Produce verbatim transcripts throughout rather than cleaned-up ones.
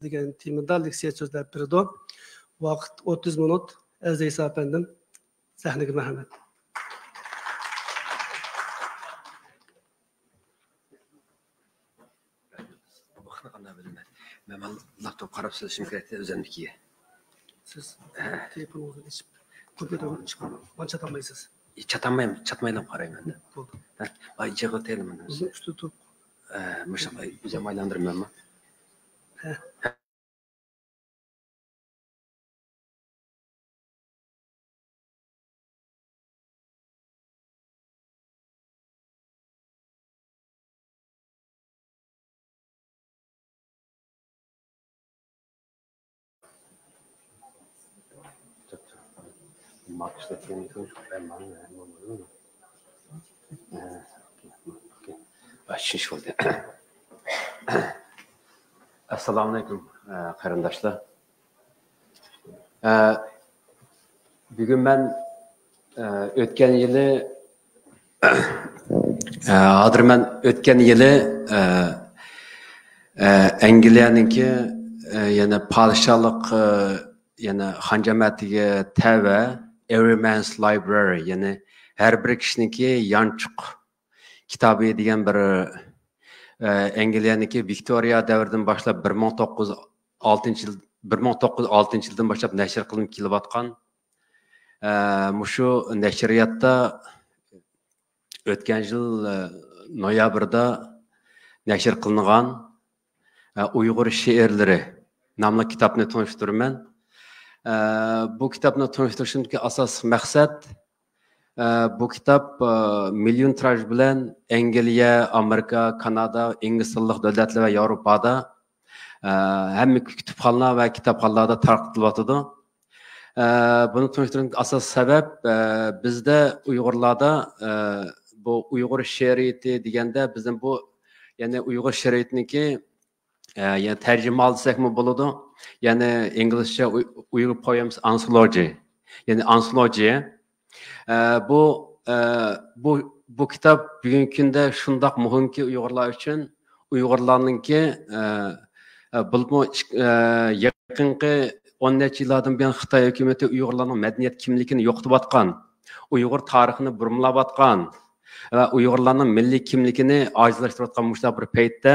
دېگەن تېمىدا لېكسىيە سۆزلەپ بېرىدۇ. ۋاقىت ئوتتۇز مىنۇت. ئەزىز ئەيسا ئەپەندىم، سەھنىگە مەرھەمەت. ۋاقىتنى قانداق بىلىمەن؟ مەن مانا لاپتوپ قاراپ سۆزلىشىم كېرەك ئۆزۈمنىڭكىگە. سىز ھە. تېلېفونىڭىزنى ئېچىپ، كومپيۇتېرنى ئېچىپ، مانا چاتالمايسىز. چاتالمايمەن، چاتمايلا قارايمەن. بولدى. ھە، ئاي، يىغىۋېتەيلى مانا. ئۇزۇن ئۈستىدە تۇرۇپ. ھە، مۇشۇ ئۆزۈم ئايلاندۇرىمەنمۇ؟ ھە. ئەسسالامۇئەلەيكۇم، قېرىنداشلار. ئە، بۈگۈن مەن، ئە، ئۆتكەن يىلى، ئە، ھازىر مەن ئۆتكەن يىلى، ئە، ئە، ئەنگلىيەنىڭكى، ئە، يەنە پادىشاھلىق، ئە، يەنە خان جەمەتىگە تەۋە Every Man's Library، يەنى ھەر بىر كىشىنىڭكى يانچۇق كىتابى دېگەن بىر، ئە، ئەنگلىيەنىڭكى ۋىكتورىيە دەۋرىدىن باشلاپ بىر مىڭ توققۇز يۈز ئالتىنچى يىل، بىر مىڭ توققۇز يۈز ئالتىنچى يىلدىن باشلاپ نەشر قىلىنىپ كېلىۋاتقان، ئە، مۇشۇ نەشرىياتتا ئۆتكەن يىل، ئە، نويابىردا نەشر قىلىنغان، ئە، ئۇيغۇر شېئىرلىرى ناملىق كىتابنى تونۇشتۇرىمەن. ئە، بۇ كىتابنى تونۇشتۇرۇشتىكى ئاساسلىق مەقسەت، ئە، بۇ كىتاب، ئە، مىليون تىراژ بىلەن ئەنگلىيە، ئامېرىكا، كانادا، ئىنگلىز تىللىق دۆلەتلەر ۋە ياۋروپادا، ئە، ھەممە كۇتۇپخانا ۋە كىتابخانىلاردا تارقىتىلىۋاتىدۇ. ئە، بۇنى تونۇشتۇرۇشتىكى ئاساسلىق سەۋەب، ئە، بىزدە ئۇيغۇرلاردا، ئە، بۇ ئۇيغۇر شېئىرىيىتى دېگەندە، بىزنىڭ بۇ، يەنى ئۇيغۇر شېئىرىيىتىنىڭكى، ئە، يەنى تەرجىمىھال دېسەكمۇ بولىدۇ. يەنى ئىنگلىزچە ئۇي-، Uyghur Poems Anthology، يەنى ئانتولوگىيە. ئە، بۇ، ئە، بۇ، بۇ كىتاب بۈگۈنكى كۈندە شۇنداق مۇھىمكى ئۇيغۇرلار ئۈچۈن، ئۇيغۇرلارنىڭكى، ئە، ئە، بولۇپمۇ ئىك-، ئە، يېقىنقى ئون نەچچە يىللاردىن بۇيان خىتاي ھۆكۈمىتى ئۇيغۇرلارنىڭ مەدەنىيەت كىملىكىنى يوقىتىۋاتقان، ئۇيغۇر تارىخىنى بۇرمىلاۋاتقان ۋە ئۇيغۇرلارنىڭ مىللىي كىملىكىنى ئاجىزلاشتۇرۇۋاتقان مۇشۇنداق بىر پەيتتە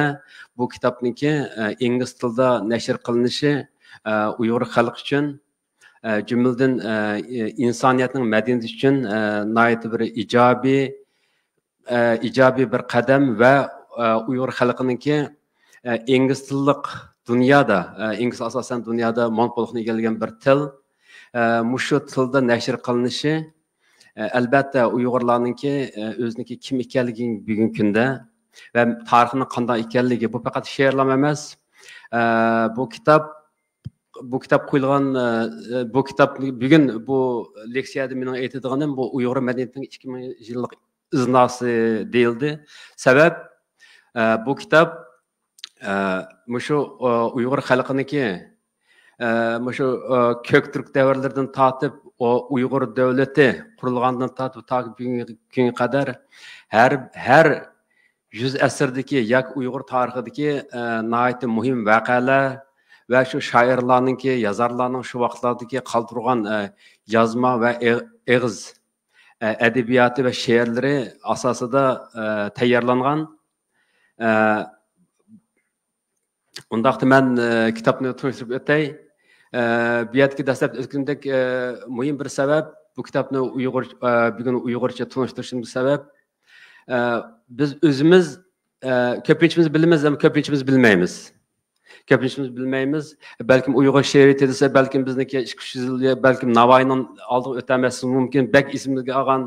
بۇ كىتابنىڭكى، ئە، ئىنگلىز تىلىدا نەشر قىلىنىشى، ئە، ئۇيغۇر خەلقى ئۈچۈن، ئە، جۈملىدىن، ئە، ئىنسانىيەتنىڭ مەدەنىيىتى ئۈچۈن، ئە، ناھايىتى بىر ئىجابىي، ئە، ئىجابىي بىر قەدەم ۋە، ئە، ئۇيغۇر خەلقىنىڭكى، ئە، ئىنگلىز تىللىق دۇنيادا، ئە، ئىنگلىز ئاساسەن دۇنيادا مونوپوللۇقنى ئىگىلىگەن بىر تىل، ئە، مۇشۇ تىلدا نەشر قىلىنىشى، ئە، ئەلبەتتە ئۇيغۇرلارنىڭكى، ئە، ئۆزىنىڭكى كىم ئىكەنلىكىنى بۈگۈنكى كۈندە ۋە تارىخىنىڭ قانداق ئىكەنلىكى، بۇ پەقەت شېئىرلام ئەمەس. ئە، بۇ كىتاب بۇ كىتاب قويۇلغان، ئە، بۇ كىتاب بۈگۈن بۇ لېكسىيەدە مېنىڭ ئېيتىدىغىنىم بۇ ئۇيغۇر مەدەنىيىتىنىڭ ئىككى مىڭ يىللىق ئىزناسى دېيىلدى. سەۋەب، ئە، بۇ كىتاب، ئە، مۇشۇ، ئە، ئۇيغۇر خەلقىنىڭكى، ئە، مۇشۇ، ئە، كۆك تۈرك دەۋرلىرىدىن تارتىپ، ئۇ ئۇيغۇر دۆلىتى قۇرۇلغاندىن تارتىپ تاكى بۈگۈنكى كۈنگە قەدەر ھەر، ھەر يۈز ئەسىردىكى ياكى ئۇيغۇر تارىخىدىكى، ئە، ناھايىتى مۇھىم ۋەقەلەر ۋە شۇ شائىرلارنىڭكى، يازارلارنىڭ شۇ ۋاقىتلاردىكى قالدۇرغان، ئە، يازما ۋە ئېغ-، ئېغىز، ئە، ئەدەبىياتى ۋە شېئىرلىرى ئاساسىدا، ئە، تەييارلانغان. ئە، ئۇنداقتا مەن، ئە، كىتابنى تونۇشتۇرۇپ ئۆتەي. ئە، بۇ يەردىكى دەسلەپتە ئۆتكىنىدەك، ئە، مۇھىم بىر سەۋەب، بۇ كىتابنى ئۇيغۇر، ئە، بۈگۈن ئۇيغۇرچە تونۇشتۇرۇشىمىز سەۋەب، ئە، بىز ئۆزىمىز، ئە، كۆپىنچىمىز بىلىمىز، ئەمما كۆپىنچىمىز بىلمەيمىز. كۆپىنچىمىز بىلمەيمىز. بەلكىم ئۇيغۇر شېئىرىيىتى دېسە، بەلكىم بىزنىڭكى ئىككى يۈز يىل، بەلكىم ناۋايىنىڭ ئالدىغا ئۆتەلمەسلىكى مۇمكىن. بەك ئېسىمىزگە ئالغان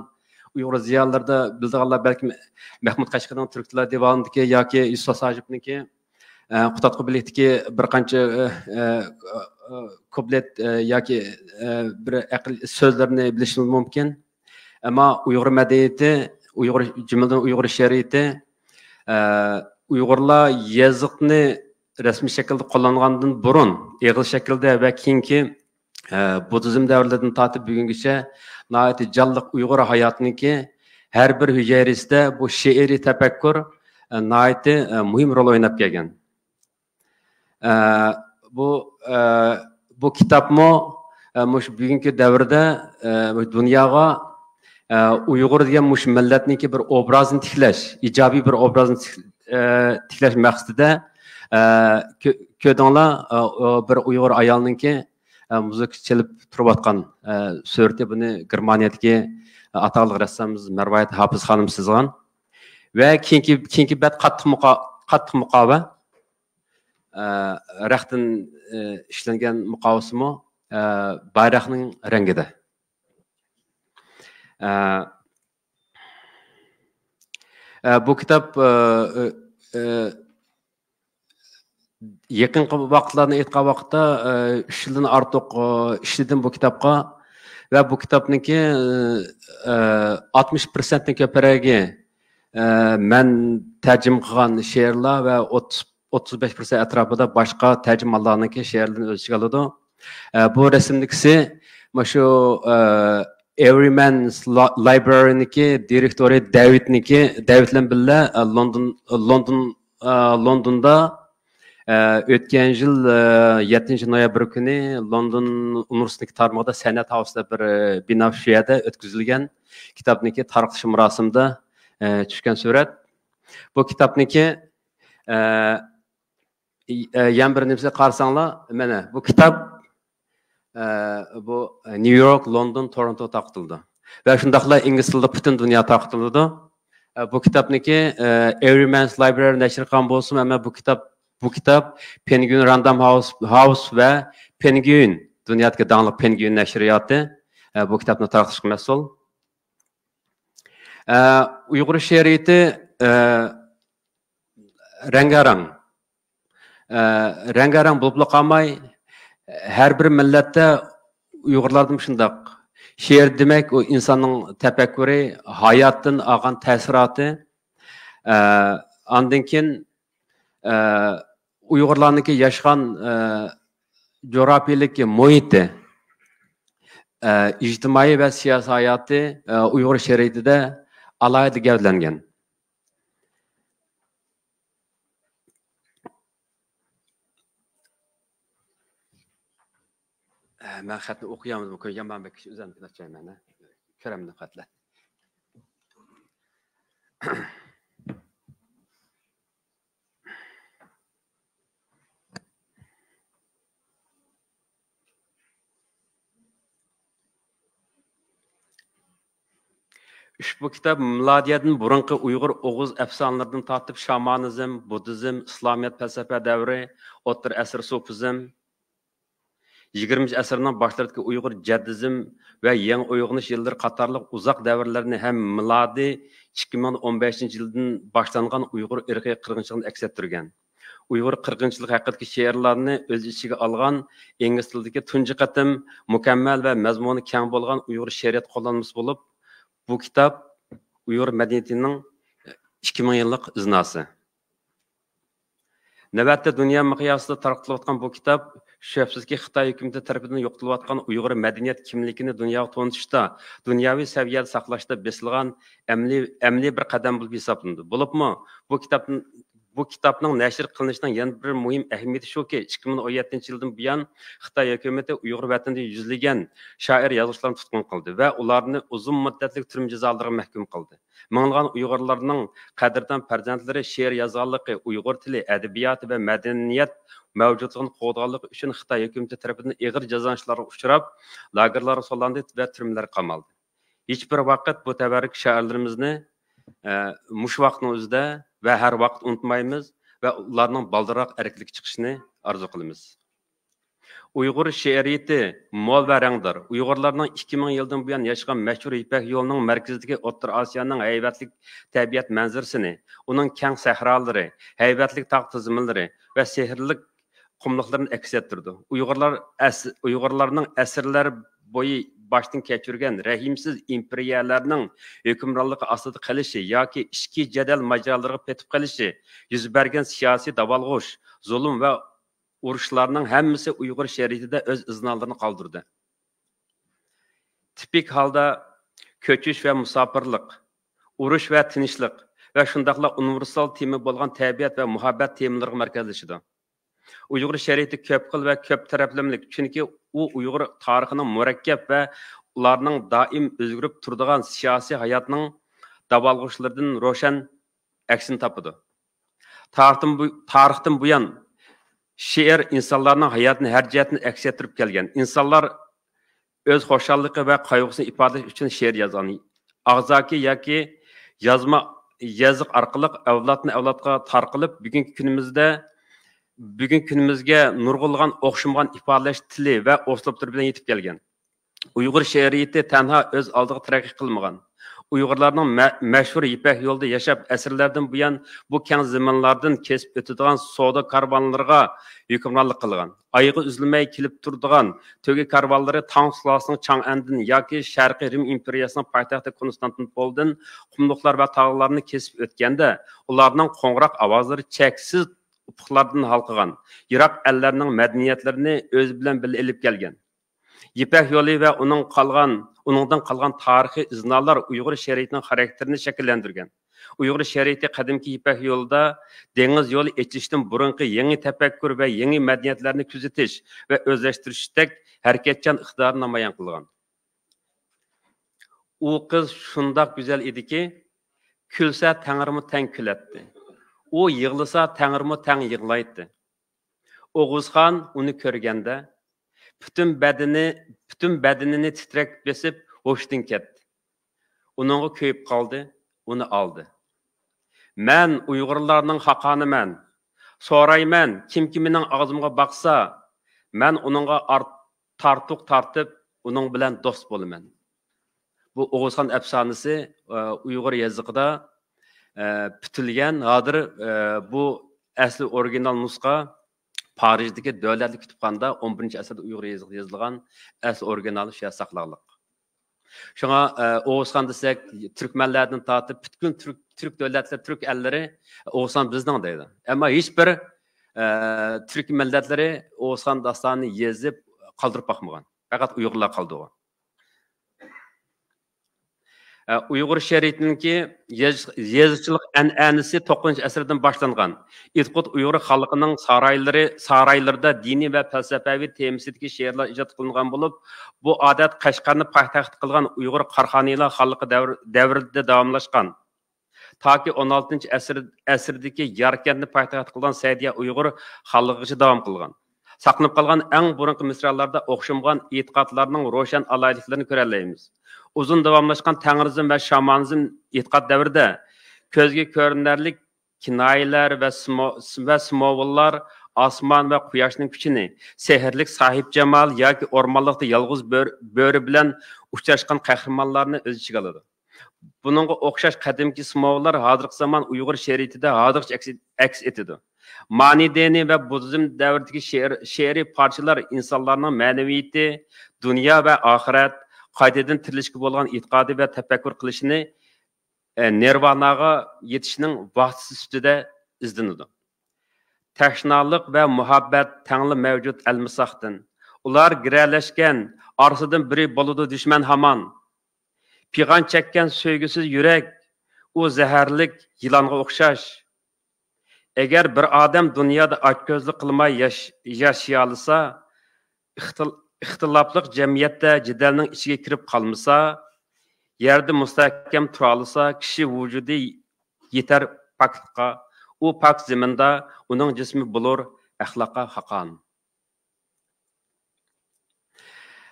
ئۇيغۇر زىيالىيلىرىدا بىلىدىغانلار بەلكىم مەھمۇد قەشقىرىنىڭ تۈركلەر دىۋانىدىكى ياكى يۈسۈپ ھاجىپنىڭكى ئە، قۇتادغۇ بىلىكتىكى بىر قانچە، ئە، ئە، ئە، كۇپلېت، ئە، ياكى، ئە، بىر ئەقىل سۆزلىرىنى بىلىشىمىز مۇمكىن. ئەمما ئۇيغۇر مەدەنىيىتى، ئۇيغۇر، جۈملىدىن ئۇيغۇر شېئىرىيىتى، ئە، ئۇيغۇرلار يېزىقنى رەسمىي شەكىلدە قوللانغاندىن بۇرۇن، ئېغىز شەكىلدە ۋە كېيىنكى ئە، بۇددىزم دەۋرلىرىدىن تارتىپ بۈگۈنگىچە ناھايىتى جانلىق ئۇيغۇر ھاياتىنىڭكى ھەر بىر ھۈجەيرىسىدە بۇ شېئىرىي تەپەككۇر، ئە، ناھايىتى، ئە، مۇھىم رول ئويناپ كەلگەن. ئە، بۇ، ئە، بۇ كىتابمۇ، ئە، مۇشۇ بۈگۈنكى دەۋردە، ئە، دۇنياغا، ئە، ئۇيغۇر دېگەن مۇشۇ مىللەتنىڭكى بىر ئوبرازىنى تىكلەش، ئىجابىي بىر ئوبرازنى تىك-، ئە، تىكلەش مەقسىتىدە، ئە، كۆ-، كۆردۈڭلار، ئە، ئۇ بىر ئۇيغۇر ئايالنىڭكى، ئە، مۇزىكا چېلىپ تۇرۇۋاتقان، ئە، سۈرىتى. بۇنى گېرمانىيەدىكى ئاتاقلىق رەسسامىمىز مەرۋايىت ھاپىز خانىم سىزغان. ۋە كېيىنكى، كېيىنكى بەت قاتتىق مۇقا-، قاتتىق مۇقاۋا. ئە، رەختتىن، ئە، ئىشلەنگەن مۇقاۋىسىمۇ، ئە، بايراقنىڭ رەڭگىدە. ئە، ئە، بۇ كىتاب، ئە، ئە، ئە، يېقىنقى ۋاقىتلارنى ئېيتقان ۋاقىتتا، ئە، ئۈچ يىلدىن ئارتۇق، ئە، ئىشلىدىم بۇ كىتابقا. ۋە بۇ كىتابنىڭكى، ئە، ئاتمىش پىرسەنتتىن كۆپرەكى، ئە، مەن تەرجىمە قىلغان شېئىرلار ۋە ئوتتۇز، ئوتتۇز بەش پىرسەنت ئەتراپىدا باشقا تەرجىمانلارنىڭكى شېئىرلىرىنى ئۆز ئىچىگە ئالىدۇ. ئە، بۇ رەسىمدىكىسى مۇشۇ، ئە، Everyman's Li-، Library نىڭكى دىرېكتورى دەۋىدنىڭكى، دەۋىد بىلەن بىللە، ئە، لوندون، لوندون، ئە، لوندوندا، ئە، ئۆتكەن يىل، ئە، يەتتىنچى نويابىر كۈنى لوندون ئۇنىۋېرسىتېتى تارمىقىدا سەنئەت ھاۋزىسىدا بىر، ئە، بىنا، شۇ يەردە ئۆتكۈزۈلگەن كىتابنىڭكى تارقىتىش مۇراسىمىدا، ئە، چۈشكەن سۈرەت. بۇ كىتابنىڭكى، ئە، ئى-، ئە، يەنە بىر نېمىسىگە قارىساڭلار، مانا بۇ كىتاب، ئە، بۇ نيۇ يورك، لوندون، تورونتو تارقىتىلىدۇ. ۋە شۇنداقلا ئىنگلىز تىلىدا پۈتۈن دۇنيا تارقىتىلىدۇ. ئە، بۇ كىتابنىڭكى، ئە، Everyman's Library نەشر قىلغان بولسىمۇ، ئەمما بۇ كىتاب، بۇ كىتاب پېنگۋىن راندام ھاۋس، ھاۋس ۋە پېنگۋىن، دۇنيادىكى داڭلىق پېنگۋىن نەشرىياتى، ئە، بۇ كىتابنى تارقىتىشقا مەسئۇل. ئە، ئۇيغۇر شېئىرىيىتى، ئە، رەڭگارەڭ. ئە، رەڭگارەڭ بولۇپلا قالماي، ھەر بىر مىللەتتە، ئۇيغۇرلاردىمۇ شۇنداق. شېئىر دېمەك، ئۇ ئىنساننىڭ تەپەككۇرى، ھاياتتىن ئالغان تەسىراتى. ئە، ئاندىن كېيىن، ئە، ئۇيغۇرلارنىڭكى ياشىغان، ئە، جۇغراپىيىلىك مۇھىتى، ئە، ئىجتىمائىي ۋە سىياسىي ھاياتى، ئە، ئۇيغۇر شېئىرىيىتىدە ئالاھىدە گەۋدىلەنگەن. ئە، مەن خەتنى ئوقۇيالمىدىم، كۆرگەن بار بەك ئۆزۈمدىن ئاچايمەن، ھە. كۆرەمدىم خەتلەر. ئۇشبۇ كىتاب مىلادىيەدىن بۇرۇنقى ئۇيغۇر ئوغۇز ئەپسانىلىرىدىن تارتىپ شامانىزم، بۇددىزم، ئىسلامىيەت پەلسەپە دەۋرى، ئوتتۇرا ئەسىر سۇپىزم، يىگىرمىنچى ئەسىرنىڭ باشلىرىدىكى ئۇيغۇر جەددىزم ۋە يېڭى ئويغىنىش يىللىرى قاتارلىق ئۇزاق دەۋرلەرنى ھەم مىلادىي ئىككى مىڭ ئون بەشىنچى يىلدىن باشلانغان ئۇيغۇر ئىرقىي قىرغىنچىلىقىنى ئەكس ئەتتۈرگەن. ئۇيغۇر قىرغىنچىلىقى ھەققىدىكى شېئىرلارنى ئۆز ئىچىگە ئالغان ئىنگلىز تىلىدىكى تۇنجى قېتىم مۇكەممەل ۋە مەزمۇنى كەڭ بولغان ئۇيغۇر شېئىرىيەت قوللانمىسى بولۇپ، بۇ كىتاب ئۇيغۇر مەدەنىيىتىنىڭ ئىككى مىڭ يىللىق ئىزناسى. نۆۋەتتە دۇنيا مىقياسىدا تارقىتىلىۋاتقان بۇ كىتاب، شۈبھىسىزكى، خىتاي ھۆكۈمىتى تەرىپىدىن يوقىتىلىۋاتقان ئۇيغۇر مەدەنىيەت كىملىكىنى دۇنياغا تونۇتۇشتا، دۇنياۋى سەۋىيەدە ساقلاشتا بېسىلغان ئەمەلىي، ئەمەلىي بىر قەدەم بولۇپ ھېسابلىنىدۇ. بولۇپمۇ بۇ كىتاب، بۇ كىتابنىڭ نەشر قىلىنىشىنىڭ يەنە بىر مۇھىم ئەھمىيىتى شۇكى، ئىككى مىڭ ئون يەتتىنچى يىلدىن بۇيان خىتاي ھۆكۈمىتى ئۇيغۇر ۋەتىنىدە يۈزلىگەن شائىر، يازغۇچىلارنى تۇتقۇن قىلدى ۋە ئۇلارنى ئۇزۇن مۇددەتلىك تۈرمە جازالىرىغا مەھكۇم قىلدى. مىڭلىغان ئۇيغۇرلارنىڭ قەدىردان پەرزەنتلىرى شېئىر يازغانلىقى، ئۇيغۇر تىلى، ئەدەبىياتى ۋە مەدەنىيەت مەۋجۇتلۇقىنى قوغدىغانلىقى ئۈچۈن خىتاي ھۆكۈمىتى تەرىپىدىن ئېغىر جازالىنىشلارغا ئۇچراپ، لاگېرلارغا سولاندى ۋە تۈرمىلەرگە قامالدى. ھېچبىر ۋاقىت بۇ تەۋەلىك شائىرلىرىمىزنى، ئە، مۇشۇ ۋاقىتنىڭ ئۆزىدە ۋە ھەر ۋاقىت ئۇنتۇمايمىز ۋە ئۇلارنىڭ بالدۇرراق ئەركىنلىككە چىقىشىنى ئارزۇ قىلىمىز. ئۇيغۇر شېئىرىيىتى مول ۋە رەڭدار. ئۇيغۇرلارنىڭ ئىككى مىڭ يىلدىن بۇيان ياشىغان مەشھۇر يىپەك يولىنىڭ مەركىزىدىكى ئوتتۇرا ئاسىيانىڭ ھەيۋەتلىك تەبىئەت مەنزىرىسىنى، ئۇنىڭ كەڭ سەھرالىرى، ھەيۋەتلىك تاغ تىزمىلىرى ۋە سېھىرلىك قۇملۇقلىرىنى ئەكس ئەتتۈرىدۇ. ئۇيغۇرلار ئەس-، ئۇيغۇرلارنىڭ ئەسىرلەر بويى باشتىن كەچۈرگەن رەھىمسىز ئىمپېرىيەلەرنىڭ ھۆكۈمرانلىقى ئاستىدا قېلىشى ياكى ئىچكى جېدەل ماجىرالىرىغا پېتىپ قېلىشى، يۈز بەرگەن سىياسىي داۋالغۇش، زۇلۇم ۋە ئۇرۇشلارنىڭ ھەممىسى ئۇيغۇر شېئىرىيىتىدە ئۆز ئىزنالىرىنى قالدۇردى. تىپىك ھالدا كۆچۈش ۋە مۇساپىرلىق، ئۇرۇش ۋە تىنچلىق ۋە شۇنداقلا ئۇنىۋېرسال تېما بولغان تەبىئەت ۋە مۇھەببەت تېمىلىرىغا مەركەزلىشىدۇ. ئۇيغۇر شەرىئىتى كۆپ خىل ۋە كۆپ تەرەپلىمىلىك، چۈنكى ئۇ ئۇيغۇر تارىخىنىڭ مۇرەككەپ ۋە ئۇلارنىڭ دائىم ئۆزگىرىپ تۇرىدىغان سىياسىي ھاياتنىڭ داۋالغۇشلىرىدىن روشەن ئەكسىنى تاپىدۇ. تارىختىن بۇ، تارىختىن بۇيان شېئىر ئىنسانلارنىڭ ھاياتىنى ھەر جەھەتتىن ئەكس ئەتتۈرۈپ كەلگەن. ئىنسانلار ئۆز خۇشاللىقى ۋە قايغۇسىنى ئىپادىلەش ئۈچۈن شېئىر يازغان. ئاغزاكى ياكى يازما يېزىق ئارقىلىق ئەۋلادتىن ئەۋلادقا تارقىلىپ، بۈگۈنكى كۈنىمىزدە، بۈگۈنكى كۈنىمىزگە نۇرغۇنلىغان ئوخشىمىغان ئىپادىلەش تىلى ۋە ئۇسلۇبلىرى بىلەن يېتىپ كەلگەن. ئۇيغۇر شېئىرىيىتى تەنھا ئۆز ئالدىغا تەرەققىي قىلمىغان. ئۇيغۇرلارنىڭ مە-، مەشھۇر يىپەك يولىدا ياشاپ، ئەسىرلەردىن بۇيان بۇ كەڭ زېمىنلاردىن كېسىپ ئۆتىدىغان سودا كارۋانلىرىغا ھۆكۈمرانلىق قىلغان. ئايىغى ئۈزۈلمەي كېلىپ تۇرىدىغان تۆگە كارۋانلىرى تاڭ سۇلالىسىنىڭ چاڭئەندىن ياكى شەرقىي رىم ئىمپېرىيەسىنىڭ پايتەختى كونستانتىنوپولدىن قۇملۇقلار ۋە تاغلارنى كېسىپ ئۆتكەندە، ئۇلارنىڭ قوڭغۇراق ئاۋازلىرى چەكسىز ئۇپۇقلاردىن ھالقىغان، يىراق ئەللەرنىڭ مەدەنىيەتلىرىنى ئۆزى بىلەن بىللە ئېلىپ كەلگەن. يىپەك يولى ۋە ئۇنىڭ قالغان، ئۇنىڭدىن قالغان تارىخىي ئىزنالار ئۇيغۇر شېئىرىيىتىنىڭ خاراكتېرىنى شەكىللەندۈرگەن. ئۇيغۇر شېئىرىيىتى قەدىمكى يىپەك يولىدا دېڭىز يولى ئېچىشتىن بۇرۇنقى يېڭى تەپەككۇر ۋە يېڭى مەدەنىيەتلەرنى كۆزىتىش ۋە ئۆزلەشتۈرۈشتەك ھەرىكەتچان ئىقتىدارنى نامايان قىلغان. ئۇ قىز شۇنداق گۈزەل ئىدىكى، كۈلسە تەڭرىمۇ تەڭ كۈلەتتى. ئۇ يىغلىسا تەڭرىمۇ تەڭ يىغلايتتى. ئوغۇزخان ئۇنى كۆرگەندە، پۈتۈن بەدىنى، پۈتۈن بەدىنىنى تىترەك بېسىپ ھوشىدىن كەتتى. ئۇنىڭغا كۆيۈپ قالدى، ئۇنى ئالدى. مەن ئۇيغۇرلارنىڭ خاقانىمەن. سورايمەن، كىمكى مېنىڭ ئاغزىمغا باقسا، مەن ئۇنىڭغا ئارت-، تارتۇق تارتىپ، ئۇنىڭ بىلەن دوست بولىمەن. بۇ ئوغۇزخان ئەپسانىسى، ئە، ئۇيغۇر يېزىقىدا، ئە، پۈتۈلگەن. ھازىر، ئە، بۇ ئەسلى ئورىگىنال نۇسخا پارىژدىكى دۆلەتلىك كۇتۇپخانىدا ئون بىرىنچى ئەسىردە ئۇيغۇر يېزىقىدا يېزىلغان ئەسلى ئورىگىنالى شۇ يەردە ساقلانلىق. شۇڭا، ئە، ئوغۇزخان دېسەك، تۈركمەنلەردىن تارتىپ پۈتكۈل تۈرك، تۈرك دۆلەتلىرى، تۈرك ئەللىرى ئوغۇزخان بىزنىڭ دەيدۇ. ئەمما ھېچبىر، ئە، تۈرك مىللەتلىرى ئوغۇزخان داستانىنى يېزىپ قالدۇرۇپ باقمىغان. پەقەت ئۇيغۇرلار قالدۇرغان. ئە، ئۇيغۇر شېئىرىيىتىنىڭكى يېز-، يېزىچىلىق ئەنئەنىسى توققۇزىنچى ئەسىردىن باشلانغان. ئىدىقۇت ئۇيغۇر خانلىقىنىڭ سارايلىرى، سارايلىرىدا دىنىي ۋە پەلسەپەۋى تېمىسىدىكى شېئىرلار ئىجاد قىلىنغان بولۇپ، بۇ ئادەت قەشقەرنى پايتەخت قىلغان ئۇيغۇر قاراخانىيلار خانلىقى دەۋر-، دەۋرىدە داۋاملاشقان. تاكى ئون ئالتىنچى ئەسىر، ئەسىردىكى ياركەنتنى پايتەخت قىلغان سەئىدىيە ئۇيغۇر خانلىقىغىچە داۋام قىلغان. ساقلىنىپ قالغان ئەڭ بۇرۇنقى مىسرالاردا ئوخشىمىغان ئېتىقادلارنىڭ روشەن ئالاھىدىلىكلىرىنى كۆرەلەيمىز. ئۇزۇن داۋاملاشقان تەڭرىزم ۋە شامانىزم ئېتىقاد دەۋرىدە كۆزگە كۆرۈنەرلىك كىنايىلەر ۋە سىمۋو-، ۋە سىمۋوللار ئاسمان ۋە قۇياشنىڭ كۈچىنى، سېھىرلىك ساھىبجامال ياكى ئورمانلىقتا يالغۇز بۆر-، بۆرە بىلەن ئۇچراشقان قەھرىمانلارنى ئۆز ئىچىگە ئالىدۇ. بۇنىڭغا ئوخشاش قەدىمكى سىمۋوللار ھازىرقى زامان ئۇيغۇر شېئىرىيىتىدە ھازىرغىچە ئەكس، ئەكس ئېتىدۇ. مانى دىنى ۋە بۇددىزم دەۋرىدىكى شېئىر، شېئىرىي پارچىلار ئىنسانلارنىڭ مەنىۋىيىتى، دۇنيا ۋە ئاخىرەت، قايتىدىن تىرىلىشكە بولغان ئېتىقادى ۋە تەپەككۇر قىلىشىنى، ئە، نىرۋاناغا يېتىشنىڭ ۋاسىتىسى سۈپىتىدە ئىزدىنىدۇ. تەشنالىق ۋە مۇھەببەت تەڭلا مەۋجۇت ئەلمىساقتىن. ئۇلار گىرەلەشكەن، ئارىسىدىن بىرى بولىدۇ دۈشمەن ھامان. پىغان چەككەن سۆيگۈسىز يۈرەك، ئۇ زەھەرلىك يىلانغا ئوخشاش. ئەگەر بىر ئادەم دۇنيادا ئاچكۆزلۈك قىلماي ياش-، ياشىيالىسا، ئىختىل-، ئىختىلاپلىق جەمئىيەتتە جېدەلنىڭ ئىچىگە كىرىپ قالمىسا، يەردە مۇستەھكەم تۇرالىسا، كىشى ۋۇجۇدى يېتەر پاكلىققا، ئۇ پاك زېمىندا ئۇنىڭ جىسمى بولۇر ئەخلاققا خاقان.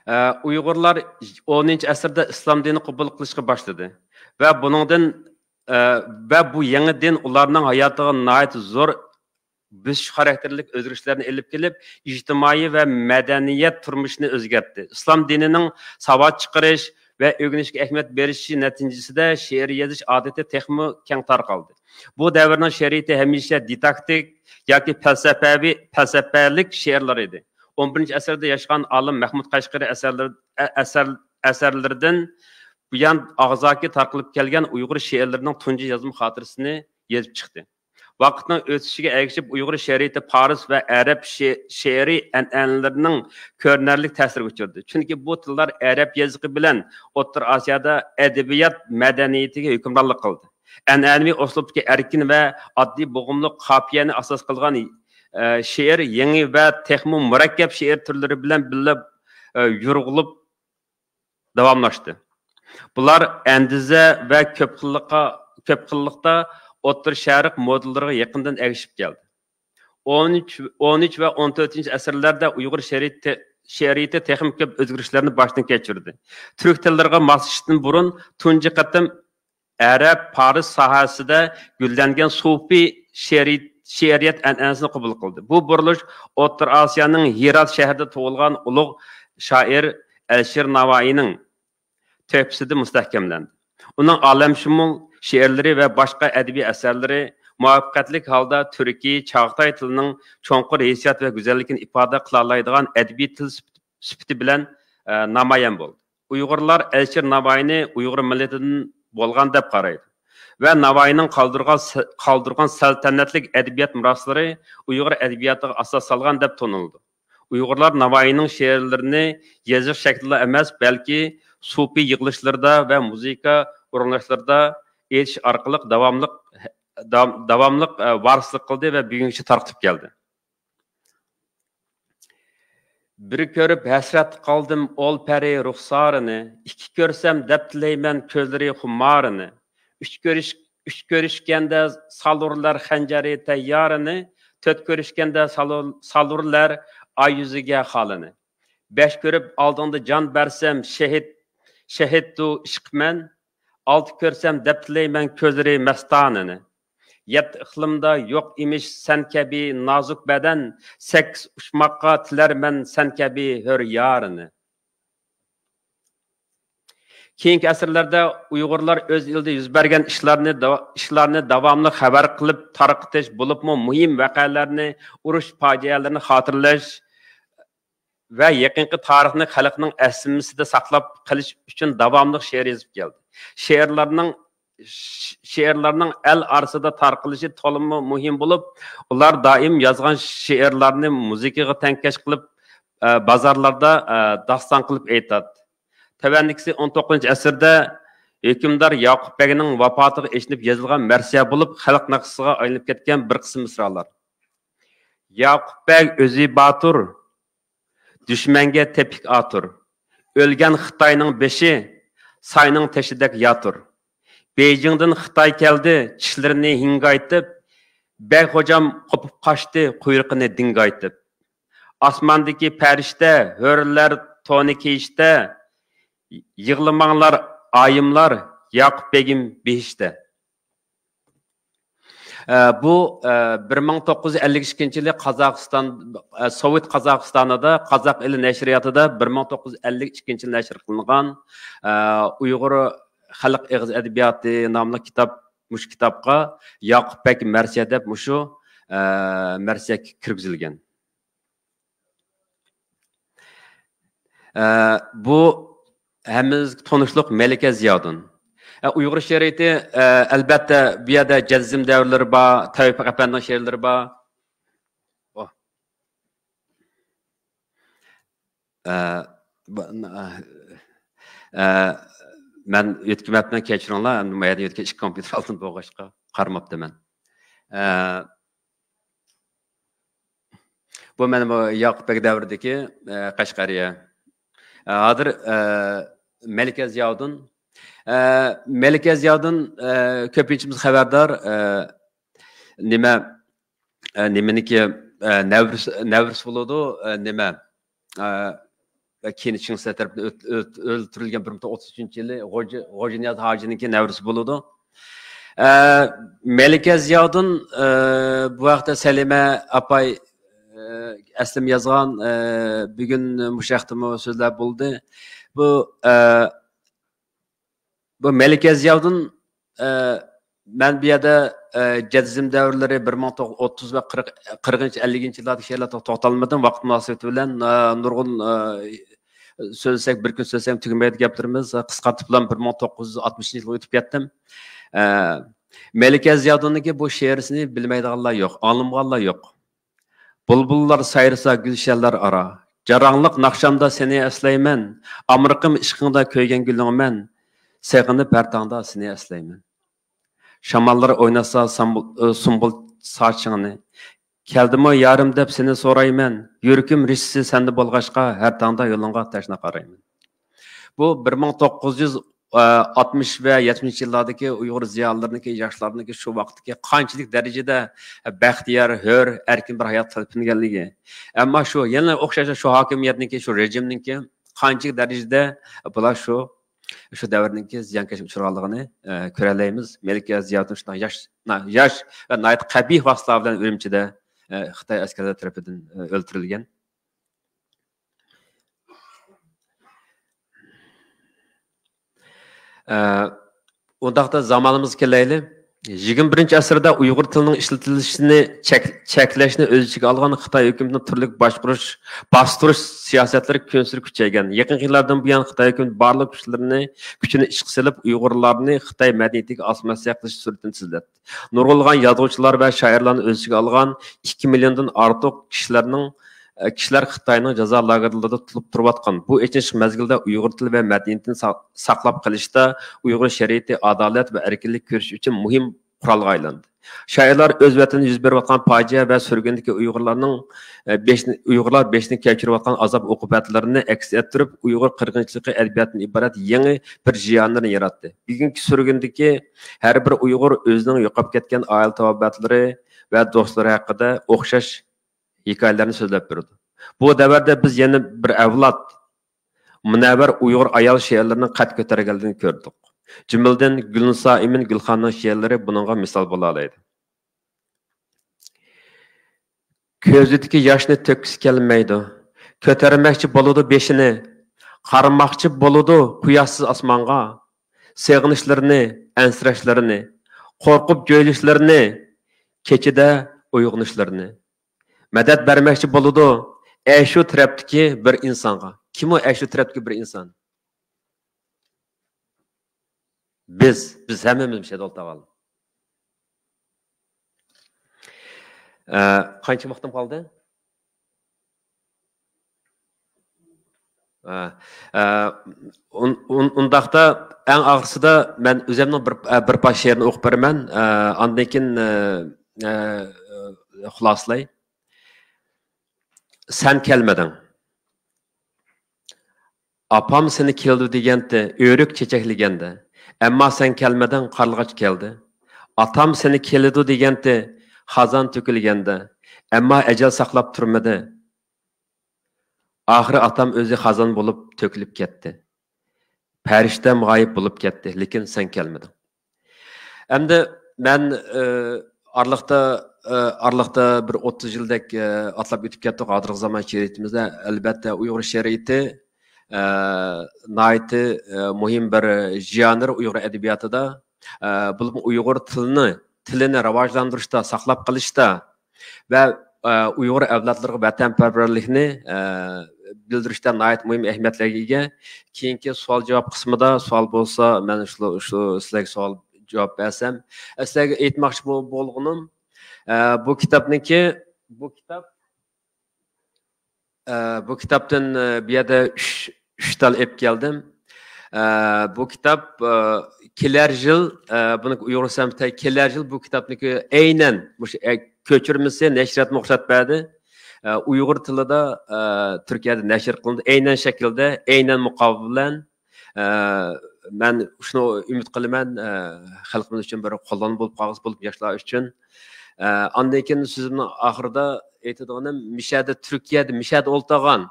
ئە، ئۇيغۇرلار ئونىنچى ئەسىردە ئىسلام دىنى قوبۇل قىلىشقا باشلىدى ۋە بۇنىڭدىن، ئە، ۋە بۇ يېڭى دىن ئۇلارنىڭ ھاياتىغا ناھايىتى زور بۆسۈش خاراكتېرلىك ئۆزگىرىشلەرنى ئېلىپ كېلىپ، ئىجتىمائىي ۋە مەدەنىيەت تۇرمۇشىنى ئۆزگەرتتى. ئىسلام دىنىنىڭ ساۋات چىقىرىش ۋە ئۆگىنىشكە ئەھمىيەت بېرىشى نەتىجىسىدە شېئىر يېزىش ئادىتى تېخىمۇ كەڭ تارقالدى. بۇ دەۋرنىڭ شېئىرىيىتى ھەمىشە دىداكتىك ياكى پەلسەپەۋى، پەلسەپەلىك شېئىرلار ئىدى. ئون بىرىنچى ئەسىردە ياشىغان ئالىم مەھمۇد قەشقىرى ئەسەرلىرى-، ئە-، ئەسەر-، ئەسەرلىرىدىن بۇيان ئاغزاكى تارقىلىپ كەلگەن ئۇيغۇر شېئىرلىرىنىڭ تۇنجى يازما خاتىرىسىنى يېزىپ چىقتى. ۋاقىتنىڭ ئۆتۈشىگە ئەگىشىپ، ئۇيغۇر شېئىرىيىتى پارس ۋە ئەرەب شې-، شېئىرىي ئەنئەنىلىرىنىڭ كۆرۈنەرلىك تەسىرىگە ئۇچرىدى. چۈنكى بۇ تىللار ئەرەب يېزىقى بىلەن ئوتتۇرا ئاسىيادا ئەدەبىيات مەدەنىيىتىگە ھۆكۈمرانلىق قىلدى. ئەنئەنىۋى ئۇسلۇبتىكى ئەركىن ۋە ئاددىي بوغۇملۇق قاپىيەنى ئاساس قىلغان ئە، شېئىر يېڭى ۋە تېخىمۇ مۇرەككەپ شېئىر تۈرلىرى بىلەن بىللە، ئە، يورغىلىپ داۋاملاشتى. بۇلار ئەندىزە ۋە كۆپ خىللىققا، كۆپ خىللىقتا ئوتتۇرا شەرق مودېللىرىغا يېقىندىن ئەگىشىپ كەلدى. ئون ئۈچ، ئون ئۈچ ۋە ئون تۆتىنچى ئەسىرلەردە ئۇيغۇر شېئىرىيىتى، شېئىرىيىتى تېخىمۇ كۆپ ئۆزگىرىشلەرنى باشتىن كەچۈردى. تۈرك تىللىرىغا ماسلىشىشتىن بۇرۇن تۇنجى قېتىم ئەرەب، پارس ساھەسىدە گۈللەنگەن سۇپى شېئىرىي-، شېئىرىيەت ئەنئەنىسىنى قوبۇل قىلدى. بۇ بۇرۇلۇش ئوتتۇرا ئاسىيانىڭ ھىرات شەھىرىدە تۇغۇلغان ئۇلۇغ شائىر ئەلىشىر ناۋايىنىڭ تۆھپىسىدە مۇستەھكەملەندى. ئۇنىڭ ئالەمشۇمۇل شېئىرلىرى ۋە باشقا ئەدەبىي ئەسەرلىرى مۇۋەپپەقىيەتلىك ھالدا تۈركىي، چاغاتاي تىلىنىڭ چوڭقۇر ھېسسىيات ۋە گۈزەللىكىنى ئىپادە قىلالايدىغان ئەدەبىي تىل سۈپىتى، سۈپىتى بىلەن، ئە، نامايان بولدى. ئۇيغۇرلار ئەلىشىر ناۋايىنى ئۇيغۇر مىللىتىدىن بولغان دەپ قارايدۇ ۋە ناۋايىنىڭ قالدۇرغان سە-، قالدۇرغان سەلتەنەتلىك ئەدەبىيات مىراسلىرى ئۇيغۇر ئەدەبىياتىغا ئاساس سالغان دەپ تونۇلىدۇ. ئۇيغۇرلار ناۋايىنىڭ شېئىرلىرىنى يېزىق شەكلىدىلا ئەمەس، بەلكى سۇپى يىغلىشلىرىدا ۋە مۇزىكا ئورۇنلاشلىرىدا ئېيتىش ئارقىلىق داۋاملىق، داۋام-، داۋاملىق، ئە، ۋارىسلىق قىلدى ۋە بۈگۈنگىچە تارقىتىپ كەلدى. بىر كۆرۈپ ھەسرەت قالدىم ئول پەرى رۇخسارىنى، ئىككى كۆرسەم دەپ تىلەيمەن كۆزلىرى خۇمارىنى. ئۈچ كۆرۈش-، ئۈچ كۆرۈشكەندە سالۇرلار خەنجەرى تەييارىنى، تۆت كۆرۈشكەندە سالۇر-، سالۇرلار ئاي يۈزىگە خالىنى. بەش كۆرۈپ ئالدىڭدا جان بەرسەم شېھىت، شېھىتتۇ ئىشقىمەن. ئالتە كۆرسەم دەپ تىلەيمەن كۆزلىرى مەستانىنى. يەتتە ئىقلىمدا يوق ئىمىش سەن كەبى نازۇك بەدەن، سەككىز ئۇچماققا تىلەرمەن سەن كەبى ھۆر يارىنى. كېيىنكى ئەسىرلەردە ئۇيغۇرلار ئۆز ئېلىدا يۈز بەرگەن ئىشلارنى داۋ-، ئىشلارنى داۋاملىق خەۋەر قىلىپ تارقىتىش، بولۇپمۇ مۇھىم ۋەقەلەرنى، ئۇرۇش پاجىئەلىرىنى خاتىرىلەش ۋە يېقىنقى تارىخنى خەلقنىڭ ئەسلىمىسىدە ساقلاپ قېلىش ئۈچۈن داۋاملىق شېئىر يېزىپ كەلدى. شېئىرلارنىڭ، ش-، شېئىرلارنىڭ ئەل ئارىسىدا تارقىلىشى تولىمۇ مۇھىم بولۇپ، ئۇلار دائىم يازغان شېئىرلارنى مۇزىكىغا تەڭكەش قىلىپ، ئە، بازارلاردا، ئە، داستان قىلىپ ئېيتاتتى. تۆۋەندىكىسى ئون توققۇزىنچى ئەسىردە ھۆكۈمدار ياقۇپ بەگنىڭ ۋاپاتىغا ئېچىنىپ يېزىلغان مەرسىيە بولۇپ، خەلق ناخشىسىغا ئايلىنىپ كەتكەن بىر قىسىم مىسرالار. ياقۇپ بەگ ئۆزى باتۇر، دۈشمەنگە تېپىك ئاتۇر. ئۆلگەن خىتاينىڭ بېشى ساينىڭ تېشىدەك ياتۇر. بېيجىڭدىن خىتاي كەلدى، چىشلىرىنى ھىڭگايتىپ، بەگ خوجام قوپۇپ قاچتى، قۇيرۇقىنى دىڭگايتىپ. ئاسماندىكى پەرىشتە، ھۆرلەر تونى كىيىشتە، يىغلىماڭلار ئايىملار، ياقۇپ بېگىم بېھىشتە. ئە، بۇ، ئە، بىر مىڭ توققۇز يۈز ئەللىك ئىككىنچى يىلى قازاقىستان، ئە، سوۋېت قازاقىستانىدا قازاق ئېلى نەشرىياتىدا بىر مىڭ توققۇز يۈز ئەللىك ئىككىنچى يىلى نەشر قىلىنغان، ئە، ئۇيغۇر خەلق ئېغىز ئەدەبىياتى ناملىق كىتاب، مۇشۇ كىتابقا ياقۇپ بەگ مەرسىيە دەپ مۇشۇ، ئە، مەرسىيە كىرگۈزۈلگەن. ئە، بۇ ھەممىمىزگە تونۇشلۇق مەلىكە زىياۋۇدۇن. ئە، ئۇيغۇر شېئىرىيىتى، ئە، ئەلبەتتە، بۇ يەردە جەدىزم دەۋرلىرى بار، تەۋپىق ئەپەندىنىڭ شېئىرلىرى بار. ئوھ. ئە، بۇ، ئە، ئە، مەن يۆتكىمەپتىمەن، كەچۈرۈڭلار. ئەمدى ما يەردە يۆتكە-، ئىككى كومپيۇتېر ئالدىدا بولغاچقا قارىماپتىمەن. ئە، بۇ مانا بۇ ياقۇپ بەگ دەۋرىدىكى، ئە، قەشقەرىيە. ئە، ھازىر، ئە، مەلىكە زىياۋۇدۇن. ئە، مەلىكە زىياۋۇدۇن، ئە، كۆپىنچىمىز خەۋەردار، ئە، نېمە، ئە، نېمىنىكى، ئە، نەۋرىسى، نەۋرىسى بولىدۇ، ئە، نېمە، ئە، كېيىن چىڭ شى تەرىپىدىن ئۆت-، ئۆت-، ئۆلتۈرۈلگەن بىر مىڭ توققۇز يۈز ئوتتۇز ئۈچىنچى يىلى غوجا-، غوجانىياز ھاجىنىڭكى نەۋرىسى بولىدۇ. ئە، مەلىكە زىياۋۇدۇن، ئە، بۇ ھەقتە سەلىمە ئاپاي، ئە، ئەسلىمە يازغان، ئە، بۈگۈن مۇشۇ ھەقتىمۇ سۆزلەپ بولدى. بۇ، ئە، بۇ مەلىكە زىياۋۇدۇن، ئە، مەن بۇ يەردە، ئە، جەدىزم دەۋرلىرى بىر مىڭ توققۇز يۈز ئوتتۇز ۋە قىرىق، قىرىقىنچى، ئەللىكىنچى يىللاردىكى شېئىرلارغا توختالمىدىم. ۋاقىت مۇناسىۋىتى بىلەن، ئە، نۇرغۇن، ئە، سۆزلىسەك، بىر كۈن سۆزلىسەم تۈگىمەيدۇ گەپلىرىمىز. قىسقارتىپلا بىر مىڭ توققۇز يۈز ئاتمىشىنچى يىلغا ئۆتۈپ كەتتىم. ئە، مەلىكە زىياۋۇدۇننىڭكى بۇ شېئىرىسىنى بىلمەيدىغانلار يوق، ئاڭلىمىغانلار يوق. بۇلبۇللار سايرىسا گۈلشەنلەر ئارا، جاراڭلىق ناخشامدا سېنى ئەسلەيمەن، ئامرىقىم ئىشقىڭدا كۆيگەن گۈلۈڭمەن، سېغىنىپ ھەر تاڭدا سېنى ئەسلەيمەن. شاماللار ئويناتسا سامبۇل-، ئى، سۇمبۇل ساچىڭنى، كەلدىمۇ يارىم دەپ سېنى سورايمەن، يۈرىكىم رىشتىسى سەندە بولغاچقا، ھەر تاڭدا يولۇڭغا تەشنا قارايمەن. بۇ بىر مىڭ توققۇز يۈز ئاتمىش ۋە يەتمىشىنچى يىللاردىكى ئۇيغۇر زىيالىيلىرىنىڭكى، ياشلارنىڭكى شۇ ۋاقىتتىكى قانچىلىك دەرىجىدە بەختىيار، ھۆر، ئەركىن بىر ھايات تەلپۈنگەنلىكى. ئەمما شۇ، يەنە ئوخشاشلا شۇ ھاكىمىيەتنىڭكى، شۇ رېجىمنىڭكى قانچىلىك دەرىجىدە بۇلار شۇ، شۇ دەۋرنىڭكى زىيانكەشلىككە ئۇچرىغانلىقىنى، ئە، كۆرەلەيمىز. مەلىكە زىياۋۇدۇن شۇنداق ياش، نا-، ياش ۋە ناھايىتى قەبىھ ۋاسىتىلەر بىلەن ئۈرۈمچىدە، ئە، خىتاي ئەسكەرلىرى تەرىپىدىن، ئە، ئۆلتۈرۈلگەن. ئە، ئۇنداقتا زامانىمىزغا كېلەيلى. يىگىرمە بىرىنچى ئەسىردە ئۇيغۇر تىلىنىڭ ئىشلىتىلىشىنى چەك-، چەكلەشنى ئۆز ئىچىگە ئالغان خىتاي ھۆكۈمىتىنىڭ تۈرلۈك باشقۇرۇش، باستۇرۇش سىياسەتلىرى كۈنسېرى كۈچەيگەن. يېقىنقى يىللاردىن بۇيان خىتاي ھۆكۈمىتى بارلىق كۈچلىرىنى، كۈچىنى ئىشقا سېلىپ، ئۇيغۇرلارنى خىتاي مەدەنىيىتىگە ئاسسىمىلياتسىيە قىلىش سۈرئىتىنى تېزلەتتى. نۇرغۇنلىغان يازغۇچىلار ۋە شائىرلارنى ئۆز ئىچىگە ئالغان ئىككى مىليوندىن ئارتۇق كىشىلەرنىڭ، كىشىلەر خىتاينىڭ جازا لاگېرلىرىدا تۇتۇلۇپ تۇرۇۋاتقان. بۇ ئېچىنىشلىق مەزگىلدە ئۇيغۇر تىلى ۋە مەدەنىيىتىنى سا-، ساقلاپ قېلىشتا، ئۇيغۇر شەرىئىتى، ئادالەت ۋە ئەركىنلىك كۈرىشى ئۈچۈن مۇھىم قورالغا ئايلاندى. شائىرلار ئۆز ۋەتىنىدە يۈز بېرىۋاتقان پاجىئە ۋە سۈرگۈندىكى ئۇيغۇرلارنىڭ، ئە، بېشىنى، ئۇيغۇرلار بېشىدىن كەچۈرۈۋاتقان ئازاب ئوقۇبەتلىرىنى ئەكس ئەتتۈرۈپ، ئۇيغۇر قىرغىنچىلىقى ئەدەبىياتىدىن ئىبارەت يېڭى بىر ژانىرنى ياراتتى. بۈگۈنكى سۈرگۈندىكى ھەر بىر ئۇيغۇر ئۆزىنىڭ يوقاپ كەتكەن ئائىلە تاۋابىئاتلىرى ۋە دوستلىرى ھەققىدە ئوخشاش ھېكايىلەرنى سۆزلەپ بېرىدۇ. بۇ دەۋردە بىز يەنە بىر ئەۋلاد مۇنەۋۋەر ئۇيغۇر ئايال شېئىرلىرىنىڭ قەد كۆتەرگەنلىكىنى كۆردۇق. جۈملىدىن گۈلنىسا ئىمىن گۈلخاننىڭ شېئىرلىرى بۇنىڭغا مىسال بولالايدۇ. كۆزىدىكى ياشنى تۆككۈسى كەلمەيدۇ. كۆتەرمەكچى بولىدۇ بېشىنى، قارىماقچى بولىدۇ قۇياشسىز ئاسمانغا. سېغىنىشلىرىنى، ئەنسىرەشلىرىنى، قورقۇپ جۆيلۈشلىرىنى، كېچىدە ئويغىنىشلىرىنى. مەدەت بەرمەكچى بولىدۇ ئەشۇ تەرەپتىكى بىر ئىنسانغا. كىم ئۇ ئەشۇ تەرەپتىكى بىر ئىنسان؟ بىز، بىز ھەممىمىز مۇشۇ يەردە ئولتۇرغان. ئە، قانچە ۋاقتىم قالدى؟ ئە، ئە، ئۇن-، ئۇن-، ئۇنداقتا ئەڭ ئاخىرسىدا مەن ئۆزۈمنىڭ بىر، ئە، بىر پارچە شېئىرنى ئوقۇپ بېرىمەن. ئە، ئاندىن كېيىن، ئە، ئە، خۇلاسىلاي. سەن كەلمىدىڭ. ئاپام سېنى كېلىدۇ دېگەنتى، ئۆرۈك چېچەكلىگەندە. ئەمما سەن كەلمىدىڭ، قارلىغاچ كەلدى. ئاتام سېنى كېلىدۇ دېگەنتى، خازان تۆكۈلگەندە. ئەمما ئەجەل ساقلاپ تۇرمىدى. ئاخىرى ئاتام ئۆزى خازان بولۇپ تۆكۈلۈپ كەتتى. پەرىشتەم غايىب بولۇپ كەتتى، لېكىن سەن كەلمىدىڭ. ئەمدى مەن، ئى، ئارىلىقتا، ئى، ئارىلىقتا بىر ئوتتۇز يىلدەك، ئى، ئاتلاپ ئۆتۈپ كەتتۇق ھازىرقى زامان شېئىرىيىتىمىزدە. ئەلۋەتتە، ئۇيغۇر شېئىرىيىتى، ئى، ناھايىتى، ئى، مۇھىم بىر ژانىر ئۇيغۇر ئەدەبىياتىدا. ئى، بولۇپمۇ ئۇيغۇر تىلىنى، تىلىنى راۋاجلاندۇرۇشتا، ساقلاپ قېلىشتا، ۋە، ئە، ئۇيغۇر ئەۋلادلىرىغا ۋەتەنپەرۋەرلىكنى، ئە، بىلدۈرۈشتە ناھايىتى مۇھىم ئەھمىيەتلەرگە ئىگە. كېيىنكى سوئال جاۋاب قىسمىدا سوئال بولسا، مەن شۇ، شۇ سىلەرگە سوئال جاۋاب بەرسەم، ئە، سىلەرگە ئېيتماقچى بو-، بولغىنىم، ئە، بۇ كىتابنىڭكى، بۇ كىتاب ئە، بۇ كىتابتىن، ئە، بۇ يەردە ئۈچ، ئۈچ تال ئېلىپ كەلدىم. ئە، بۇ كىتاب، ئە، كېلەر يىل، ئە، بۇنى ئۇيغۇرچە كېلەر يىل بۇ كىتابنىڭكى ئەينەن مۇشۇ، ئە، كۆچۈرمىسى نەشرىياتمۇ رۇخسەت بەردى. ئە، ئۇيغۇر تىلىدا، ئە، تۈركىيەدە نەشر قىلىندى. ئەينەن شەكىلدە، ئەينەن مۇقاۋا بىلەن. ئە، مەن شۇنى ئۈمىد قىلىمەن، ئە، خەلقىمىز ئۈچۈن بىر قوللانما بولۇپ قالغۇسى بولۇپ ياشلار ئۈچۈن. ئە، ئاندىن كېيىن سۆزۈمنىڭ ئاخىرىدا ئېيتىدىغىنىم، مىشەدە، تۈركىيەدە، مىشەدە ئولتۇرغان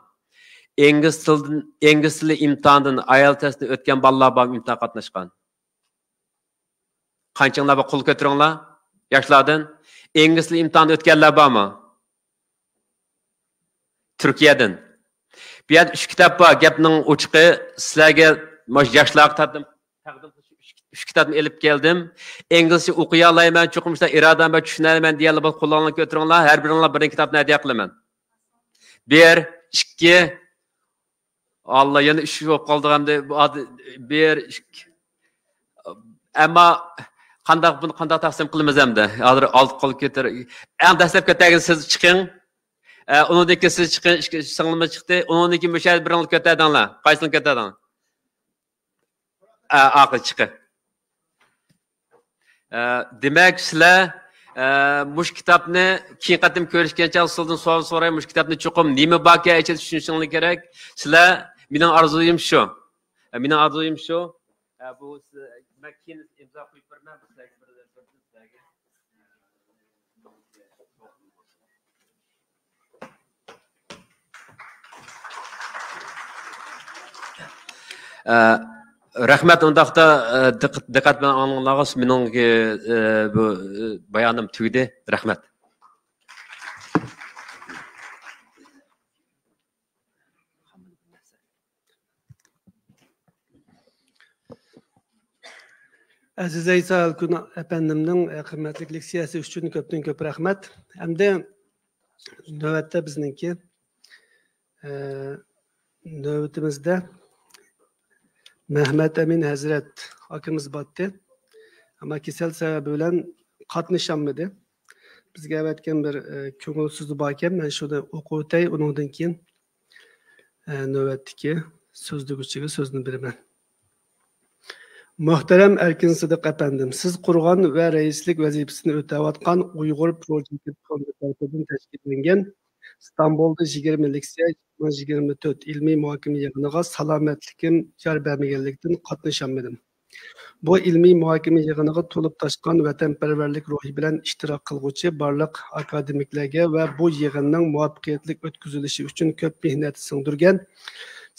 ئىنگلىز تىلىدىن، ئىنگلىز تىلى ئىمتىھانىدىن ئايەلتىسنى ئۆتكەن بالىلار بارمۇ ئىمتىھان قاتناشقان؟ قانچىڭلار بار، قول كۆتۈرۈڭلار. ياشلاردىن ئىنگلىز تىلى ئىمتىھانىدىن ئۆتكەنلەر بارمۇ؟ تۈركىيەدىن. بۇ يەردە ئۈچ كىتاب بار. گەپنىڭ ئوچۇقى، سىلەرگە، مۇشۇ ياشلارغا تەقدىم، تەقدىم قىلىش ئۈچ، ئۈچ كىتابنى ئېلىپ كەلدىم. ئىنگلىزچە ئوقۇيالايمەن، چوقۇم شۇنداق ئىرادەم بار، چۈشىنەلەيمەن دېگەنلەر بولسا قولۇڭلارنى كۆتۈرۈڭلار. ھەر بىرىڭلار بىرىنچى كىتابنى ھەدىيە قىلىمەن. بىر، ئىككى، ئاللا، يەنە ئۈچ بولۇپ قالدى ئەمدى. بۇ ئاد-، بىر، ئىككى. ئەمما قانداق، بۇنى قانداق تەقسىم قىلىمىز ئەمدى؟ ھازىر ئالتە قول كۆتۈر-، ئەڭ دەسلەپ كۆتەرگەن سىز چىقىڭ. ئە، ئۇنىڭدىن كېيىن سىز چىقىڭ، ئىككى سىڭلىمىز چىقتى. ئۇنىڭدىن كېيىن مۇشۇ يەردە بىرىڭلار كۆتەردىڭلار. قايسىڭلار كۆتەردىڭلار؟ ئە، ئاقىل چىقى. ئە، دېمەك، سىلەر، ئە، مۇشۇ كىتابنى كېيىن قېتىم كۆرۈشكەن چاغدا سىلەردىن سوئال سوراي، مۇشۇ كىتابنى چوقۇم نېمە باركەن ئىچىدە چۈشىنىشىڭلار كېرەك. سىلەر، مېنىڭ ئارزۇيۇم شۇ. ئە، مېنىڭ ئارزۇيۇم شۇ. ئە، بۇ سىز، مەن كېيىن ئىمزا قويۇپ بېرىمەن، بۇ سىلەرگە بىر، بىر، بىر سىلەرگە. ئە، رەھمەت، ئۇنداقتا، ئە، دىق-، دىققەت بىلەن ئاڭلىغانلارغا مېنىڭ، ئە، بۇ، ئە، بايانىم تۈگىدى. رەھمەت. ئەزىز ئەيسا ئەلكۈن ئەپەندىمنىڭ، ئە، قىممەتلىك لېكسىيەسى ئۈچۈن كۆپتىن كۆپ رەھمەت. ئەمدى نۆۋەتتە بىزنىڭكى، ئە، نۆۋىتىمىزدە مەھمەت ئەمىن ھەزرەت ئاكىمىز باتتى. ئەمما كېسەل سەۋەبى بىلەن قاتنىشالمىدى. بىزگە ئەۋەتكەن بىر، ئە، كۆڭۈل سۆزى باركەن، مەن شۇنى ئوقۇۋېتەي، ئۇنىڭدىن كېيىن، ئە، نۆۋەتتىكى سۆزلىگۈچىگە سۆزنى بېرىمەن. مۆھتەرەم ئەركىن سىدىق ئەپەندىم، سىز قۇرغان ۋە رەئىسلىك ۋەزىپىسىنى ئۆتەۋاتقان ئۇيغۇر پروجېكت فوندى تەرىپىدىن تەشكىللەنگەن ئىستانبۇلدا يىگىرمە لېكسىيە، يىگىرمە تۆت ئىلمىي مۇھاكىمە يىغىنىغا سالامەتلىكىم يار بەرمىگەنلىكتىن قاتنىشالمىدىم. بۇ ئىلمىي مۇھاكىمە يىغىنىغا تولۇپ تاشقان ۋەتەنپەرۋەرلىك روھى بىلەن ئىشتىراك قىلغۇچى بارلىق ئاكادېمىكلارغا ۋە بۇ يىغىننىڭ مۇۋەپپەقىيەتلىك ئۆتكۈزۈلۈشى ئۈچۈن كۆپ مېھنەت سىڭدۈرگەن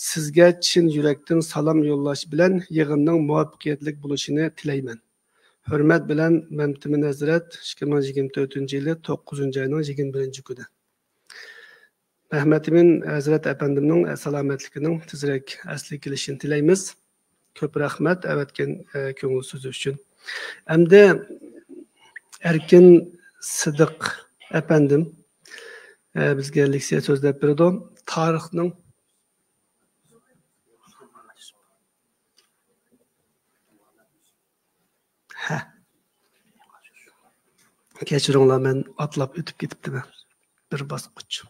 سىزگە چىن يۈرەكتىن سالام يوللاش بىلەن، يىغىننىڭ مۇۋەپپەقىيەتلىك بولۇشىنى تىلەيمەن. ھۆرمەت بىلەن، مەمتىمىن ھەزرەت، ئىككى مىڭ يىگىرمە تۆتىنچى يىلى توققۇزىنچى ئاينىڭ يىگىرمە بىرىنچى كۈنى. مەھمەتئىمىن ھەزرەت ئەپەندىمنىڭ سالامەتلىكىنىڭ تېزرەك ئەسلىگە كېلىشىنى تىلەيمىز. كۆپ رەھمەت ئەۋەتكەن، ئە، كۆڭۈل سۆزى ئۈچۈن. ئەمدى ئەركىن سىدىق ئەپەندىم، ئە، بىزگە لېكسىيە سۆزلەپ بېرىدۇ. تارىخنىڭ، ھە. كەچۈرۈڭلار، مەن ئاتلاپ ئۆتۈپ كېتىپتىمەن. بىر باسقۇچ.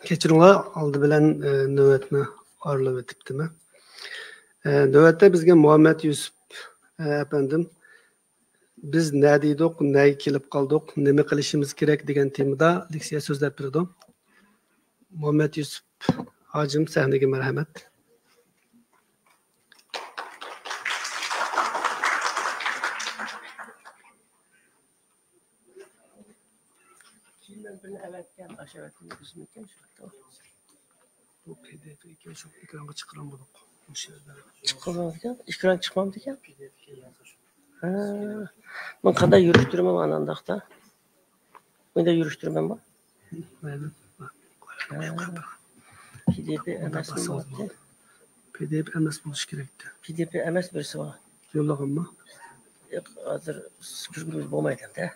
كەچۈرۈڭلار، ئالدى بىلەن، ئە، نۆۋەتنى ئارىلاپ ئۆتۈپتىمەن. ئە، نۆۋەتتە بىزگە مۇھەممەد يۈسۈپ، ئە، ئەپەندىم، بىز نەدە ئىدۇق، نەگە كېلىپ قالدۇق، نېمە قىلىشىمىز كېرەك دېگەن تېمىدا لېكسىيە سۆزلەپ بېرىدۇ. مۇھەممەد يۈسۈپ ھاجىم، سەھنىگە مەرھەمەت. كېيىن مەن بىرنى ئەۋەتكەن، ئاشۇ ئەۋەتكەن ئۆزۈمكەن شۇ. بۇ پى دى ئېف ئىكەن، شۇ ئېكرانغا چىقىرغان بولۇپ، مۇشۇ يەردە. چىقىرمامدىكەن؟ ئېكران چىقمامدىكەن؟ ھە. مەن قانداق يۈرۈشتۈرىمەن ئانداقتا؟ مۇنداق يۈرۈشتۈرىمەنمۇ؟ مەيلى. پى دى ئېف ئەمەس بولمايتتى. پى دى ئېف ئەمەس بولۇشى كېرەكتى. پى دى ئېف ئەمەس بىرسى بار. يوللىغانمۇ؟ ياق، ھازىر كىرگۈزگىلى بولمايدۇ ئەمدى.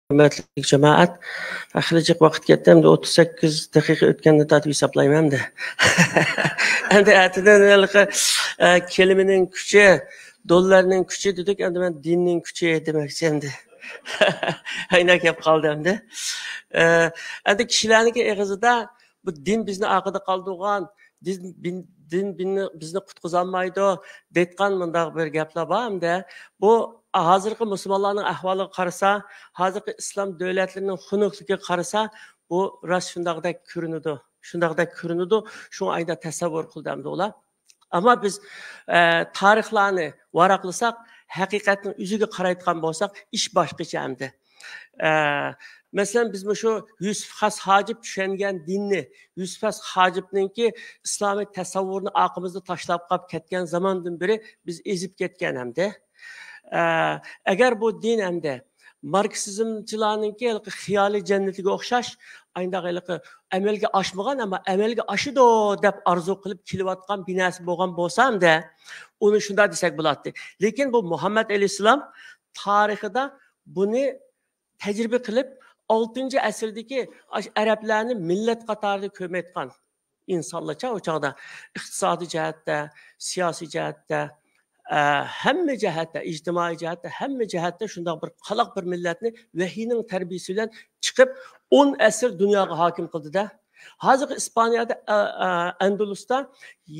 ھۆرمەتلىك جامائەت، خېلى جىق ۋاقىت كەتتى، ئەمدى ئوتتۇز سەككىز دەقىقە ئۆتكەندىن تارتىپ ھېسابلايمەن ئەمدى. ئەمدى ئەتىدىن ھېلىقى، ئە، كەلىمىنىڭ كۈچى، دوللارنىڭ كۈچى دېدۇق، ئەمدى مەن دىننىڭ كۈچى دېمەكچى ئەمدى. ئەينەك كەپ قالدى ئەمدى. ئە، ئەمدى كىشىلەرنىڭكى ئېغىزىدا بۇ دىن بىزنى ئارقىدا قالدۇرغان، دىن، بىن-، دىن بىننى، بىزنى قۇتقۇزالمايدۇ دەيدىغان مۇنداق بىر گەپلەر بار ئەمدى. بۇ ھازىرقى مۇسۇلمانلارنىڭ ئەھۋالىغا قارىسا، ھازىرقى ئىسلام دۆلەتلىرىنىڭ خۇنۈكلۈكىگە قارىسا، بۇ راست شۇنداقدەك كۆرۈنىدۇ. شۇنداقدەك كۆرۈنىدۇ. شۇڭا ئايدا تەسەۋۋۇر قىلدى ئەمدى ئۇلار. ئەمما بىز، ئە، تارىخلارنى ۋاراقلىساق، ھەقىقەتنىڭ يۈزىگە قارايدىغان بولساق، ئىش باشقىچە ئەمدى. ئە، مەسىلەن، بىز مۇشۇ يۈسۈپ خاس ھاجىپ چۈشەنگەن دىننى، يۈسۈپ خاس ھاجىپنىڭكى ئىسلامىي تەسەۋۋۇرنى ئارقىمىزدا تاشلاپ قاپ كەتكەن زاماندىن بېرى بىز ئېزىپ كەتكەن ئەمدى. ئە، ئەگەر بۇ دىن ئەمدى ماركسىزمچىلارنىڭكى ھېلىقى خىيالىي جەننىتىگە ئوخشاش، ئاينداق ھېلىقى ئەمەلگە ئاشمىغان، ئەمما ئەمەلگە ئاشىدۇ دەپ ئارزۇ قىلىپ كېلىۋاتقان بىناسى بولغان بولسا ئەمدى، ئۇنى شۇنداق دېسەك بولاتتى. لېكىن بۇ مۇھەممەد ئەلەيھىسسالام تارىخىدا بۇنى تەجرىبە قىلىپ، ئالتىنچى ئەسىردىكى ئاشۇ ئەرەبلەرنى مىللەت قاتارىدا كۆرمەيدىغان ئىنسانلارچە ئۇ چاغدا ئىقتىسادىي جەھەتتە، سىياسىي جەھەتتە، ئە، ھەممە جەھەتتە، ئىجتىمائىي جەھەتتە، ھەممە جەھەتتە شۇنداق بىر قالاق بىر مىللەتنى ۋەھىينىڭ تەربىيىسى بىلەن چىقىپ، ئون ئەسىر دۇنياغا ھاكىم قىلدى-دە. ھازىرقى ئىسپانىيەدە، ئە، ئە، ئەندۇلۇستا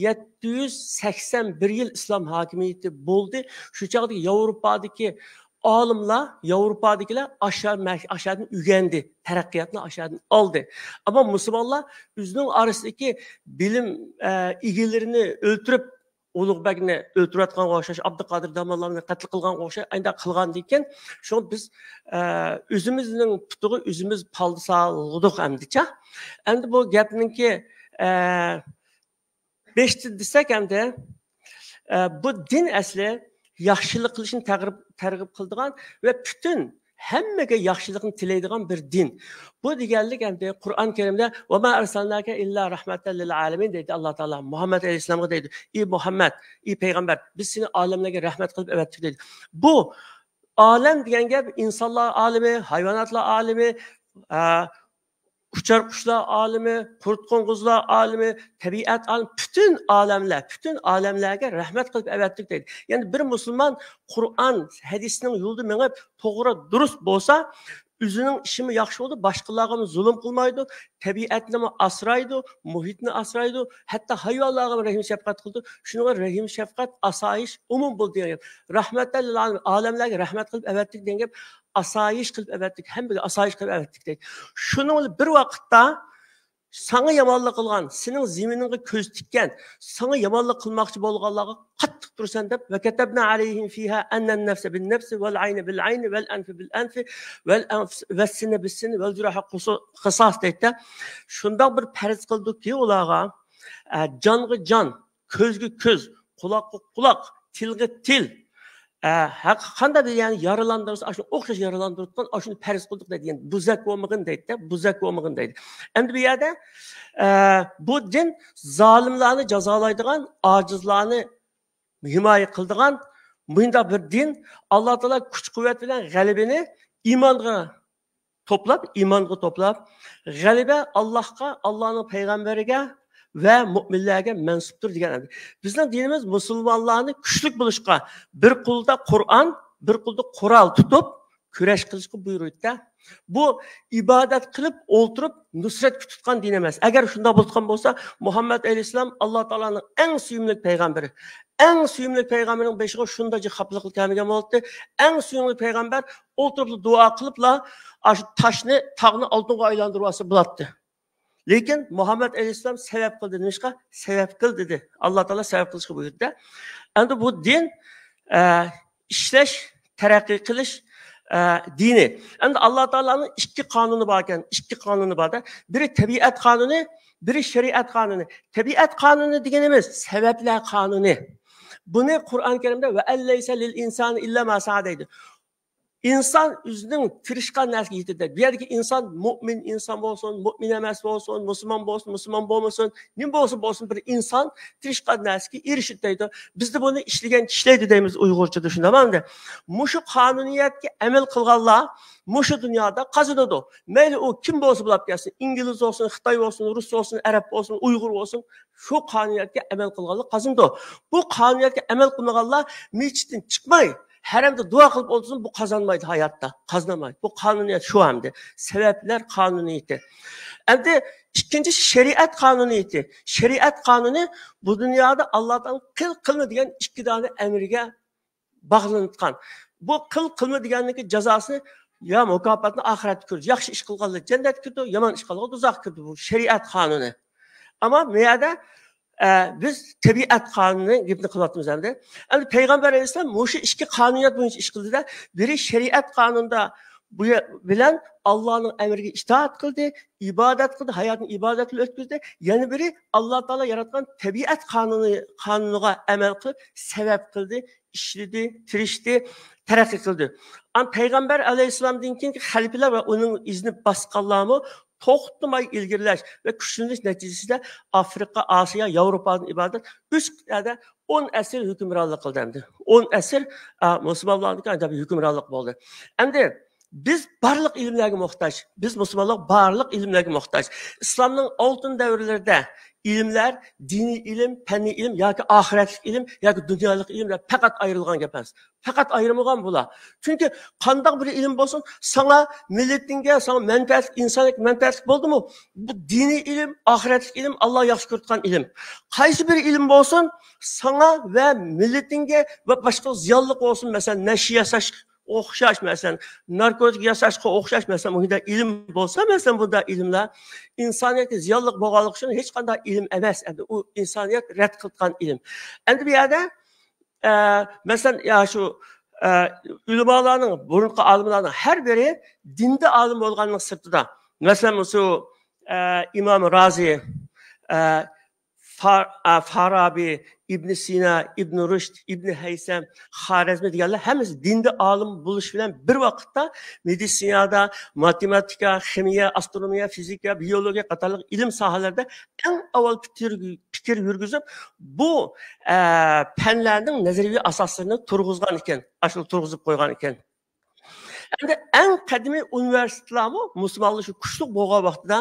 يەتتە يۈز سەكسەن بىر يىل ئىسلام ھاكىمىيىتى بولدى. شۇ چاغدا ياۋروپادىكى ئالىملار، ياۋروپادىكىلەر ئاشۇ مە-، ئاشۇدىن ئۆگەندى، تەرەققىياتنى ئاشۇدىن ئالدى. ئەمما مۇسۇلمانلار ئۆزىنىڭ ئارىسىدىكى بىلىم، ئە، ئىگىلىرىنى ئۆلتۈرۈپ، ئۇلۇغ بەگنى ئۆلتۈرۈۋەتكەنگە ئوخشاش، ئابدۇقادىر داموللامنى قەتل قىلغانغا ئوخشاش، ئاينداق قىلغاندىكىن، شۇڭا بىز، ئە، ئۆزىمىزنىڭ پۇتىغا ئۆزىمىز پالدا سالدۇق ئەمدىچە. ئەمدى بۇ گەپنىڭكى، ئە، بېشىدا دېسەك ئەمدى، ئە، بۇ دىن ئەسلى ياخشىلىق قىلىشنى تەرغىب، تەرغىب قىلىدىغان ۋە پۈتۈن ھەممىگە ياخشىلىقنى تىلەيدىغان بىر دىن. بۇ دېگەنلىك ئەمدى قۇرئان كەرىمدە «ۋەما ئەرسەلناكە ئىللا رەھمەتەن لىل ئالەمىن» دەيدۇ ئاللا تائالا مۇھەممەد ئەلەيھىسسالامغا دەيدۇ، ئى مۇھەممەد، ئى پەيغەمبەر، بىز سېنى ئالەملەرگە رەھمەت قىلىپ ئەۋەتتۇق دەيدۇ. بۇ ئالەم دېگەن گەپ ئىنسانلار ئالىمى، ھايۋاناتلار ئالىمى، ئە، ئۇچار قۇشلار ئالىمى، قۇرت قوڭغۇزلار ئالىمى، تەبىئەت ئالىمى، پۈتۈن ئالەملەر، پۈتۈن ئالەملەرگە رەھمەت قىلىپ ئەۋەتتۇق دەيدۇ. يەنى بىر مۇسۇلمان قۇرئان ھەدىسنىڭ يولىدا مېڭىپ، توغرا، دۇرۇست بولسا، ئۆزىنىڭ ئىشىمۇ ياخشى بولىدۇ، باشقىلارغىمۇ زۇلۇم قىلمايدۇ، تەبىئەتنىمۇ ئاسرايدۇ، مۇھىتنى ئاسرايدۇ، ھەتتا ھايۋانلارغىمۇ رەھىم شەپقەت قىلىدۇ. شۇنىڭغا رەھىم شەپقەت، ئاسايىش ئومۇم بولىدۇ دېگەن گەپ. رەھمەتەن لىل ئالەمىن، ئالەملەرگە رەھمەت قىلىپ ئەۋەتتۇق دېگەن گەپ. ئاسايىش قىلىپ ئەۋەتتۇق، ھەممىگە ئاسايىش قىلىپ ئەۋەتتۇق دەيدۇ. شۇنىڭ بىلەن بىر ۋاقىتتا ساڭا يامانلىق قىلغان، سېنىڭ زېمىنىڭغا كۆز تىككەن، ساڭا يامانلىق قىلماقچى بولغانلارغا قاتتىق تۇرىسەن دەپ، «ۋەكەتەبنا ئەلەيھىم فىھا ئەننەن نەفسە بىن نەفسى ۋەل ئەينە بىل ئەينى ۋەل ئەنفە بىل ئەنفى ۋەل ئەنف-، ۋەسسىنە بىسسىنى ۋەل جۇرەھە قۇسۇ-، قىساس» دەيدۇ. شۇنداق بىر پەرز قىلدۇقكى ئۇلارغا، ئە، جانغا جان، كۆزگە كۆز، قۇلاققا قۇلاق، تىلغا تىل، ئە، ھەق-، قانداق بىر يەرنى يارىلاندۇرسا، ئاشۇنى ئوخشاش يارىلاندۇرۇتقان، ئاشۇنى پەرز قىلدۇق دەيدىغەن، بۇزەك بولمىغىن دەيدۇ، بۇزەك بولمىغىن دەيدۇ. ئەمدى بۇ يەردە، ئە، بۇ دىن زالىملارنى جازالايدىغان، ئاجىزلارنى ھىمايە قىلىدىغان مۇنداق بىر دىن. ئاللا تائالا كۈچ-قۇۋۋەت بىلەن غەلىبىنى ئىمانغا توپلاپ، ئىمانغا توپلاپ، غەلىبە ئاللاھقا، ئاللانىڭ پەيغەمبىرىگە ۋە مۆمىنلەرگە مەنسۇپتۇر دېگەن. بىزنىڭ دىنىمىز مۇسۇلمانلارنى كۈچلۈك بولۇشقا، بىر قولدا قۇرئان، بىر قولدا قورال تۇتۇپ كۈرەش قىلىشقا بۇيرۇيدۇ. بۇ ئىبادەت قىلىپ ئولتۇرۇپ نۇسرەت كۈتۈۋاتقان دىن ئەمەس. ئەگەر شۇنداق بولۇۋاتقان بولسا، مۇھەممەد ئەلەيھىسسالام ئاللا تائالانىڭ ئەڭ سۆيۈملۈك پەيغەمبىرى. ئەڭ سۆيۈملۈك پەيغەمبىرنىڭ بېشىغا شۇنداق جىق خاپىلىقلار كەلمىگەن بولاتتى. ئەڭ سۆيۈملۈك پەيغەمبەر ئولتۇرۇپلا دۇئا قىلىپلا ئاشۇ تاشنى، تاغنى ئالتۇنغا ئايلاندۇرۇۋالسا بولاتتى. لېكىن مۇھەممەد ئەلەيھىسسالام سەۋەب قىلدى. نېمىشقا؟ سەۋەب قىل دېدى. ئاللا تائالا سەۋەب قىلىشقا بۇيرۇدى. ئەمدى بۇ دىن، ئە، ئىشلەش، تەرەققىي قىلىش، ئە، دىنى. ئەمدى ئاللا تائالانىڭ ئىككى قانۇنى بار ئىكەن. ئىككى قانۇنى بار-دە. بىرى تەبىئەت قانۇنى، بىرى شەرىئەت قانۇنى. تەبىئەت قانۇنى دېگىنىمىز سەۋەبلەر قانۇنى. بۇنى قۇرئان كەرىمدە «ۋە ئەن لەيسە لىل ئىنسانى ئىللا ما سەئە» دەيدۇ. ئىنسان ئۆزىنىڭ تىرىشقان نەرسىگە يېتىدۇ. بۇ يەردىكى ئىنسان مۆمىن ئىنسان بولسۇن، مۆمىن ئەمەس بولسۇن، مۇسۇلمان بولسۇن، مۇسۇلمان بولمىسۇن، نېمە بولسا بولسۇن، بىر ئىنسان تىرىشقان نەرسىگە ئېرىشىدۇ دەيدۇ. بىزدە بۇنى ئىشلىگەن كىشىلەيدۇ دەيمىز ئۇيغۇرچىدا، شۇنداقمۇ ئەمدى؟ مۇشۇ قانۇنىيەتكە ئەمەل قىلغانلار مۇشۇ دۇنيادا قازىنىدۇ. مەيلى ئۇ كىم بولسا بولاپ كەلسۇن، ئىنگلىز بولسۇن، خىتاي بولسۇن، رۇس بولسۇن، ئەرەب بولسۇن، ئۇيغۇر بولسۇن، شۇ قانۇنىيەتكە ئەمەل قىلغانلار قازىنىدۇ. بۇ قانۇنىيەتكە ئەمەل قىلمىغانلار مەسچىتتىن چىقماي، ھەرەمدە دۇئا قىلىپ ئولتۇرسۇن، بۇ قازانمايدۇ ھاياتتا، قازانمايدۇ. بۇ قانۇنىيەت شۇ ئەمدى. سەۋەبلەر قانۇنىيىتى. ئەمدى ئىككىنچى شەرىئەت قانۇنىيىتى. شەرىئەت قانۇنى بۇ دۇنيادا ئاللا تائالا قىل، قىلما دېگەن ئىككى دانە ئەمرىگە باغلىنىدىغان. بۇ قىل، قىلما دېگەننىڭكى جازاسىنى يا مۇكاپاتنى ئاخىرەتتە كۆرىدۇ. ياخشى ئىش قىلغانلار جەننەتكە كىرىدۇ، يامان ئىش قىلغانلار دوزاخقا كىرىدۇ. بۇ شەرىئەت قانۇنى. ئەمما بۇ يەردە، ئە، بىز تەبىئەت قانۇنى گېپىنى قىلىۋاتىمىز ئەمدى. ئەمدى پەيغەمبەر ئەلەيھىسسالام مۇشۇ ئىككى قانۇنىيەت بويىچە ئىش قىلدى-دە، بىرى شەرىئەت قانۇنىدا بۇ بىلەن ئاللانىڭ ئەمرىگە ئىتائەت قىلدى، ئىبادەت قىلدى، ھاياتىنى ئىبادەت بىلەن ئۆتكۈزدى. يەنە بىرى، ئاللا تائالا ياراتقان تەبىئەت قانۇنى، قانۇنىغا ئەمەل قىلىپ، سەۋەب قىلدى، ئىشلىدى، تىرىشتى، تەرەققىي قىلدى. ئەم پەيغەمبەر ئەلەيھىسسالامدىن كېيىنكى خەلىپىلەر ۋە ئۇنىڭ ئىزىنى باسقانلارمۇ توختىماي ئىلگىرىلەش ۋە كۈچلىنىش نەتىجىسىدە ئافرىقا، ئاسىيا، ياۋروپادىن ئىبارەت ئۈچ يەردە ئون ئەسىر ھۆكۈمرانلىق قىلدى ئەمدى. ئون ئەسىر، ئا، مۇسۇلمانلارنىڭكى ئەجەب ھۆكۈمرانلىق بولدى. ئەمدى بىز بارلىق ئىلىملەرگە موھتاج. بىز مۇسۇلمانلار بارلىق ئىلىملەرگە موھتاج. ئىسلامنىڭ ئالتۇن دەۋرلىرىدە ئىلىملەر، دىنىي ئىلىم، پەننىي ئىلىم ياكى ئاخىرەتلىك ئىلىم ياكى دۇنيالىق ئىلىم دەپ پەقەت ئايرىلغان گەپ ئەمەس. پەقەت ئايرىمىغان بۇلار. چۈنكى قانداق بىر ئىلىم بولسۇن، ساڭا، مىللىتىڭگە، ساڭا مەنپەئەتلىك، ئىنسانىيەتكە مەنپەئەتلىك بولدىمۇ، بۇ دىنىي ئىلىم، ئاخىرەتلىك ئىلىم، ئاللا ياخشى كۆرىدىغان ئىلىم. قايسى بىر ئىلىم بولسۇن، ساڭا ۋە مىللىتىڭگە ۋە باشقا زىيانلىق بولسۇن، مەسىلەن، نەشە ياساش ئوخشاش، مەسىلەن، ناركوتىك ياساشقا ئوخشاش، مەسىلەن، مۇنداق ئىلىم بولسا، مەسىلەن، بۇنداق ئىلىملەر ئىنسانىيەتكە زىيانلىق بولغانلىقى ئۈچۈن ھېچقانداق ئىلىم ئەمەس، ئەمدى ئۇ ئىنسانىيەت رەت قىلىدىغان ئىلىم. ئەمدى بۇ يەردە، ئە، مەسىلەن، يا شۇ، ئە، ئۆلىمالارنىڭ، بۇرۇنقى ئالىملارنىڭ ھەر بىرى دىندا ئالىم بولغاننىڭ سىرتىدا، مەسىلەن، مۇشۇ، ئە، ئىمام رازى، ئە، فا-، ئا، فارابى، ئىبن سىنا، ئىبن رۇشد، ئىبن ھەيسەم، خارەزمى دېگەنلەر ھەممىسى دىندا ئالىم بولۇش بىلەن بىر ۋاقىتتا مېدىتسىنادا، ماتېماتىكا، خىمىيە، ئاسترونومىيە، فىزىكا، بىيولوگىيە قاتارلىق ئىلىم ساھەلەردە ئەڭ ئاۋۋال پىكىر، پىكىر يۈرگۈزۈپ، بۇ، ئە، پەنلەرنىڭ نەزەرىيىۋى ئاساسلىرىنى تۇرغۇزغان ئىكەن، ئاشۇ تۇرغۇزۇپ قويغان ئىكەن. ئەمدى ئەڭ قەدىمىي ئۇنىۋېرسىتېتلارمۇ مۇسۇلمانلار شۇ كۈچلۈك بولغان ۋاقتىدا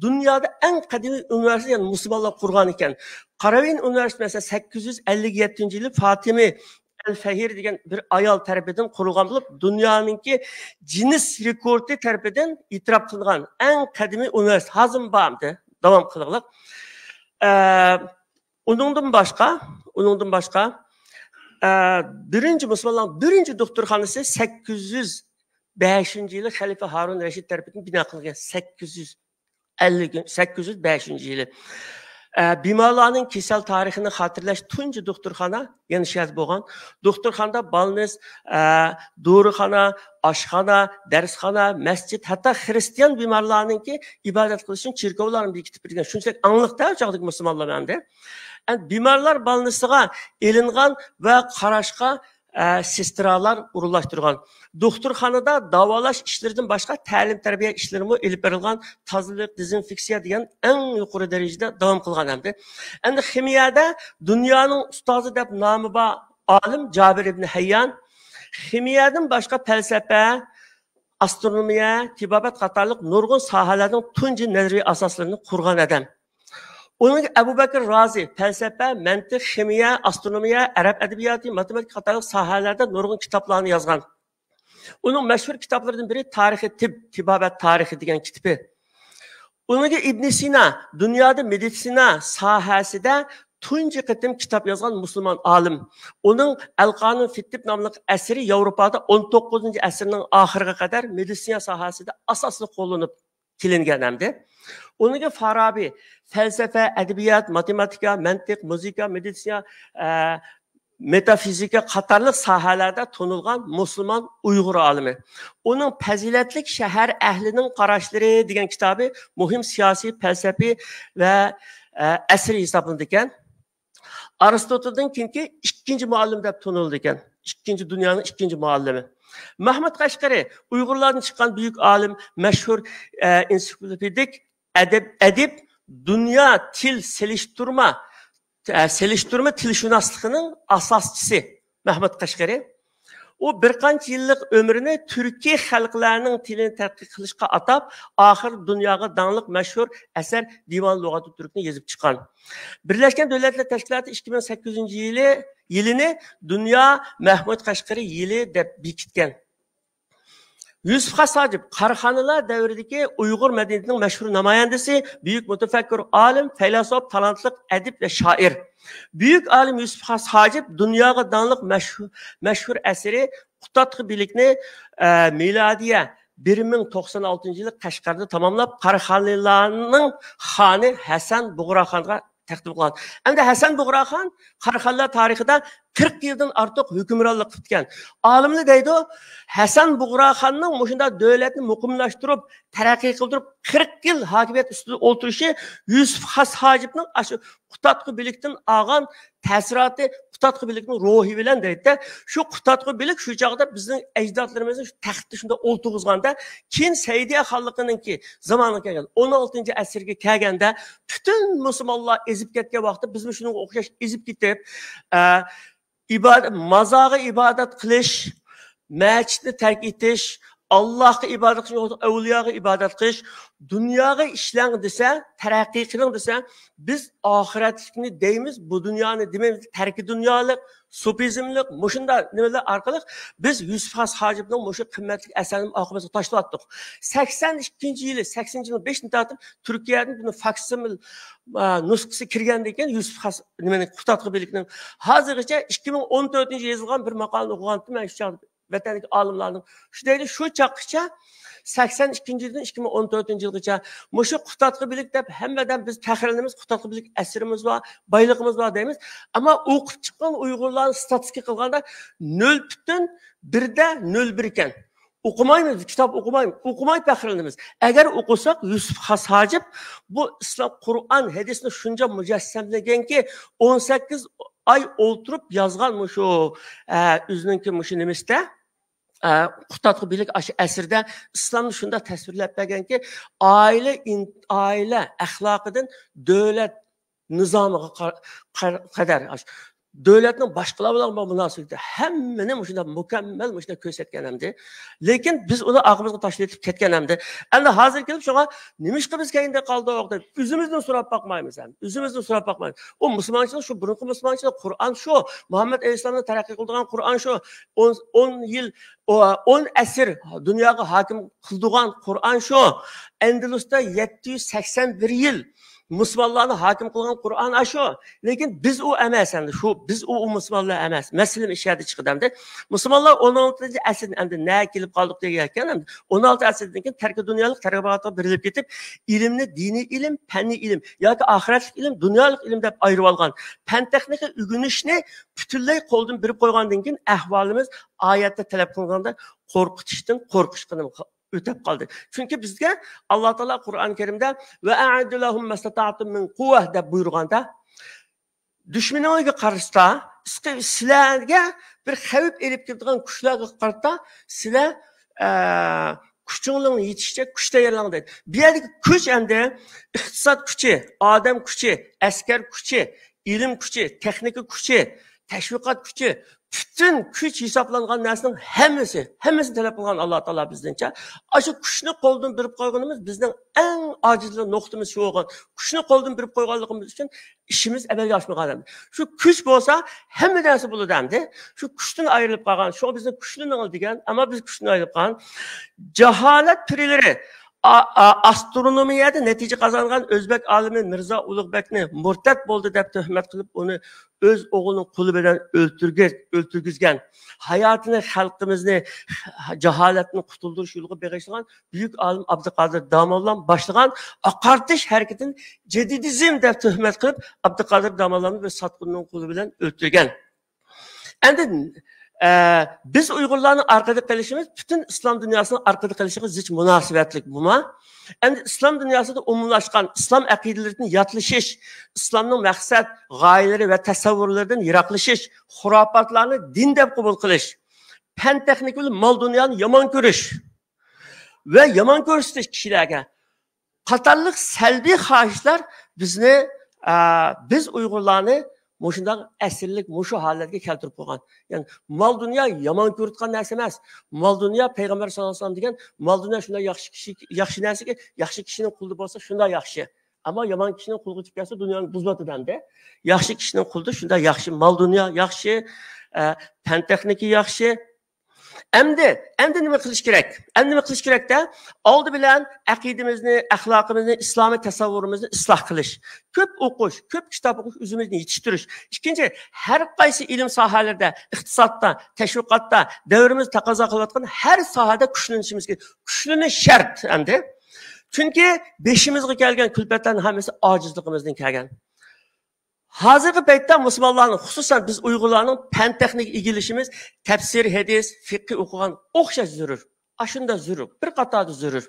دۇنيادا ئەڭ قەدىمىي ئۇنىۋېرسىتېت، يەنى مۇسۇلمانلار قۇرغان ئىكەن. قاراۋىيىن ئۇنىۋېرسىتېتى مەسىلەن سەككىز يۈز ئەللىك يەتتىنچى يىلى فاتىمى ئەل فەھىر دېگەن بىر ئايال تەرىپىدىن قۇرۇلغان بولۇپ، دۇنيانىڭكى جىننېس رېكورتى تەرىپىدىن ئېتىراپ قىلىنغان ئەڭ قەدىمىي ئۇنىۋېرسىتېت. ھازىرمۇ بار ئەمدى، داۋام قىلغلىق. ئە، ئۇنىڭدىن باشقا، ئۇنىڭدىن باشقا، ئە، بىرىنچى مۇسۇلمانلارنىڭ بىرىنچى دوختۇرخانىسى سەككىز يۈز بەشىنچى يىلى خەلىپە ھارۇن رەشىد تەرىپىدىن بىنا قىلىنغان. سەككىز يۈز ئەللىك، سەككىز يۈز بەشىنچى يىلى. ئە، بىمارلارنىڭ كېسەل تارىخىنى خاتىرىلەش تۇنجى دوختۇرخانا يەنە شۇ يەردە بولغان. دوختۇرخانىدا بالنىس، ئە، دورىخانا، ئاشخانا، دەرسخانا، مەسچىت، ھەتتا خىرىستىيان بىمارلارنىڭكى ئىبادەت قىلىش ئۈچۈن چېركاۋلارنى بېكىتىپ بەرگەن. شۇنچىلىك ئاڭلىقتا ئۇ چاغدىكى مۇسۇلمانلار ئەمدى. ئەمدى بىمارلار بالنىسىغا ئېلىنغان ۋە قاراشقا، ئە، سېسترالار ئورۇنلاشتۇرغان. دوختۇرخانىدا داۋالاش ئىشلىرىدىن باشقا تەلىم-تەربىيە ئىشلىرىمۇ ئېلىپ بېرىلغان. تازىلىق، دېزىنفېكسىيە دېگەن ئەڭ يۇقىرى دەرىجىدە داۋام قىلغان ئەمدى. ئەمدى خىمىيەدە دۇنيانىڭ ئۇستازى دەپ نامى بار ئالىم جابىر ئىبن ھەييان. خىمىيەدىن باشقا پەلسەپە، ئاسترونومىيە، تېبابەت قاتارلىق نۇرغۇن ساھەلەرنىڭ تۇنجى نەزەرىي ئاساسلىرىنى قۇرغان ئادەم. ئۇنىڭ ئەبۇ بەكىر رازى، پەلسەپە، مەنتىق، خىمىيە، ئاسترونومىيە، ئەرەب ئەدەبىياتى، ماتېماتىكا قاتارلىق ساھەلەردە نۇرغۇن كىتابلارنى يازغان. ئۇنىڭ مەشھۇر كىتابلىرىدىن بىرى تارىخى تىب، تېبابەت تارىخى دېگەن كىتابى. ئۇنىڭ ئىبن سىنا دۇنيادا مېدىتسىنا ساھەسىدە تۇنجى قېتىم كىتاب يازغان مۇسۇلمان ئالىم. ئۇنىڭ ئەل قانۇن فىتتىب ناملىق ئەسىرى ياۋروپادا ئون توققۇزىنچى ئەسىرنىڭ ئاخىرىغا قەدەر مېدىتسىنا ساھەسىدە ئاساسلىق قوللىنىپ كېلىنگەن ئەمدى. ئۇنىڭ فارابى، پەلسەپە، ئەدەبىيات، ماتېماتىكا، مەنتىق، مۇزىكا، مېدىتسىنا، ئە، مېتافىزىكا قاتارلىق ساھەلەردە تونۇلغان مۇسۇلمان ئۇيغۇر ئالىمى. ئۇنىڭ پەزىلەتلىك شەھەر ئەھلىنىڭ قاراشلىرى دېگەن كىتابى مۇھىم سىياسىي، پەلسەپىي ۋە، ئە، ئەسىرى ھېسابلىنىدىكەن. ئارستوتىلدىن كېيىنكى ئىككىنچى مۇئەللىم دەپ تونۇلىدىكەن. ئىككىنچى، دۇنيانىڭ ئىككىنچى مۇئەللىمى. مەھمۇد قەشقىرى ئۇيغۇرلاردىن چىققان بۈيۈك ئالىم، مەشھۇر، ئە، ئېنسىكلوپېدىك ئەدەب، ئەدىب، دۇنيا تىل سېلىشتۇرما، ئە، سېلىشتۇرما تىلشۇناسلىقىنىڭ ئاساسچىسى مەھمۇد قەشقىرى. ئۇ بىر قانچە يىللىق ئۆمرىنى تۈركىي خەلقلەرنىڭ تىلىنى تەتقىق قىلىشقا ئاتاپ، ئاخىر دۇنياغا داڭلىق مەشھۇر ئەسەر دىۋان لۇغاتىت تۈركنى يېزىپ چىققان. بىرلەشكەن دۆلەتلەر تەشكىلاتى ئىككى مىڭ سەككىزىنچى يىلى، يىلىنى دۇنيا مەھمۇد قەشقىرى يىلى دەپ بېكىتكەن. يۈسۈپ خاس ھاجىپ، قاراخانىيلار دەۋرىدىكى ئۇيغۇر مەدەنىيىتىنىڭ مەشھۇر نامايەندىسى، بۈيۈك مۇتەپەككۇر، ئالىم، پەيلاسوپ، تالانتلىق ئەدىب ۋە شائىر. بۈيۈك ئالىم يۈسۈپ خاس ھاجىپ دۇنياغا داڭلىق مەشھۇر، مەشھۇر ئەسىرى قۇتادغۇ بىلىكنى، ئە، مىلادىيە بىر مىڭ توقسان ئالتىنچى يىلى قەشقەردە تاماملاپ، قاراخانىيلارنىڭ خانى ھەسەن بۇغراخانغا تەقدىم قىلغان. ئەمدى ھەسەن بۇغراخان قاراخانىيلار تارىخىدا قىرىق يىلدىن ئارتۇق ھۆكۈمرانلىق قىپتىكەن. ئالىملار دەيدۇ، ھەسەن بۇغراخاننىڭ مۇشۇنداق دۆلەتنى مۇقىملاشتۇرۇپ، تەرەققىي قىلدۇرۇپ، قىرىق يىل ھاكىمىيەت ئۈستىدە ئولتۇرۇشى يۈسۈپ خاس ھاجىپنىڭ ئاشۇ قۇتادغۇ بىلىكتىن ئالغان تەسىراتى، قۇتادغۇ بىلىكنىڭ روھى بىلەن دەيدۇ. شۇ قۇتادغۇ بىلىك شۇ چاغدا بىزنىڭ ئەجدادلىرىمىزنى شۇ تەختتە شۇنداق ئولتۇرغۇزغاندا، كېيىن سەئىدىيە خانلىقىنىڭكى زامانىغا كەلگەن، ئون ئالتىنچى ئەسىرگە كەلگەندە، پۈتۈن مۇسۇلمانلار ئېزىپ كەتكەن ۋاقىتتا بىزمۇ شۇنىڭغا ئوخشاش ئېزىپ كېتىپ، ئە، ئىبادەت، مازارغا ئىبادەت قىلىش، مەچىتنى تەرك ئېتىش، ئاللاھقا ئىبادەت قىلىش، ئەۋلىياغا ئىبادەت قىلىش، دۇنياغا ئىشلەڭ دېسە، تەرەققىي قىلىڭ دېسە، بىز ئاخىرەتلىكنى دەيمىز، بۇ دۇنيانى دېمەيمىز، تەركى دۇنيالىق، سوپىزملىق، مۇشۇنداق نېمىلەر ئارقىلىق بىز يۈسۈپ خاس ھاجىپنىڭ مۇشۇ قىممەتلىك ئەسەرنى ئارقىمىزغا تاشلاۋاتتۇق. سەكسەن ئىككىنچى يىلى، سەكسىنىنچى يىلىنىڭ بېشىدىن تارتىپ تۈركىيەدىن بۇنى فاكسىمىل، ئا، نۇسخىسى كىرگەندىن كېيىن يۈسۈپ خاس، نېمىنىڭ، قۇتادغۇ بىلىكنىڭ ھازىرغىچە ئىككى مىڭ ئون تۆتىنچى يىلى يېزىلغان بىر ماقالىنى ئوقۇغانتىم مەن شۇ چاغدا. ۋەتەندىكى ئالىملارنىڭ شۇ دەيدۇ، شۇ چاغقىچە، سەكسەن ئىككىنچى يىلدىن ئىككى مىڭ ئون تۆتىنچى يىلغىچە مۇشۇ قۇتادغۇ بىلىك دەپ ھەممىدىن بىز پەخىرلىنىمىز، قۇتادغۇ بىلىك ئەسىرىمىز بار، بايلىقىمىز بار دەيمىز. ئەمما ئوقۇپ چىققان ئۇيغۇرلارنى ستاتىستىكا قىلغاندا نۆل پۈتۈن بىردە نۆل بىر ئىكەن. ئوقۇمايمىز، كىتاب ئوقۇمايمىز، ئوقۇماي پەخىرلىنىمىز. ئەگەر ئوقۇساق، يۈسۈپ خاس ھاجىپ بۇ ئىسلام، قۇرئان، ھەدىسنى شۇنچە مۇجەسسەملىگەنكى، ئون سەككىز ئاي ئولتۇرۇپ يازغان مۇشۇ، ئە، ئۆزىنىڭكى مۇشۇ نېمىسىدە، ئە، قۇتادغۇ بىلىك ئاشۇ ئەسىردە ئىسلامنى شۇنداق تەسۋىرلەپ بەرگەنكى، ئائىلە ئىن-، ئائىلە ئەخلاقىدىن دۆلەت نىزامىغا قار-، قار-، قەدەر، ئاشۇ دۆلەتنىڭ باشقىلار بىلەن بولغان مۇناسىۋىتى، ھەممىنى مۇشۇنداق مۇكەممەل مۇشۇنداق كۆرسەتكەن ئەمدى. لېكىن بىز ئۇنى ئارقىمىزغا تاشلىۋېتىپ كەتكەن ئەمدى. ئەمدى ھازىر كېلىپ شۇڭا نېمىشقا بىز كەينىدە قالدۇق دەپ ئۆزىمىزدىن سوراپ باقمايمىز ھەم. ئۆزىمىزدىن سوراپ باقمايمىز. ئۇ مۇسۇلمانچىلىق، شۇ بۇرۇنقى مۇسۇلمانچىلىق، قۇرئان شۇ، مۇھەممەد ئەلەيھىسسالامنىڭ تەرەققىي قىلدۇرغان قۇرئان شۇ، ئون، ئون يىل، ئو-، ئون ئەسىر دۇنياغا ھاكىم قىلدۇرغان قۇرئان شۇ، ئەندىلۇستا يەتتە يۈز سەكسەن بىر يىل مۇسۇلمانلارنى ھاكىم قىلغان قۇرئان ئاشۇ. لېكىن بىز ئۇ ئەمەس ئەمدى. شۇ، بىز ئۇ، ئۇ مۇسۇلمانلار ئەمەس. مەسىلە ئىش يەردە چىقىدۇ ئەمدى. مۇسۇلمانلار ئون ئالتىنچى ئەسىردىن ئەمدى نەگە كېلىپ قالدۇق دېگەن ئەمدى. ئون ئالتە ئەسىردىن كېيىن تەركى دۇنيالىق تەرەققىياتقا بېرىلىپ كېتىپ، ئىلىمنى دىنىي ئىلىم، پەننىي ئىلىم ياكى ئاخىرەتلىك ئىلىم، دۇنيالىق ئىلىم دەپ ئايرىۋالغان. پەن تېخنىكا ئۆگىنىشنى پۈتۈنلەي قولدىن بېرىپ قويغاندىن كېيىن ئەھۋالىمىز ئايەتتە تەلەپ قىلغاندا قورقۇتۇشتىن قورقۇشقا ئۆتەپ قالدى. چۈنكى بىزگە ئاللا تائالا قۇرئان كەرىمدە، «ۋە ئەئەددۇ لەھۇم مەستەتەئتۇم مىن قۇۋۋە» دەپ بۇيرۇغاندا، دۈشمىنىڭىزگە قارىتا، سىلەرگە بىر خەۋپ ئېلىپ كېلىدىغان كۈچلەرگە قارىتا سىلەر، ئە، كۈچۈڭلارنىڭ يېتىشىچە كۈچ تەييارلاڭ دەيدۇ. بۇ يەردىكى كۈچ ئەمدى ئىقتىساد كۈچى، ئادەم كۈچى، ئەسكەر كۈچى، ئىلىم كۈچى، تېخنىكا كۈچى، تەشۋىقات كۈچى، پۈتۈن كۈچ ھېسابلانغان نەرسىنىڭ ھەممىسى، ھەممىسىنى تەلەپ قىلغان ئاللا تائالا بىزدىنچە. ئاشۇ كۈچنى قولدىن بېرىپ قويغىنىمىز بىزنىڭ ئەڭ ئاجىزلىق نۇقتىمىز شۇ بولغان. كۈچنى قولدىن بېرىپ قويغانلىقىمىز ئۈچۈن ئىشىمىز ئەمەلگە ئاشمىغان ئەمدى. شۇ كۈچ بولسا ھەممە نەرسە بولىدۇ ئەمدى. شۇ كۈچتىن ئايرىلىپ قالغان. شۇڭا بىزنى كۈچلىنىڭ دېگەن، ئەمما بىز كۈچتىن ئايرىلىپ قالغان. جاھالەت پىرىلىرى ئا-، ئا-، ئاسترونومىيەدە نەتىجە قازانغان ئۆزبەك ئالىمى مىرزا ئۇلۇغبەكنى مۇرتەت بولدى دەپ تۆھمەت قىلىپ، ئۇنى ئۆز ئوغلىنىڭ قولى بىلەن ئۆلتۈرگە-، ئۆلتۈرگۈزگەن، ھاياتىنى خەلقىمىزنى جاھالەتتىن قۇتۇلدۇرۇش يولىغا بېغىشلىغان بۈيۈك ئالىم ئابدۇقادىر داموللام باشلىغان ئاقارتىش ھەرىكىتىنى جەدىدىزم دەپ تۆھمەت قىلىپ، ئابدۇقادىر داموللامنى بىر ساتقۇننىڭ قولى بىلەن ئۆلتۈرگەن. ئەمدى، ئە، بىز ئۇيغۇرلارنىڭ ئارقىدا قېلىشىمىز پۈتۈن ئىسلام دۇنياسىنىڭ ئارقىدا قېلىشىغا زىچ مۇناسىۋەتلىك بۇما. ئەمدى ئىسلام دۇنياسىدا ئومۇملاشقان ئىسلام ئەقىدىلىرىدىن ياتلىشىش، ئىسلامنىڭ مەقسەت، غايىلىرى ۋە تەسەۋۋۇرلىرىدىن يىراقلىشىش، خۇراپاتلارنى دىن دەپ قوبۇل قىلىش، پەن تېخنىكا بىلەن مال دۇنيانى يامان كۆرۈش ۋە يامان كۆرسىتىش كىشىلەرگە قاتارلىق سەلبىي خاھىشلار بىزنى، ئە، بىز ئۇيغۇرلارنى مۇشۇنداق ئەسىرلىك، مۇشۇ ھالەتكە كەلتۈرۈپ قويغان. يەنى مال دۇنيا يامان كۆرۈۋاتقان نەرسە ئەمەس. مال دۇنيا پەيغەمبەر ساللاللاھۇ ئەلەيھى ۋەسەللەم دېگەن، مال دۇنيا شۇنداق ياخشى كىشى، ياخشى نەرسىكى، ياخشى كىشىنىڭ قولىدا بولسا شۇنداق ياخشى. ئەمما يامان كىشىنىڭ قولىغا ئۆتۈپ كەتسە دۇنيانى بۇزۇۋاتىدۇ ئەمدى. ياخشى كىشىنىڭ قولىدا شۇنداق ياخشى، مال دۇنيا ياخشى، ئە، پەن تېخنىكا ياخشى. ئەمدى، ئەمدى نېمە قىلىش كېرەك؟ ئەمدى نېمە قىلىش كېرەكتە؟ ئالدى بىلەن ئەقىدىمىزنى، ئەخلاقىمىزنى، ئىسلامىي تەسەۋۋۇرىمىزنى ئىسلاھ قىلىش. كۆپ ئوقۇش، كۆپ كىتاب ئوقۇش، ئۆزىمىزنى يېتىشتۈرۈش. ئىككىنچى، ھەر قايسى ئىلىم ساھەلىرىدە، ئىقتىسادتا، تەشۋىقاتتا، دەۋرىمىز تەقەززا قىلىۋاتقان ھەر ساھەدە كۈچلىنىشىمىز كېرەك. كۈچلىنىش شەرت ئەمدى. چۈنكى بېشىمىزغا كەلگەن كۈلپەتلەرنىڭ ھەممىسى ئاجىزلىقىمىزدىن كەلگەن. ھازىرقى پەيتتە مۇسۇلمانلارنىڭ، خۇسۇسەن بىز ئۇيغۇرلارنىڭ پەن تېخنىكا ئىگىلىشىمىز، تەپسىر، ھەدىس، فىقھى ئوقۇغان ئوخشاش زۆرۈر. ئاشۇنداق زۆرۈر. بىر قاتاردا زۆرۈر.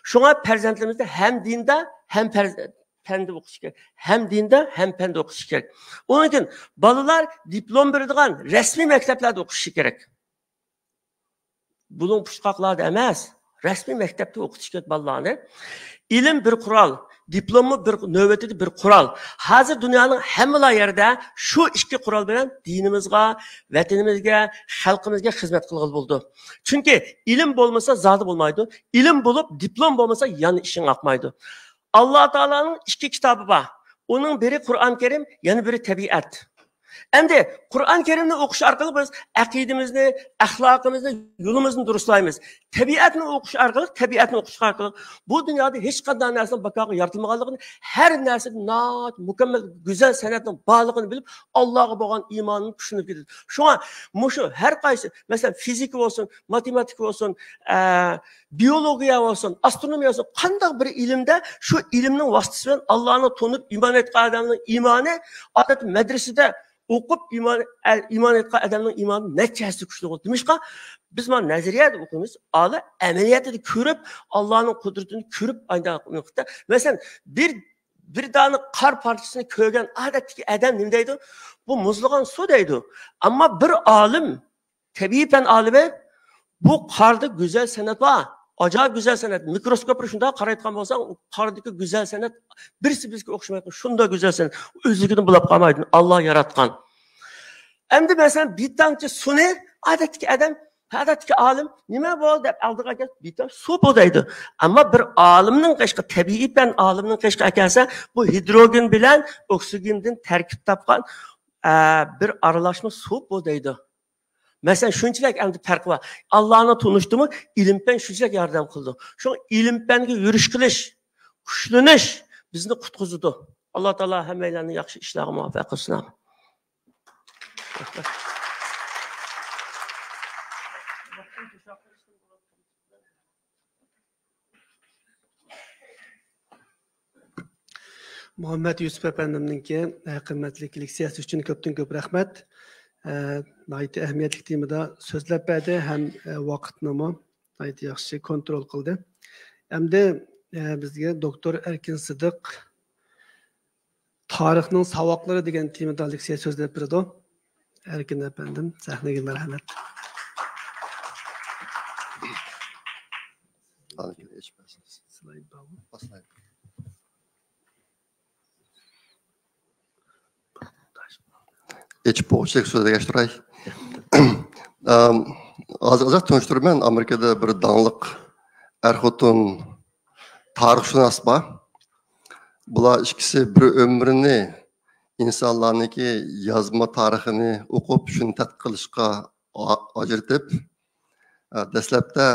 شۇڭا پەرزەنتلىرىمىزنى ھەم دىندا، ھەم پەرز-، پەندە ئوقۇتۇش كېرەك. ھەم دىندا، ھەم پەندە ئوقۇتۇش كېرەك. ئۇنىڭ ئۈچۈن بالىلار دىپلوم بېرىدىغان رەسمىي مەكتەپلەردە ئوقۇشى كېرەك. بۇلۇڭ پۇچقاقلاردا ئەمەس، رەسمىي مەكتەپتە ئوقۇتۇش كېرەك بالىلارنى. ئىلىم بىر قورال، دىپلوممۇ بىر، نۆۋىتىدە بىر قورال. ھازىر دۇنيانىڭ ھەممىلا يەردە شۇ ئىككى قورال بىلەن دىنىمىزغا، ۋەتىنىمىزگە، خەلقىمىزگە خىزمەت قىلغىلى بولىدۇ. چۈنكى ئىلىم بولمىسا زادى بولمايدۇ. ئىلىم بولۇپ، دىپلوم بولمىسا يەنە ئىشىڭ ئاقمايدۇ. ئاللا تائالانىڭ ئىككى كىتابى بار. ئۇنىڭ بىرى قۇرئان كەرىم، يەنە بىرى تەبىئەت. ئەمدى قۇرئان كەرىمنى ئوقۇش ئارقىلىق بىز ئەقىدىمىزنى، ئەخلاقىمىزنى، يولىمىزنى دۇرۇسلايمىز. تەبىئەتنى ئوقۇش ئارقىلىق، تەبىئەتنى ئوقۇش ئارقىلىق بۇ دۇنيادا ھېچقانداق نەرسىنىڭ بىكارغا يارىتىلمىغانلىقىنى، ھەر نەرسىدە ناھايىتى مۇكەممەل، گۈزەل سەنئەتنىڭ بارلىقىنى بىلىپ، ئاللاغا بولغان ئىمانىنى كۈچلىنىپ كېتىدۇ. شۇڭا مۇشۇ ھەر قايسى، مەسىلەن، فىزىكا بولسۇن، ماتېماتىكا بولسۇن، ئە، بىيولوگىيە بولسۇن، ئاسترونومىيە بولسۇن، قانداق بىر ئىلىمدە شۇ ئىلىمنىڭ ۋاسىتىسى بىلەن ئاللانى تونۇپ ئىمان ئېيتقان ئادەمنىڭ ئىمانى، ئادەتتە مەدرىسىدە ئوقۇپ ئىمان، ئە، ئىمان ئېيتقان ئادەمنىڭ ئىمانى نەچچە ھەسسە كۈچلۈك بولىدۇ. نېمىشقا؟ بىز مانا نەزەرىيەدە ئوقۇيمىز، ئالا ئەمەلىيەتتە كۆرۈپ، ئاللانىڭ قۇدرىتىنى كۆرۈپ، ئايدا، مەسىلەن، بىر، بىر دانە قار پارچىسىنى كۆرگەن ئادەتتىكى ئادەم نېمە دەيدۇ؟ بۇ مۇزلىغان سۇ دەيدۇ. ئەمما بىر ئالىم، تەبىئىي پەن ئالىمى، بۇ قاردا گۈزەل سەنئەت بار. ئاجايىپ گۈزەل سەنئەت. مىكروسكوپ بىلەن شۇنداق قارايدىغان بولساڭ، ئۇ قاردىكى گۈزەل سەنئەت بىرسى بىرسىگە ئوخشىمايدۇ. شۇنداق گۈزەل سەنئەت. ئۆزلۈكىدىن بولاپ قالمايدۇ. ئاللا ياراتقان. ئەمدى مەسىلەن، بىر تامچە سۇنى ئادەتتىكى ئادەم، ئادەتتىكى ئالىم، «نېمە بۇ؟» دەپ ئالدىغا كەلسە، «بىر تامچە سۇ بۇ» دەيدۇ. ئەمما بىر ئالىمنىڭ قېشىغا، تەبىئىي پەن ئالىمنىڭ قېشىغا ئەكەلسە، بۇ ھىدروگېن بىلەن ئوكسىگېندىن تەركىب تاپقان، ئە، بىر ئارىلاشما سۇ بۇ دەيدۇ. مەسىلەن، شۇنچىلىك ئەمدى پەرقى بار. ئاللانى تونۇشتىمۇ ئىلىم-پەن شۇنچىلىك ياردەم قىلىدۇ. شۇڭا ئىلىم-پەنگە يۈرۈش قىلىش، كۈچلىنىش بىزنى قۇتقۇزىدۇ. ئاللا تائالا ھەممەيلەننى ياخشى ئىشلارغا مۇۋەپپەق قىلسۇن. ئامىن. مۇھەممەد يۈسۈپ ئەپەندىمنىڭكى، ئە، قىممەتلىك لېكسىيەسى ئۈچۈن كۆپتىن كۆپ رەھمەت. ئە، ناھايىتى ئەھمىيەتلىك تېمىدا سۆزلەپ بەردى ھەم، ئە، ۋاقىتنىمۇ ناھايىتى ياخشى كونترول قىلدى. ئەمدى، ئە، بىزگە دوكتور ئەركىن سىدىق تارىخنىڭ ساۋاقلىرى دېگەن تېمىدا لېكسىيە سۆزلەپ بېرىدۇ. ئەركىن ئەپەندىم، سەھنىگە مەرھەمەت. سلايد بارمۇ؟ ئېچىپ بولغۇچىلىك سۆزلەشتۈرەي. ئەم، ئاز-، ئازراق تونۇشتۇرىمەن. ئامېرىكىدا بىر داڭلىق ئەر-خوتۇن تارىخشۇناس بار. بۇلار ئىككىسى بىر ئۆمرىنى ئىنسانلارنىڭكى يازما تارىخىنى ئوقۇپ، شۇنى تەتقىق قىلىشقا ئا-، ئاجرىتىپ، ئە، دەسلەپتە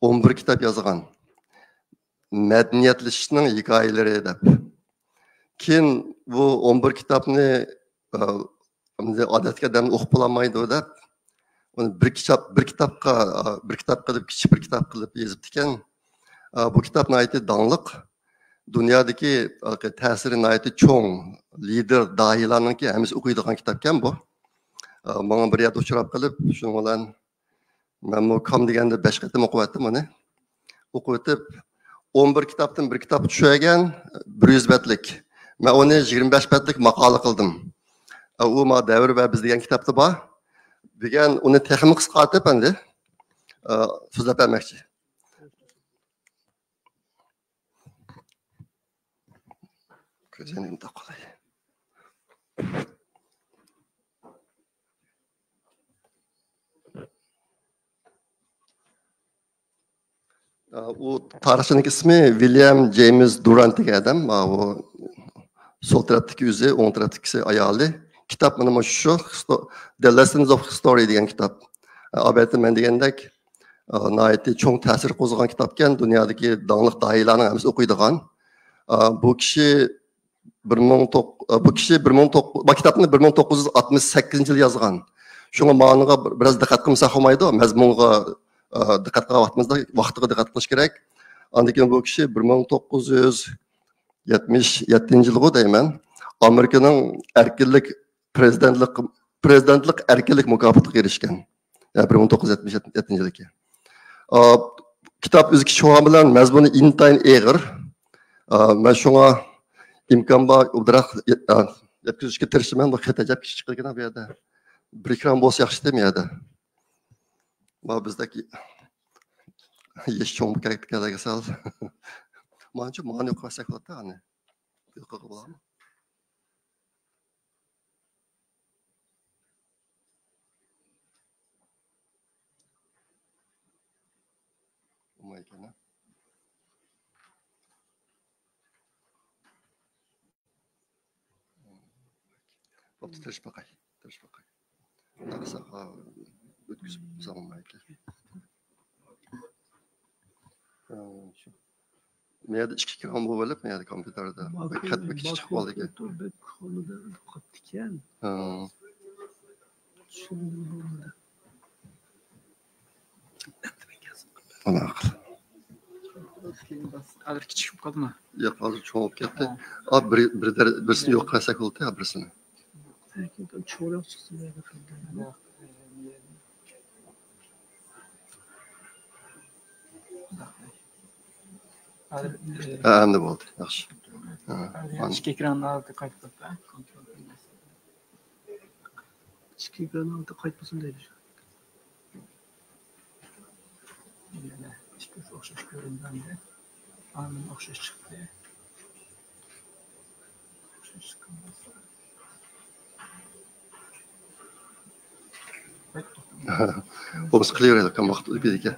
ئون بىر كىتاب يازغان. مەدەنىيەتلىشىشنىڭ ھېكايىلىرى دەپ. كېيىن بۇ ئون بىر كىتابنى، ئە، ئەمدى ئادەتتىكى ئادەم ئوقۇپ بولالمايدۇ دەپ، ئۇنى بىر كىتاب، بىر كىتابقا، ئە، بىر كىتاب قىلىپ، كىچىك بىر كىتاب قىلىپ يېزىپتىكەن. ئە، بۇ كىتاب ناھايىتى داڭلىق. دۇنيادىكى، ئە، تەسىرى ناھايىتى چوڭ لىدېر، داھىيلارنىڭكى ھەممىسى ئوقۇيدىغان كىتابكەن بۇ. ئە، ماڭا بىر يەردە ئۇچراپ قېلىپ، شۇنىڭ بىلەن مەنمۇ كام دېگەندە بەش قېتىم ئوقۇۋەتتىم ئۇنى. ئوقۇۋېتىپ، ئون بىر كىتابتىن بىر كىتاب چۈشۈرگەن، بىر يۈز بەتلىك. مەن ئۇنى يىگىرمە بەش بەتلىك ماقالە قىلدىم. ئۇ ما دەۋر ۋە بىز دېگەن كىتابتا بار. دېگەن ئۇنى تېخىمۇ قىسقارتىپ ئەمدى، ئە، سۆزلەپ بەرمەكچى. كۆزۈڭنى يۇمۇپ قوياي. ئۇ تارىخچىنىڭ ئىسمى ۋىليام جېيمس دۇرانت دېگەن ئادەم. ئۇ سول تەرەپتىكى ئۆزى، ئوڭ تەرەپتىكىسى ئايالى. كىتاب مانا مۇشۇ، Histo-، The Lessons of History دېگەن كىتاب. ئالبەتتە مەن دېگەندەك، ئا، ناھايىتى چوڭ تەسىر قوزغىغان كىتابكەن، دۇنيادىكى داڭلىق داھىيلارنىڭ ھەممىسى ئوقۇيدىغان. ئا، بۇ كىشى بىر مىڭ توق-، ئا، بۇ كىشى بىر مىڭ توق-، بۇ كىتابنى بىر مىڭ توققۇز يۈز ئاتمىش سەككىزىنچى يىلى يازغان. شۇڭا مانىغا بىر-، بىراز دىققەت قىلمىساق بولمايدۇ. مەزمۇنغا، ئا، دىققەت قىلغان ۋاقتىمىزدا ۋاقتىغا دىققەت قىلىش كېرەك. ئاندىن كېيىن بۇ كىشى بىر مىڭ توققۇز يۈز يەتمىش يەتتىنچى يىلغۇ دەيمەن. ئامېرىكىنىڭ ئەركىنلىك پرېزىدېنتلىق، پرېزىدېنتلىق ئەركىنلىك مۇكاپاتىغا ئېرىشكەن. يەنى بىر مىڭ توققۇز يۈز يەتمىش يەتتىنچى يىلدىكى. ئا، كىتاب ئۆزى شۇڭا بىلەن مەزمۇنى ئىنتايىن ئېغىر. ئا، مەن شۇڭا ئىمكان بار ئۇدراق، ئا، يەتكۈزۈشكە تىرىشىمەن. بۇ خېتى ئەجەب كىچىك چىقىدىكەن بۇ يەردە. بىر ئېكران بولسا ياخشى ئىدى بۇ يەردە. ما بىزدەك يېشى چوڭ بولۇپ كەتكەنلەرگە سەل. مانچە مانا يوقىراساق بولاتتى ئانى. يوقىغا بولامۇ؟ بولمايدىكەن، ھە؟ بوپتۇ، تىرىشىپ باقاي. تىرىشىپ باقاي. قىلساق، ھا، ئۆتكۈزۈپ قويسام بولمايدىكەن. ھا، شۇ. مەيەردە ئىككى ئېكران بولۇۋېلىپ، مەيەردە كومپيۇتېردا بەك قەت بەك كىچىك چىقىپ قالدىكەن. بەك كونىدا قاپتىكەن. ھا. چۈشەندۈرۈپ بولمىدى. ماقۇل. ھازىر كىچىك بولۇپ قالدىمۇ؟ ياق، ھازىر چوڭ بولۇپ كەتتى. ھا. ئا، بىر، بىر دەر-، بىرسىنى يوقىرا سەك بولدى، ھا، بىرسىنى. چوڭراق چىقسۇن. ھە، ئەمدى بولدى. ياخشى. ھە، ئىككى ئېكراننىڭ ئالدى قايتىپ قاپتۇ. ئىككى ئېكراننىڭ ئالدى قايتمىسۇن دەيدۇ. يەنە ئىككىسى ئوخشاش كۆرۈندى ئەمدى. ئاندىن ئوخشاش چىقتى. بولمىسا قىلىۋېرەيلى، ۋاقىت ئۆتۈپ كېتىدىكەن.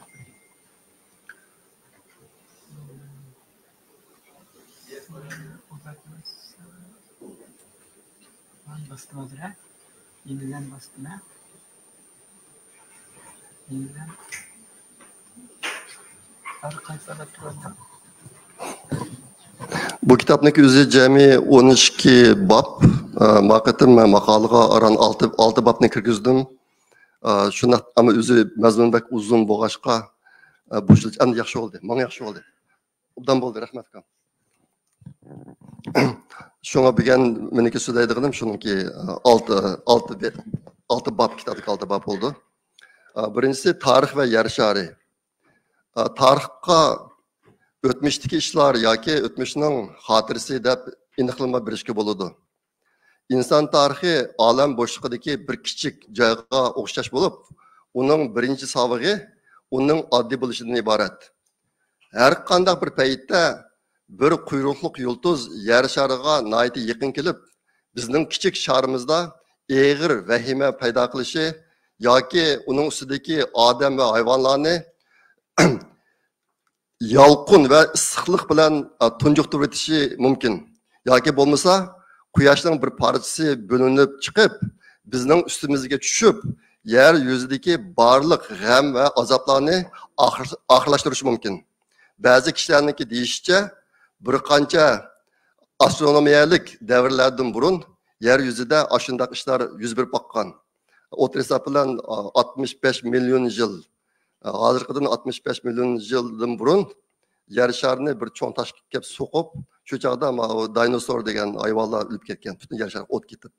باستىم ھازىر، ھە؟ يېنىدىن باستىم، ھە؟ يېنىدىن. ھازىر قايسى ئادەم تۇرۇۋاتىدۇ؟ بۇ كىتابنىڭكى ئۆزى جەمئىي ئون ئىككى باب. ئە، ما قېتىم مەن ماقالىغا ئاران ئالتە، ئالتە بابنى كىرگۈزدۈم. ئە، شۇنداق، ئەمما ئۆزى مەزمۇن بەك ئۇزۇن بولغاچقا، ئە، بۇ يىل ئەمدى ياخشى بولدى، ماڭا ياخشى بولدى. ئوبدان بولدى، رەھمەت، ئۇكام. شۇڭا بۈگۈن مېنىڭكى سۆزلەيدىغىنىم شۇنىڭكى، ئالتە، ئالتە بە-، ئالتە باب، كىتابتىكى ئالتە باب بولىدۇ. بىرىنچىسى تارىخ ۋە يەر شارى. تارىخقا ئۆتمۈشتىكى ئىشلار ياكى ئۆتمۈشنىڭ خاتىرىسى دەپ ئېنىقلىما بېرىشكە بولىدۇ. ئىنسان تارىخى ئالەم بوشلۇقىدىكى بىر كىچىك جايغا ئوخشاش بولۇپ، ئۇنىڭ بىرىنچى ساۋىقى ئۇنىڭ ئاددىي بولۇشىدىن ئىبارەت. ھەر قانداق بىر پەيتتە بىر قۇيرۇقلۇق يۇلتۇز يەر شارىغا ناھايىتى يېقىن كېلىپ، بىزنىڭ كىچىك شارىمىزدا ئېغىر ۋەھىمە پەيدا قىلىشى ياكى ئۇنىڭ ئۈستىدىكى ئادەم ۋە ھايۋانلارنى يالقۇن ۋە ئىسسىقلىق بىلەن، ئە، تۇنجۇقتۇرۇۋېتىشى مۇمكىن. ياكى بولمىسا، قۇياشنىڭ بىر پارچىسى بۆلۈنۈپ چىقىپ، بىزنىڭ ئۈستىمىزگە چۈشۈپ، يەر يۈزىدىكى بارلىق غەم ۋە ئازابلارنى ئاخىر-، ئاخىرلاشتۇرۇشى مۇمكىن. بەزى كىشىلەرنىڭكى دېيىشىچە، بىر قانچە ئاسترونومىيەلىك دەۋرلەردىن بۇرۇن يەر يۈزىدە ئاشۇنداق ئىشلار يۈز بېرىپ باققان. ئوتتۇرا ھېساب بىلەن، ئاتمىش بەش مىليون يىل، ھازىرقىدىن ئاتمىش بەش مىليون يىلدىن بۇرۇن يەر شارىنى بىر چوڭ تاشقا كەپ سوقۇپ، شۇ چاغدا ماۋۇ داينوسور دېگەن ھايۋانلار ئۆلۈپ كەتكەن، پۈتۈن يەر شارى ئوت كېتىپ.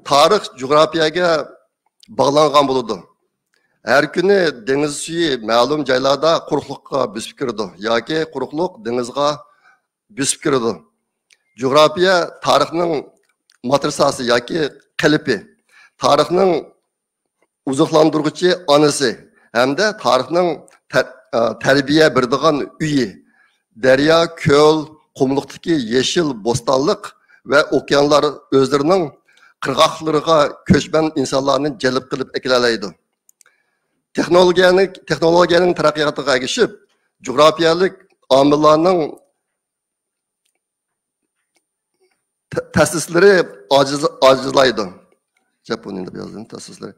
تارىخ جۇغراپىيەگە باغلانغان بولىدۇ. ھەر كۈنى دېڭىز سۈيى مەلۇم جايلاردا قۇرۇقلۇققا بۆسۈپ كىرىدۇ ياكى قۇرۇقلۇق دېڭىزغا بۆسۈپ كىرىدۇ. جۇغراپىيە تارىخنىڭ ماترىساسى ياكى قېلىپى، تارىخنىڭ ئوزۇقلاندۇرغۇچى ئانىسى ھەمدە تارىخنىڭ تە-، ئە، تەربىيە بېرىدىغان ئۆيى. دەريا، كۆل، قۇملۇقتىكى يېشىل بوستانلىق ۋە ئوكيانلار ئۆزلىرىنىڭ قىرغاقلىرىغا كۆچمەن ئىنسانلارنى جەلپ قىلىپ ئەكېلەلەيدۇ. تېخنولوگىيەنىڭ، تېخنولوگىيەنىڭ تەرەققىياتىغا ئەگىشىپ، جۇغراپىيەلىك ئامىللارنىڭ تە-، تەسىسلىرى ئاجىز-، ئاجىزلايدۇ. ياپونىيە دەپ يازدىم، تەسىسلىرى.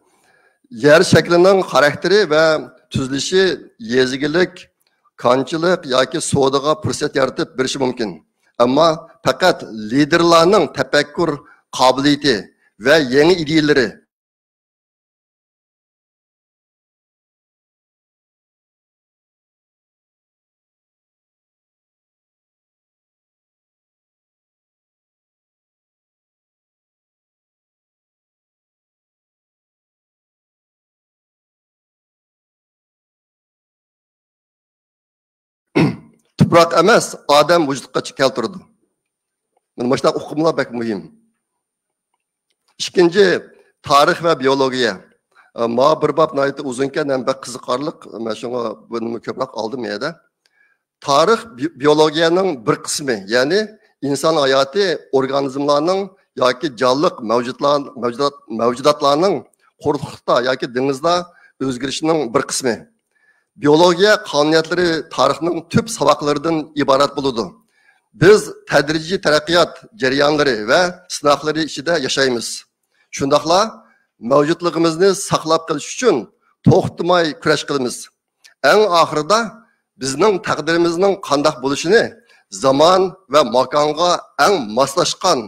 يەر شەكلىنىڭ خاراكتېرى ۋە تۈزۈلۈشى يېزا ئىگىلىك، كانچىلىق ياكى سودىغا پۇرسەت يارىتىپ بېرىشى مۇمكىن. ئەمما پەقەت لىدېرلارنىڭ تەپەككۇر قابىلىيىتى ۋە يېڭى ئىدىيەلىرى تۇپراق ئەمەس، ئادەم ۋۇجۇدقا كەلتۈرىدۇ. مانا مۇشۇنداق ئۇقۇملار بەك مۇھىم. ئىككىنچى، تارىخ ۋە بىئولوگىيە. ئە، ماۋۇ بىر باب ناھايىتى ئۇزۇنكەن ھەم بەك قىزىقارلىق. مەن شۇڭا بۇنىمۇ كۆپرەك ئالدىم يەدە. تارىخ بىئولوگىيەنىڭ بىر قىسمى، يەنى ئىنسان ھاياتى ئورگانىزملارنىڭ ياكى جانلىق مەۋجۇتلار، مەۋجۇدات، مەۋجۇداتلارنىڭ قۇرۇقلۇقتا ياكى دېڭىزدا ئۆزگىرىشىنىڭ بىر قىسمى. بىئولوگىيە قانۇنىيەتلىرى تارىخنىڭ تۈپ ساۋاقلىرىدىن ئىبارەت بولىدۇ. بىز تەدرىجىي تەرەققىيات جەريانلىرى ۋە سىناقلىرى ئىچىدە ياشايمىز. شۇنداقلا مەۋجۇتلۇقىمىزنى ساقلاپ قېلىش ئۈچۈن توختىماي كۈرەش قىلىمىز. ئەڭ ئاخىرىدا بىزنىڭ تەقدىرىمىزنىڭ قانداق بولۇشىنى زامان ۋە ماكانغا ئەڭ ماسلاشقان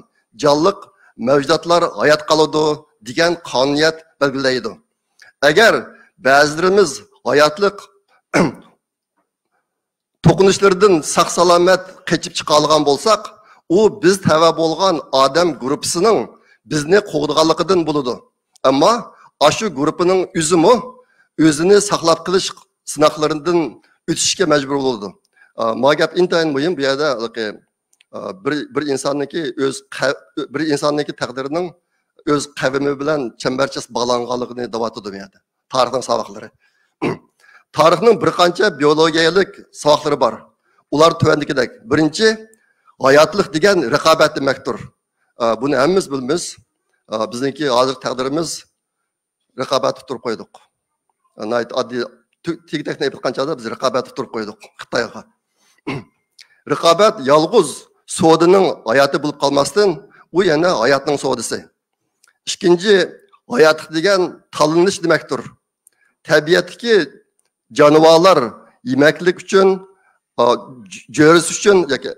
جانلىق مەۋجۇداتلار ھايات قالىدۇ دېگەن قانۇنىيەت بەلگىلەيدۇ. ئەگەر بەزىلىرىمىز ھاياتلىق توقۇنۇشلىرىدىن ساق-سالامەت قېچىپ چىقالىغان بولساق، ئۇ بىز تەۋە بولغان ئادەم گۇرۇپپىسىنىڭ بىزنى قوغدىغانلىقىدىن بولىدۇ. ئەمما ئاشۇ گۇرۇپپىنىڭ ئۆزىمۇ ئۆزىنى ساقلاپ قېلىش سىناقلىرىدىن ئۆتۈشكە مەجبۇر بولىدۇ. ئا، ما گەپ ئىنتايىن مۇھىم. بۇ يەردە ھېلىقى، ئا، بىر، بىر ئىنساننىڭكى ئۆز قە-، بىر ئىنساننىڭكى تەقدىرىنىڭ ئۆز قەۋمى بىلەن چەمبەرچاس باغلانغانلىقىنى دەۋاتىدۇ بۇ يەردە. تارىخنىڭ ساۋاقلىرى. تارىخنىڭ بىر قانچە بىئولوگىيەلىك ساۋاقلىرى بار. ئۇلار تۆۋەندىكىدەك. بىرىنچى، ھاياتلىق دېگەن رىقابەت دېمەكتۇر. ئا، بۇنى ھەممىمىز بىلىمىز. ئا، بىزنىڭكى ھازىرقى تەقدىرىمىز رىقابەتتە تۇرۇپ قويدۇق. ناھايىتى ئاددىي، تۈ-، تېگى-تەكتىنى ئېيتقان چاغدا بىز رىقابەتتە تۇرۇپ قويدۇق خىتايغا. رىقابەت يالغۇز سودىنىڭ ھاياتى بولۇپ قالماستىن، ئۇ يەنە ھاياتنىڭ سودىسى. ئىككىنچى، ھاياتلىق دېگەن تاللىنىش دېمەكتۇر. تەبىئەتتىكى جانىۋارلار يېمەكلىك ئۈچۈن، ئا، جۆرىسى ئۈچۈن ياكى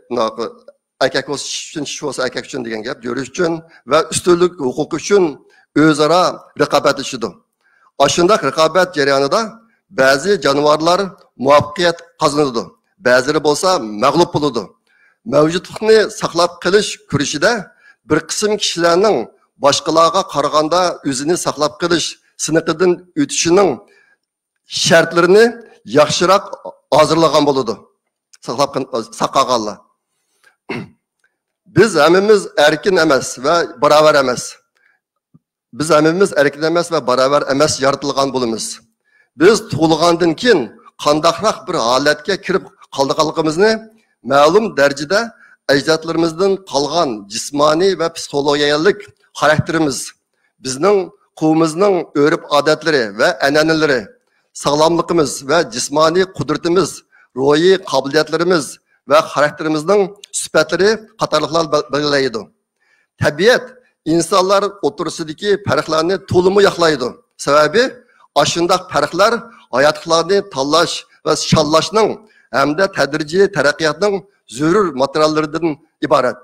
ئەركەك بولسا چىشى ئۈچۈن، چىشى بولسا ئەركەك ئۈچۈن دېگەن گەپ، جۆرىسى ئۈچۈن ۋە ئۈستۈنلۈك ھوقۇقى ئۈچۈن ئۆزئارا رىقابەتلىشىدۇ. ئاشۇنداق رىقابەت جەريانىدا بەزى جانىۋارلار مۇۋەپپەقىيەت قازىنىدۇ، بەزىلىرى بولسا مەغلۇپ بولىدۇ. مەۋجۇتلۇقنى ساقلاپ قېلىش كۈرىشىدە بىر قىسىم كىشىلەرنىڭ باشقىلارغا قارىغاندا ئۆزىنى ساقلاپ قېلىش سىنىقىدىن ئۆتۈشىنىڭ شەرتلىرىنى ياخشىراق ھازىرلىغان بولىدۇ. ساقلاپ قېل-، ساقلىغانلار. بىز ھەممىمىز ئەركىن ئەمەس ۋە باراۋەر ئەمەس. بىز ھەممىمىز ئەركىن ئەمەس ۋە باراۋەر ئەمەس يارىتىلغان بولىمىز. بىز تۇغۇلغاندىن كېيىن قانداقراق بىر ھالەتكە كىرىپ قالىدىغانلىقىمىزنى مەلۇم دەرىجىدە ئەجدادلىرىمىزدىن قالغان جىسمانىي ۋە پسىخولوگىيەلىك خاراكتېرىمىز، بىزنىڭ قوۋمىمىزنىڭ ئۆرپ-ئادەتلىرى ۋە ئەنئەنىلىرى، ساغلاملىقىمىز ۋە جىسمانىي قۇدرىتىمىز، روھىي قابىلىيەتلىرىمىز ۋە خاراكتېرىمىزنىڭ سۈپەتلىرى قاتارلىقلار بەل-، بەلگىلەيدۇ. تەبىئەت ئىنسانلار ئوتتۇرىسىدىكى پەرقلەرنى تولىمۇ ياقلايدۇ. سەۋەبى، ئاشۇنداق پەرقلەر ھاياتلىقلارنى تاللاش ۋە شاللاشنىڭ ھەمدە تەدرىجىي تەرەققىياتنىڭ زۆرۈر ماتېرىياللىرىدىن ئىبارەت.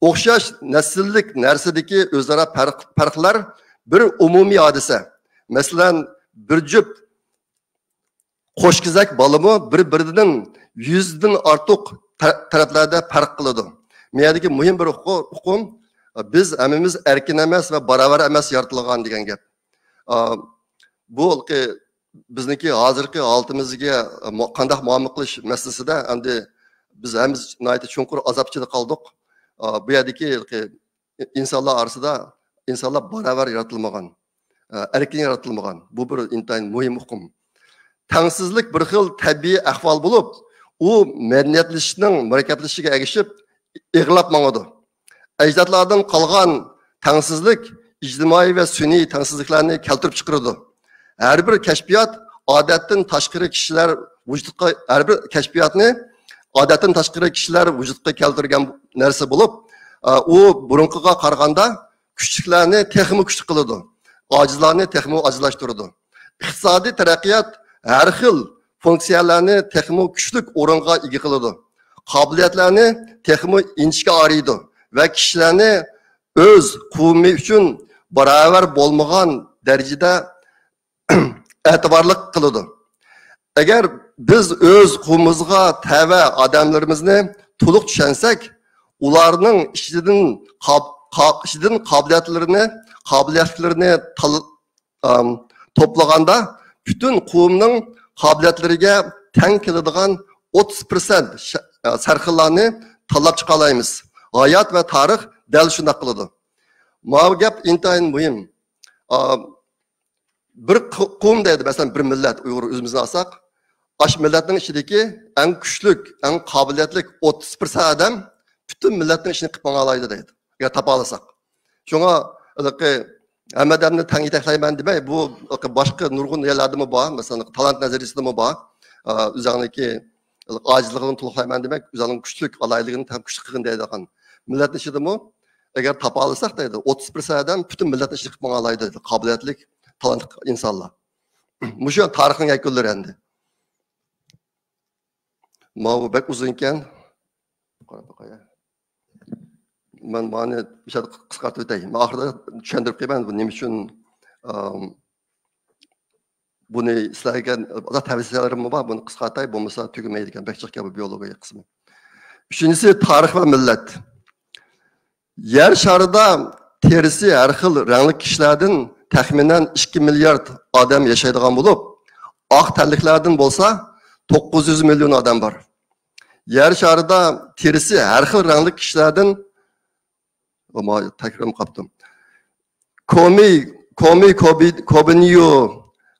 ئوخشاش نەسىللىك نەرسىدىكى ئۆزئارا پەرق، پەرقلەر بىر ئومۇمىي ھادىسە. مەسىلەن، بىر جۈپ قوشكېزەك بالىمۇ بىر-بىرىدىن يۈزدىن ئارتۇق تە-، تەرەپلەردە پەرق قىلىدۇ. مەيەردىكى مۇھىم بىر ئۇقۇ-، ئۇقۇم، بىز ھەممىمىز ئەركىن ئەمەس ۋە باراۋەر ئەمەس يارىتىلغان دېگەن گەپ. ئا، بۇ بىزنىڭكى ھازىرقى ھالىتىمىزگە مۇ-، قانداق مۇئامىلە قىلىش مەسىلىسىدە ئەمدى بىز ھەممىمىز ناھايىتى چوڭقۇر ئازاب ئىچىدە قالدۇق. ئا، بۇ يەردىكى ئىنسانلار ئارىسىدا ئىنسانلار باراۋەر يارىتىلمىغان، ئەركىن يارىتىلمىغان. بۇ بىر ئىنتايىن مۇھىم ئۇقۇم. تەڭسىزلىك بىر خىل تەبىئىي ئەھۋال بولۇپ، ئۇ مەدەنىيەتلىشىشنىڭ مۇرەككەپلىشىشىگە ئەگىشىپ ئېغىرلاپ ماڭىدۇ. ئەجدادلاردىن قالغان تەڭسىزلىك ئىجتىمائىي ۋە سۈنئىي تەڭسىزلىكلەرنى كەلتۈرۈپ چىقىرىدۇ. ھەر بىر كەشپىيات ئادەتتىن تاشقىرى كىشىلەر ۋۇجۇدقا، ھەر بىر كەشپىياتنى ئادەتتىن تاشقىرى كىشىلەر ۋۇجۇدقا كەلتۈرگەن نەرسە بولۇپ، ئۇ بۇرۇنقىغا قارىغاندا كۈچلۈكلەرنى تېخىمۇ كۈچلۈك قىلىدۇ، ئاجىزلارنى تېخىمۇ ئاجىزلاشتۇرىدۇ. ئىقتىسادىي تەرەققىيات ھەر خىل فۇنكسىيەلەرنى تېخىمۇ كۈچلۈك ئورۇنغا ئىگە قىلىدۇ. قابىلىيەتلەرنى تېخىمۇ ئىنچىكە ئايرىيدۇ ۋە كىشىلەرنى ئۆز قوۋمى ئۈچۈن باراۋەر بولمىغان دەرىجىدە ئەتىۋارلىق قىلىدۇ. ئەگەر بىز ئۆز قوۋمىمىزغا تەۋە ئادەملىرىمىزنى تولۇق چۈشەنسەك، ئۇلارنىڭ ئىچىدىن قاب-، قا-، ئىچىدىن قابىلىيەتلىرىنى، قابىلىيەتلىرىنى تال-، ئام، توپلىغاندا، پۈتۈن قوۋمنىڭ قابىلىيەتلىرىگە تەڭ كېلىدىغان ئوتتۇز پىرسەنت سەرخىللارنى تاللاپ چىقالايمىز. ھايات ۋە تارىخ دەل شۇنداق قىلىدۇ. ماۋۇ گەپ ئىنتايىن مۇھىم. ئا، بىر قو-، قوۋم دەيدۇ، مەسىلەن، بىر مىللەت، ئۇيغۇر ئۆزىمىزنى ئالساق، ئاشۇ مىللەتنىڭ ئىچىدىكى ئەڭ كۈچلۈك، ئەڭ قابىلىيەتلىك ئوتتۇز پىرسەنت ئادەم پۈتۈن مىللەتنىڭ ئىشىنى قىلىپ ماڭالايدۇ دەيدۇ، ئەگەر تاپالىساق. شۇڭا ھېلىقى ھەممە ئادەمنى تەڭ يېتەكلەيمەن دېمەي، بۇ باش-، باشقا نۇرغۇن يەرلەردىمۇ بار، مەسىلەن، تالانت نەزەرىيىسىدىمۇ بار. ئا، ئۆزۈڭنىڭكى ئاجىزلىقىنى تولۇقلايمەن دېمەي، ئۆزۈڭنىڭ كۈچلۈك، ئالاھىدىلىكىنى ھەم كۈچلۈك قىلغىن دەيدىغان. مىللەتنىڭ ئىچىدىمۇ ئەگەر تاپالىساق دەيدۇ، ئوتتۇز پىرسەنت ئادەم پۈتۈن مىللەتنىڭ ئىشىنى قىلىپ ماڭالايدۇ دەيدۇ، قابىلىيەتلىك، تالانتلىق ئىنسانلار. مۇشۇ تارىخنىڭ يەكۈنلىرى ئەمدى. ماۋۇ بەك ئۇزۇن ئىكەن. قاراپ باقاي. مەن مانى بىر قىسقارتىپ ئۆتەي. مەن ئاخىرىدا چۈشەندۈرۈپ قويىمەن، بۇ نېمە ئۈچۈن، ئام، بۇنى سىلەرگە تەۋسىيەلىرىممۇ بار، بۇنى قىسقارتاي، بولمىسا تۈگىمەيدىكەن. بەك جىق گەپ بۇ بىيولوگىيە قىسمى. ئۈچىنچىسى، تارىخ ۋە مىللەت. يەر شارىدا تېرىسى ھەر خىل رەڭلىك كىشىلەردىن تەخمىنەن ئىككى مىليارد ئادەم ياشايدىغان بولۇپ، ئاق تەنلىكلەردىن بولسا توققۇز يۈز مىليون ئادەم بار. يەر شارىدا تېرىسى ھەر خىل رەڭلىك كىشىلەردىن، ئاما، تەكرارلىنىپ قاپتۇ. كومى، كومى كوبى-، كوبىنيو،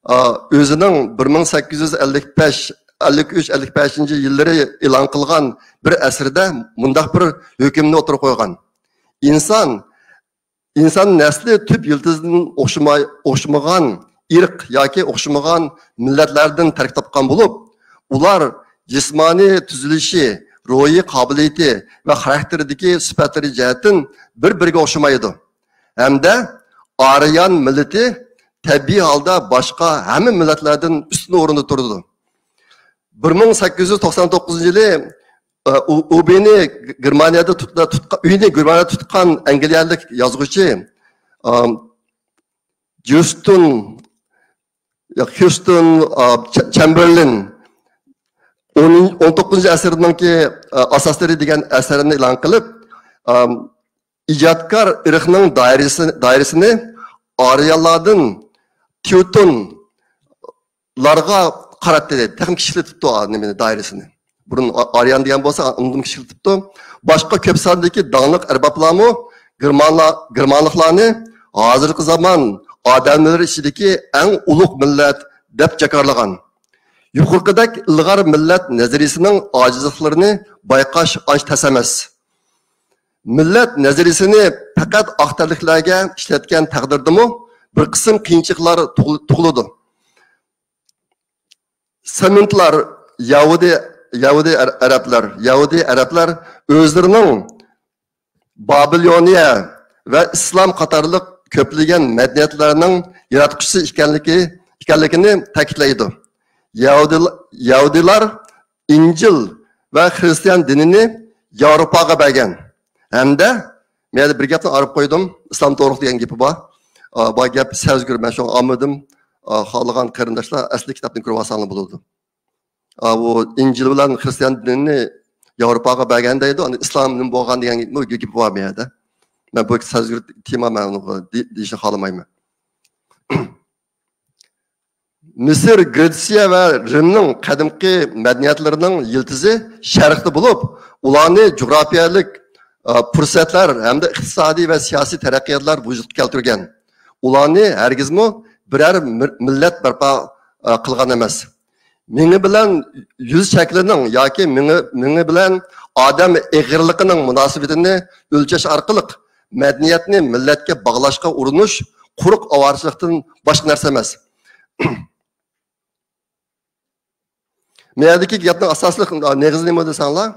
ئا، ئۆزىنىڭ بىر مىڭ سەككىز يۈز ئەللىك بەش، ئەللىك ئۈچ، ئەللىك بەشىنچى يىللىرى ئېلان قىلغان بىر ئەسىرىدە مۇنداق بىر ھۆكۈمنى ئوتتۇرىغا قويغان: ئىنسان، ئىنسان نەسلى تۈپ يىلتىزىدىن ئوخشىماي-، ئوخشىمىغان ئىرق ياكى ئوخشىمىغان مىللەتلەردىن تەركىب تاپقان بولۇپ، ئۇلار جىسمانىي تۈزۈلۈشى، روھىي قابىلىيىتى ۋە خاراكتېرىدىكى سۈپەتلىرى جەھەتتىن بىر-بىرىگە ئوخشىمايدۇ. ھەمدە ئارىيان مىللىتى تەبىئىي ھالدا باشقا ھەممە مىللەتلەردىن ئۈستۈن ئورۇندا تۇرىدۇ. بىر مىڭ سەككىز يۈز توقسان توققۇزىنچى يىلى، ئە، ئۇ-، ئۇبىنى گېرمانىيەدە تۇت-، تۇتقا-، ئۆيىنى گېرمانىيەدە تۇتقان ئەنگلىيەلىك يازغۇچى، ئام، جۇستون، يا، خيۇستون، ئا، چە-، چەمبېرلېن ئون، ئون توققۇزىنچى ئەسىرنىڭكى، ئا، ئاساسلىرى دېگەن ئەسەرنى ئېلان قىلىپ، ئام، ئىجادكار ئىرقنىڭ دائىرىسى، دائىرىسىنى ئارىيانلاردىن تېۋتون لارغا قاراتتى دەيدۇ. تېخىمۇ كىچىكلىتىپتۇ، ئا، نېمىنى، دائىرىسىنى. بۇرۇن ئا-، ئاريان دېگەن بولسا، ئۇنىڭدىن كىچىكلىتىپتۇ. باشقا كۆپ ساندىكى داڭلىق ئەربابلارمۇ گېرمانلار، گېرمانلىقلارنى ھازىرقى زامان ئادەملىرى ئىچىدىكى ئەڭ ئۇلۇغ مىللەت دەپ جاكارلىغان. يۇقىرىقىدەك ئىلغار مىللەت نەزەرىيىسىنىڭ ئاجىزلىقلىرىنى بايقاش ئانچە تەس ئەمەس. مىللەت نەزەرىيىسىنى پەقەت ئاق تەنلىكلەرگە ئىشلەتكەن تەقدىردىمۇ بىر قىسىم قىيىنچىلىقلار تۇغۇل-، تۇغۇلىدۇ. سېمىتلار، يەھۇدىي، يەھۇدىي ئەر-، ئەرەبلەر، يەھۇدىي ئەرەبلەر ئۆزلىرىنىڭ بابىلونىيە ۋە ئىسلام قاتارلىق كۆپلىگەن مەدەنىيەتلەرنىڭ ياراتقۇچىسى ئىكەنلىكى، ئىكەنلىكىنى تەكىتلەيدۇ. يەھۇدىي-، يەھۇدىيلار ئىنجىل ۋە خىرىستىيان دىنىنى ياۋروپاغا بەرگەن ھەمدە، مەن بىر گەپنى ئايرىپ قويدۇم، ئىسلام توغرۇلۇق دېگەن گېپى بار. ئا، بۇ گەپ سەزگۈر، مەن شۇڭا ئالمىدىم. ئا، خالىغان قېرىنداشلار ئەسلى كىتابنى كۆرۈۋالساڭلار بولىدۇ. ئا، بۇ ئىنجىل بىلەن خىرىستىيان دىنىنى ياۋروپاغا بەرگەن دەيدۇ، ئەمدى ئىسلام نېمە بولغان دېگەن گېپى بار بۇ يەردە. مەن بۇ سەزگۈر تېما، مەن ئۇنىڭغا دې-، دېيىشنى خالىمايمەن. مىسىر، گرېتسىيە ۋە رىمنىڭ قەدىمكى مەدەنىيەتلىرىنىڭ يىلتىزى شەرقتە بولۇپ، ئۇلارنى جۇغراپىيەلىك، ئا، پۇرسەتلەر ھەمدە ئىقتىسادىي ۋە سىياسىي تەرەققىياتلار ۋۇجۇدقا كەلتۈرگەن. ئۇلارنى ھەرگىزمۇ بىرەر مىر-، مىللەت بەرپا، ئا، قىلغان ئەمەس. مېڭە بىلەن يۈز شەكلىنىڭ ياكى مېڭە، مېڭە بىلەن ئادەم ئېغىرلىقىنىڭ مۇناسىۋىتىنى ئۆلچەش ئارقىلىق مەدەنىيەتنى مىللەتكە باغلاشقا ئۇرۇنۇش قۇرۇق ئاۋارىچىلىقتىن باشقا نەرسە ئەمەس. مەيەردىكى گەپنىڭ ئاساسلىق نېغىزى نېمە دېسەڭلار،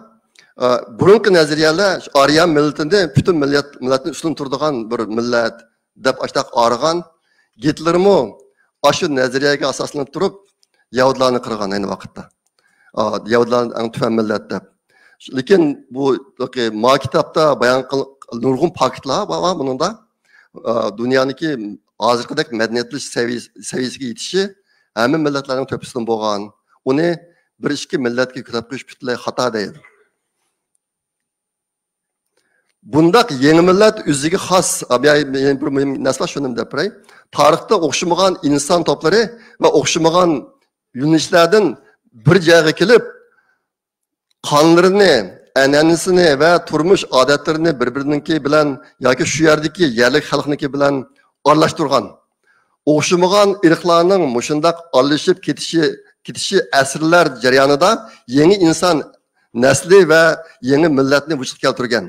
ئا، بۇرۇنقى نەزەرىيەلەر ئاريان مىللىتىنى پۈتۈن مىللەت، مىللەتنى ئۈستۈن تۇرىدىغان بىر مىللەت دەپ ئاشتاق ئارىغان. گىتلېرمۇ ئاشۇ نەزەرىيەگە ئاساسلىنىپ تۇرۇپ يەھۇدىيلارنى قىرغان ئەينى ۋاقىتتا. ئا، يەھۇدىيلارنى ئەڭ تۆۋەن مىللەت دەپ. لېكىن بۇ، ما كىتابتا بايان قىل-، نۇرغۇن پاكىتلار بار، بار بۇنىڭدا. ئا، دۇنيانىڭكى ھازىرقىدەك مەدەنىيەتلىشىش سەۋىيەسى-، سەۋىيەسىگە يېتىشى ھەممە مىللەتلەرنىڭ تۆپىسىدىن بولغان. ئۇنى بىر ئىككى مىللەتكە يۆتكەپ قويۇش پۈتۈنلەي خاتا دەيدۇ. بۇنداق يېڭى مىللەت ئۆزىگە خاس، ئا، بۇ يەردە بىر مۇھىم نەرسە بار، شۇنى دەپ بېرەي. تارىختا ئوخشىمىغان ئىنسان توپلىرى ۋە ئوخشىمىغان يۆنىلىشلەردىن بىر جايغا كېلىپ، قانلىرىنى، ئەنئەنىسىنى ۋە تۇرمۇش ئادەتلىرىنى بىر-بىرىنىڭكى بىلەن ياكى شۇ يەردىكى يەرلىك خەلقنىڭكى بىلەن ئارىلاشتۇرغان. ئوخشىمىغان ئىرقلارنىڭ مۇشۇنداق ئارىلىشىپ كېتىشى، كېتىشى ئەسىرلەر جەريانىدا يېڭى ئىنسان نەسلى ۋە يېڭى مىللەتنى ۋۇجۇدقا كەلتۈرگەن.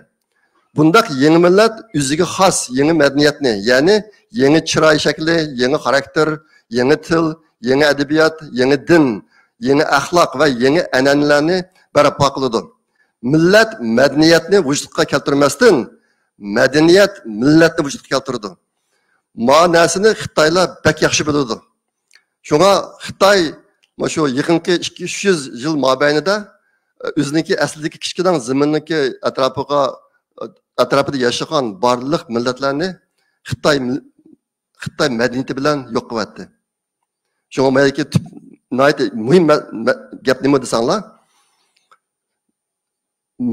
بۇنداق يېڭى مىللەت ئۆزىگە خاس يېڭى مەدەنىيەتنى، يەنى يېڭى چىراي شەكلى، يېڭى خاراكتېر، يېڭى تىل، يېڭى ئەدەبىيات، يېڭى دىن، يېڭى ئەخلاق ۋە يېڭى ئەنئەنىلەرنى بەرپا قىلىدۇ. مىللەت مەدەنىيەتنى ۋۇجۇدقا كەلتۈرمەستىن، مەدەنىيەت مىللەتنى ۋۇجۇدقا كەلتۈرىدۇ. ما نەرسىنى خىتايلار بەك ياخشى بىلىدۇ. شۇڭا خىتاي مۇشۇ يېقىنقى ئىككى يۈز، ئۈچ يۈز يىل مابەينىدە، ئۆزىنىڭكى ئەسلىدىكى كىچىككىنە زېمىننىڭكى ئەتراپىغا، ئەتراپىدا ياشىغان بارلىق مىللەتلەرنى خىتاي مىل-، خىتاي مەدەنىيىتى بىلەن يوق قىلىۋەتتى. شۇڭا مايدىكى تۈپ، ناھايىتى مۇھىم مە-، مە-، گەپ نېمە دېسەڭلار،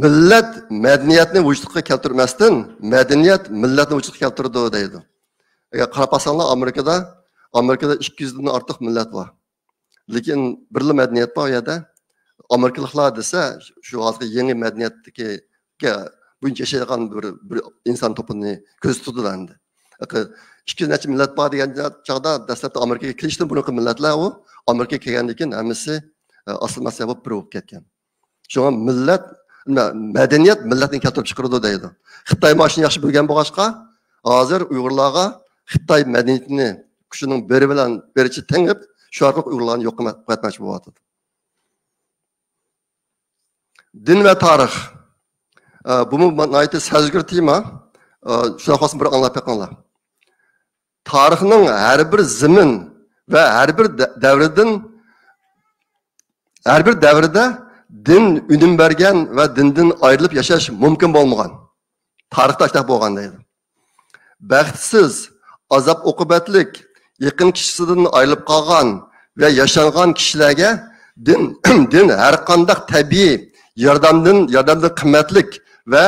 مىللەت مەدەنىيەتنى ۋۇجۇدقا كەلتۈرمەستىن، مەدەنىيەت مىللەتنى ۋۇجۇدقا كەلتۈرىدۇ دەيدۇ. ئەگەر قاراپ باقساڭلار، ئامېرىكىدا، ئامېرىكىدا ئىككى يۈزدىن ئارتۇق مىللەت بار. لېكىن بىرلا مەدەنىيەت بار ئۇ يەردە. ئامېرىكىلىقلار دېسە، شۇ ھازىرقى يېڭى مەدەنىيەتتىكى بويىچە ياشايدىغان بىر، بىر ئىنسان توپىنى كۆزدە تۇتىدۇ ئەمدى. ئىككى يۈز نەچچە مىللەت بار دېگەن چاغدا، دەسلەپتە ئامېرىكىغا كېلىشتىن بۇرۇنقى مىللەتلەر ئۇ، ئامېرىكىغا كەلگەندىن كېيىن ھەممىسى، ئە، ئاسسىمىلياتسىيە بولۇپ بىر بولۇپ كەتكەن. شۇڭا مىللەت، مە-، مەدەنىيەت مىللەتنى كەلتۈرۈپ چىقىرىدۇ دەيدۇ. خىتاي مانا شۇنى ياخشى بىلگەن بولغاچقا، ھازىر ئۇيغۇرلارغا خىتاي مەدەنىيىتىنى كۈچىنىڭ بىرى بىلەن بىرىچە تېڭىپ، شۇ ئارقىلىق ئۇيغۇرلارنى يوق قىلما-، قىلىۋەتمەكچى بولۇۋاتىدۇ. دىن ۋە تارىخ. ئە، بۇمۇ ناھايىتى سەزگۈر تېما. ئە، شۇنداق بولسا بىر ئاڭلاپ بېقىڭلار. تارىخنىڭ ھەر بىر زېمىن ۋە ھەر بىر دە-، دەۋرىدىن، ھەر بىر دەۋردە دىن ئۈنۈم بەرگەن ۋە دىندىن ئايرىلىپ ياشاش مۇمكىن بولمىغان. تارىختا شۇنداق بولغان دەيدۇ. بەختسىز، ئازاب-ئوقۇبەتلىك، يېقىن كىشىسىدىن ئايرىلىپ قالغان ۋە ياشانغان كىشىلەرگە دىن، دىن ھەر قانداق تەبىئىي ياردەمدىن، ياردەمدىن قىممەتلىك ۋە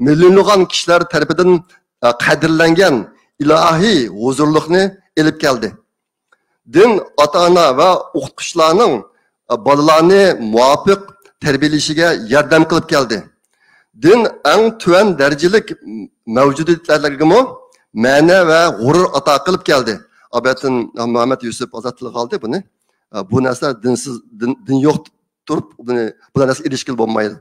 مىليونلىغان كىشىلەر تەرىپىدىن، ئە، قەدىرلەنگەن ئىلاھىي ھۇزۇرلۇقنى ئېلىپ كەلدى. دىن ئاتا-ئانا ۋە ئوقۇتقۇچىلارنىڭ، ئە، بالىلارنى مۇۋاپىق تەربىيەلىشىگە ياردەم قىلىپ كەلدى. دىن ئەڭ تۆۋەن دەرىجىلىك مەۋجۇدىيەتلەرگىمۇ مەنە ۋە غۇرۇر ئاتا قىلىپ كەلدى. ئابەتىن مۇھەممەد يۈسۈپ ئازاد تىلغا ئالدى بۇنى. ئە، بۇ نەرسىلەر دىنسىز، دىن، دىن يوق تۇرۇپ، بۇنى، بۇ نەرسىگە ئېرىشكىلى بولمايدۇ.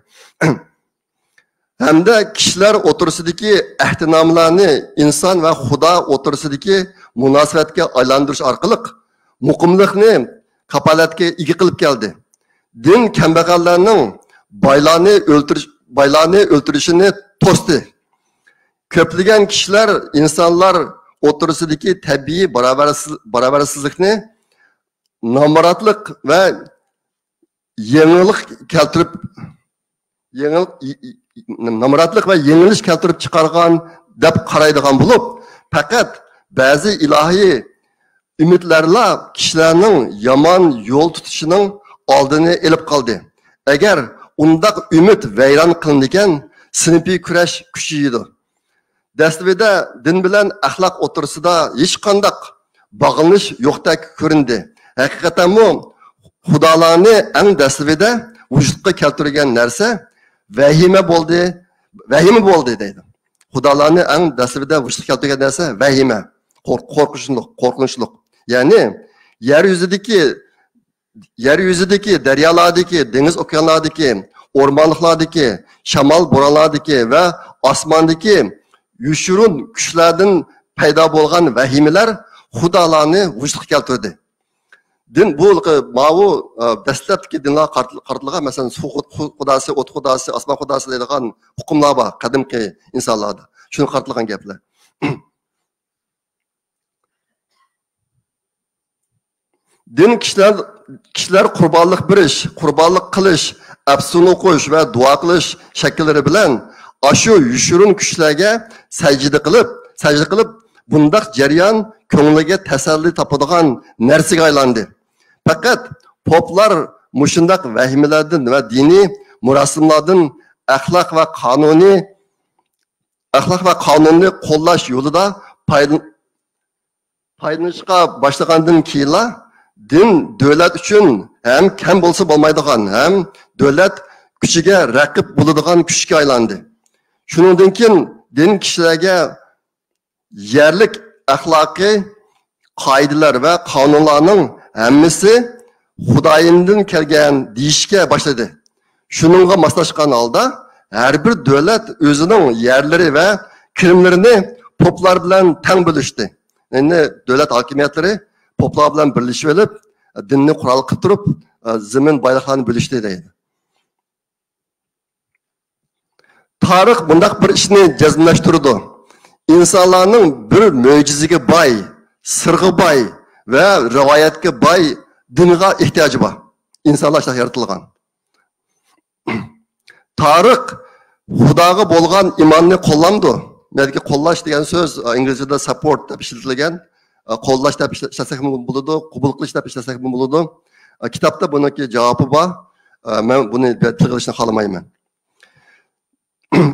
ھەمدە كىشىلەر ئوتتۇرىسىدىكى ئەھدىنامىلەرنى ئىنسان ۋە خۇدا ئوتتۇرىسىدىكى مۇناسىۋەتكە ئايلاندۇرۇش ئارقىلىق مۇقىملىقنى كاپالەتكە ئىگە قىلىپ كەلدى. دىن كەمبەغەللەرنىڭ بايلارنى ئۆلتۈرۈش، بايلارنى ئۆلتۈرۈشىنى توستى. كۆپلىگەن كىشىلەر ئىنسانلار ئوتتۇرىسىدىكى تەبىئىي باراۋەرسىز-، باراۋەرسىزلىكنى نامراتلىق ۋە يېڭىلىق كەلتۈرۈپ، يېڭىل-، نامراتلىق ۋە يېڭىلىش كەلتۈرۈپ چىقارغان دەپ قارايدىغان بولۇپ، پەقەت بەزى ئىلاھىي ئۈمىدلەرلا كىشىلەرنىڭ يامان يول تۇتۇشىنىڭ ئالدىنى ئېلىپ قالدى. ئەگەر ئۇنداق ئۈمىد ۋەيران قىلىنىدىكەن، سىنىپىي كۈرەش كۈچىيىدۇ. دەسلىپىدە دىن بىلەن ئەخلاق ئوتتۇرىسىدا ھېچقانداق باغلىنىش يوقتەك كۆرۈندى. ھەقىقەتەنمۇ خۇدالارنى ئەڭ دەسلىپىدە ۋۇجۇدقا كەلتۈرگەن نەرسە ۋەھىمە بولدى، ۋەھىمە بولدى دەيدۇ. خۇدالارنى ئەڭ دەسلىپىدە ۋۇجۇدقا كەلتۈرگەن نەرسە ۋەھىمە، قورق-، قورقۇنچلۇق، قورقۇنچلۇق. يەنى يەر يۈزىدىكى يەر يۈزىدىكى، دەريالاردىكى، دېڭىز ئوكيانلاردىكى، ئورمانلىقلاردىكى، شامال بورانلاردىكى ۋە ئاسماندىكى يوشۇرۇن كۈچلەردىن پەيدا بولغان ۋەھىمىلەر خۇدالارنى ۋۇجۇدقا كەلتۈردى. دىن بۇ، ماۋۇ، ئە، دەسلەپتىكى دىنلارغا قارىتىل-، قارىتىلغان، مەسىلەن، سۇ خۇ-، خۇ-، خۇداسى، ئوت خۇداسى، ئاسمان خۇداسى دەيدىغان ئۇقۇملار بار قەدىمكى ئىنسانلاردا. شۇنىڭغا قارىتىلغان گەپلەر. دىن كىشىلەر، كىشىلەر قۇربانلىق بېرىش، قۇربانلىق قىلىش، ئەپسۇن ئوقۇش ۋە دۇئا قىلىش شەكىللىرى بىلەن ئاشۇ يوشۇرۇن كۈچلەرگە سەجدە قىلىپ، سەجدە قىلىپ، بۇنداق جەريان كۆڭلىگە تەسەللى تاپىدىغان نەرسىگە ئايلاندى. پەقەت پوپلار مۇشۇنداق ۋەھىمىلەردىن ۋە دىنىي مۇراسىملاردىن ئەخلاق ۋە قانۇنىي، ئەخلاق ۋە قانۇننى قوللاش يولىدا پايدىلىنىشقا باشلىغاندىن كېيىنلا، دىن دۆلەت ئۈچۈن ھەم كەم بولسا بولمايدىغان، ھەم دۆلەت كۈچىگە رەقىب بولىدىغان كۈچكە ئايلاندى. شۇنىڭدىن كېيىن دىن كىشىلەرگە يەرلىك ئەخلاقىي قائىدىلەر ۋە قانۇنلارنىڭ ھەممىسى خۇدايىمدىن كەلگەن دېيىشكە باشلىدى. شۇنىڭغا ماسلاشقان ھالدا ھەر بىر دۆلەت ئۆزىنىڭ يەرلىرى ۋە كىرىملىرىنى پوپلار بىلەن تەڭ بۆلۈشتى. يەنى دۆلەت ھاكىمىيەتلىرى پوپلار بىلەن بىرلىشىۋېلىپ، دىننى قورال قىلىپ تۇرۇپ، زېمىن بايلىقلارنى بۆلۈشتى دەيدۇ. تارىخ بۇنداق بىر ئىشنى جەزملەشتۈرىدۇ. ئىنسانلارنىڭ بىر مۆجىزىگە باي، سىرغا باي ۋە رىۋايەتكە باي دىنغا ئېھتىياجى بار. ئىنسانلار شۇنداق يارىتىلغان. تارىخ خۇداغا بولغان ئىماننى قوللامدۇ؟ بۇيەردىكى قوللاش دېگەن سۆز، ئە، ئىنگلىزچىدە سەپورت دەپ ئىشلىتىلگەن. ئە، قوللاش دەپ ئىشلە-، ئىشلەتسەكمۇ بولىدۇ، قوبۇل قىلىش دەپ ئىشلەتسەكمۇ بولىدۇ. ئە، كىتابتا بۇنىڭكى جاۋابى بار. ئە، مەن بۇنى بە-، تىلغا ئېلىشنى خالىمايمەن.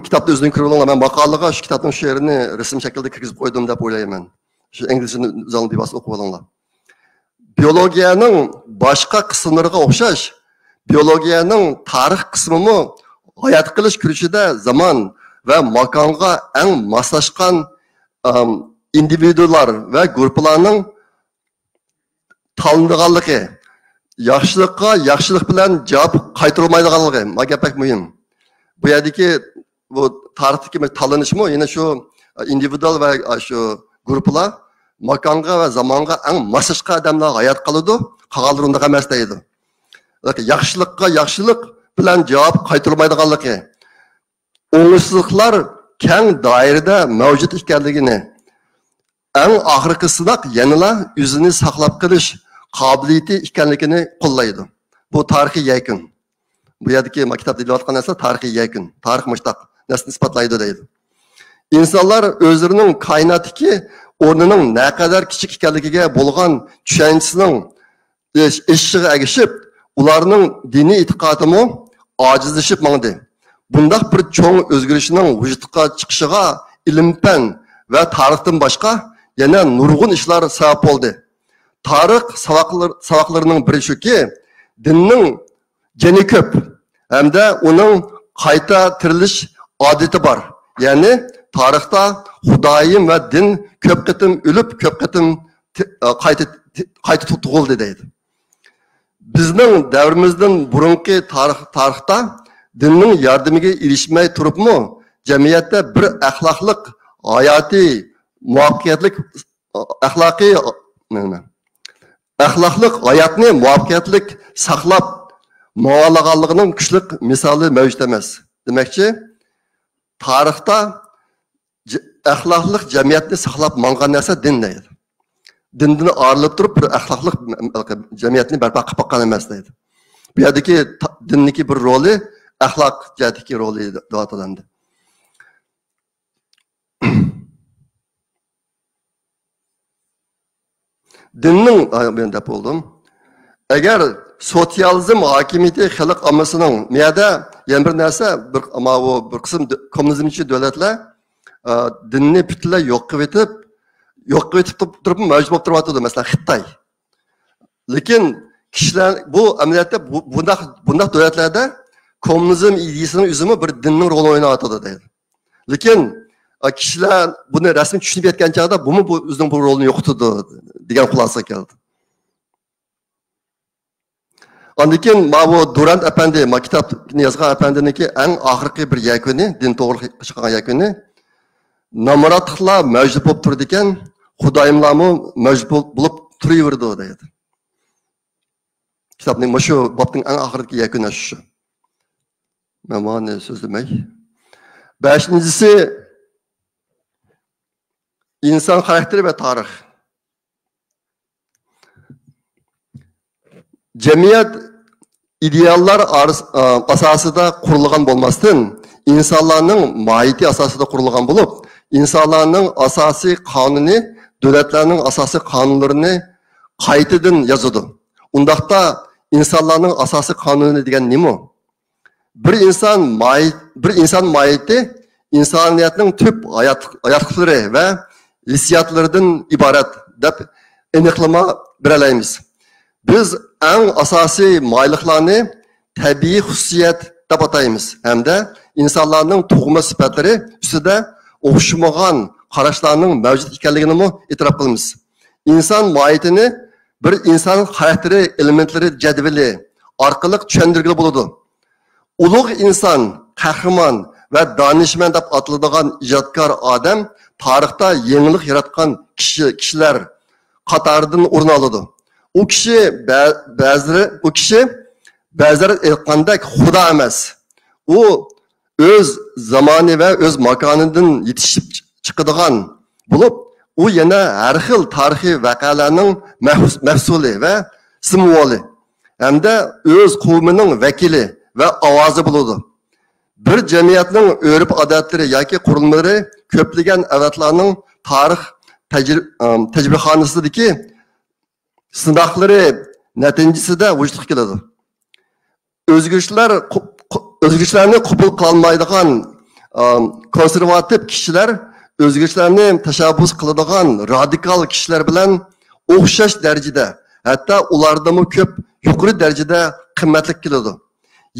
كىتابتا ئۆزۈڭ كۆرۈۋېلىڭلار، مەن ماقالىغا شۇ كىتابنىڭ شېئىرىنى رەسىم شەكلىدە كىرگۈزۈپ قويدۇم دەپ ئويلايمەن. شۇ ئىنگلىزچىنى ئۆزۈڭلار بىۋاسىتە ئوقۇۋېلىڭلار. بىيولوگىيەنىڭ باشقا قىسىملىرىغا ئوخشاش، بىيولوگىيەنىڭ تارىخ قىسمىمۇ ھايات قېلىش كۈرىشىدە زامان ۋە ماكانغا ئەڭ ماسلاشقان، ئام، ئىندىۋىدۇلار ۋە گۇرۇپپىلارنىڭ تاللىنىدىغانلىقى، ياخشىلىققا ياخشىلىق بىلەن جاۋاب قايتۇرۇلمايدىغانلىقى، ما گەپ بەك مۇھىم. بۇ يەردىكى، بۇ تارىختىكى بىر تاللىنىشمۇ يەنە شۇ ئىندىۋىدۇئال ۋە شۇ گۇرۇپپىلار ماكانغا ۋە زامانغا ئەڭ ماسلاشقان ئادەملەر ھايات قالىدۇ، قالغانلىرى ئۇنداق ئەمەس دەيدۇ. ياخشىلىققا ياخشىلىق بىلەن جاۋاب قايتۇرۇلمايدىغانلىقى، ئوڭۇشسىزلىقلار كەڭ دائىرىدە مەۋجۇت ئىكەنلىكىنى، ئەڭ ئاخىرقى سىناق يەنىلا ئۆزىنى ساقلاپ قېلىش قابىلىيىتى ئىكەنلىكىنى قوللايدۇ. بۇ تارىخىي يەكۈن. بۇ يەردىكى ما كىتابتا دېيىلىۋاتقان نەرسە تارىخىي يەكۈن. تارىخ مۇشتاق نەرسىنى ئىسپاتلايدۇ دەيدۇ. ئىنسانلار ئۆزلىرىنىڭ كائىناتتىكى ئورنىنىڭ نەقەدەر كىچىك ئىكەنلىكىگە بولغان چۈشەنچىسىنىڭ ئېش-، ئېشىشىغا ئەگىشىپ، ئۇلارنىڭ دىنىي ئېتىقادىمۇ ئاجىزلىشىپ ماڭدى. بۇنداق بىر چوڭ ئۆزگىرىشنىڭ ۋۇجۇدقا چىقىشىغا ئىلىم-پەن ۋە تارىختىن باشقا يەنە نۇرغۇن ئىشلار سەۋەب بولدى. تارىخ ساۋاقلىرى-، ساۋاقلىرىنىڭ بىرى شۇكى، دىننىڭ جېنى كۆپ ھەمدە ئۇنىڭ قايتا تىرىلىش ئادىتى بار. يەنى تارىختا خۇدايىم ۋە دىن كۆپ قېتىم ئۆلۈپ، كۆپ قېتىم تى-، قايتا، قايتا تۇغۇلدى دەيدۇ. بىزنىڭ دەۋرىمىزدىن بۇرۇنقى تارىخ، تارىختا دىننىڭ ياردىمىگە ئېرىشمەي تۇرۇپمۇ، جەمئىيەتتە بىر ئەخلاقلىق، ھاياتىي، مۇۋەپپەقىيەتلىك، ئەخلاقىي، ئەخلاقلىق ھاياتنى مۇۋەپپەقىيەتلىك ساقلاپ ماڭالىغانلىقىنىڭ كۈچلۈك مىسالى مەۋجۇت ئەمەس. دېمەكچى، تارىختا ج-، ئەخلاقلىق جەمئىيەتنى ساقلاپ ماڭغان نەرسە دىن دەيدۇ. دىندىن ئايرىلىپ تۇرۇپ بىر ئەخلاقلىق جەمئىيەتنى بەرپا قىلىپ باققان ئەمەس دەيدۇ. بۇ يەردىكى تا-، دىننىكى بىر رولى، ئەخلاق جەھەتتىكى رولى دەۋاتىدۇ ئەمدى. دىننىڭ، ئاي، مەن دەپ بولدۇم. ئەگەر سوتسىيالىزم ھاكىمىيىتى خەلق ئاممىسىنىڭ، مىيەدە يەنە بىر نەرسە، بىر، ماۋۇ بىر قىسىم دۆ-، كوممۇنىزمچى دۆلەتلەر، ئا، دىننى پۈتۈنلەي يوق قىلىۋېتىپ، يوق قىلىۋېتىپ تۇرۇپ، تۇرۇپمۇ مەۋجۇت بولۇپ تۇرۇۋاتىدۇ، مەسىلەن، خىتاي. لېكىن كىشىلەر، بۇ ئەمەلىيەتتە بۇ، بۇنداق، بۇنداق دۆلەتلەردە كوممۇنىزم ئىدىيىسىنىڭ ئۆزىمۇ بىر دىننىڭ رولىنى ئويناۋاتىدۇ دەيدۇ. لېكىن، ئا، كىشىلەر بۇنى رەسمىي چۈشىنىپ يەتكەن چاغدا بۇمۇ بۇ ئۆزىنىڭ بۇ رولىنى يوقىتىدۇ دېگەن خۇلاسىگە كەلدى. ئاندىن كېيىن ماۋۇ دۇرانت ئەپەندى، ما كىتابنى يازغان ئەپەندىنىڭكى ئەڭ ئاخىرقى بىر يەكۈنى، دىن توغرىلىق چىققان يەكۈنى، نامراتلىقلار مەۋجۇت بولۇپ تۇرىدىكەن، خۇدايىملارمۇ مەۋجۇت بول-، بولۇپ تۇرۇۋېرىدۇ دەيدۇ. كىتابنىڭ مۇشۇ بابنىڭ ئەڭ ئاخىرىدىكى يەكۈنى شۇ. مەن مانا سۆزلىمەي. بەشىنچىسى، ئىنسان خاراكتېرى ۋە تارىخ. جەمئىيەت ئىدېئاللار ئارىس-، ئا، ئاساسىدا قۇرۇلغان بولماستىن، ئىنسانلارنىڭ ماھىيىتى ئاساسىدا قۇرۇلغان بولۇپ، ئىنسانلارنىڭ ئاساسىي قانۇنى دۆلەتلەرنىڭ ئاساسىي قانۇنلىرىنى قايتىدىن يازىدۇ. ئۇنداقتا ئىنسانلارنىڭ ئاساسىي قانۇنى دېگەن نېمە؟ بىر ئىنسان ماھىي-، بىر ئىنسان ماھىيىتى ئىنسانىيەتنىڭ تۈپ ھايات-، ھاياتلىقلىرى ۋە ھېسسىياتلىرىدىن ئىبارەت دەپ ئېنىقلىما بېرەلەيمىز. بىز ئەڭ ئاساسىي ماھىيلىقلارنى تەبىئىي خۇسۇسىيەت دەپ ئاتايمىز ھەمدە ئىنسانلارنىڭ تۇغما سۈپەتلىرى ئۈستىدە ئوخشىمىغان قاراشلارنىڭ مەۋجۇت ئىكەنلىكىنىمۇ ئېتىراپ قىلىمىز. ئىنسان ماھىيىتىنى بىر ئىنسان خاراكتېرى ئېلېمېنتلىرى جەدۋىلى ئارقىلىق چۈشەندۈرگىلى بولىدۇ. ئۇلۇغ ئىنسان، قەھرىمان ۋە دانىشمەن دەپ ئاتىلىدىغان ئىجادكار ئادەم تارىختا يېڭىلىق ياراتقان كىشى، كىشىلەر قاتارىدىن ئورۇن ئالىدۇ. ئۇ كىشى بە-، بەزىلىرى، ئۇ كىشى بەزىلەر ئېيتقاندەك خۇدا ئەمەس. ئۇ ئۆز زامانى ۋە ئۆز ماكانىدىن يېتىشىپ چىقىدىغان بولۇپ، ئۇ يەنە ھەر خىل تارىخىي ۋەقەلەرنىڭ مەھس-، مەھسۇلى ۋە سىمۋولى ھەمدە ئۆز قوۋمىنىڭ ۋەكىلى ۋە ئاۋازى بولىدۇ. بىر جەمئىيەتنىڭ ئۆرپ-ئادەتلىرى ياكى قۇرۇلمىلىرى كۆپلىگەن ئەۋلادلارنىڭ تارىخ تەجرىب-، ئەم، تەجرىبىخانىسىدىكى سىناقلىرى نەتىجىسىدە ۋۇجۇدقا كېلىدۇ. ئۆزگىرىشلەر قو-، قو-، ئۆزگىرىشلەرنى قوبۇل قىلالمايدىغان، ئام، كونسېرۋاتىپ كىشىلەر ئۆزگىرىشلەرنى تەشەببۇس قىلىدىغان رادىكال كىشىلەر بىلەن ئوخشاش دەرىجىدە، ھەتتا ئۇلاردىنمۇ كۆپ يۇقىرى دەرىجىدە قىممەتلىك كېلىدۇ.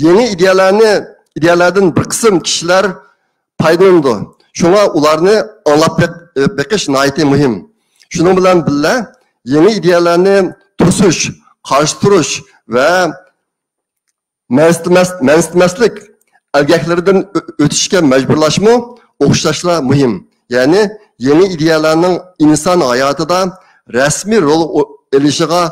يېڭى ئىدىيەلەرنى، ئىدىيەلەردىن بىر قىسىم كىشىلەر پايدىلىنىدۇ. شۇڭا ئۇلارنى ئاڭلاپ بېق-، بېقىش ناھايىتى مۇھىم. شۇنىڭ بىلەن بىللە، يېڭى ئىدىيەلەرنى توسۇش، قارشى تۇرۇش ۋە مەنسىتمەس-، مەنسىتمەسلىك ئەلگەكلىرىدىن ئۆ-، ئۆتۈشكە مەجبۇرلاشمۇ ئوخشاشلا مۇھىم. يەنى يېڭى ئىدىيەلەرنىڭ ئىنسان ھاياتىدا رەسمىي رول ئو-، ئېلىشىغا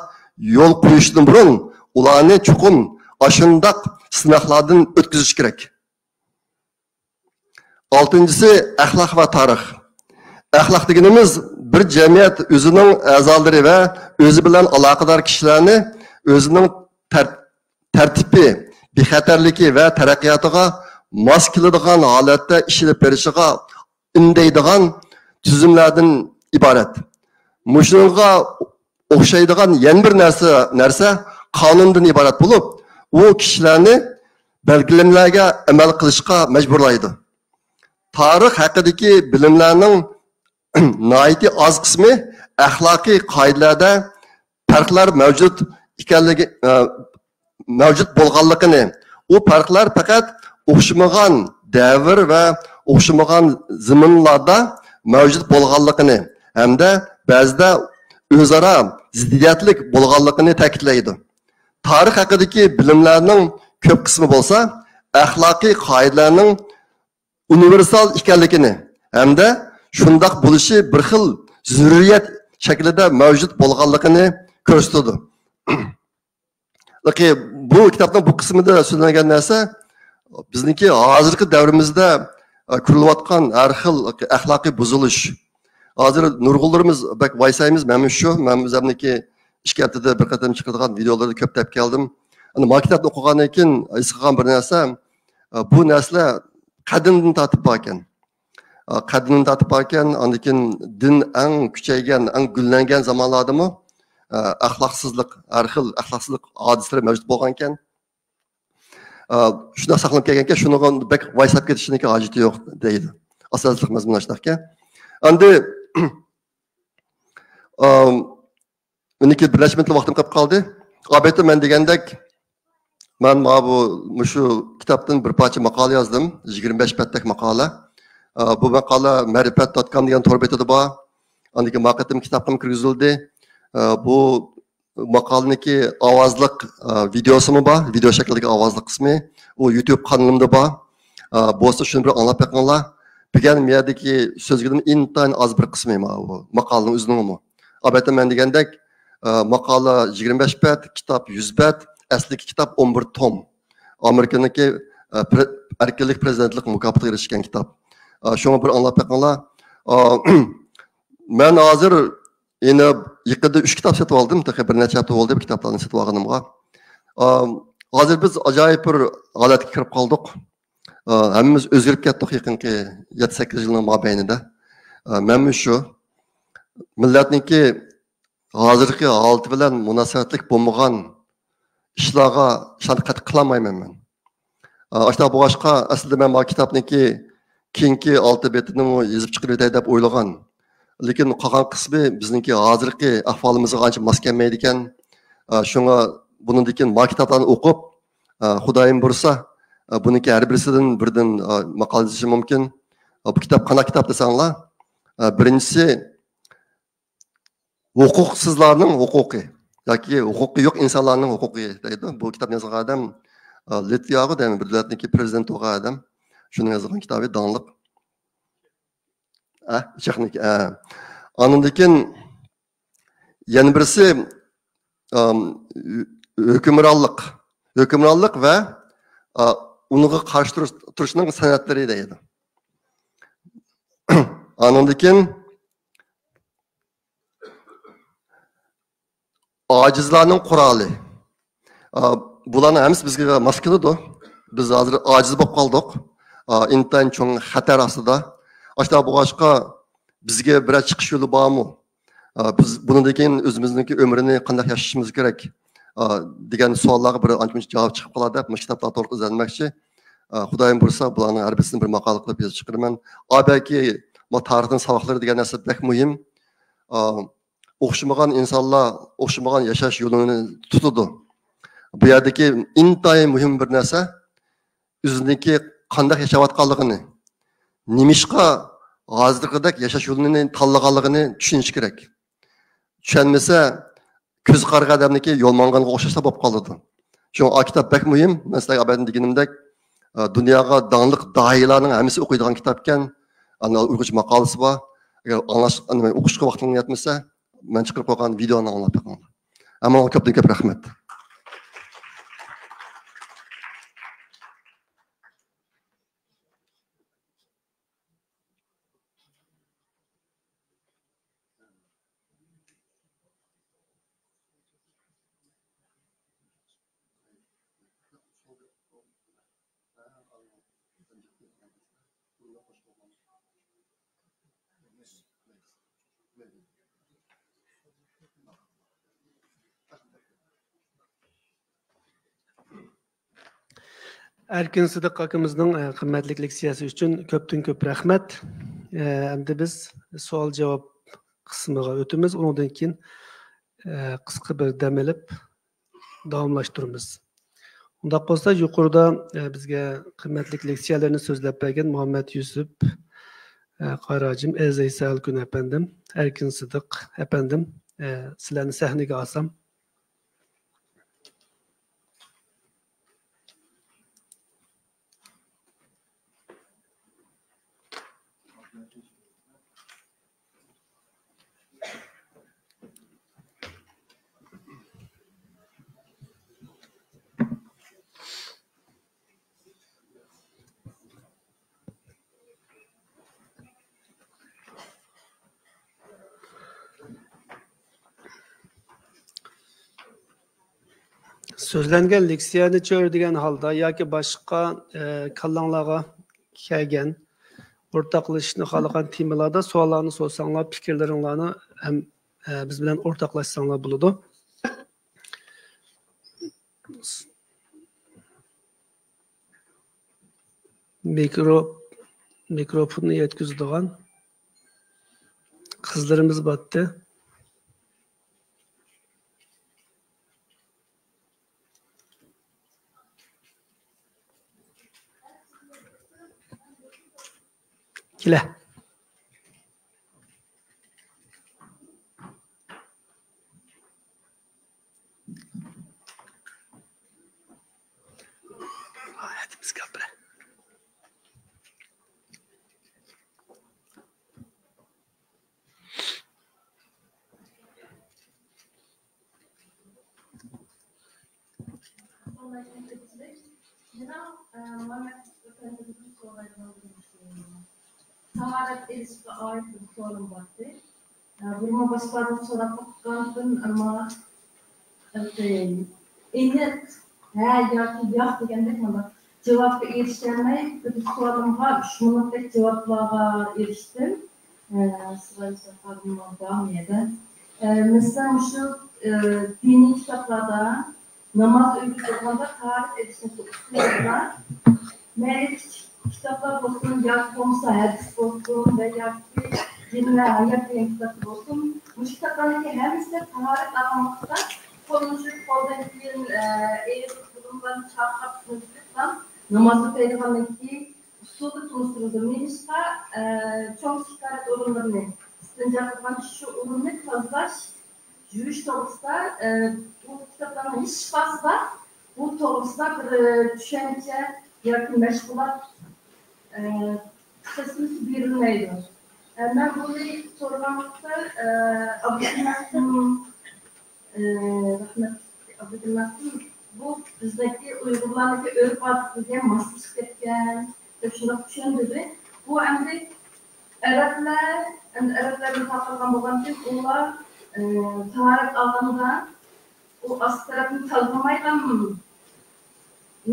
يول قويۇشتىن بۇرۇن، ئۇلارنى چوقۇم ئاشۇنداق سىناقلاردىن ئۆتكۈزۈش كېرەك. ئالتىنچىسى، ئەخلاق ۋە تارىخ. ئەخلاق دېگىنىمىز بىر جەمئىيەت ئۆزىنىڭ ئەزالىرى ۋە ئۆزى بىلەن ئالاقىدار كىشىلەرنى ئۆزىنىڭ تەر-، تەرتىپى، بىخەتەرلىكى ۋە تەرەققىياتىغا ماس كېلىدىغان ھالەتتە ئىش ئېلىپ بېرىشىغا ئۈندەيدىغان تۈزۈملەردىن ئىبارەت. مۇشۇنىڭغا ئوخشايدىغان يەنە بىر نەرسە، نەرسە قانۇندىن ئىبارەت بولۇپ، ئۇ كىشىلەرنى بەلگىلىمىلەرگە ئەمەل قىلىشقا مەجبۇرلايدۇ. تارىخ ھەققىدىكى بىلىملەرنىڭ ناھايىتى ئاز قىسمى ئەخلاقىي قائىدىلەردە پەرقلەر مەۋجۇت ئىكەنلىكى، ئە، مەۋجۇت بولغانلىقىنى، ئۇ پەرقلەر پەقەت ئوخشىمىغان دەۋر ۋە ئوخشىمىغان زېمىنلاردا مەۋجۇت بولغانلىقىنى ھەمدە بەزىدە ئۆزئارا زىددىيەتلىك بولغانلىقىنى تەكىتلەيدۇ. تارىخ ھەققىدىكى بىلىملەرنىڭ كۆپ قىسمى بولسا ئەخلاقىي قائىدىلەرنىڭ ئۇنىۋېرسال ئىكەنلىكىنى ھەمدە شۇنداق بولۇشى بىر خىل زۆرۈرىيەت شەكلىدە مەۋجۇت بولغانلىقىنى كۆرسىتىدۇ. بۇ كىتابنىڭ بۇ قىسمىدا سۆزلەنگەن نەرسە بىزنىڭكى ھازىرقى دەۋرىمىزدە، ئە، كۆرۈلۈۋاتقان ھەر خىل ئەخلاقىي بۇزۇلۇش. ھازىر نۇرغۇنلىرىمىز بەك ۋايسايمىز، مەنمۇ شۇ، مەن ئۆزۈمنىڭكى ئىككى ھەپتىدە بىر قېتىم چىقىدىغان ۋىدېئولاردا كۆپ دەپ كەلدىم. ئەنە ما كىتابنى ئوقۇغاندىن كېيىن ھېس قىلغان بىر نەرسە، ئە، بۇ نەرسىلەر قەدىمدىن تارتىپ باركەن. ئە، قەدىمدىن تارتىپ باركەن، ئاندىن كېيىن دىن ئەڭ كۈچەيگەن، ئەڭ گۈللەنگەن زامانلاردىمۇ، ئە، ئەخلاقسىزلىق، ھەر خىل ئەخلاقسىزلىق ھادىسىلىرى مەۋجۇت بولغانىكەن. ئە، شۇنداق ساقلىنىپ كەلگەنكەن، شۇنىڭغا بەك ۋايساپ كېتىشنىڭكى ھاجىتى يوق دەيدۇ. ئاساسلىق مەزمۇن ئاشۇنداقكەن. ئەمدى، ئە، مېنىڭكى بىر نەچچە مىنۇتلا ۋاقتىم قېلىپ قالدى. ئالبەتتە، مەن دېگەندەك، مەن مانا بۇ، مۇشۇ كىتابتىن بىر پارچە ماقالە يازدىم. يىگىرمە بەش بەتتەك ماقالە. ئە، بۇ ماقالە مەرىپەت دوت كام دېگەن تور بېتىدا بار. ئاندىن كېيىن ما قېتىم كىتابقىمۇ كىرگۈزۈلدى. ئە، بۇ ماقالىنىڭكى ئاۋازلىق، ئە، ۋىدېئوسىمۇ بار. ۋىدېئو شەكلىدىكى ئاۋازلىق قىسمى. ئۇ يۇتۇب قانىلىمدا بار. ئە، بولسا شۇنى بىر ئاڭلاپ بېقىڭلار. بۈگۈن مۇ يەردىكى سۆزلىگىنىم ئىنتايىن ئاز بىر قىسمى ماۋۇ ماقالىنىڭ ئۆزىنىڭمۇ. ئالبەتتە، مەن دېگەندەك، ئە، ماقالە يىگىرمە بەش بەت، كىتاب يۈز بەت، ئەسلىدىكى كىتاب ئون بىر توم. ئامېرىكىنىڭكى، ئە، پرې-، ئەركىنلىك پرېزىدېنتلىق مۇكاپاتىغا ئېرىشكەن كىتاب. ئە، شۇڭا بىر ئاڭلاپ بېقىڭلار. ئە، مەن ھازىر يەنە يېقىندا ئۈچ كىتاب سېتىپ ئالدىم. تېخى بىر نەچچە ھەپتە بولدى بۇ كىتابلارنى سېتىپ ئالغىنىمغا. ئە، ھازىر بىز ئاجايىپ بىر ھالەتكە كىرىپ قالدۇق. ئە، ھەممىمىز ئۆزگىرىپ كەتتۇق يېقىنقى يەتتە سەككىز يىلنىڭ مابەينىدە. ئە، مەنمۇ شۇ. مىللەتنىڭكى ھازىرقى ھالىتى بىلەن مۇناسىۋەتلىك بولمىغان ئىشلارغا، ئىشلارنى قەتئىي قىلالمايمەن مەن. ئاشۇنداق بولغاچقا، ئەسلىدە مەن ما كىتابنىڭكى كېيىنكى ئالتە بېتىنىمۇ يېزىپ چىقىرىۋېتەي دەپ ئويلىغان. لېكىن قالغان قىسمى بىزنىڭكى ھازىرقى ئەھۋالىمىزغا ئانچە ماس كەلمەيدىكەن. شۇڭا بۇنىڭدىن كېيىن ما كىتابلارنى ئوقۇپ، خۇدايىم بۇيرۇسا، ئە، بۇنىڭكى ھەر بىرسىدىن بىردىن، ئە، ماقالە يېزىشى مۇمكىن. ئە، بۇ كىتاب قانداق كىتاب دېسەڭلار، ئە، بىرىنچىسى، ھوقۇقسىزلارنىڭ ھوقۇقى ياكى ھوقۇقى يوق ئىنسانلارنىڭ ھوقۇقى دەيدۇ. بۇ كىتابنى يازغان ئادەم، ئە، لىتۋىياغۇ دەيمەن، بىر دۆلەتنىڭكى پرېزىدېنتى بولغان ئادەم. شۇنىڭ يازغان كىتابى داڭلىق. ئە، چېخنىك، ئە. ئاندىن كېيىن يەنە بىرسى، ئام، ھۆ-، ھۆكۈمرانلىق. ھۆكۈمرانلىق ۋە، ئا، ئۇنىڭغا قارشى تۇرۇش، تۇرۇشنىڭ سەنئەتلىرى دەيدۇ. ئاندىن كېيىن ئاجىزلارنىڭ قورالى. ئا، بۇلارنىڭ ھەممىسى بىزگە ماس كېلىدۇ. بىز ھازىر ئاجىز بولۇپ قالدۇق. ئا، ئىنتايىن چوڭ خەتەر ئاستىدا. ئاشۇنداق بولغاچقا، بىزگە بىرەر چىقىش يولى بارمۇ؟ ئا، بىز بۇنىڭدىن كېيىن ئۆزىمىزنىڭكى ئۆمرىنى قانداق ياشىشىمىز كېرەك؟ ئا، دېگەن سوئاللارغا بىر ئانچە-مۇنچە جاۋاب چىقىپ قالار دەپ، مۇشۇ كىتابلار توغرىلىق ئىزدەنمەكچى. ئا، خۇدايىم بۇيرۇسا، بۇلارنىڭ ھەر بىرسىنى بىر ماقالە قىلىپ يېزىپ چىقىرىمەن. ئا، بەلكى، ما، تارىختىن ساۋاقلىرى دېگەن نەرسە بەك مۇھىم. ئا، ئوخشىمىغان ئىنسانلار ئوخشىمىغان ياشاش يولىنى تۇتىدۇ. بۇ يەردىكى ئىنتايىن مۇھىم بىر نەرسە، ئۆزىنىڭكى قانداق ياشاۋاتقانلىقىنى، نېمىشقا ھازىرقىدەك ياشاش يولىنى تاللىغانلىقىنى چۈشىنىشى كېرەك. چۈشەنمىسە، كۆزى قارىغان ئادەمنىڭكى يول ماڭغانغا ئوخشاشلا بولۇپ قالىدۇ. شۇڭا ئا كىتاب بەك مۇھىم. مەن سىلەرگە ئابەدىن دېگىنىمدەك، ئا، دۇنياغا داڭلىق داھىيلارنىڭ ھەممىسى ئوقۇيدىغان كىتابكەن. ئانا ئۇيغۇرچە ماقالىسى بار. ئەگەر ئاڭلاش، ئانا ئوقۇشقا ۋاقتىڭلار يەتمىسە، مەن چىقىرىپ قويغان ۋىدېئونى ئاڭلاپ بېقىڭلار. ھەممىڭلارغا كۆپتىن كۆپ رەھمەت. ئەركىن سىدىق ئاكىمىزنىڭ، ئە، قىممەتلىك لېكسىيەسى ئۈچۈن كۆپتىن كۆپ رەھمەت. ئە، ئەمدى بىز سوئال جاۋاب قىسمىغا ئۆتىمىز. ئۇنىڭدىن كېيىن، ئە، قىسقا بىر دەم ئېلىپ داۋاملاشتۇرىمىز. ئۇنداق بولسا، يۇقىرىدا، ئە، بىزگە قىممەتلىك لېكسىيەلەرنى سۆزلەپ بەرگەن مۇھەممەد يۈسۈپ، ئە، قاراجىم، ئەزىز ئەلكۈن ئەپەندىم، ئەركىن سىدىق ئەپەندىم، ئە، سىلەرنى سەھنىگە ئالسام. سۆزلەنگەن لېكسىيەنى چۆرىدىگەن ھالدا ياكى باشقا، ئە، كاللاڭلارغا كەلگەن، ئورتاقلىشىشنى خالىغان تېمىلاردا سوئاللارنى سورىساڭلار، پىكىرلىرىڭلارنى ھەم، ئە، بىز بىلەن ئورتاقلاشساڭلار بولىدۇ. مىكرو-، مىكروفوننى يەتكۈزىدىغان قىزلىرىمىز بارتتى. كېلە. تاھارەت ئېلىشقا ئائىت بىر سوئالىم بار ئىدى. بۇرۇنمۇ باشقىلاردىن سوراپ باققاندىن، ئەمما ئېنىق ھە ياكى ياق دېگەندەك مانا جاۋابقا ئېرىشەلمەي، بىر سوئالىمغا ئۈچ مىنۇتتەك جاۋابلارغا ئېرىشتىم. ئە، سىلەر سوئالىڭلار بارمۇ يەنە؟ ئە، مەسىلەن، مۇشۇ، ئە، دىنىي كىتابلاردا ناماز ئۆگىتىدىغاندا تاھارەت ئېلىشنى ئۇسۇلى بار. مەيلى كىچىك كىتابلار بولسۇن، ياكى بولمىسا ھەدىس بولسۇن ۋە ياكى دىن ۋە ھايات دېگەن كىتاب بولسۇن، مۇشۇ كىتابلارنىڭكى ھەممىسىدە تاھارەت ئالغان ۋاقىتتا قولنى يۇيۇپ، قولدىن كېيىن، ئە، ئېرىق بۇرۇنلارنى چاقاپ، سىزىپ، ناماز ئۆتەيدىغاندىن كېيىن ئۇسسۇلدا تونۇشتۇرۇلدى. نېمىشقا، ئە، چوڭ تىجارەت ئورۇنلىرىنى، ئىستىنجا قىلغان شۇ ئورۇننى تازىلاش، يۇيۇش توغرىسىدا، ئە، بۇ كىتابلارنىڭ ھېچقايسىدا بۇ توغرىسىدا بىر، ئە، چۈشەنچە ياكى مەشغۇلات، ئە، قىسمىسى بېرىلمەيدۇ. ئە، مەن بۇنى سورىغان ۋاقىتتا، ئە، ئابدۇلمەتىن، ئە، رەھمەت، ئابدۇلمەتىن، بۇ بىزدىكى ئۇيغۇرلارنىڭكى ئۆرپ-ئادىتىگە ماسلىشىپ كەتكەن دەپ شۇنداق چۈشەندۈردى. بۇ ئەمدى ئەرەبلەر، ئەمدى ئەرەبلەردىن تارقالغان بولغاندىكىن ئۇلار، ئە، تاھارەت ئالغاندا ئۇ ئاستى تەرەپنى تازىلىمايدىغان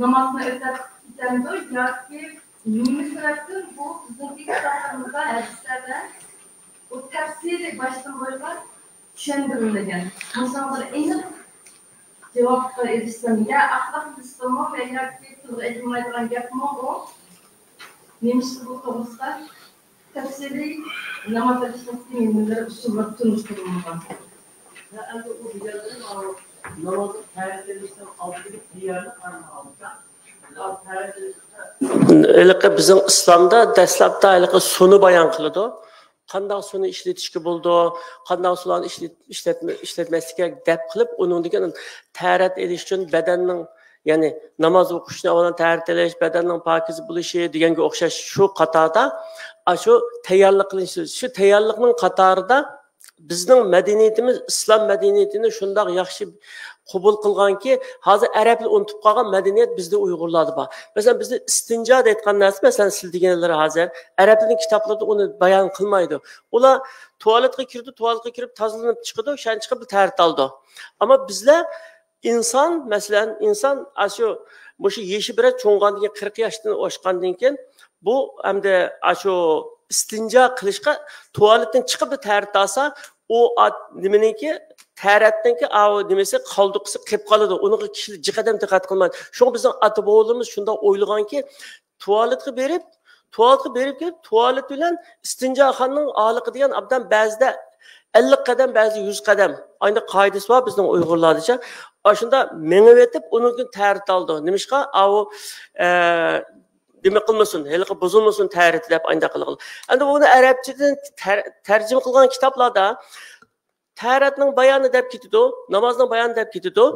نامازنى ئۆتەپ كېتەمدۇ ياكى نېمە سەۋەبتىن بۇ بىزنىڭكى كىتابلىرىمىزدا، ھەدىسلەردە بۇ تەپسىلىي باشتىن بويىغا چۈشەندۈرۈلمىگەن؟ مۇشۇنىڭغا بىر ئېنىق جاۋابقا ئېرىشسەم، يا ئەخلاق دېسىمۇ، يا ياكى تىلغا ئېلىنمايدىغان گەپمۇ ئۇ؟ نېمىشقا بۇ توغرىسىدا تەپسىلىي ناماز ئېلىشنىڭكى نېمىلىرى، ئۇسۇللىرى تونۇشتۇرۇلمىغان؟ ۋە ئەمدى ئۇ دېگەنلىرى ماۋۇ نامازنى تەرەت ئېلىشنىڭ ئالدىدىكى تەييارلىق ھەم ئالدىدا، ئال تەرەت ئېلىشتا ھېلىقى بىزنىڭ ئىسلامدا دەسلەپتە ھېلىقى سۇنى بايان قىلىدۇ. قانداق سۇنى ئىشلىتىشكە بولىدۇ، قانداق سۇلارنى ئىشلىت-، ئىشلەتمە-، ئىشلەتمەسلىك كېرەك دەپ قىلىپ، ئۇنىڭدىن كېيىن تەرەت ئېلىش ئۈچۈن بەدەننىڭ، يەنى ناماز ئوقۇش ئۈچۈن ئاۋۋال تەرەت ئېلىش، بەدەننىڭ پاكىز بولۇشى دېگەنگە ئوخشاش شۇ قاتاردا، ئاشۇ تەييارلىق قىلىش، شۇ تەييارلىقنىڭ قاتارىدا بىزنىڭ مەدەنىيىتىمىز، ئىسلام مەدەنىيىتىنى شۇنداق ياخشى قوبۇل قىلغانكى، ھازىر ئەرەبلەر ئۇنتۇپ قالغان مەدەنىيەت بىزدە ئۇيغۇرلاردا بار. مەسىلەن، بىزدە ئىستىنجا دەيدىغان نەرسە، مەسىلەن، سىز دېگەنلىرى ھازىر ئەرەبلەرنىڭ كىتابلىرىدا ئۇنى بايان قىلمايدۇ. ئۇلار تۇالېتقا كىرىدۇ، تۇالېتقا كىرىپ تازىلىنىپ چىقىدۇ، شۇنى چىقىپ تەرەت ئالىدۇ. ئەمما بىزلەر ئىنسان، مەسىلەن، ئىنسان ئاشۇ، مۇشۇ يېشى بىرەر چوڭغاندىن كېيىن، قىرىق ياشتىن ئاشقاندىن كېيىن، بۇ ئەمدى ئاشۇ ئىستىنجا قىلىشقا تۇالېتتىن چىقىپ تەرەت ئالسا، ئۇ ئات-، نېمىنىڭكى، تەرەتنىڭكى، ئاۋۇ نېمىسى، قالدۇقىسى قېلىپ قالىدۇ. ئۇنىڭغا كىشىلەر جىق ئادەم دىققەت قىلمايدۇ. شۇڭا بىزنىڭ ئاتا-بوۋىلىرىمىز شۇنداق ئويلىغانكى، تۇالېتقا بېرىپ، تۇالېتقا بېرىپ كېلىپ، تۇالېت بىلەن ئىستىنجاخانىنىڭ ئارىلىقى دېگەن ئابدان بەزىدە ئەللىك قەدەم، بەزىدە يۈز قەدەم. ئاينى قائىدىسى بار بىزنىڭ ئۇيغۇرلاردىچە. ئاشۇندا مېڭىۋېتىپ، ئۇنىڭدىن تەرەت ئالىدۇ. نېمىشقا؟ ئاۋۇ، ئە، نېمە قىلمىسۇن، ھېلىقى بۇزۇلمىسۇن تەرىتى دەپ ئانداق قىلغىلى. ئەمدى بۇنى ئەرەبچىدىن تەر-، تەرجىمە قىلغان كىتابلاردا تەرەتنىڭ بايانى دەپ كېتىدۇ، نامازنىڭ بايانى دەپ كېتىدۇ.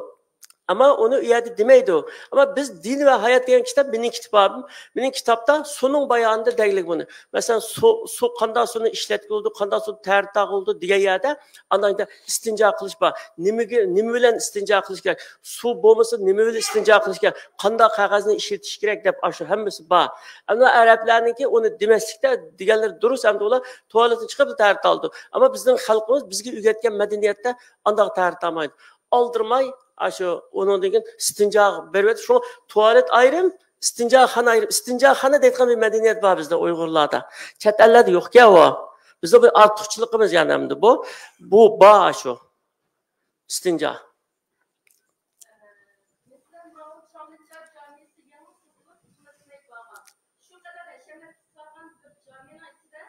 ئەمما ئۇنى ئۇ يەردە دېمەيدۇ. ئەمما بىز دىن ۋە ھايات دېگەن كىتاب، مېنىڭ كىتابىم، مېنىڭ كىتابتا سۇنىڭ بايانىدا دەگلىك بۇنى. مەسىلەن، سۇ، سۇ قانداق سۇنى ئىشلەتكىلى بولىدۇ، قانداق سۇنى تەرەت تاغىلىدۇ دېگەن يەردە ئانداق ئىستىنجا قىلىش بار. نېمىگە، نېمە بىلەن ئىستىنجا قىلىش كېرەك؟ سۇ بولمىسا نېمە بىلەن ئىستىنجا قىلىش كېرەك؟ قانداق قەغەزنى ئىشلىتىش كېرەك دەپ ئاشۇ ھەممىسى بار. ئەمما ئەرەبلەرنىڭكى ئۇنى دېمەسلىكتە دېگەنلىرى دۇرۇس، ئەمدى ئۇلار تۇالېتتىن چىقىپ تەرەت ئالىدۇ. ئەمما بىزنىڭ خەلقىمىز بىزگە ئۆگەتكەن مەدەنىيەتتە ئانداق تەرەت ئالمايدۇ. ئالدىرىماي، ئاشۇ ئۇنىڭدىن كېيىن ئىستىنجا بېرىۋېتىپ، شۇ تۇالېت ئايرىم، ئىستىنجاخانا ئايرىم. ئىستىنجاخانا دەيدىغان بىر مەدەنىيەت بار بىزدە ئۇيغۇرلاردا. چەت ئەللەردە يوقكەن ئۇ. بىزنىڭ بىر ئارتۇقچىلىقىمىز يەنى ئەمدى بۇ. بۇ بار شۇ. ئىستىنجا. شۇ قەدەر ھەشەمەتلىك سالغان بىر جامىنىڭ ئىچىدە،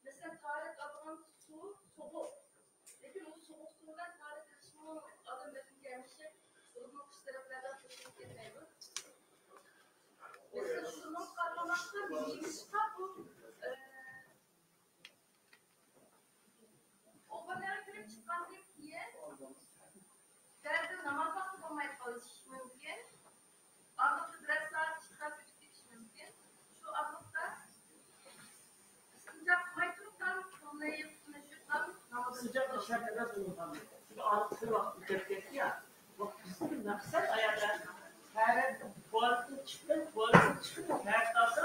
مەسىلەن، تاھارەت ئالىدىغان سۇ سوغۇق. لېكىن ئۇ سوغۇق سۇ بىلەن تاھارەت ئېلىشنىڭ ئادەم بەدىنىگە ھەمىشە بولۇپمۇ قىش تەرەپلەردە قوشۇلۇپ كەتمەيدۇ. مەسىلەن، شۇنىڭغا قارىغاندا نېمىشقا بۇ، ئە، ئۇ بىر يەرگە كىرىپ چىققاندىن كېيىن، بەزىدە ناماز ۋاقتى بولماي قېلىشى مۇمكىن. ئارىلىقتا بىرەر سائەت، ئىككى سائەت ئۆتۈپ كېتىشى مۇمكىن. شۇ ئارىلىقتا ئىستىنجا قىلماي تۇرۇپلا قولنى يۇيۇپ، قولنى يۇيۇپلا ناماز ئىستىنجا قىلىش شەرت ئەمەس بولغان. چۈنكى ئارىلىقتا بىر ۋاقىت ئۆتۈپ كەتتى يا. بۇ بىزدىكى مەقسەت ئاياللار تەرەت، تۇالېتتىن چىقتى، تۇالېتتىن چىقىپ تەرەت ئالسا،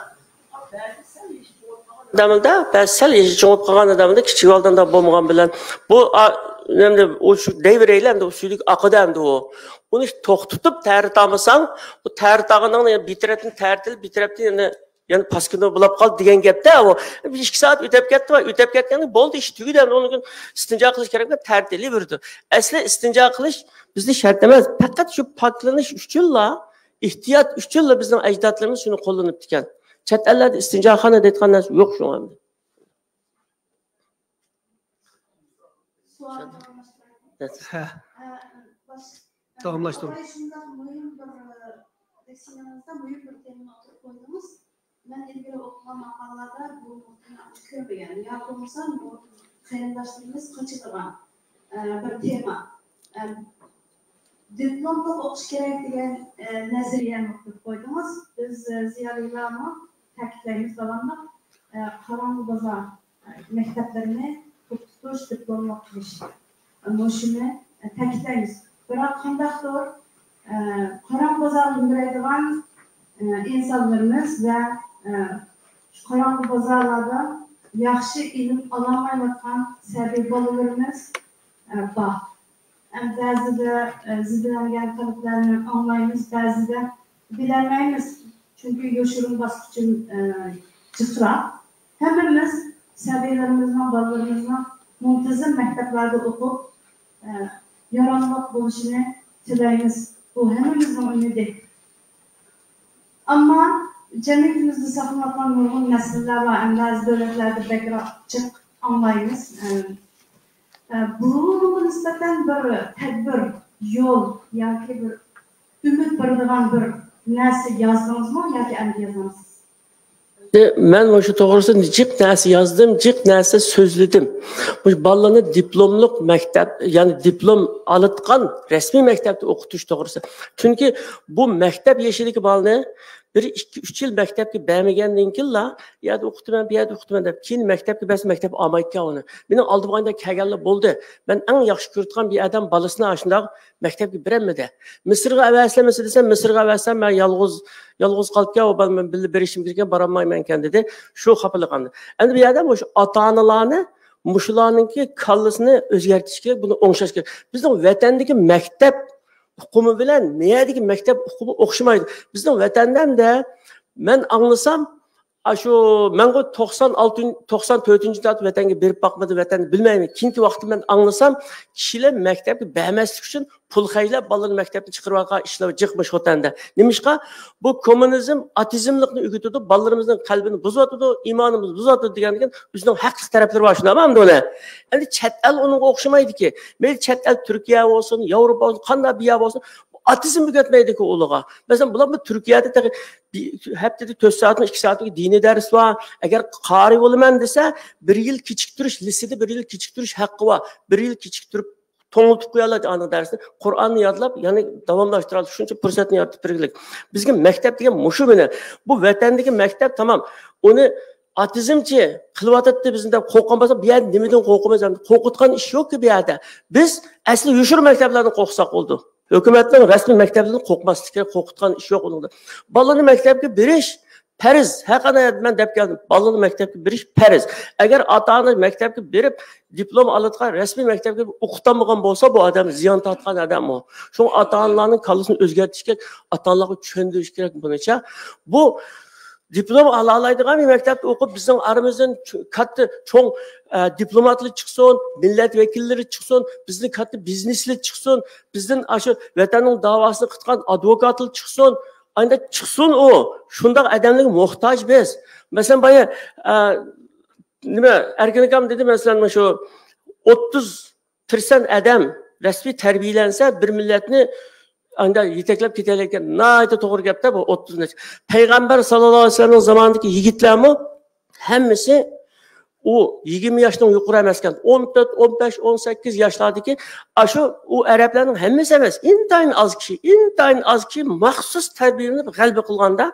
بەزى سەل يېشى چوڭىيىپ قالغان ئادەملەردە، بەزى سەل يېشى چوڭىيىپ قالغان ئادەملەردە كىچىك ۋاقتىدا بولمىغان بىلەن بۇ، ئا، ئەمدى ئۇ شۇ دەيۋېرەيلى، ئەمدى ئۇ سۈيدۈك ئاقىدۇ ئەمدى ئۇ. ئۇنى توختىتىپ تەرەت ئالمىساڭ، ئۇ تەرەت ئالغىنىڭ بىر تەرەپتىن تەرىتىلىپ، بىر تەرەپتىن يەنە يەنە پاسكىنا بولاپ قالدى دېگەن گەپتە ئۇ. بىر ئىككى سائەت ئۆتۈپ كەتتى، ئۆتۈپ كەتكەندىن بولدى، ئىش تۈگىدى، ئەمدى ئۇنىڭ ئۈچۈن ئىستىنجا قىلىش كېرەك، تەرىتىلىۋېرىدۇ. ئەسلى ئىستىنجا قىلىش بىزدە شەرت ئەمەس، پەقەت شۇ پاكلىنىش ئۈچۈنلا، ئېھتىيات ئۈچۈنلا بىزنىڭ ئەجدادلىرىمىز شۇنى قوللىنىپتىكەن. چەت ئەللەردە ئىستىنجاخانا دەيدىغان نەرسە يوق شۇڭا ئەمدى. سوئال داۋاملاشتۇرايلى. ھە. ئە، باش-، داۋاملاشتۇرۇڭ. ئاپاي، شۇنداق مۇھىم بىر، ئە، لېكسىيەڭىزدە مۇھىم بىر تېمىنى ئوتتۇرىغا مەن ئىلگىرى ئوقۇغان ماقالىلەردە بۇ نۇقتىنى ئاچچىق كۆرمىگەن ياكى بولمىسا بۇ قېرىنداشلىرىمىز قېچىدىغان، ئە، بىر تېما. ئە، دىپلوملۇق ئوقۇش كېرەك دېگەن، ئە، نەزەرىيەنى ئوتتۇرىغا قويدىڭىز. بىز، ئە، زىيالىيلارمۇ تەكىتلەيمىز داۋاملىق، ئە، قاراڭغۇ بازار، ئە، مەكتەپلىرىنى توختىتىش، دىپلوملۇق قىلىش. مۇشۇنى تەكىتلەيمىز. بىراق قانداقتۇر، ئە، قاراڭغۇ بازارغا يۈگۈرەيدىغان، ئە، ئىنسانلىرىمىز ۋە، ئە، شۇ قاراڭغۇ بازارلاردا ياخشى ئىلىم ئالالمايۋاتقان سەبىي بالىلىرىمىز، ئە، بار. ھەم بەزىدە، ئە، زىدلەنگەن قېلىپلارنى ئاڭلايمىز، بەزىدە بىلەلمەيمىز. چۈنكى يوشۇرۇن باسقۇچى، ئە، جىقراق. ھەممىمىز سەبىيلىرىمىزنىڭ، بالىلىرىمىزنىڭ مۇنتىزىم مەكتەپلەردە ئوقۇپ، ئە، ياراملىق بولۇشىنى تىلەيمىز. بۇ ھەممىمىزنىڭ ئۈمىدى. ئەمما جەمئىيىتىمىزدە ساقلىنىۋاتقان نۇرغۇن مەسىلىلەر بار. ئەمما بەزى دۆلەتلەردە بەكرەك جىق ئاڭلايمىز. ئە، ئە، بۇنىڭغا نىسبەتەن بىر تەدبىر، يول ياكى بىر ئۈمىد بېرىدىغان بىر نەرسە يازدىڭىزمۇ ياكى ئەمدى يازامسىز؟ مەن مۇشۇ توغرىسىدا جىق نەرسە يازدىم، جىق نەرسە سۆزلىدىم. مۇشۇ بالىلارنى دىپلوملۇق مەكتەپ، يەنى دىپلوم ئالىدىغان رەسمىي مەكتەپتە ئوقۇتۇش توغرىسىدا. چۈنكى بۇ مەكتەپ يېشىدىكى بالىنى بىر، ئىككى، ئۈچ يىل مەكتەپكە بەرمىگەندىن كېيىنلا، يەردە ئوقۇتىمەن، بۇ يەردە ئوقۇتىمەن دەپ، كېيىن مەكتەپكە بەرسە مەكتەپ ئالمايدىكەن ئۇنى. مېنىڭ ئالدىمغا ئايدا كەلگەنلەر بولدى. مەن ئەڭ ياخشى كۆرىدىغان بىر ئادەم بالىسىنى ئاشۇنداق مەكتەپكە بېرەلمىدى. مىسىرغا ئەۋەتسىلىمىسى دېسەم، مىسىرغا ئەۋەتسەم، مەن يالغۇز، يالغۇز قالىپكەن، ئۇ بالا مەن بىللە بېرىشىم كېرەككەن، بارالمايمەنكەن دېدى. شۇ خاپىلىقاندا. ئەمدى بۇ يەردە مۇشۇ ئاتا-ئانىلارنى مۇشۇلارنىڭكى كاللىسىنى ئۆزگەرتىش كېرەك، بۇنى ئوڭشاش كېرەك. بىزنىڭ ۋەتەندىكى مەكتەپ ئۇقۇمى بىلەن مەيەردىكى مەكتەپ ئۇقۇمى ئوخشىمايدۇ. بىزنىڭ ۋەتەندە ئەمدى مەن ئاڭلىسام، ئاشۇ مەنغۇ توقسان ئالتىنچى، توقسان تۆتىنچى يىلدا ۋەتەنگە بېرىپ باقمىدىم، ۋەتەننى بىلمەيمەن. كېيىنكى ۋاقىتتا مەن ئاڭلىسام، كىشىلەر مەكتەپكە بەرمەسلىك ئۈچۈن پۇل خەجلەپ بالىلىرىنى مەكتەپتىن چىقىرىۋاتقان ئىشلار جىق مۇشۇ خوتەندە. نېمىشقا؟ بۇ كوممۇنىزم، ئاتېئىزملىقنى ئۆگىتىدۇ، بالىلىرىمىزنىڭ قەلبىنى بۇزۇۋاتىدۇ، ئىمانىمىزنى بۇزۇۋاتىدۇ دېگەندىكىن ئۆزىنىڭ ھەقلىق تەرەپلىرى بار، شۇنداقمۇ ئەمدى ئۇنى؟ ئەمدى چەت ئەل ئۇنىڭغا ئوخشىمايدىكى. مەيلى چەت ئەل تۈركىيە بولسۇن، ياۋروپا بولسۇن، قانداق بىر يەر بولسۇن، ئاتېئىزم ئۆگەتمەيدىكى ئۇلىغا. مەسىلەن، بۇلار بۇ تۈركىيەدە تېخى بىر ھەپتىدە تۆت سائەتمۇ، ئىككى سائەتمۇ دىنىي دەرس بار. ئەگەر قارىي بولىمەن دېسە، بىر يىل كېچىكتۈرۈش، لىسېدا بىر يىل كېچىكتۈرۈش ھەققى بار. بىر يىل كېچىكتۈرۈپ، توڭلىتىپ قويالايدۇ ئانىڭ دەرسىنى. قۇرئاننى يادلاپ، يەنى داۋاملاشتۇرالايدۇ. شۇنچە پۇرسەتنى يارىتىپ بېرىگلىك. بىزگە مەكتەپ دېگەن مۇشۇ مېنى. بۇ ۋەتەندىكى مەكتەپ، تامام. ئۇنى ئاتېئىزمچى قىلىۋاتاتتى بىزنى دەپ قورققان بولسا، بۇ يەردە نېمىدىن قورقىمىز؟ ئەمدى قورقۇتقان ئىش يوقكى بۇ يەردە. بىز ئەسلى يوشۇرۇن مەكتەپلەردىن قورقساق بولىدۇ. ھۆكۈمەتنىڭ رەسمىي مەكتەپلىرىدىن قورقماسلىق كېرەك، قورقۇتقان ئىش يوق ئۇنىڭدا. بالىنى مەكتەپكە بېرىش پەرز. ھەرقانداق مەن دەپ كەلدىم، بالىنى مەكتەپكە بېرىش پەرز. ئەگەر ئاتا-ئانا مەكتەپكە بېرىپ، دىپلوم ئالىدىغان رەسمىي مەكتەپكە ئوقۇتالمىغان بولسا، بۇ ئادەم زىيان تارتقان ئادەم ئۇ. شۇڭا ئاتا-ئانىلارنىڭ كاللىسىنى ئۆزگەرتىش كېرەك، ئاتا-ئانىلارغا چۈشەندۈرۈش كېرەك بۇنىچە. بۇ دىپلوم ئالالايدىغان بىر مەكتەپتە ئوقۇپ، بىزنىڭ ئارىمىزدىن چو-، كاتتا، چوڭ، ئە، دىپلوماتلار چىقسۇن، مىللەت ۋەكىللىرى چىقسۇن، بىزدىن كاتتا بىزنېسلار چىقسۇن، بىزدىن ئاشۇ ۋەتەننىڭ داۋاسىنى قىلىدىغان ئادۋوكاتلار چىقسۇن. ئانداق چىقسۇن ئۇ. شۇنداق ئادەملەرگە موھتاج بىز. مەسىلەن، بايا، ئە، نېمە، ئەركىن ئاكام دېدى، مەسىلەن، مۇشۇ ئوتتۇز پىرسەنت ئادەم رەسمىي تەربىيەلەنسە، بىر مىللەتنى ئانداق يېتەكلەپ كېتەلەيدىكەن. ناھايىتى توغرا گەپتە بۇ ئوتتۇز نەچچە. پەيغەمبەر ساللاللاھۇ ئەلەيھى ۋەسەللەمنىڭ زامانىدىكى يىگىتلەرمۇ ھەممىسى ئۇ يىگىرمە ياشنىڭ يۇقىرى ئەمەسكەن. ئون تۆت، ئون بەش، ئون سەككىز ياشلاردىكى ئاشۇ ئۇ ئەرەبلەرنىڭ ھەممىسى ئەمەس. ئىنتايىن ئاز كىشى، ئىنتايىن ئاز كىشى مەخسۇس تەربىيەلىنىپ غەلىبە قىلغاندا،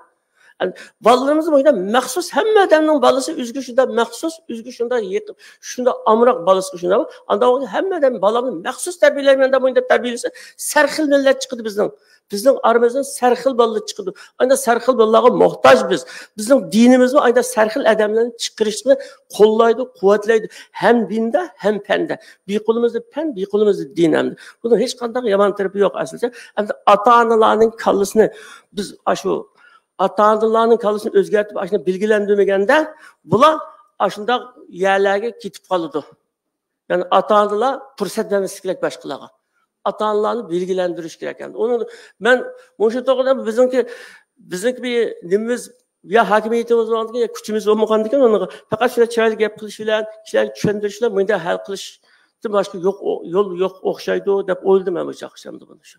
بالىلىرىمىز مۇنداق مەخسۇس، ھەممە ئادەمنىڭ بالىسى ئۆزىگە شۇنداق مەخسۇس، ئۆزىگە شۇنداق يېقىن، شۇنداق ئامراق بالىسىغا شۇنداق. ئانداق بولغاندا ھەممە ئادەم بالامنى مەخسۇس تەربىيەلەيمەن دەپ مۇنداق تەربىيەلىسە، سەرخىل مىللەت چىقىدۇ بىزنىڭ. بىزنىڭ ئارىمىزدىن سەرخىل بالىلار چىقىدۇ. ئانداق سەرخىل بالىلارغا موھتاج بىز. بىزنىڭ دىنىمىزمۇ ئانداق سەرخىل ئادەملەرنى چىقىرىشنى قوللايدۇ، قۇۋۋەتلەيدۇ. ھەم دىندا، ھەم پەندە. بىر قولىمىزدا پەن، بىر قولىمىزدا دىن ئەمدى. بۇنىڭ ھېچقانداق يامان تەرىپى يوق ئەسلىدە. ئەمدى ئاتا-ئانىلارنىڭ كاللىسىنى بىز ئاشۇ ئاتا-ئانىلارنىڭ كاللىسىنى ئۆزگەرتىپ، ئاشۇنى بىلگىلەندۈرمىگەندە، بۇلار ئاشۇنداق يەرلەرگە كېتىپ قالىدۇ. يەنى ئاتا-ئانىلار پۇرسەت بەرمەسلىك كېرەك باشقىلارغا. ئاتا-ئانىلارنى بىلگىلەندۈرۈش كېرەك. يەنى ئۇنى مەن مۇشۇ توغرىدا بىزنىڭكى، بىزنىڭكى بىر نېمىمىز يا ھاكىمىيىتىمىز بولغاندىكىن، يا كۈچىمىز بولمىغاندىكىن، ئۇنىڭغا پەقەت شۇنداق چىرايلىق گەپ قىلىش بىلەن، كىشىلەرگە چۈشەندۈرۈش بىلەن بۇنداق ھەل قىلىشتىن باشقا يوق، يول يوق ئوخشايدۇ دەپ ئويلىدىم مەن بۇ چاغقىچە ئەمدى بۇنى شۇ.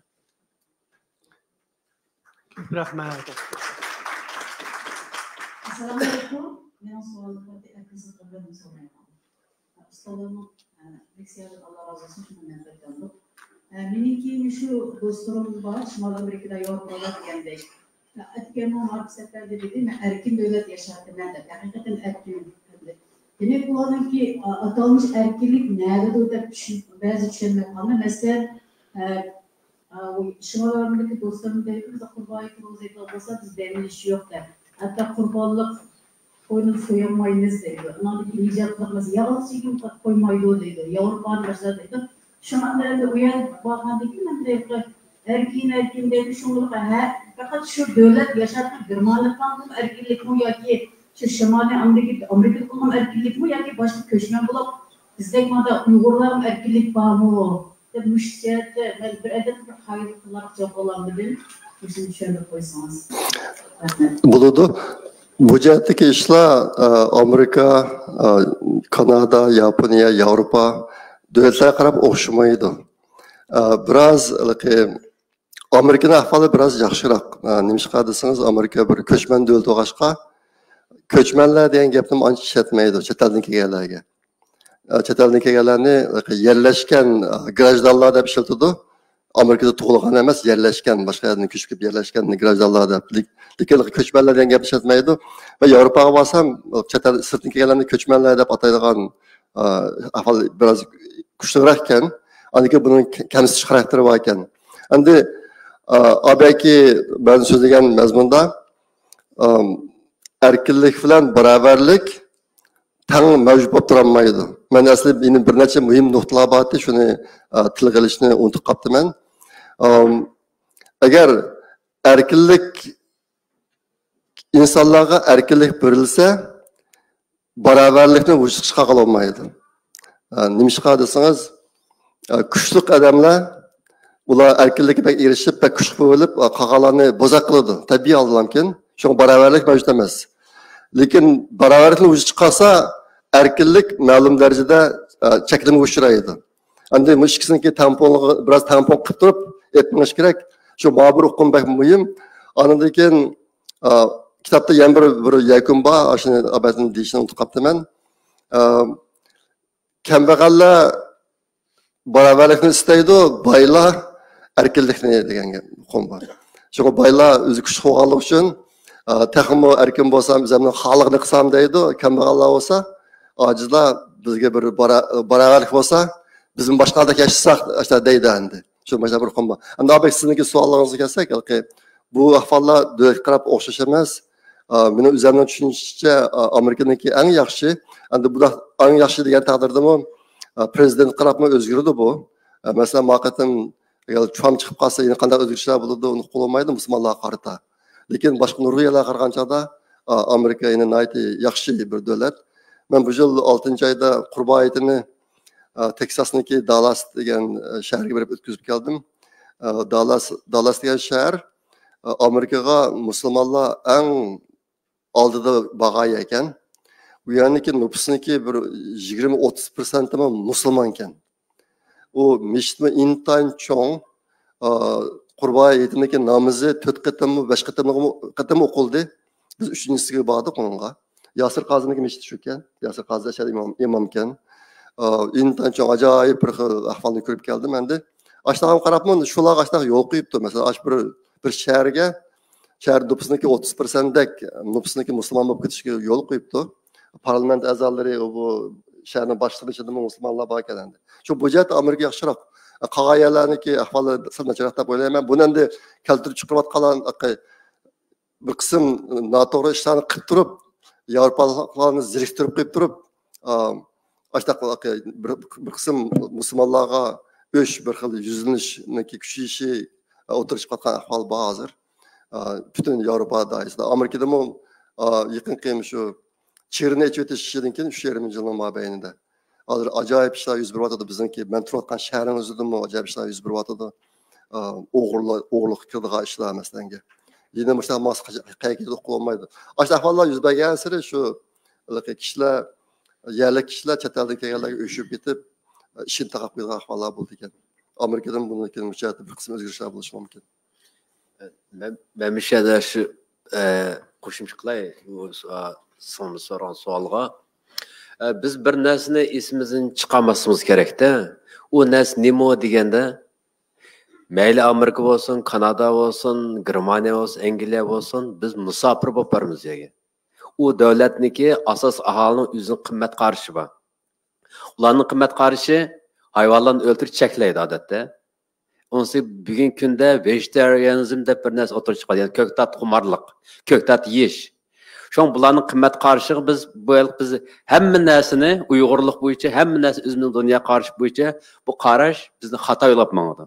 رەھمەت. ئەسسالامۇ ئەلەيكۇم. مېنىڭ سوئالىم ئەپسىز قىلغىنىم سورايمەن. ئۇستازلارنىڭ، ئە، لېكسىيەدىن ئاللا رازى بولسۇن، شۇنداق مەنپەئەتلەندۇق. ئە، مېنىڭكى مۇشۇ دوستلىرىم بار، شىمالىي ئامېرىكىدا ياۋروپادا دېگەندەك. ئە، ئەتىگەنمۇ مارك سەپەردە دېدى، مەن ئەركىن دۆلەت ياشاۋاتىمەن دەپ. ھەقىقەتەن ئەركىن. دېمەك، ئۇلارنىڭكى، ئا، ئاتالمىش ئەركىنلىك نەدىدۇ دەپ چۈشۈن-، بەزى چۈشەنمەي قالدى. مەسىلەن، ئە، ئا، ئۇ شىمال ئامېرىكا دوستلىرىم دەيدۇ، بىز قۇربان ھېيتىمىز دەيدىغان بولسا، بىز دەم ئېلىش يوق دەپ. ھەتتا قۇربانلىق قوينى سويالمايمىز دەيدۇ. ئۇنىڭدىن كېيىن ھىجاب قىلىمىز، ياغلىق چېكىم قويمايدۇ دەيدۇ. ياۋروپانى باشقىلار دەيدۇ. شۇڭا ئەمدى ئۇ يەرگە بارغاندىن كېيىن ئەمدى ئەركىن، ئەركىن دەيدۇ. شۇڭا ھە، پەقەت شۇ دۆلەت ياشاۋاتقان گېرمانىيەدە قالغان ئەركىنلىكمۇ ياكى شۇ شىمالىي ئامېرىكا، ئامېرىكىدا قالغان ئەركىنلىكمۇ ياكى باشقا كۆچمەن بولۇپ، بىزدەك مانا ئۇيغۇرلارمۇ ئەركىنلىك بارمۇ؟ دەپ مۇشۇ جەھەتتە مەن بىر ئادەم بىر خەيرلىك قىلارغا جاۋاب ئالالمىدىم. مۇشۇنى چۈشەندۈرۈپ قويسىڭىز. رەھمەت. بولىدۇ. بۇ جەھەتتىكى ئىشلار، ئە، ئامېرىكا، ئە، كانادا، ياپونىيە، ياۋروپا دۆلەتلەرگە قاراپ ئوخشىمايدۇ. ئە، بىراز ھېلىقى ئامېرىكىنىڭ ئەھۋالى بىراز ياخشىراق. ئە، نېمىشقا دېسىڭىز، ئامېرىكا بىر كۆچمەن دۆلىتى بولغاچقا، كۆچمەنلەر دېگەن گەپنى ئانچە ئىشلەتمەيدۇ چەت ئەلدىن كەلگەنلەرگە. ئە، چەت ئەلدىن كەلگەنلەرنى يەرلەشكەن، ئە، گراژدانلار دەپ ئىشلىتىدۇ. ئامېرىكىدا تۇغۇلغان ئەمەس، يەرلەشكەن، باشقا يەردىن كۆچۈپ كېلىپ يەرلەشكەن گراژدانلار دەپ. لېك-، لېكىن كۆچمەنلەر دېگەن گەپنى ئىشلەتمەيدۇ. ۋە ياۋروپاغا بارسام، چەت ئەل سىرتتىن كەلگەنلەرنى كۆچمەنلەر دەپ ئاتايدىغان، ئە، ئەھۋال بىراز كۈچلۈكرەك ئىكەن. ئاندىن كېيىن بۇنىڭ كە-، كەمسىتىش خاراكتېرى بار ئىكەن. ئەمدى، ئە، ئابەكى مەن سۆزلىگەن مەزمۇندا، ئەم، ئەركىنلىك بىلەن باراۋەرلىك تەڭ مەۋجۇت بولۇپ تۇرالمايدۇ. مەن ئەسلى يەنە بىر نەچچە مۇھىم نۇقتىلار بار ئىدى، شۇنى، ئە، تىلغا ئېلىشنى ئۇنتۇپ قاپتىمەن. ئەم، ئەگەر ئەركىنلىك، ئىنسانلارغا ئەركىنلىك بېرىلسە، باراۋەرلىكنى ۋۇجۇدقا چىقارغىلى بولمايدۇ. ئە، نېمىشقا دېسىڭىز، ئە، كۈچلۈك ئادەملەر، ئۇلار ئەركىنلىككە بەك ئېرىشىپ، بەك كۈچلۈك بولۇپ، ئە، قالغانلارنى بوزەك قىلىدۇ. تەبىئىي ھالدا مۇمكىن. شۇڭا باراۋەرلىك مەۋجۇت ئەمەس. لېكىن باراۋەرلىكنى ۋۇجۇدقا چىقارسا، ئەركىنلىك مەلۇم دەرىجىدە، ئە، چەكلىمىگە ئۇچرايدۇ. ئەمدى بۇ ئىككىسىنىڭكى تەڭپۇڭلۇقى بىراز تەڭپۇڭ قىلىپ تۇرۇپ ئېيتمىڭىز كېرەك. شۇ مانا بىر ئۇقۇم بەك مۇھىم. ئاندىن كېيىن، ئا، كىتابتا يەنە بىر، بىر يەكۈن بار. ئاشۇنى ئابەتنى دېيىشنى ئۇنتۇپ قاپتىمەن. ئا، كەمبەغەللەر باراۋەرلىكنى ئىستەيدۇ، بايلار ئەركىنلىكنى دېگەن گەپ، ئۇقۇم بار. شۇڭا بايلار ئۆزى كۈچلۈك بولغانلىقى ئۈچۈن، ئا، تېخىمۇ ئەركىن بولسام، ئۆزۈمنىڭ خالىغىنى قىلسام دەيدۇ. كەمبەغەللەر بولسا، ئاجىزلار بىزگە بىر بارا-، باراۋەرلىك بولسا، بىزمۇ باشقىلاردەك ياشىساق، ئاشۇنداق دەيدۇ ئەمدى. شۇ مۇشۇنداق بىر ئۇقۇم بار. ئەمدى ئابەك سىزنىڭكى سوئالىڭىزغا كەلسەك، ھېلىقى بۇ ئەھۋاللار دۆلەتكە قاراپ ئوخشاش ئەمەس. ئا، مېنىڭ ئۆزۈمنىڭ چۈشىنىشىچە، ئا، ئامېرىكىنىڭكى ئەڭ ياخشى. ئەمدى بۇنداق ئەڭ ياخشى دېگەن تەقدىردىمۇ، ئا، پرېزىدېنتقا قاراپمۇ ئۆزگىرىدۇ بۇ. ئا، مەسىلەن، ما قېتىم ئەگەر ترامپ چىقىپ قالسا، يەنە قانداق ئۆزگىرىشلەر بولىدۇ، ئۇنى ئۇققىلى بولمايدۇ مۇسۇلمانلارغا قارىتا. لېكىن باشقا نۇرغۇن يەرلەرگە قارىغان چاغدا، ئا، ئامېرىكا يەنە ناھايىتى ياخشى بىر دۆلەت. مەن بۇ يىل ئالتىنچى ئايدا قۇربان ھېيتىنى، ئا، تېكساسنىڭكى دالاس دېگەن، ئا، شەھەرگە بېرىپ ئۆتكۈزۈپ كەلدىم. ئا، دالاس، دالاس دېگەن شەھەر، ئا، ئامېرىكىغا مۇسۇلمانلار ئەڭ ئالدىدا بارغان يەر ئىكەن. ئۇ يەرنىڭكى نوپۇسنىڭكى بىر يىگىرمە ئوتتۇز پىرسەنتىمۇ مۇسۇلمان ئىكەن. ئۇ مەسچىتمۇ ئىنتايىن چوڭ. ئا، قۇربان ھېيتىنىڭكى نامىزى تۆت قېتىممۇ، بەش قېتىممۇ، قېتىم ئوقۇلدى. بىز ئۈچىنچىسىگە باردۇق ئۇنىڭغا. ياسىر قازىنىڭكى مەسچىتى شۇكەن. ياسىر قازى ئەشەدە ئىمام، ئىمامكەن. ئا، ئىنتايىن چوڭ، ئاجايىپ بىر خىل ئەھۋالنى كۆرۈپ كەلدىم ئەمدى. ئاشۇنداق قاراپمۇ، شۇلارغا ئاشۇنداق يول قويۇپتۇ. مەسىلەن، ئاشۇ بىر، بىر شەھەرگە، شەھەر نوپۇسىنىڭكى ئوتتۇز پىرسەنتتەك نوپۇسىنىڭكى مۇسۇلمان بولۇپ كېتىشىگە يول قويۇپتۇ. پارلامېنت ئەزالىرى، بۇ شەھەرنىڭ باشلىقلىرى ئىچىدىمۇ مۇسۇلمانلار بار ئىكەن ئەمدى. شۇ بۇ جەھەتتە ئامېرىكا ياخشىراق. قالغان يەرلەرنىڭكى ئەھۋالى سەل ناچارراق دەپ ئويلايمەن. بۇنى ئەمدى كەلتۈرۈپ چىقىرىۋاتقانلار بىر قىسىم ناتوغرا ئىشلارنى قىلىپ تۇرۇپ، ياۋروپالىقلارنى زېرىكتۈرۈپ قويۇپ تۇرۇپ، ئا، ئاشۇنداق بىر، بىر قىسىم مۇسۇلمانلارغا ئۆچ بىر خىل يۈزلىنىشنىڭكى كۈچىيىشى، ئا، ئوتتۇرىغا چىقىۋاتقان ئەھۋال بار ھازىر. ئا، پۈتۈن ياۋروپا دائىرىسىدە. ئامېرىكىدىمۇ، ئا، يېقىنقى شۇ چېگرىنى ئېچىۋېتىش ئىشىدىن كېيىن ئۈچ يېرىم يىلنىڭ مابەينىدە ھازىر ئاجايىپ ئىشلار يۈز بېرىۋاتىدۇ. بىزنىڭكى، مەن تۇرۇۋاتقان شەھەرنىڭ ئۆزىدىمۇ ئاجايىپ ئىشلار يۈز بېرىۋاتىدۇ. ئا، ئوغرىلار، ئوغرىلىققا كىرىدىغان ئىشلار، مەسىلەنگە. يەنە مۇشۇنداق ماس قاچا-، قەيەرگە كېتىدۇ، ئۇقۇلمايدۇ. ئاشۇنداق ئەھۋاللار يۈز بەرگەنسېرى شۇ ھېلىقى كىشىلەر، يەرلىك كىشىلەر چەت ئەلدىن كەلگەنلەرگە ئۆچۈپ كېتىپ، ئىشىنى تاقاپ قويىدىغان ئەھۋاللار بولىدىكەن. ئامېرىكىدىمۇ بۇنىڭدىن كېيىن بۇ جەھەتتە بىر قىسىم ئۆزگىرىشلەر بولۇشى مۇمكىن. مەن، مەن مۇشۇ يەردە شۇ، ئە، قوشۇمچە قىلاي بۇ سو-، سىڭلىم سورىغان سوئالغا. ئە، بىز بىر نەرسىنى ئېسىمىزدىن چىقارماسلىقىمىز كېرەكتە. ئۇ نەرسە نېمە دېگەندە، مەيلى ئامېرىكا بولسۇن، كانادا بولسۇن، گېرمانىيە بولسۇن، ئەنگلىيە بولسۇن، بىز مۇساپىر بولۇپ بارىمىز يەرگە. ئۇ دۆلەتنىڭكى ئاساسىي ئاھالىنىڭ ئۆزىنىڭ قىممەت قارىشى بار. ئۇلارنىڭ قىممەت قارىشى ھايۋانلارنى ئۆلتۈرۈپ چەكلەيدۇ ئادەتتە. ئۇنىسى بۈگۈنكى كۈندە ۋېجېتارىيەنىزم دەپ بىر نەرسە ئوتتۇرىغا چىققان، يەنى كۆكتات خۇمارلىق، كۆكتات يېيىش. شۇڭا بۇلارنىڭ قىممەت قارىشىغا بىز، بۇ يىل بىز ھەممە نەرسىنى ئۇيغۇرلۇق بويىچە، ھەممە نەرسە ئۆزىمىزنىڭ دۇنيا قارىشى بويىچە بۇ قاراش بىزنى خاتا يولغا ئاپماڭىدۇ.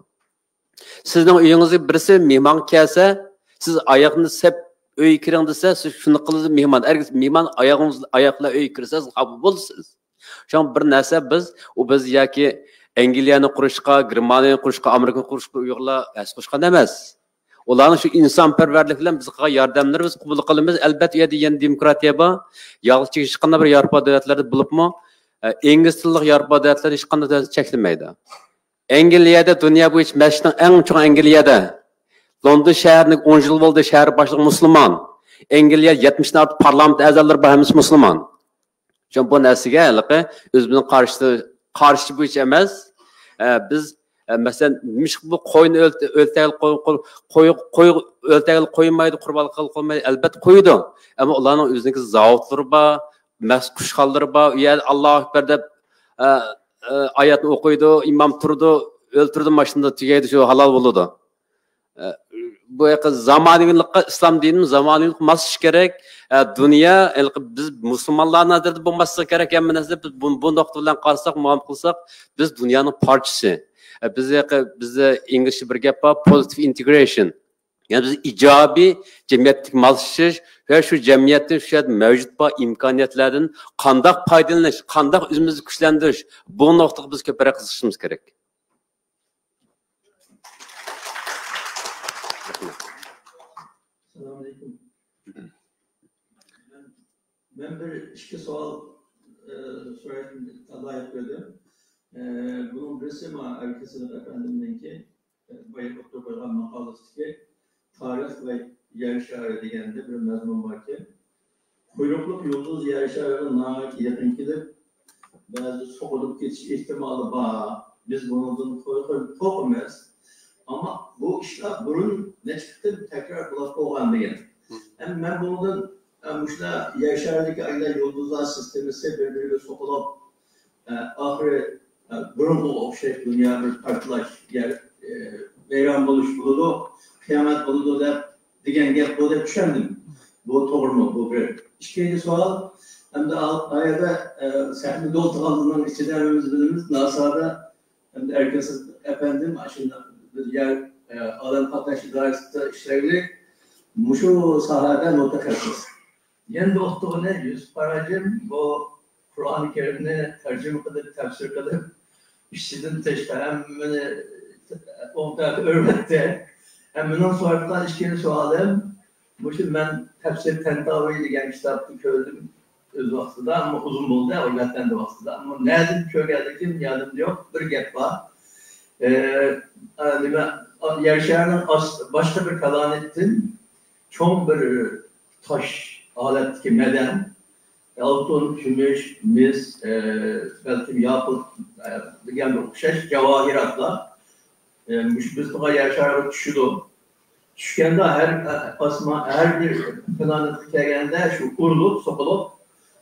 سىزنىڭ ئۆيىڭىزگە بىرسى مېھمانغا كەلسە، سىز ئاياغنى سەپ ئۆيگە كىرىڭ دېسە، سىز شۇنداق قىلىسىز، مېھمان. ھەرگىز مېھمان ئاياغىڭىز، ئاياغ بىلەن ئۆيگە كىرسە، سىز خاپا بولىسىز. شۇڭا بىر نەرسە بىز، ئۇ بىز ياكى ئەنگلىيەنى قۇرۇشقا، گېرمانىيەنى قۇرۇشقا، ئامېرىكىنى قۇرۇشقا ئۇيغۇرلار ھەس قوشقان ئەمەس. ئۇلارنىڭ شۇ ئىنسانپەرۋەرلىك بىلەن بىزگە قىلغان ياردەملىرى بىز قوبۇل قىلىمىز. ئەلبەتتە، ئۇ يەردە يەنە دېموكراتىيە بار. يالغۇز چېگىش ھېچقانداق بىر ياۋروپا دۆلەتلىرىدە بولۇپمۇ، ئە، ئىنگلىز تىللىق ياۋروپا دۆلەتلىرىدە ھېچقانداق دۆلەت چەكلىمەيدۇ. ئەنگلىيەدە دۇنيا بويىچە مەسچىتنىڭ ئەڭ چوڭ ئەنگلىيەدە. لوندون شەھىرىنىڭ ئون يىل بولدى، شەھەر باشلىقى مۇسۇلمان. ئەنگلىيە يەتمىشتىن ئارتۇق پارلامېنت ئەزالىرى بار، ھەممىسى مۇسۇلمان. شۇڭا بۇ نەرسىگە ھېلىقى ئۆزىمىزنىڭ قارشى، قارشى بويىچە ئەمەس. ئە، بىز، ئە، مەسىلەن، نېمىشقا بۇ قوينى ئۆلتە-، ئۆلتەگىلى قوي-، قوي-، قوي-، قوي-، ئۆلتەگىلى قويمايدۇ، قۇربانلىق قىلغىلى قويمايدۇ؟ ئەلبەتتە قويىدۇ. ئەمما ئۇلارنىڭ ئۆزىنىڭكى زاۋۇتلىرى بار، مەخسۇس قۇشخانىلىرى بار، ئۇ يەردە ئاللاھۇ ئەكبەر دەپ، ئە، ئە، ئايەتنى ئوقۇيدۇ، ئىمام تۇرىدۇ، ئۆلتۈرىدۇ، ماشىنىدا تۈگەيدۇ، شۇ ھالال بولىدۇ. ئە، بۇ يەردە زامانىۋىلىققا، ئىسلام دىنىمىز زامانىۋىلىققا ماسلىشىشى كېرەك. ئە، دۇنيا، ھېلىقى بىز مۇسۇلمانلارنىڭ نەزىرىدە بولماسلىقى كېرەك ھەممە نەرسە. بىز بۇ، بۇ نۇقتا بىلەن قارىساق، مۇئامىلە قىلساق، بىز دۇنيانىڭ پارچىسى. ئە، بىز يەقى، بىزدە ئىنگلىزچە بىر گەپ بار، پوزىتىپ ئىنتېگرېيشن. يەنى بىز ئىجابىي جەمئىيەتتىكى ماسلىشىش ۋە شۇ جەمئىيەتتىن، شۇ يەردە مەۋجۇت بار ئىمكانىيەتلەردىن قانداق پايدىلىنىش، قانداق ئۆزىمىزنى كۈچلەندۈرۈش، بۇ نۇقتىغا بىز كۆپرەك قىزىقىشىمىز كېرەك. ئەسسالامۇئەلەيكۇم. مەن، مەن بىر ئىككى سوئال، ئە، سورايدىغان ئىدىم. ئە، بۇنىڭ بىرسى مانا ئەركە سىدىق ئەپەندىمنىڭكى، ئە، بايا ئوتتۇرىغا قويغان ماقالىسىدىكى تارىخ ۋە يەر شارى دېگەندە بىر مەزمۇن باركەن. قۇيرۇقلۇق يۇلتۇز يەر شارىغا ناھايىتى يېقىن كېلىپ، بەزىدە سوقۇلۇپ كېتىش ئېھتىمالى بار. بىز بۇنىڭدىن قورقىمىز. ئەمما بۇ ئىشلار بۇرۇن نەچچە قېتىم تەكرار بولۇپ بولغان دېگەن. ھەم مەن بۇنىڭدىن، ئە، مۇشۇلار يەر شارىدىكى ئايلار يۇلتۇزلار سىستېمىسى بىر-بىرىگە سوقۇلۇپ، ئە، ئاخىرى، ئە، بۇرۇنقىغا ئوخشاش دۇنيا بىر پارتلاش، يەر، ئە، ۋەيران بولۇش بولىدۇ، قىيامەت بولىدۇ دەپ دېگەن گەپ بۇ دەپ چۈشەندىم. بۇ توغرىمۇ؟ بۇ بىر. ئىككىنچى سوئال، ئەمدى ئا-، ئايەردە، ئە، سەھنىدە ئولتۇرغانلارنىڭ ئىچىدە ھەممىمىز بىلىمىز، ناسادا ئەمدى ئەركىن سىدىق ئەپەندىم ئاشۇنداق بىر يەر، ئە، ئالەم قاتناش ئىدارىسىدا ئىشلەيلى، مۇشۇ ساھەدە مۇتەخەسسىس. يەنە ئوقۇتقىنى يۈسۈپ قاراجىم بۇ قۇرئان كەرىمنى تەرجىمە قىلىپ، تەپسىر قىلىپ، ئىچىدىن تىشقا ھەممىنى ئوڭ تەرەپكە ئۆرۈۋەتتى. ھە، مېنىڭ سورايدىغان ئىككىنچى سوئالىم، مۇشۇ مەن تەپسىر تەنتاۋى دېگەن كىتابنى كۆردۈم ئۆز ۋاقتىدا، ئەمما ئۇزۇن بولدى، ھۆرمەتلەندى ۋاقتىدا. ئەمما نەدىن كۆرگەنلىكىم يادىمدا يوق. بىر گەپ بار. ئە، ئە، نېمە، يەر شارىنىڭ ئاس-، باشقا بىر پلانېتتىن چوڭ بىر تاش ھالەتتىكى مەدەن، ئالتۇن، كۈمۈش، مىس، ئە، بەلكىم ياقۇت، ئە، دېگەنگە ئوخشاش جاۋاھىراتلار، ئە، مۇشۇ بىز تۇرغان يەر شارىغا چۈشىدۇ. چۈشكەندە ھەر، ئە، ئاسمان، ھەر بىر پلانېتقا كەلگەندە شۇ ئۇرۇلۇپ، سوقۇلۇپ،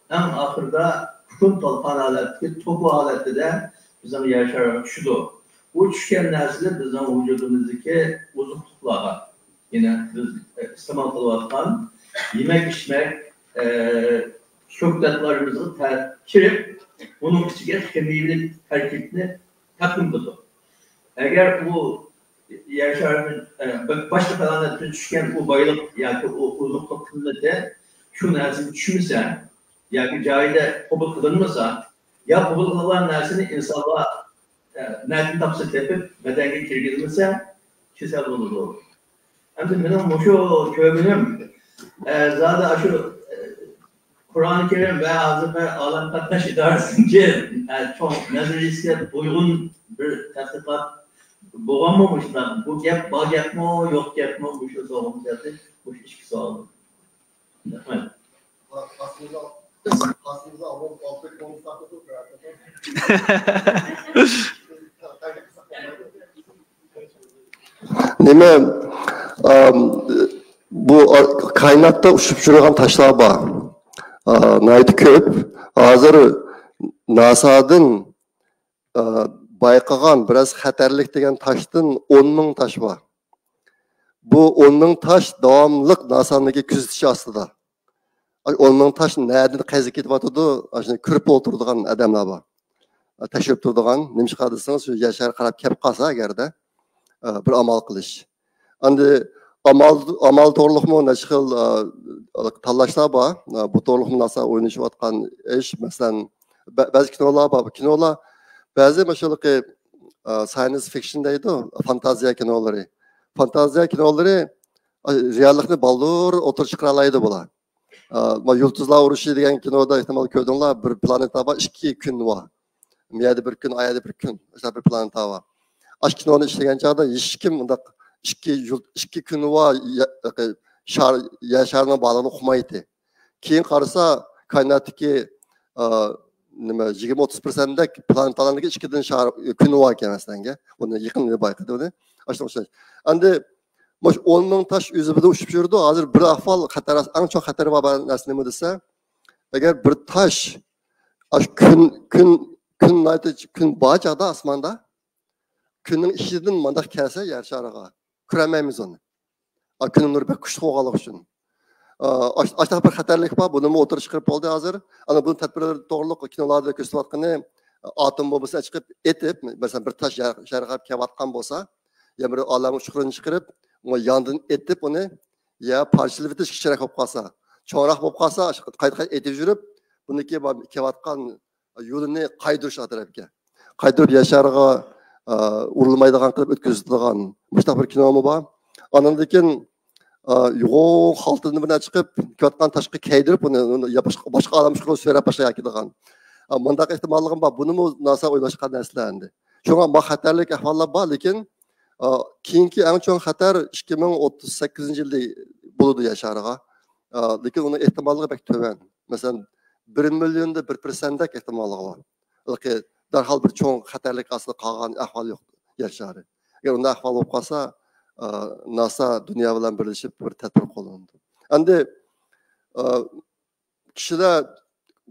ئەڭ ئاخىرىدا كۇكۇن تالقان ھالەتتىكى توپا ھالەتىدە بىزنىڭ يەر شارىغا چۈشىدۇ. بۇ چۈشكەن نەرسىلەر بىزنىڭ ۋۇجۇدىمىزدىكى ئوزۇقلۇقلارغا، يەنە بىز ئىستېمال قىلىۋاتقان يېمەك-ئىچمەك، ئە، كۆكتاتلىرىمىزغا تە-، كىرىپ، ئۇنىڭ ئىچىگە خىمىيەۋى تەركىبنى تەقدىم قىلىدۇ. ئەگەر ئۇ يەر شارىدىن، ئە، بىر باشقا پلانېتتىن چۈشكەن ئۇ بايلىق ياكى ئۇ ئوزۇقلۇق قىممىتى شۇ نەرسىگە چۈشمىسە ياكى جايىدا قوبۇل قىلىنمىسا، يا قوبۇل قىلغان نەرسىنى ئىنسانلار، ئە، نەدىن تاپسا تېپىپ بەدەنگە كىرگۈزمىسە، كېسەل بولىدۇ. ئەمدى مېنىڭ مۇشۇ كۆرگىنىم، ئە، زادى ئاشۇ، ئە، قۇرئان كەرىم ۋە ھازىر مەن ئالەم قاتناش ئىدارىسىنىڭكى، ئە، چوڭ نەزەرىيىسىگە ئۇيغۇن بىر تەتقىقات بولغانمۇ مۇشۇنداق؟ بۇ گەپ بار گەپمۇ، يوق گەپمۇ؟ مۇشۇ سوئالغا مۇشۇ ئىككى سوئال. نېمە، ئام، بۇ ئا-، كائىناتتا ئۇچۇپ يۈرىدىغان تاشلار بار. ئا، ناھايىتى كۆپ. ھازىر ناسادىن، ئا، بايقىغان بىراز خەتەرلىك دېگەن تاشتىن ئون مىڭ تاش بار. بۇ ئون مىڭ تاش داۋاملىق ناسانىڭكى كۆزىتىشى ئاستىدا. ئاي، ئون مىڭ تاش نەدىن قەيزىگە كېتىۋاتىدۇ؟ ئاشۇنى كۆرۈپ ئولتۇرىدىغان ئادەملەر بار. تەكشۈرۈپ تۇرىدىغان. نېمىشقا دېسىڭىز، شۇ يەر شارى قاراپ كەپ قالسا ئەگەردە، بىر ئامال قىلىش. ئەمدى ئامال، ئامال توغرۇلۇقمۇ نەچچە خىل تاللاشلار بار. بۇ توغرۇلۇقمۇ ناسا ئويلىشىۋاتقان ئىش. مەسىلەن، بە-، بەزى كىنولار بار. بۇ كىنولار بەزى مۇشۇلىقى، ئا، ساينس فىكشن دەيدۇ، فانتازىيە كىنولىرى. فانتازىيە كىنولىرى، ئا، رېئاللىقنى بالدۇر ئوتتۇرىغا چىقىرالايدۇ بۇلار. ئا، ما يۇلتۇزلار ئۇرۇشى دېگەن كىنودا ئېھتىمال كۆردۈڭلار، بىر پلانېتا بار، ئىككى كۈن بار. بۇ يەردە بىر كۈن، ئا يەردە بىر كۈن، مۇشۇنداق بىر پلانېتا بار. ئاشۇ كىنونى ئىشلىگەن چاغدا ھېچكىم ئۇنداق ئىككى يۇلت-، ئىككى كۈن بار، يە-، شار، يەر شارىنىڭ بارلىقىنى ئۇقمايتتى. كېيىن قارىسا، كائىناتتىكى، ئا، نېمە، يىگىرمە ئوتتۇز پىرسەنتتەك پلانېتالارنىڭكى ئىككىدىن شار، كۈنى بار ئىكەن، مەسىلەنگە. ئۇنى يېقىندا بايقىدى ئۇنى. ئاشۇنىڭغا ئوخشاش. ئەمدى مۇشۇ ئون مىڭ تاش ئۆزى بىلەن ئۇچۇپ يۈرىدۇ. ھازىر بىر ئەھۋال خەتەر، ئەڭ چوڭ خەتەر بار نەرسە نېمە دېسە، ئەگەر بىر تاش، ئاشۇ كۈن، كۈن، كۈن، كۈن بار چاغدا ئاسماندا، كۈننىڭ ئىچىدىن مانداق كەلسە يەر شارىغا، كۆرەلمەيمىز ئۇنى. ئا، كۈننىڭ نۇرى بەك كۈچلۈك بولغانلىقى ئۈچۈن. ئا، ئاش-، ئاشۇنداق بىر خەتەرلىك بار، بۇنىمۇ ئوتتۇرىغا چىقىرىپ بولدى ھازىر. ئانا بۇ تەدبىرلەر توغرۇلۇق كىنولاردا كۆرسىتىۋاتقىنى، ئاتوم بومبىسىنى چىقىپ ئېتىپ، مەسىلەن، بىر تاش يەر، شارىغا كېلىۋاتقان بولسا، يا بىر ئالەم ئۇچقۇرىنى چىقىرىپ، ئۇنى ياندىن ئېتىپ، ئۇنى يا پارچىلىۋېتىش كىچىكرەك بولۇپ قالسا، چوڭراق بولۇپ قالسا، قايتا قايتا ئېتىپ يۈرۈپ، بۇنىڭكى كېلىۋاتقان يولىنى قايدۇرۇش ئا تەرەپكە. قايدۇرۇپ يەر شارىغا، ئا، ئۇرۇلمايدىغان قىلىپ ئۆتكۈزىدىغان مۇشۇنداق بىر كىنومۇ بار. ئاندىن كېيىن، ئا، يوغان خالتىدىن بىر نەرسە چىقىپ، كېتىۋاتقان تاشقا كەيدۈرۈپ، ئۇنى، ئۇنى يا باشقا، باشقا ئالەم ئۇچقۇرىغا سۆرەپ باشلاپ كېتىدىغان. ئا، مۇنداق ئېھتىماللىقىم بار. بۇنىمۇ ناسا ئويلاشقان نەرسىلەر ئەمدى. شۇڭا ما خەتەرلىك ئەھۋاللار بار، لېكىن، ئا، كېيىنكى ئەڭ چوڭ خەتەر ئىككى مىڭ ئوتتۇز سەككىزىنچى يىلدا بولىدۇ يەر شارىغا. ئا، لېكىن ئۇنىڭ ئېھتىماللىقى بەك تۆۋەن. مەسىلەن، بىر مىليوندا بىر پىرسەنتتەك ئېھتىماللىقى بار. بەلكى دەرھال بىر چوڭ خەتەرلىك ئاستىدا قالغان ئەھۋال يوق يەر شارى. ئەگەر ئۇنداق ئەھۋال بولۇپ قالسا، ئا، ناسا دۇنيا بىلەن بىرلىشىپ بىر تەدبىر قوللىنىدۇ. ئەمدى، ئا، كىشىلەر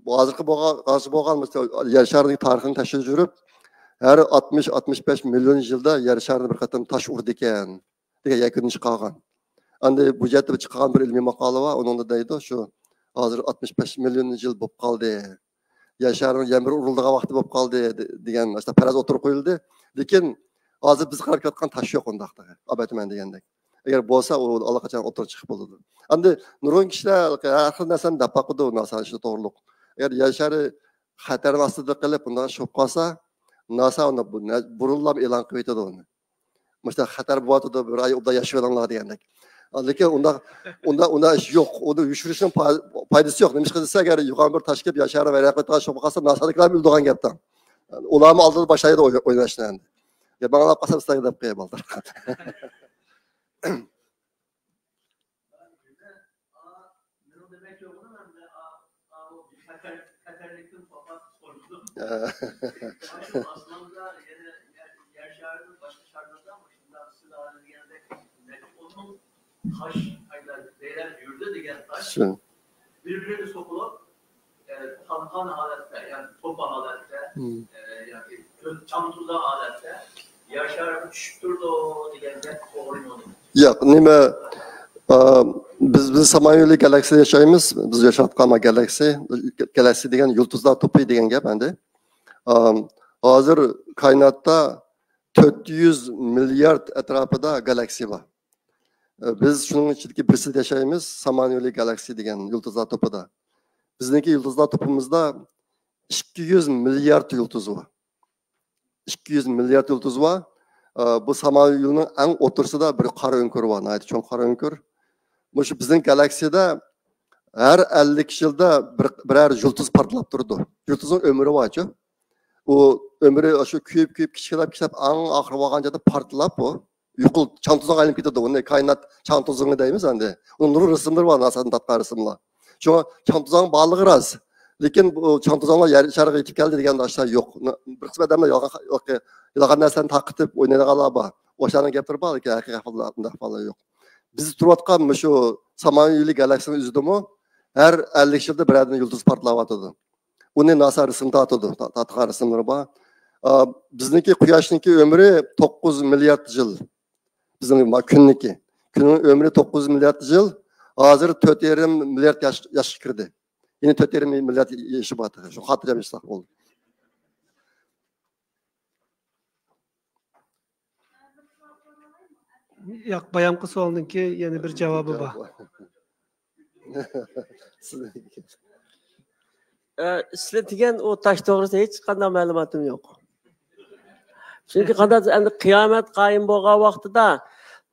ھازىرقى بولغان، ھازىر بولغان مەسىلەن، يەر شارىنىڭ تارىخىنى تەكشۈرۈپ يۈرۈپ، ھەر ئاتمىش، ئاتمىش بەش مىليون يىلدا يەر شارىنى بىر قېتىم تاش ئۇرىدىكەن دېگەن يەكۈننى چىقارغان. ئەمدى بۇ جەھەتتە چىققان بىر ئىلمىي ماقالە بار، ئۇنىڭدا دەيدۇ، شۇ ھازىر ئاتمىش بەش مىليون يىل بولۇپ قالدى. يەر شارىنىڭ يەنە بىر ئۇرۇلىدىغان ۋاقتى بولۇپ قالدى، دېگەن مۇشۇنداق پەرەز ئوتتۇرىغا قويۇلدى. لېكىن ھازىر بىز قاراپ كېلىۋاتقان تاش يوق ئۇنداق، ئاپارتمان دېگەندەك. ئەگەر بولسا، ئۇ ئاللىقاچان ئوتتۇرىغا چىقىپ بولىدۇ. ئەمدى نۇرغۇن كىشىلەر ھەر خىل نەرسىنى دەپ باقىدۇ، ناسا ئىشى توغرۇلۇق. ئەگەر يەر شارى خەتەرنىڭ ئاستىدا قېلىپ، بۇنداق ئىش بولۇپ قالسا، ناسا ئۇنى بۇ-، نە-، بۇرۇنلا ئېلان قىلىپ ئېيتىدۇ ئۇنى. مۇشۇنداق خەتەر بولۇۋاتىدۇ، بىر ئاي ئوبدان ياشىۋېلىڭلار دېگەندەك. لېكىن ئۇنداق، ئۇنداق، ئۇنداق ئىش يوق. ئۇنى يوشۇرۇشنىڭ پا-، پايدىسى يوق. نېمىشقا دېسە، ئەگەر يوغان بىر تاش كېلىپ يەر شارى ۋەيران قىلىپ قالسا، ناسادىكىلەر ئۆلىدىغان گەپتىڭ. ئۇلارمۇ ئالدىدا باشلايدۇ ئوي-، ئويناشنى ئەمدى. يا ماڭا قالسا سىلەرگە دەپ قوياي بالدۇر. شۇ. بىر-بىرىگە سوقۇلۇپ، ئە، تانغان ھالەتتە، يەنى توپا ھالەتتە، ئە، ياكى چاڭ توزان ھالەتتە يەر شارىغا چۈشۈپ تۇرىدۇ دېگەن گەپ توغرىمۇ؟ ياق، نېمە، ئا، بىز، بىز سامان يولى گالاكسىيەدە ياشايمىز. بىز ياشاۋاتقان ما گالاكسىيە، گالاكسىيە دېگەن يۇلتۇزلار توپى دېگەن گەپ ئەمدى. ئا، ھازىر كائىناتتا تۆت يۈز مىليارد ئەتراپىدا گالاكسىيە بار. ئە، بىز شۇنىڭ ئىچىدىكى بىرسىدە ياشايمىز، سامان يولى گالاكسىيە دېگەن يۇلتۇزلار توپىدا. بىزنىڭكى يۇلتۇزلار توپىمىزدا ئىككى يۈز مىليارد يۇلتۇز بار. ئىككى يۈز مىليارد يۇلتۇز بار. ئە، بۇ سامان يولىنىڭ ئەڭ ئوتتۇرىسىدا بىر قارا ئۆڭكۈر بار، ناھايىتى چوڭ قارا ئۆڭكۈر. مۇشۇ بىزنىڭ گالاكسىيەدە ھەر ئەللىك يىلدا بىر، بىرەر يۇلتۇز پارتلاپ تۇرىدۇ. يۇلتۇزنىڭ ئۆمرى بارچۇ. ئۇ ئۆمرى شۇ كۆيۈپ، كۆيۈپ، كىچىكلەپ، كىچىكلەپ، ئەڭ ئاخىرى بولغان جايدا پارتلاپ، ئۇ يوقىلىپ، چاڭ توزانغا ئايلىنىپ كېتىدۇ. ئۇنى كائىنات چاڭ توزىڭى دەيمىز ئەمدى. ئۇنىڭ نۇرغۇن رەسىملىرى بار، ناسادىن تارتقان رەسىملەر. شۇڭا چاڭ توزاڭ بارلىقى راست. لېكىن بۇ چاڭ توزاڭلار يەر شارىغا يېتىپ كەلدى دېگەن نەرسە يوق. بىر قىسىم ئادەملەر يالغان، يالغان نەرسىلەرنى تارقىتىپ ئوينايدىغانلار بار. ئوشۇلارنىڭ گەپلىرى بار، لېكىن ھەقىقىي ئەھۋاللار، ئۇنداق ئەھۋاللار يوق. بىز تۇرۇۋاتقان مۇشۇ سامان يولى گالاكسىنىڭ ئۆزىدىمۇ ھەر ئەللىك يىلدا بىرەردىن يۇلتۇز پارتلاۋاتىدۇ. ئۇنى ناسا رەسىم تارتىدۇ، تا-، تارتقان رەسىملىرى بار. ئا، بىزنىڭكى قۇياشنىڭكى ئۆمرى توققۇز مىليارد يىل. بىزنىڭ ما-، كۈننىڭكى. كۈننىڭ ئۆمرى توققۇز مىليارد يىل. ھازىر تۆت يېرىم مىليارد ياش، ياشقا كىردى. يەنە تۆت يېرىم مىليارد يېشى بار. شۇ خاتىرجەم ياشاق بولدى. ياق، بايامقى سوئالنىڭكى يەنە بىر جاۋابى بار. ئە، سىلەر دېگەن ئۇ تاش توغرىسىدا ھېچقانداق مەلۇماتىم يوق. چۈنكى قانداق ئەمدى قىيامەت قايىم بولغان ۋاقتىدا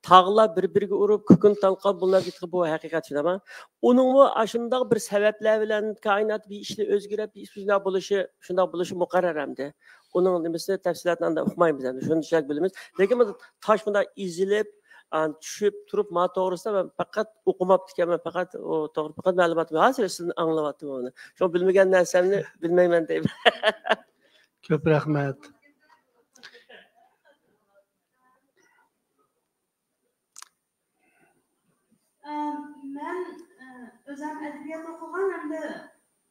تاغلار بىر-بىرىگە ئۇرۇپ، كۇكۇن تالقان بولۇپ كېتىدۇ، بۇ ھەقىقەت شۇنداقمۇ؟ ئۇنىڭمۇ ئاشۇنداق بىر سەۋەبلەر بىلەن كائىنات بىر ئىشنى ئۆزگىرىپ، بىر ئىش شۇنداق بولۇشى، شۇنداق بولۇشى مۇقەررەر ئەمدى. ئۇنىڭ نېمىسىنى، تەپسىلاتىنى ئانداق ئۇقمايمىز ئەمدى. شۇنچىلىك بىلىمىز. لېكىن بۇ تاش مۇنداق ئېزىلىپ، ئان، چۈشۈپ تۇرۇپ، ما توغرىسىدا مەن پەقەت ئوقۇماپتىكەنمەن، پەقەت ئۇ توغرا پەقەت مەلۇماتىم يوق. ھازىر سىزدىن ئاڭلىۋاتىمەن ئۇنى. شۇڭا بىلمىگەن نەرسەمنى بىلمەيمەن دەيمەن. كۆپ رەھمەت. ئە، مەن، ئە، ئۆزۈم ئەدەبىيات ئوقۇغان ھەمدە،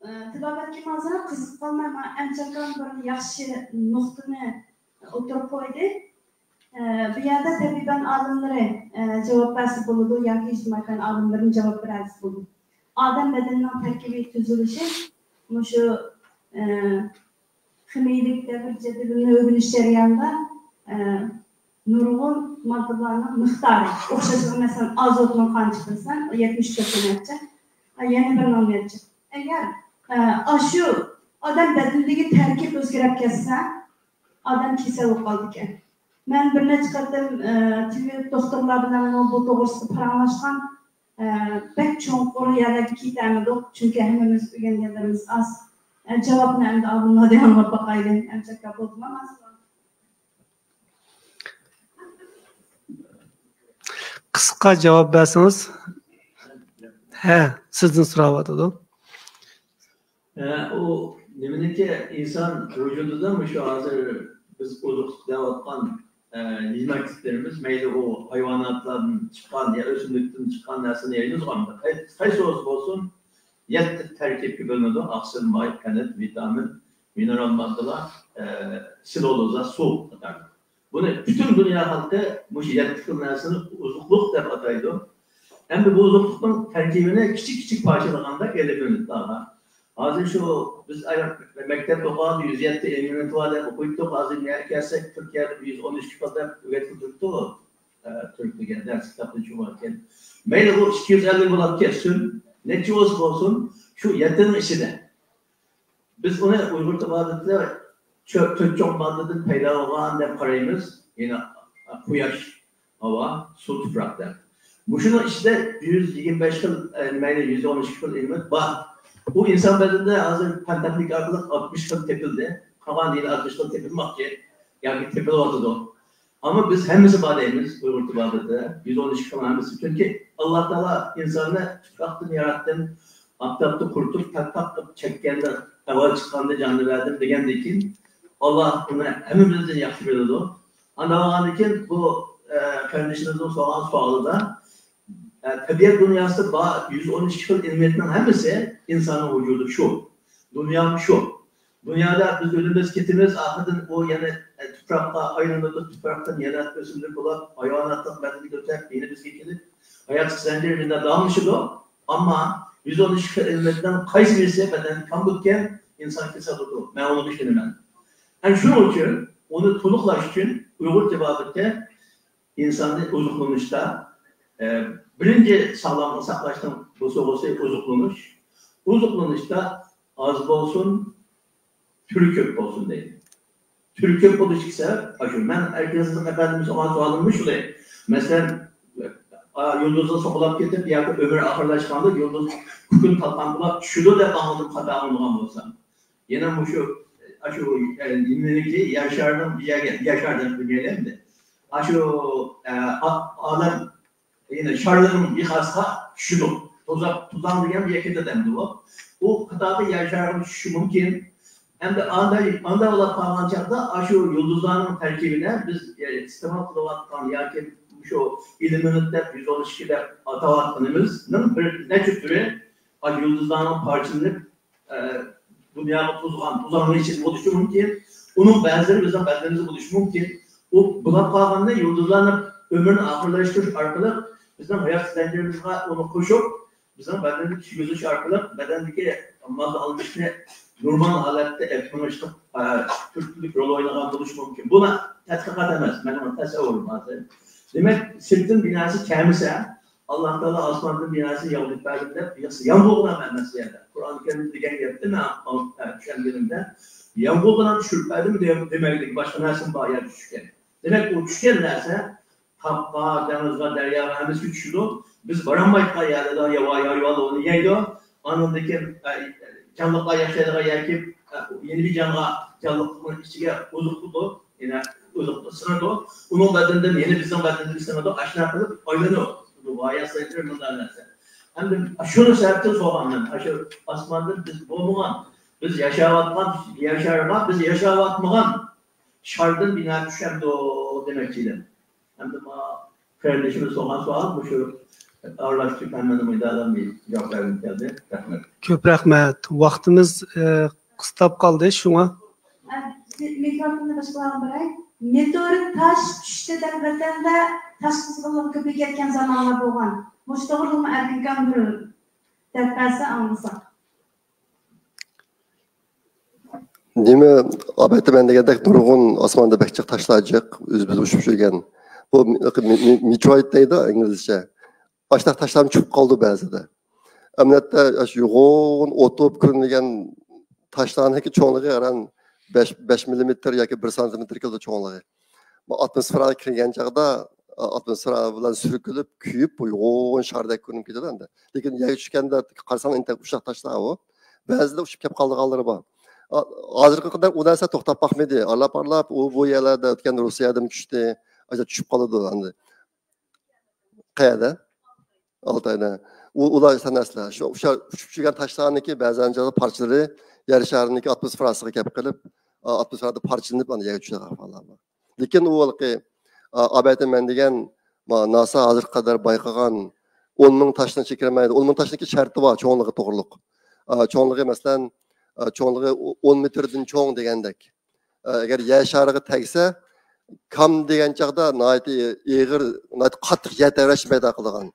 ئە، تېبابەتكە ھازىر قىزىقىپ قالماي، مانا ئەمچەكان بىر ياخشى نۇقتىنى ئوتتۇرىغا قويدى. ئە، بۇ يەردە تەبىبەن ئالىملىرى، ئە، جاۋاب بەرسە بولىدۇ ياكى ئىجتىمائىي پەن ئالىملىرىمۇ جاۋاب بېرەلىسە بولىدۇ. ئادەم بەدىنىنىڭ تەركىبىي تۈزۈلۈشى مۇشۇ، ئە، خىمىيىلىك دەۋر جەدۋىلىنى ئۆگىنىش جەريانىدا، ئە، نۇرغۇن ماددىلارنىڭ مىقدارى ئوخشاشلىقى، مەسىلەن، ئازوتنىڭ قانچە دېسەم، يەتمىش تۆت نەچچە، يەنە بىرىنىڭ نەچچە. ئەگەر، ئە، ئاشۇ ئادەم بەدىنىدىكى تەركىب ئۆزگىرىپ كەتسە، ئادەم كېسەل بولۇپ قالىدىكەن. مەن بىر نەچچە قېتىم، ئە، تېبىپ دوختۇرلار بىلەن بۇ توغرىسىدا پاراڭلاشقان. ئە، بەك چوڭقۇر يەرلەرگە كېتەلمىدۇق، چۈنكى ھەممىمىز ئۆگەنگەنلىرىمىز ئاز. ئە، جاۋابنى ئەمدى ئالدىنلا ئاڭلاپ باقايلى. ئەمچەككە بولدىمۇ ئەمەسمۇ؟ قىسقا جاۋاب بەرسىڭىز. ھە، سىزدىن سوراۋاتىدۇ. ئە، ئۇ نېمىنىڭكى ئىنسان ۋۇجۇدىدا مۇشۇ ھازىر بىز ئوزۇقلۇق دەۋاتقان، ئە، يېمەكلىكلىرىمىز، مەيلى ئۇ ھايۋاناتلاردىن چىققان يا ئۆسۈملۈكتىن چىققان نەرسىنى يەيمىزغۇ، قاي-، قايسى بولسا بولسۇن، يەتتە تەركىبكە بۆلۈنىدۇ. ئاقسىل، ماي، كەنت، ۋىتامىن، مىنېرال ماددىلار، ئە، سېلۇلوزا، سۇ قاتارلىق. بۇنى پۈتۈن دۇنيا خەلقى مۇشۇ يەتتە خىل نەرسىنى ئوزۇقلۇق دەپ ئاتايدۇ. ئەمدى بۇ ئوزۇقلۇقنىڭ تەركىبىنى كىچىك كىچىك پارچىلىغاندا ئېلېمېنتلارغا. ھازىر شۇ بىز مەكتەپتە ئوقۇغاندا يۈز يەتتە ئېلېمېنت بار دەپ ئوقۇيتتۇق. ھازىر نەگە كەلسەك تۈركىيەدە يۈز ئون ئۈچ خىل دەپ ئۆگەتكىلى تۇرۇپتۇ. ئە، تۈرك دېگەن دەرس كىتابتىن چۈشۈۋالغان. مەيلى ئۇ ئىككى يۈز ئەللىك بولاپ كەتسۇن، نەچچە بولسا بولسۇن، شۇ يەتتىنىڭ ئىچىدە. بىز ئۇنى ئۇيغۇر تېبابىتىدە چۆ-، تۆت چوڭ ماددىدىن پەيدا بولغان دەپ قارايمىز. يەنى قۇياش، ھاۋا، سۇ، تۇپراق دەپ. مۇشۇنىڭ ئىچىدە يۈز يىگىرمە بەش خىل، ئە، مەيلى يۈز ئون ئىككى خىل ئېلېمېنت بار. بۇ ئىنسان بەدىنىدە ھازىر پەن تېخنىكا ئارقىلىق ئاتمىش خىل تېپىلدى. قالغان يەنە ئاتمىش خىل تېپىلماقچى ياكى تېپىلىۋاتىدۇ. ئەمما بىز ھەممىسى بار دەيمىز ئۇيغۇر تېبابىتىدە. يۈز ئون ئىككى خىل ھەممىسى. چۈنكى ئاللا تائالا ئىنساننى تۇپراقتىن ياراتتىم، ئاپتاپتا قۇرۇتۇپ، تەتقاق قىلىپ چەككەندە، ئەۋۋەل چىققاندا جاننى بەردىم دېگەندىن كېيىن، ئاللا ئۇنى ھەممىمىزدىن ياخشى بىلىدۇ. ئانداق بولغاندىن كېيىن بۇ، ئە، قېرىندىشىمىزنىڭ سورىغان سوئالىدا، ئە، تەبىئەت دۇنياسىدا بار يۈز ئون ئىككى خىل ئېلېمېنتنىڭ ھەممىسى ئىنساننىڭ ۋۇجۇدى شۇ. دۇنيامۇ شۇ. دۇنيادا بىز ئۆلىمىز، كېتىمىز، ئاخىرىدىن ئۇ يەنە، ئە، تۇپراققا ئايلىنىدۇ، تۇپراقتىن يەنە ئۆسۈملۈك بولۇپ، ھايۋاناتلىق بەدەنگە ئۆتۈپ، يەنە بىزگە كېلىپ، ھاياتلىق زەنجىرى مۇنداق داۋاملىشىدۇ. ئەمما يۈز ئون ئىككى خىل ئېلېمېنتنىڭ قايسى بىرسى بەدەندە كەم بولىدىكەن، ئىنسان كېسەل بولىدۇ. مەن ئۇنىڭغا ئىشىنىمەن. ئەنە شۇنىڭ ئۈچۈن ئۇنى تولۇقلاش ئۈچۈن ئۇيغۇر تېبابىتى ئىنساننى ئوزۇقلىنىشتا، ئە، بىرىنچى ساغلاملىقنى ساقلاشنىڭ بوسۇغىسى ئوزۇقلىنىش. ئوزۇقلىنىشتا ئاز بولسۇن، تۈرى كۆپ بولسۇن دەيدۇ. تۈرى كۆپ بولۇشتىكى سەۋەب ئاشۇ. مەن ئەركىن سىدىق ئەپەندىمىز سورىغان سوئالىممۇ شۇ. مەسىلەن، ئا، يۇلدۇزغا سوقۇلاپ كېتىپ ياكى ئۆمرى ئاخىرلاشقاندا يۇلدۇز كۈكۈن تالقان بولاپ چۈشىدۇ دەپ ئاڭلىدىم، خاتا ئاڭلىغان بولسام. يەنە مۇشۇ، ئاشۇ، ئە، نېمىنىڭكى، يەر شارىنىڭ بىر يەرگە، يەر شارى دەپ بىر يەرگە ئەمدى. ئاشۇ، ئە، ئا-، ئالەم، يەنە شارلىرىنىڭ بىخاسىغا چۈشىدۇ. توزاق، توزاڭ دېگەن بىر يەرگە كېتىدۇ ئەمدى ئۇ. ئۇ قاتاردا يەر شارىغا چۈشۈشى مۇمكىن. ئەمدى ئانداق، ئانداق بولۇپ قالغان چاغدا ئاشۇ يۇلدۇزلارنىڭ تەركىبىدە بىز، ئە، ئىستېمال قىلىۋاتقان ياكى شۇ ئېلېمېنت دەپ، يۈز ئون ئىككى دەپ ئاتاۋاتقىنىمىزنىڭ بىر نەچچە تۈرى ئاشۇ يۇلدۇزلارنىڭ پارچىلىنىپ، ئە، دۇنياغا توزغان، توزاننىڭ ئىچىدە بولۇشى مۇمكىن. ئۇنىڭ بەزىلىرى بىزنىڭ بەدىنىمىزدە بولۇشى مۇمكىن. ئۇ بۇلاپ قالغاندا يۇلدۇزلارنىڭ ئۆمرىنى ئاخىرلاشتۇرۇش ئارقىلىق بىزنىڭ ھايات زەنجىرىمىزغا ئۇنى قوشۇپ، بىزنىڭ بەدەندىكى كىشى ئۆسۈش ئارقىلىق بەدەندىكى ماددا ئالمىشىشنى نورمال ھالەتتە ئېلىپ مېڭىشلىق، ئە، تۈرتكىلىك رول ئوينىغان بولۇشى مۇمكىن. بۇ تەتقىقات ئەمەس، مېنىڭ تەسەۋۋۇرۇم ھازىر. دېمەك، سىرتتىن بىر نەرسە كەلمىسە، ئاللا تائالا ئاسماندىن بىر نەرسە ياغدۇرۇپ بەردىم دەپ، ياغسا يامغۇر بولغان ئەمەس يەردە. قۇرئان كەرىمدە دېگەن گەپتە مەن، ئە، چۈشەنگىنىمدە، يامغۇر بىلەن چۈشۈرۈپ بەردىم دېمەيدىكەن، باشقا نەرسىمۇ بار يەردە چۈشكەن. دېمەك، ئۇ چۈشكەن نەرسە تاغقا، دېڭىزغا، دەرياغا ھەممىسىگە چۈشىدۇ. بىز بارالمايدىغان يەرلەردە ياۋا-، ياۋا-، ياۋا-، ئۇنى يەيدۇ. ئاندىن كېيىن، ئە، جانلىقلار ياشايدىغان يەرگە، ئە، يەنە بىر جانغا، جانلىقنىڭ ئىچىگە ئوزۇق قىلىدۇ. يەنە ئوزۇقنى سىڭىدۇ. ئۇنىڭ بەدىنىدىن يەنە بىزنىڭ بەدىنىمىزگە سىڭىدۇ. ئاشۇنداق قىلىپ ئايلىنىدۇ. بۇ ۋايە سەيتىر مۇنداق نەرسە. ئەمدى شۇنى سەۋەبتىن سورىغان مەن. ئاشۇ ئاسماندىن بىز بولمىغان، بىز ياشاۋاتقان يەر شارىغا بىز ياشاۋاتمىغان شاردىن بىنا چۈشەمدۇ دېمەكچى ئىدىم. ئەمدى ما قېرىندىشىمىز سورىغان سوئال مۇشۇ ئارىلاشتۇرۇپ ھەممىنى مۇيدالام جاۋاب بەرگۈم كەلدى. رەھمەت. كۆپ رەھمەت. ۋاقتىمىز، ئە، قىستاپ قالدى، شۇڭا. مىكروفوننى باشقىلارغا بېرەي. مېتېئورىت تاش چۈشتى دەپ ۋەتەندە تاش قىزغىنلىقى كۆپىيىپ كەتكەن زامانلار بولغان. مۇشۇ توغرىلىقمۇ ئەركىن كامبىر دەپ بەرسە ئاڭلىساق. نېمە، ئەلۋەتتە، مەن دېگەندەك نۇرغۇن ئاسماندا بەك جىق تاشلار جىق، ئۆزىمىز ئۇچۇپ يۈرگەن. بۇ مې-، مې-، مې-، مېتېئورىت دەيدۇ ئىنگلىزچە. ئاشۇنداق تاشلارمۇ چۈشۈپ قالىدۇ بەزىدە. ئەمەلىيەتتە، ئاشۇ يوغان ئوتۇپ كۆرۈنگەن تاشلارنىڭكى چوڭلۇقى ئاران بەش، بەش مىللىمېتىر ياكى بىر سانتىمېتىر كېلىدۇ چوڭلۇقى. بۇ ئاتموسفېراغا كىرگەن چاغدا، ئاتموسفېرا بىلەن سۈركىلىپ، كۆيۈپ، بۇ يوغان شاردەك كۆرۈنۈپ كېتىدۇ ئەمدى. لېكىن يەرگە چۈشكەندە قارىساڭ، ئىنتايىن ئۇششاق تاشلار ئۇ. بەزىدە ئۇچۇپ كېلىپ قالىدىغانلىرى بار. ھازىرغا قەدەر ئۇ نەرسە توختاپ باقمىدى. ئارىلاپ-ئارىلاپ ئۇ بۇ يەرلەردە ئۆتكەندە روسىيەدىمۇ چۈشتى. ئاشۇ چۈشۈپ قالىدۇ ئەمدى. قەيەردە؟ ئالتايدا. ئۇ، ئۇلار سەنئەتلەر. شۇ ئۇششاق ئۇچۇپ چۈشكەن تاشلارنىڭكى بەزەن جايدا پارچىلىرى يەر شارىنىڭكى ئاتموسفېراسىغا كەپ قېلىپ، ئا، ئاتموسفېرادا پارچىلىنىپ، ئاندىن يەرگە چۈشىدىغان ئەھۋاللار بار. لېكىن ئۇ ھېلىقى، ئا، ئەلۋەتتە مەن دېگەن، ما، ناسا ھازىرغا قەدەر بايقىغان ئون مىڭ تاشنىڭ ئىچىگە كىرمەيدۇ. ئون مىڭ تاشنىڭكى شەرتى بار، چوڭلۇقى توغرۇلۇق. ئا، چوڭلۇقى، مەسىلەن، ئا، چوڭلۇقى ئو-، ئون مېتىردىن چوڭ دېگەندەك. ئەگەر يەر شارىغا تەگسە، كام دېگەن چاغدا ناھايىتى ئېغىر، ناھايىتى قاتتىق يەر تەۋرەشنى پەيدا قىلىدىغان،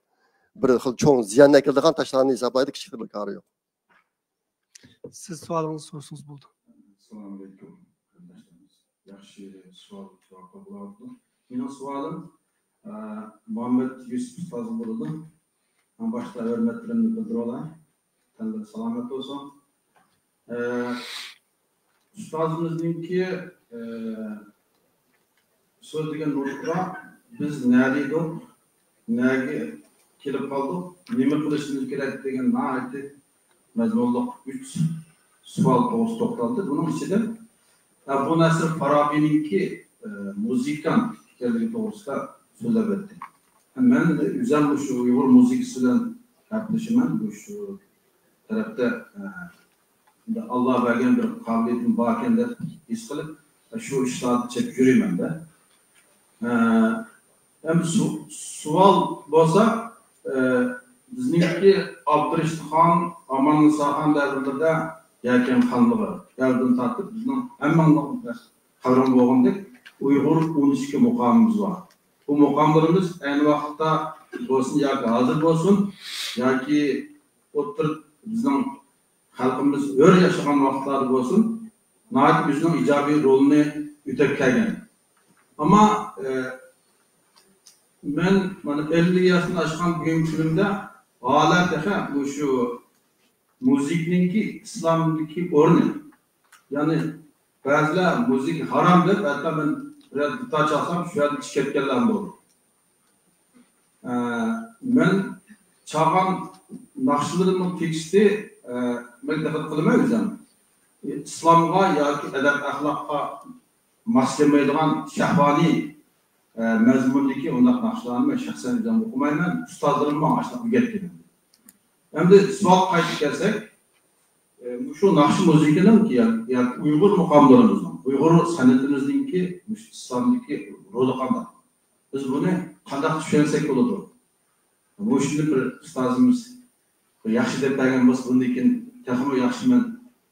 بىر خىل چوڭ زىيان ئەكېلىدىغان تاشلارنى ھېسابلايدۇ، كىچىك بىر كارى يوق. سىز سوئالىڭىزنى سورىسىڭىز بولىدۇ. ئەسسالامۇ ئەلەيكۇم، قېرىنداشلىرىمىز. ياخشى سوئال جاۋاب بولۇۋاتىدۇ. مېنىڭ سوئالىم، ئە، مۇھەممەد يۈسۈپ ئۇستازغا بولىدۇ. ئەڭ باشتا ھۆرمەتلىرىمنى بىلدۈرۈۋالاي. تەنلىرى سالامەت بولسۇن. ئە، ئۇستازىمىزنىڭكى، ئە، سۆزلىگەن نۇقتىدا بىز نەدە ئىدۇق، نەگە كېلىپ قالدۇق، نېمە قىلىشىمىز كېرەك دېگەن ناھايىتى مەزمۇنلۇق ئۈچ سوئال توغرىسىدا توختالدى. بۇنىڭ ئىچىدە ئەبۇ نەسىر فارابىنىڭكى، ئە، مۇزىكانت ئىكەنلىكى توغرىسىدا سۆزلەپ ئۆتتى. مەن ئۆزۈم مۇشۇ ئۇيغۇر مۇزىكىسى بىلەن ھەپىلىشىمەن، مۇشۇ تەرەپتە، ئە، ئاللا بەرگەن بىر قابىلىيىتىم باركەن دەپ ھېس قىلىپ، شۇ ئىشلاردا چېپىپ يۈرىمەن-دە. ئە، ئەمدى سو-، سوئال بولسا، ئە، بىزنىڭكى ئابدۇرېشىت خان، ئاماننىسا خان دەۋرلىرىدە يەكەن خانلىقى دەۋرىدىن تارتىپ بىزنىڭ ھەممىڭلار قەۋرىڭ بولغاندەك ئۇيغۇر ئون ئىككى مۇقامىمىز بار. بۇ مۇقاملىرىمىز ئەينى ۋاقىتتا بولسۇن ياكى ھازىر بولسۇن، ياكى ئوتتۇرا بىزنىڭ خەلقىمىز ھۆر ياشىغان ۋاقىتلاردا بولسۇن، ناھايىتى ئۆزىنىڭ ئىجابىي رولىنى ئۆتەپ كەلگەن. ئەمما، ئە، مەن مانا ئەللىك ياشتىن ئاشقان بۈگۈنكى كۈنۈمدە ھالا تېخى مۇشۇ مۇزىكىنىڭكى ئىسلامدىكى ئورنى، يەنى بەزىلەر مۇزىكا ھارام دەپ، ھەتتا مەن بىرەر دۇتار چالسام، شۇ يەردىن چىقىپ كەتكەنلەرمۇ بولدى. ئە، مەن چالغان ناخشىلىرىمنىڭ تېكىستى، ئە، مەن دىققەت قىلىمەن ئۆزۈم. ئىسلامغا ياكى ئەدەپ-ئەخلاققا ماس كەلمەيدىغان شەھۋانىي، ئە، مەزمۇندىكى ئۇنداق ناخشىلارنى مەن شەخسەن ئۆزۈم ئوقۇمايمەن. ئۇستازلىرىم ماڭا ئاشۇنداق ئۆگەتكەن. ئەمدى سوئالغا قايتىپ كەلسەك، ئە، مۇشۇ ناخشا مۇزىكىنىڭكى يا-، ياكى ئۇيغۇر مۇقاملىرىمىزنىڭ، ئۇيغۇر سەنئىتىمىزنىڭكى مۇشۇ ئىسلامدىكى رولى قانداق؟ بىز بۇنى قانداق چۈشەنسەك بولىدۇ؟ مۇشۇنى بىر ئۇستازىمىز بىر ياخشى دەپ بەرگەن بولسا، بۇندىن كېيىن تېخىمۇ ياخشى مەن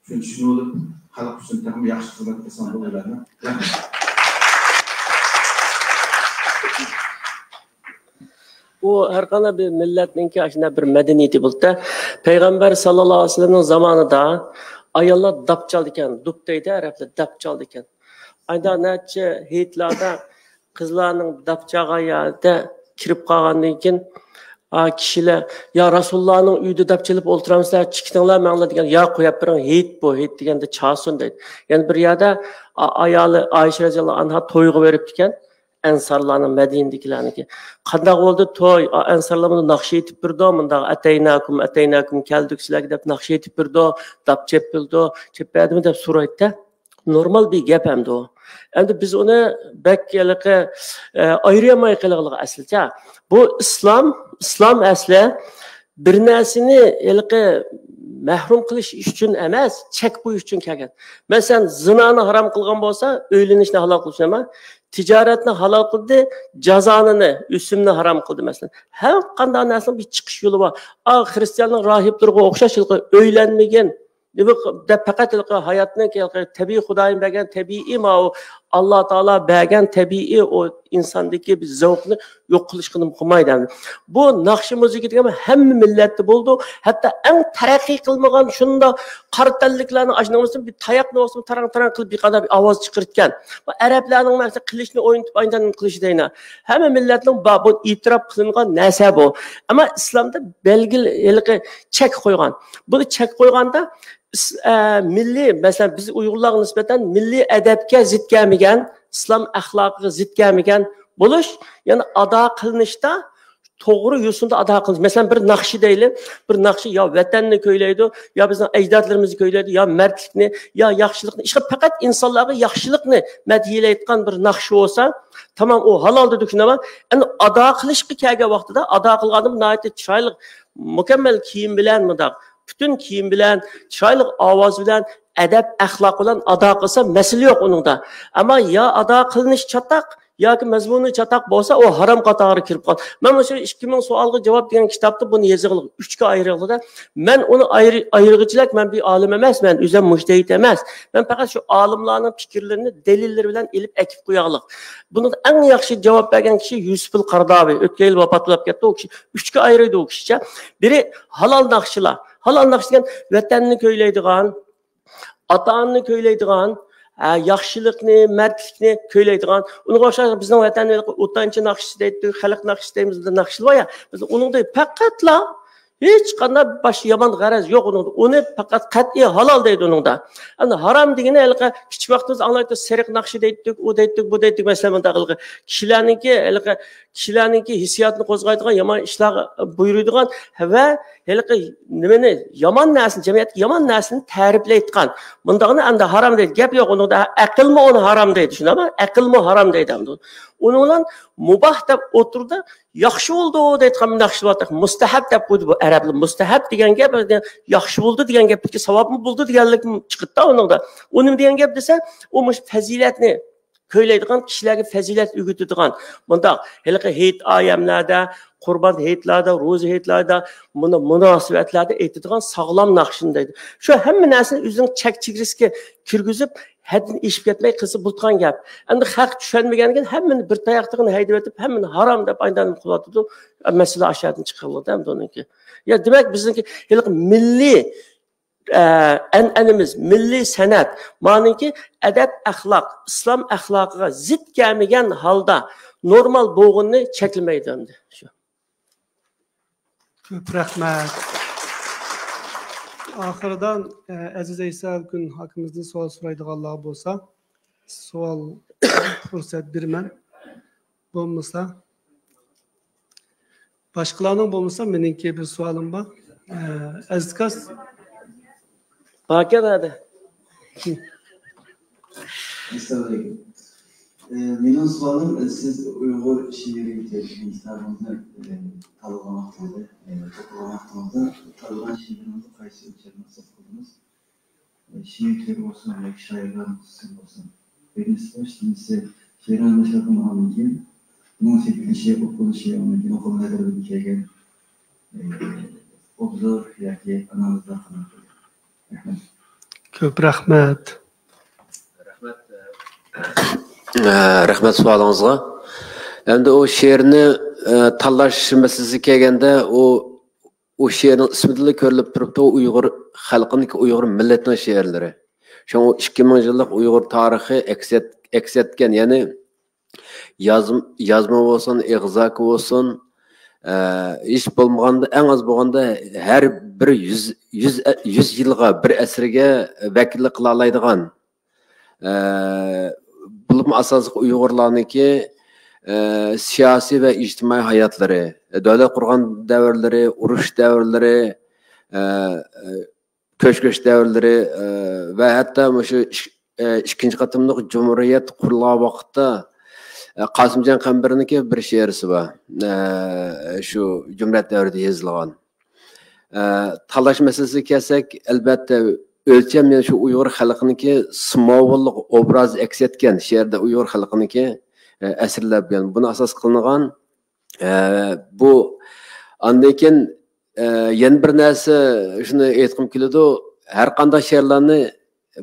شۇنى چۈشىنىۋېلىپ، خەلق ئۈچۈن تېخىمۇ ياخشى خىزمەت قىلسام بولىدۇ دەپ. رەھمەت. ئۇ ھەر قانداق بىر مىللەتنىڭكى ئاشۇنداق بىر مەدەنىيىتى بولىدۇ. پەيغەمبەر ساللاللاھۇ ئەلەيھى ۋەسەللەمنىڭ زامانىدا ئاياللار داپ چالىدىكەن، دۇپ دەيدۇ ئەرەبلەر، داپ چالىدىكەن. ئايدا نەچچە ھېيتلاردا قىزلارنىڭ داپ چالغان يەردە كىرىپ قالغاندىن كېيىن، ئا، كىشىلەر، يا رەسۇلۇللانىڭ ئۆيىدە داپ چېلىپ ئولتۇرامسىلەر، چىقىڭلار ماڭلا دېگەن، يا قويۇپ بېرىڭ، ھېيت بۇ، ھېيت دېگەندە چالسۇن دەيدۇ. يەنە بىر يەردە ئا-، ئايالى ئائىشە رەزىياللاھۇ ئەنھا تويغا بېرىپتىكەن، ئەنسارلارنىڭ، مەدىنىدىكىلەرنىڭكى. قانداق بولدى توي؟ ئا، ئەنسارلار بۇنى ناخشا ئېيتىپ بېرىدۇ، مۇنداق ئەتەيناكۇم، ئەتەيناكۇم، كەلدۇق سىلەرگە دەپ ناخشا ئېيتىپ بېرىدۇ، داپ چېپىلىدۇ، چېپىپ بەردىمۇ دەپ سورايدۇ-دە. نورمال بىر گەپ ئەمدى ئۇ. ئەمدى بىز ئۇنى بەك ھېلىقى، ئە، ئايرىيالماي قېلىغلىغا ئەسلىچە. بۇ ئىسلام، ئىسلام ئەسلى بىر نەرسىنى ھېلىقى مەھرۇم قىلىش ئۈچۈن ئەمەس، چەك قويۇش ئۈچۈن كەلگەن. مەسىلەن، زىنانى ھارام قىلغان بولسا، ئۆيلىنىشنى ھالال قىلىش ئەمەس، تىجارەتنى ھالال قىلدى، جازانىنى، ئۆسۈمنى ھارام قىلدى، مەسىلەن. ھەر قانداق نەرسىنىڭ بىر چىقىش يولى بار. ئا، خرىستىياننىڭ راھىبلىرىغا ئوخشاش ھېلىقى ئۆيلەنمىگىن، دەپ پەقەت ھېلىقى ھاياتنىڭ ھېلىقى تەبىئىي خۇدايىم بەرگەن تەبىئىي ماۋۇ ئاللا تائالا بەرگەن تەبىئىي ئۇ ئىنساندىكى بىر زەۋقنى يوق قىلىشقىنى قىلمايدۇ. بۇ ناخشا مۇزىكا دېگەن ھەممە مىللەتتە بولىدۇ. ھەتتا ئەڭ تەرەققىي قىلمىغان شۇنداق قارا تەنلىكلەرنىڭ ئاشۇنىڭ بىر تاياقنى بولسىمۇ تاراڭ تاراڭ قىلىپ بىر قانداق بىر ئاۋاز چىقىرىدىكەن. بۇ ئەرەبلەرنىڭ مەسىلەن قىلىچنى ئوينىتىپ ئاينىدىن قىلىش دەينا. ھەممە مىللەتنىڭ بار، بۇ ئېتىراپ قىلىنغان نەرسە بۇ. ئەمما ئىسلامدا بەلگىلى ھېلىقى چەك قويغان. بۇنى چەك قويغاندا ئىس-، ئە، مىللىي، مەسىلەن، بىز ئۇيغۇرلارغا نىسبەتەن مىللىي ئەدەپكە زىت كەلمىگەن، ئىسلام ئەخلاقىغا زىت كەلمىگەن بولۇش، يەنى ئادا قىلىنىشتا توغرا يوسۇندا ئادا قىلىنىش. مەسىلەن، بىر ناخشا دەيلى، بىر ناخشا يا ۋەتەننى كۆيلەيدۇ، يا بىزنىڭ ئەجدادلىرىمىزنى كۆيلەيدۇ، يا مەردلىكنى، يا ياخشىلىقنى، ئىشقىلىپ پەقەت ئىنسانلارغا ياخشىلىقنى مەدھىيەلەيدىغان بىر ناخشا بولسا، تامام، ئۇ ھالال دېدۇق، شۇنداقمۇ؟ ئەمدى ئادا قىلىشقا كەلگەن ۋاقتىدا، ئادا قىلغاندا ناھايىتى چىرايلىق، مۇكەممەل كىيىم بىلەن مۇنداق، پۈتۈن كىيىم بىلەن، چىرايلىق ئاۋاز بىلەن، ئەدەپ ئەخلاق بىلەن ئادا قىلسا مەسىلە يوق ئۇنىڭدا. ئەمما يا ئادا قىلىنىشى چاتاق ياكى مەزمۇنى چاتاق بولسا، ئۇ ھارام قاتارىغا كىرىپ قالىدۇ. مەن مۇشۇ ئىككى مىڭ سوئالغا جاۋاب دېگەن كىتابتا بۇنى يېزىغلىق ئۈچكە ئايرىغلىدا. مەن ئۇنى ئايرى-، ئايرىغۇچىلەك، مەن بىر ئالىم ئەمەس، مەن ئۆزۈم مۇجتەھىد ئەمەس. مەن پەقەت شۇ ئالىملارنىڭ پىكىرلىرىنى دەلىللىرى بىلەن ئېلىپ ئەكىپ قوياغلىق. بۇنىڭدا ئەڭ ياخشى جاۋاب بەرگەن كىشى يۈسۈپۇل قارداۋى. ئۆتكەن يىل ۋاپات بولۇپ كەتتى ئۇ كىشى. ئۈچكە ئايرىدى ئۇ كىشىچە. بىرى ھالال ناخشىلار. ھالال ناخشا دېگەن ۋەتەننى كۆيلەيدىغان، ئاتا-ئانىنى كۆيلەيدىغان، ھە، ياخشىلىقنى، مەردلىكنى كۆيلەيدىغان. ئۇنىڭغا ئوخشاش بىزنىڭ ۋەتەندە ئوتانچى ناخشىسى دەيتتۇق، خەلق ناخشىسى دەيمىز، بىزدە ناخشىلار بار يا. بىز ئۇنىڭدا پەقەتلا ھېچقانداق باشقا يامان غەرەز يوق ئۇنىڭدا. ئۇنى پەقەت قەتئىي ھالال دەيدۇ ئۇنىڭدا. ئەمدى ھارام دېگىنى ھېلىقى كىچىك ۋاقتىمىزدا ئاڭلايتتۇق، سېرىق ناخشا دەيتتۇق، ئۇ دەيتتۇق، بۇ دەيتتۇق، مەسىلەن، مۇنداق ھېلىقى كىشىلەرنىڭكى، ھېلىقى كىشىلەرنىڭكى ھېسسىياتىنى قوزغايدىغان يامان ئىشلارغا بۇيرۇيدىغان ۋە ھېلىقى نېمىنى، يامان نەرسىنى، جەمئىيەتتىكى يامان نەرسىنى تەرىپلەيدىغان. مۇنداقنى ئەمدى ھارام دەيدۇ، گەپ يوق ئۇنىڭدا. ئەقىلمۇ ئۇنى ھارام دەيدۇ، شۇنداقمۇ؟ ئەقىلمۇ ھارام دەيدۇ ئەمدى. ئۇنىڭ بىلەن مۇباھ دەپ ئوتتۇرىدا ياخشى بولدى دەيدىغان بىر ناخشا بار. مۇستەھەب دەپ قويدى بۇ ئەرەبلەر. مۇستەھەب دېگەن گەپ ياخشى بولدى دېگەن گەپتىكى ساۋابمۇ بولدى دېگەنلىك چىقىدۇ ئۇنىڭدا. ئۇ نېمە دېگەن گەپ دېسە، ئۇ مۇشۇ پەزىلەتنى كۆيلەيدىغان، كىشىلەرگە پەزىلەت ئۆگىتىدىغان، مۇنداق ھېلىقى ھېيت ئايەملەردە، قۇربان ھېيتلاردا، روزا ھېيتلاردا، مۇنۇ مۇناسىۋەتلەردە ئېيتىدىغان ساغلام ناخشىنى دەيدۇ. شۇ ھەممە نەرسىنى ئۆزىنىڭ چەك چېگرىسىگە كىرگۈزۈپ، ھەددىدىن ئېشىپ كەتمەي قىلسا بولىدىغان گەپ. ئەمدى خەق چۈشەنمىگەندىن كېيىن ھەممىنى بىر تاياقتىغىنى ھەيدىۋېتىپ، ھەممىنى ھارام دەپ ئايدان قىلىۋاتىدۇ. مەسىلە ئاشۇ يەردىن چىقىرىلدى ئەمدى ئۇنىڭكى. يا دېمەك، بىزنىڭكى ھېلىقى مىللىي ئە، ئەنئەنىمىز، مىللىي سەنئەت، مانىڭكى ئەدەپ-ئەخلاق، ئىسلام ئەخلاقىغا زىت كەلمىگەن ھالدا نورمال بولغىنىنى چەكلىمەيدۇ ئەمدى. شۇ. كۆپ رەھمەت. ئاخىرىدا، ئە، ئەزىز ئەيسا ئەلكۈن ئاكىمىزدىن سوئال سورايدىغانلار بولسا، سوئال پۇرسەت بېرىمەن. بولمىسا، باشقىلارنىڭ بولمىسا، مېنىڭكى بىر سوئالىم بار. ئە، ئەزىز كاس. باركەن ھەدە. ئە، مېنىڭ سوئالىم، ئە، سىز ئۇيغۇر شېئىرى دېگەن كىتابىڭىزنى، ئە، تاللىغان ۋاقتىڭىزدا، ئە، توپلىغان ۋاقتىڭىزدا تاللىغان شېئىرىڭىزنى قايسى ئۆلچەمدە مەقسەت قىلدىڭىز؟ ئە، شېئىر تۈرى بولسۇن ياكى شائىرلارنىڭ قىسسىسى بولسۇن. بىرىنچىسى بۇ، ئىككىنچىسى شېئىرنى نەشر قىلغاندىن كېيىن ئۇنىڭ سېتىلىشى، ئوقۇلۇشى، ئۇنىڭ كېيىن ئوقۇرمەن نەزىرىگە كەلگەن، ئە، ئوبزور ياكى ئانالىزلار قانداق بولىدۇ؟ رەھمەت. كۆپ رەھمەت. ئە، رەھمەت سوئالىڭىزغا. ئەمدى ئۇ شېئىرنى، ئە، تاللاش مەسىلىسىگە كەلگەندە، ئۇ، ئۇ شېئىرنىڭ ئىسمىدىنلا كۆرۈلۈپ تۇرۇپتۇ، ئۇيغۇر خەلقىنىڭكى، ئۇيغۇر مىللىتىنىڭ شېئىرلىرى. شۇڭا ئۇ ئىككى مىڭ يىللىق ئۇيغۇر تارىخى ئەكس ئەت-، ئەكس ئەتكەن، يەنى يازم-، يازما بولسۇن، ئېغىزاكى بولسۇن، ئە، ھېچ بولمىغاندا، ئەڭ ئاز بولغاندا ھەر بىر يۈز، يۈز، يۈز يىلغا، بىر ئەسىرگە ۋەكىللىك قىلالايدىغان، ئە، بولۇپمۇ ئاساسلىق ئۇيغۇرلارنىڭكى، ئە، سىياسىي ۋە ئىجتىمائىي ھاياتلىرى، دۆلەت قۇرغان دەۋرلىرى، ئۇرۇش دەۋرلىرى، ئە، ئە، كۆچمەن دەۋرلىرى، ئە، ۋە ھەتتا مۇشۇ ئىك-، ئە، ئىككىنچى قېتىملىق جۇمھۇرىيەت قۇرۇلغان ۋاقىتتا، ئە، قاسىمجان قەمبىرىنىڭكى بىر شېئىرىسى بار. ئە، شۇ جۇمھۇرىيەت دەۋرىدە يېزىلغان. ئە، تاللاش مەسىلىسىگە كەلسەك، ئەلۋەتتە، ئۆلچەم يەنە شۇ ئۇيغۇر خەلقىنىڭكى سىمۋوللۇق ئوبرازى ئەكس ئەتكەن شېئىردا ئۇيغۇر خەلقىنىڭكى، ئە، ئەسىرلەپ كەلگەن. بۇنى ئاساس قىلىنغان، ئە، بۇ، ئاندىن كېيىن، ئە، يەنە بىر نەرسە، شۇنى ئېيتقۇم كېلىدۇ. ھەر قانداق شېئىرلارنى،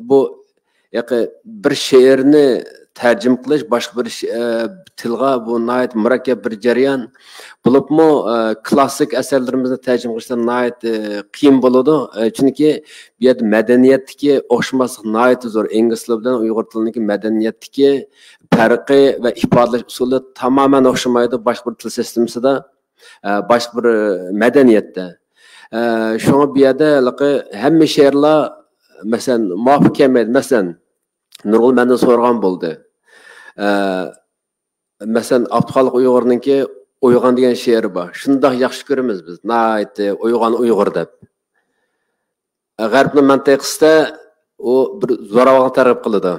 بۇ ياقى بىر شېئىرنى تەرجىمە قىلىش باشقا بىر ش-، ئە، تىلغا، بۇ ناھايىتى مۇرەككەپ بىر جەريان. بولۇپمۇ، ئە، كلاسسىك ئەسەرلىرىمىزنى تەرجىمە قىلىشتا ناھايىتى قىيىن بولىدۇ. ئە، چۈنكى بۇ يەردە مەدەنىيەتتىكى ئوخشىماسلىق ناھايىتى زور. ئىنگلىز تىلى بىلەن ئۇيغۇر تىلىنىڭكى مەدەنىيەتتىكى پەرقى ۋە ئىپادىلەش ئۇسۇلى تامامەن ئوخشىمايدۇ باشقا بىر تىل سىستېمىسىدا، ئە، باشقا بىر مەدەنىيەتتە. ئە، شۇڭا بۇ يەردە ھېلىقى ھەممە شېئىرلار، مەسىلەن، مۇۋاپىق كەلمەيدۇ. مەسىلەن، نۇرغۇن مەندىن سورىغان بولدى. ئە، مەسىلەن، ئابدۇخالىق ئۇيغۇرنىڭكى ئويغان دېگەن شېئىرى بار. شۇنداق ياخشى كۆرىمىز بىز، ناھايىتى ئويغان ئۇيغۇر دەپ. غەربنىڭ مەنتىقىسىدە ئۇ بىر زوراۋانغا تەرغىب قىلىدۇ.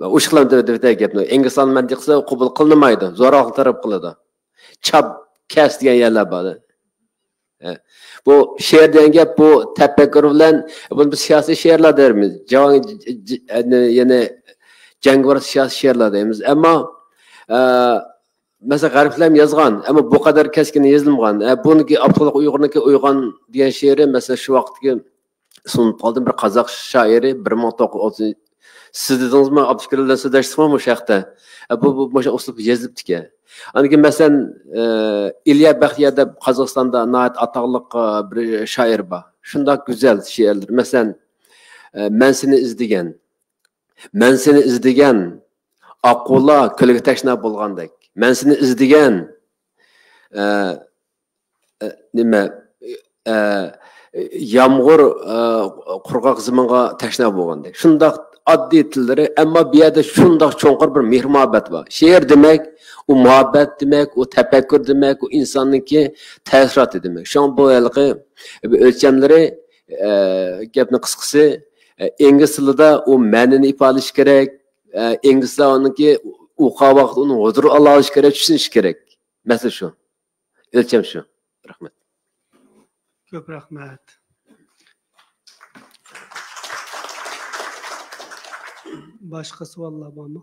ئوشۇقلام دېۋىتە گەپنى. ئىنگلىستان مەنتىقىسىدە قوبۇل قىلىنمايدۇ. زوراۋانغا تەرغىب قىلىدۇ. چاپ، كەس دېگەن يەرلەر بار. ئە، بۇ شېئىر دېگەن گەپ، بۇ تەپەككۇر بىلەن، بۇنى بىز سىياسىي شېئىرلار دەيمىز. جاۋان، ج-، ج-، يەنى، يەنى جەڭگىۋار سىياسىي شېئىرلار دەيمىز. ئەمما، ئە، مەسىلەن، غەربلەرمۇ يازغان، ئەمما بۇ قەدەر كەسكىن يېزىلمىغان. ئە، بۇنىڭكى ئابدۇخالىق ئۇيغۇرنىڭكى ئويغان دېگەن شېئىرى، مەسىلەن، شۇ ۋاقىتتىكى سۇنۇپ قالدىم، بىر قازاق شائىرى، بىر مىڭ توققۇز يۈز ئوتتۇز، سىز دېدىڭىزمۇ، ئابدۇشۈكۈر بىلەن سۆزلەشتۇقمۇ مۇشۇ ھەقتە؟ ئە، بۇ، بۇ، مۇشۇ ئۇسلۇبتا يېزىلىپتىكەن. ئاندىن كېيىن، مەسىلەن، ئە، ئىليا بەختىيار دەپ قازاقىستاندا ناھايىتى ئاتاقلىق، ئە، بىر شائىر بار. شۇنداق گۈزەل شېئىرلىرى. مەسىلەن، ئە، مەن سېنى ئىزدىگەن. مەن سېنى ئىزدىگەن. ئاققۇلار كۆلگە تەشنا بولغاندەك. مەن سېنى ئىزدىگەن. ئە، ئە، نېمە، ئە، يامغۇر، ئە، قۇرغاق زېمىنغا تەشنا بولغاندەك. شۇنداق ئاددىي تىللىرى، ئەمما بۇ يەردە شۇنداق چوڭقۇر بىر مېھىر-مۇھەببەت بار. شېئىر دېمەك، ئۇ مۇھەببەت دېمەك، ئۇ تەپەككۇر دېمەك، ئۇ ئىنساننىڭكى تەسىراتى دېمەك. شۇڭا بۇ ھېلىقى ئۆلچەملىرى، ئە، گەپنىڭ قىسقىسى، ئە، ئىنگلىز تىلىدا ئۇ مەنىنى ئىپادىلىشى كېرەك، ئە، ئىنگلىزلار ئۇنىڭكى ئوقۇغان ۋاقىتتا ئۇنى ھۇزۇر ئالالىشى كېرەك، چۈشىنىشى كېرەك. مەسىلە شۇ. ئۆلچەم شۇ. رەھمەت. كۆپ رەھمەت. باشقا سوئاللار بارمۇ؟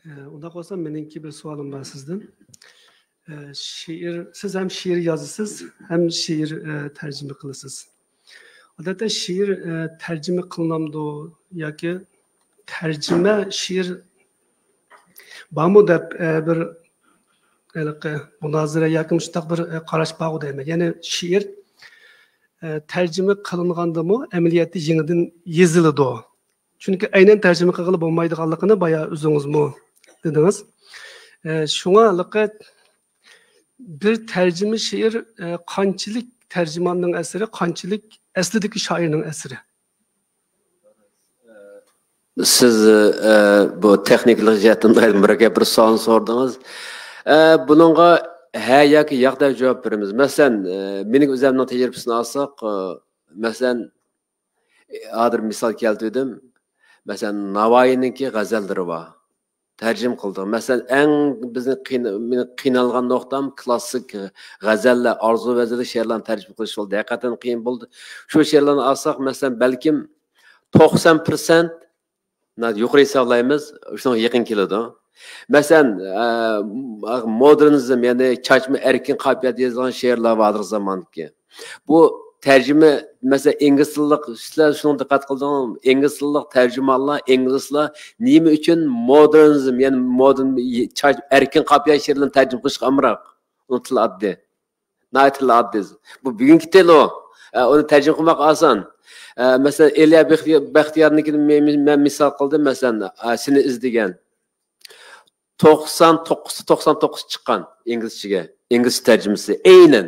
ئە، ئۇنداق بولسا، مېنىڭكى بىر سوئالىم بار سىزدىن. ئە، شېئىر، سىز ھەم شېئىر يازىسىز، ھەم شېئىر، ئە، تەرجىمە قىلىسىز. ئادەتتە شېئىر، ئە، تەرجىمە قىلىنامدۇ ياكى تەرجىمە شېئىر بارمۇ دەپ، ئە، بىر ھېلىقى مۇنازىرە ياكى مۇشۇنداق بىر، ئە، قاراش بارغۇ دەيمەن. يەنى شېئىر، ئە، تەرجىمە قىلىنغاندىمۇ ئەمەلىيەتتە يېڭىدىن يېزىلىدۇ. چۈنكى ئەينەن تەرجىمە قىلغىلى بولمايدىغانلىقىنى بايا ئۆزىڭىزمۇ دېدىڭىز. ئە، شۇڭا ھېلىقى بىر تەرجىمە شېئىر، ئە، قانچىلىك تەرجىماننىڭ ئەسىرى، قانچىلىك ئەسلىدىكى شائىرنىڭ ئەسىرى؟ سىز، ئە، بۇ تېخنىكىلىق جەھەتتىن ناھايىتى مۇرەككەپ بىر سوئالنى سورىدىڭىز. ئە، بۇنىڭغا ھە ياكى ياق دەپ جاۋاب بېرىمىز. مەسىلەن، ئە، مېنىڭ ئۆزۈمنىڭ تەجرىبىسىنى ئالساق، ئە، مەسىلەن، ھازىر مىسال كەلتۈردۈم. مەسىلەن، ناۋايىنىڭكى غەزەللىرى بار. تەرجىمە قىلدۇق. مەسىلەن، ئەڭ بىزنى قىينا-، مېنى قىينالغان نۇقتام كلاسسىك غەزەللەر، ئارزۇ ۋەزىرلىك شېئىرلارنى تەرجىمە قىلىش بولدى. ھەقىقەتەن قىيىن بولدى. شۇ شېئىرلارنى ئالساق، مەسىلەن، بەلكىم توقسان پىرسەنت، يۇقىرى ھېسابلايمىز، شۇنىڭغا يېقىن كېلىدۇ. مەسىلەن، ئە، مودېرنىزم، يەنى چاچما ئەركىن قاپىيەدە يېزىلغان شېئىرلار بار ھازىرقى زاماندىكى. بۇ تەرجىمە، مەسىلەن، ئىنگلىز تىللىق، سىلەر شۇنىڭغا دىققەت قىلدىڭىزمۇ؟ ئىنگلىز تىللىق تەرجىمانلار، ئىنگلىزلار نېمە ئۈچۈن مودېرنىزم، يەنى مودېرن، چاچ-، ئەركىن قاپىيە شېئىرلىرىنى تەرجىمە قىلىشقا ئامراق؟ ئۇنىڭ تىلى ئاددىي. ناھايىتى ئاددىي. بۇ بۈگۈنكى تىلۇ. ئە، ئۇنى تەرجىمە قىلماق ئاسان. ئە، مەسىلەن، ئېلىيا بەختىيار-، بەختىيارنىڭكىنى مەن، مەن مىسال قىلدىم، مەسىلەن، ئە، سېنى ئىزدىگەن. توقسان توققۇز، توقسان توققۇز چىققان ئىنگلىزچىگە. ئىنگلىزچە تەرجىمىسى. ئەينەن.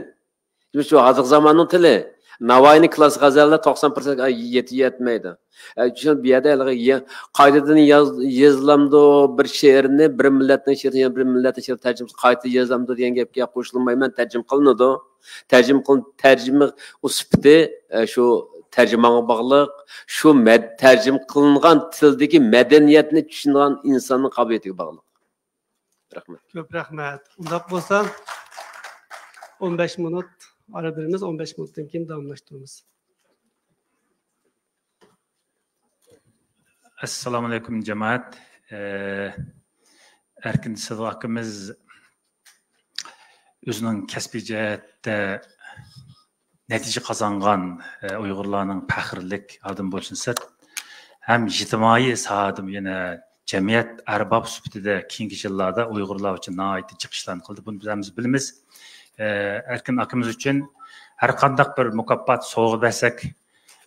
شۇ ھازىرقى زاماننىڭ تىلى. ناۋايىنىڭ كلاسسىك غەزەللەر توقسان پىرسەنت يېتە-، يەتمەيدۇ. ئە، شۇ بۇ يەردە ھېلىقى يە-، قايتىدىن ياز-، يېزىلامدۇ بىر شېئىرنى، بىر مىللەتنىڭ شېئىرىنى يەنە بىر مىللەتنىڭ شېئىرى تەرجىمىسى قايتا يېزىلامدۇ دېگەن گەپكە قوشۇلمايمەن، تەرجىمە قىلىنىدۇ. تەرجىمە قىل-، تەرجىمە ئۇ سۈپىتى، ئە، شۇ تەرجىمانغا باغلىق، شۇ مەد-، تەرجىمە قىلىنغان تىلدىكى مەدەنىيەتنى چۈشىنىدىغان ئىنساننىڭ قابىلىيىتىگە باغلىق. رەھمەت. كۆپ رەھمەت. ئۇنداق بولسا، ئون بەش مىنۇت ئارا بېرىمىز، ئون بەش مىنۇتتىن كېيىن داۋاملاشتۇرىمىز. ئەسسالامۇئەلەيكۇم، جامائەت. ئە، ئەركىن سىدىق ئاكىمىز ئۆزىنىڭ كەسپىي جەھەتتە نەتىجە قازانغان، ئە، ئۇيغۇرلارنىڭ پەخىرلىك ئادىمى بولۇشىدىن سىرت، ھەم ئىجتىمائىي ساھەدىمۇ يەنە جەمئىيەت ئەربابى سۈپىتىدە كېيىنكى يىللاردا ئۇيغۇرلار ئۈچۈن ناھايىتى جىق ئىشلارنى قىلدى. بۇنى بىز ھەممىمىز بىلىمىز. ئە، ئەركىن ئاكىمىز ئۈچۈن ھەر قانداق بىر مۇكاپات، سوۋغا بەرسەك،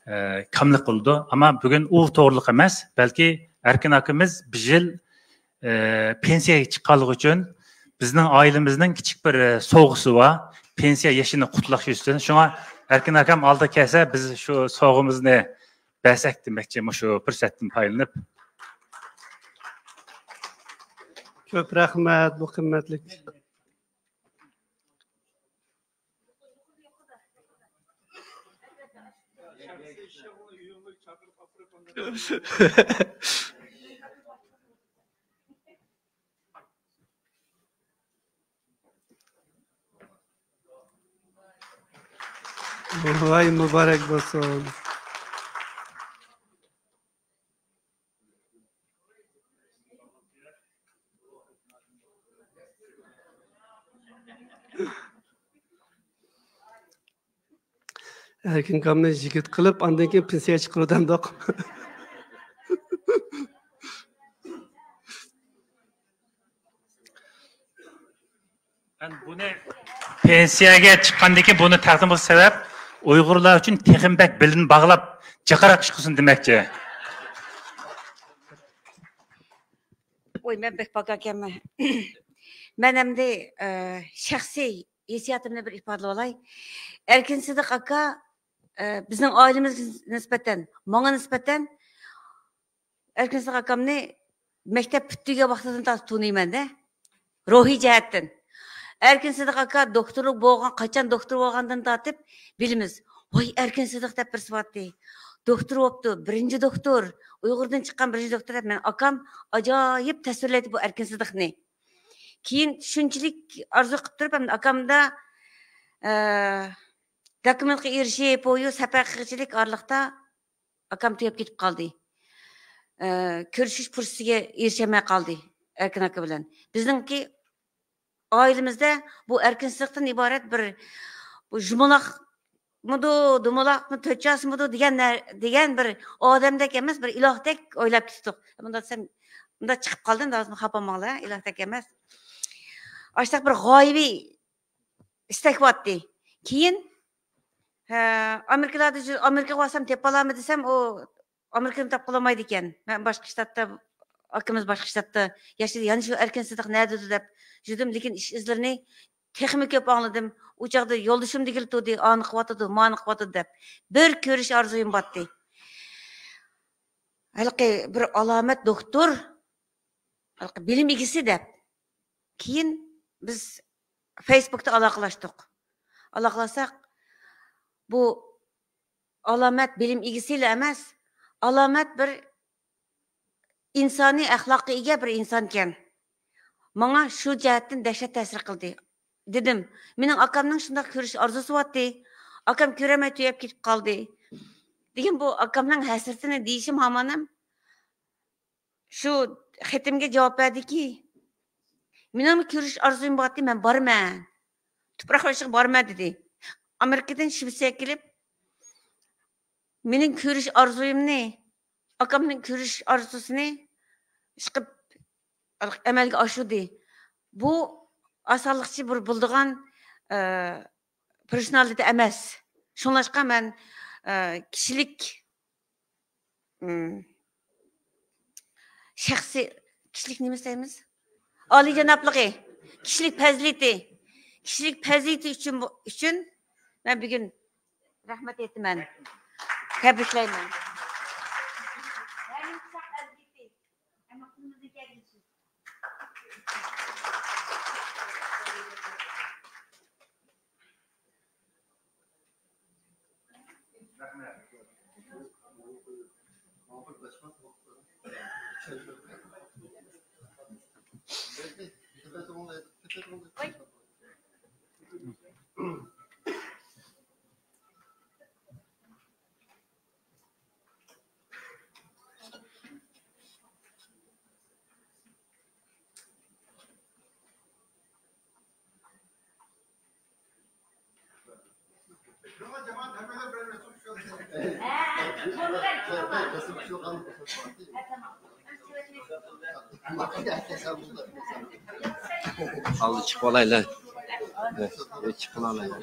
ئە، كاملىق قىلىدۇ. ئەمما بۈگۈن ئۇ توغرىلىق ئەمەس، بەلكى ئەركىن ئاكىمىز بىر يىل، ئە، پېنسىيەگە چىققانلىقى ئۈچۈن بىزنىڭ ئائىلىمىزنىڭ كىچىك بىر، ئە، سوۋغىسى بار. پېنسىيە يېشىنى قۇتلۇق يۈزىسىدىن. شۇڭا ئەركىن ئاكام ئالدىغا كەلسە، بىز شۇ سوۋغىمىزنى بەرسەك دېمەكچى، مۇشۇ پۇرسەتتىن پايدىلىنىپ. كۆپ رەھمەت، بۇ قىممەتلىك. ۋاي، مۇبارەك بولسۇن. ئەركىن ئاكامنى يىگىت قىلىپ، ئاندىن كېيىن پېنسىيەگە چىقىرىدۇ دەمدۇق. مەن بۇنى پېنسىيەگە چىققاندىن كېيىن بۇنى تەقدىم قىلىش سەۋەب، ئۇيغۇرلار ئۈچۈن تېخىمۇ بەك بېلىنى باغلاپ، جىقراق ئىش قىلسۇن دېمەكچى. ۋوي، مەن بەك پاكار ئىكەنمەن. مەن ئەمدى، ئە، شەخسىي ھېسسىياتىمنى بىر ئىپادىلىۋالاي. ئەركىن سىدىق ئاكا، ئە، بىزنىڭ ئائىلىمىزگە نىسبەتەن، ماڭا نىسبەتەن ئەركىن سىدىق ئاكامنى مەكتەپ پۈتتۈرگەن ۋاقتىدىن تارتىپ تونۇيمەن-دە. روھىي جەھەتتىن. ئەركىن سىدىق ئاكا دوختۇر بولغان، قاچان دوختۇر بولغاندىن تارتىپ بىلىمىز. ۋاي، ئەركىن سىدىق دەپ بىرسى بارتتى. دوختۇر بوپتۇ، بىرىنچى دوختۇر. ئۇيغۇردىن چىققان بىرىنچى دوختۇر دەپ مېنىڭ ئاكام ئاجايىپ تەسۋىرلەيتتى بۇ ئەركىن سىدىقنى. كېيىن شۇنچىلىك ئارزۇ قىلىپ تۇرۇپ، ئەمدى ئاكامدا، ئە، دوكۇمېنتقا ئېرىشىپ، بۇ يۇ سەپەر قىلغۇچىلىك ئارىلىقتا ئاكام تۈگەپ كېتىپ قالدى. ئە، كۆرۈشۈش پۇرسىتىگە ئېرىشەلمەي قالدى ئەركىن ئاكا بىلەن. بىزنىڭكى ئائىلىمىزدە بۇ ئەركىن سىدىقتىن ئىبارەت بىر، بۇ جۇمۇلاقمىدۇ، دومىلاقمۇ، تۆت چاسىمىدۇ دېگەن نە-، دېگەن بىر ئادەمدەك ئەمەس، بىر ئىلاھتەك ئويلاپ كېتىپتۇ. مۇنداق دېسەم، مۇنداق چىقىپ قالدىم، لازىم خاپا بولماڭلار، ئىلاھتەك ئەمەس. ئاشتاق بىر غايىۋى ئىستەك بارتتى. كېيىن، ھە، ئامېرىكىلاردا جۈ-، ئامېرىكىغا بارسام تېپىۋالامدۇ دېسەم، ئۇ ئامېرىكىدىن تاپقىلى بولمايدىكەن. مەن باشقا شتاتتا، ئاكىمىز باشقا شتاتتا ياشايدۇ. يەنە شۇ ئەركىن سىدىق نەدىدۇ دەپ يۈردۈم، لېكىن ئىش ئىزلىرىنى تېخىمۇ كۆپ ئاڭلىدىم. ئۇ چاغدا يولدىشىم دېگىلى تۇردى، ئانى قىلىۋاتىدۇ، مانى قىلىۋاتىدۇ دەپ. بىر كۆرۈش ئارزۇيۇم بارتتى. ھېلىقى بىر ئالامەت دوختۇر، ھېلىقى بىلىم ئىگىسى دەپ. كېيىن بىز فېيسبۇكتا ئالاقىلەشتۇق. ئالاقىلەشسەك، بۇ ئالامەت بىلىم ئىگىسىلا ئەمەس، ئالامەت بىر ئىنسانىي ئەخلاققا ئىگە بىر ئىنسانكەن. ماڭا شۇ جەھەتتىن دەھشەت تەسىر قىلدى. دېدىم، مېنىڭ ئاكامنىڭ شۇنداق كۆرۈش ئارزۇسى بارتتى. ئاكام كۆرەلمەي تۈگەپ كېتىپ قالدى. دېگەن بۇ ئاكامنىڭ ھەسرىتىنى دېيىشىم ھامانەم شۇ خېتىمگە جاۋاب بەردىكى، مېنىڭمۇ كۆرۈش ئارزۇيۇم بارتتى، مەن بارىمەن. تۇپراق ياشىغا بارىمەن دېدى. ئامېرىكىدىن شىۋېتسىيەگە كېلىپ، مېنىڭ كۆرۈش ئارزۇيۇمنى، ئاكامنىڭ كۆرۈش ئارزۇسىنى ئىشقىلىپ ئەمەلگە ئاشۇردى. بۇ ئاسانلىقچە بىر بولىدىغان، ئە، پېرسونالىتى ئەمەس. شۇڭلاشقا مەن، ئە، كىشىلىك، ئىم، شەخسىي، كىشىلىك نېمە دەيمىز؟ ئالىيجانابلىقى، كىشىلىك پەزىلىتى، كىشىلىك پەزىلىتى ئۈچۈن، ئۈچۈن مەن بۈگۈن رەھمەت ئېيتىمەن، تەبرىكلەيمەن. ئالدى چىقىپ ئالايلى. ئۆي چىقىپ ئالايلى.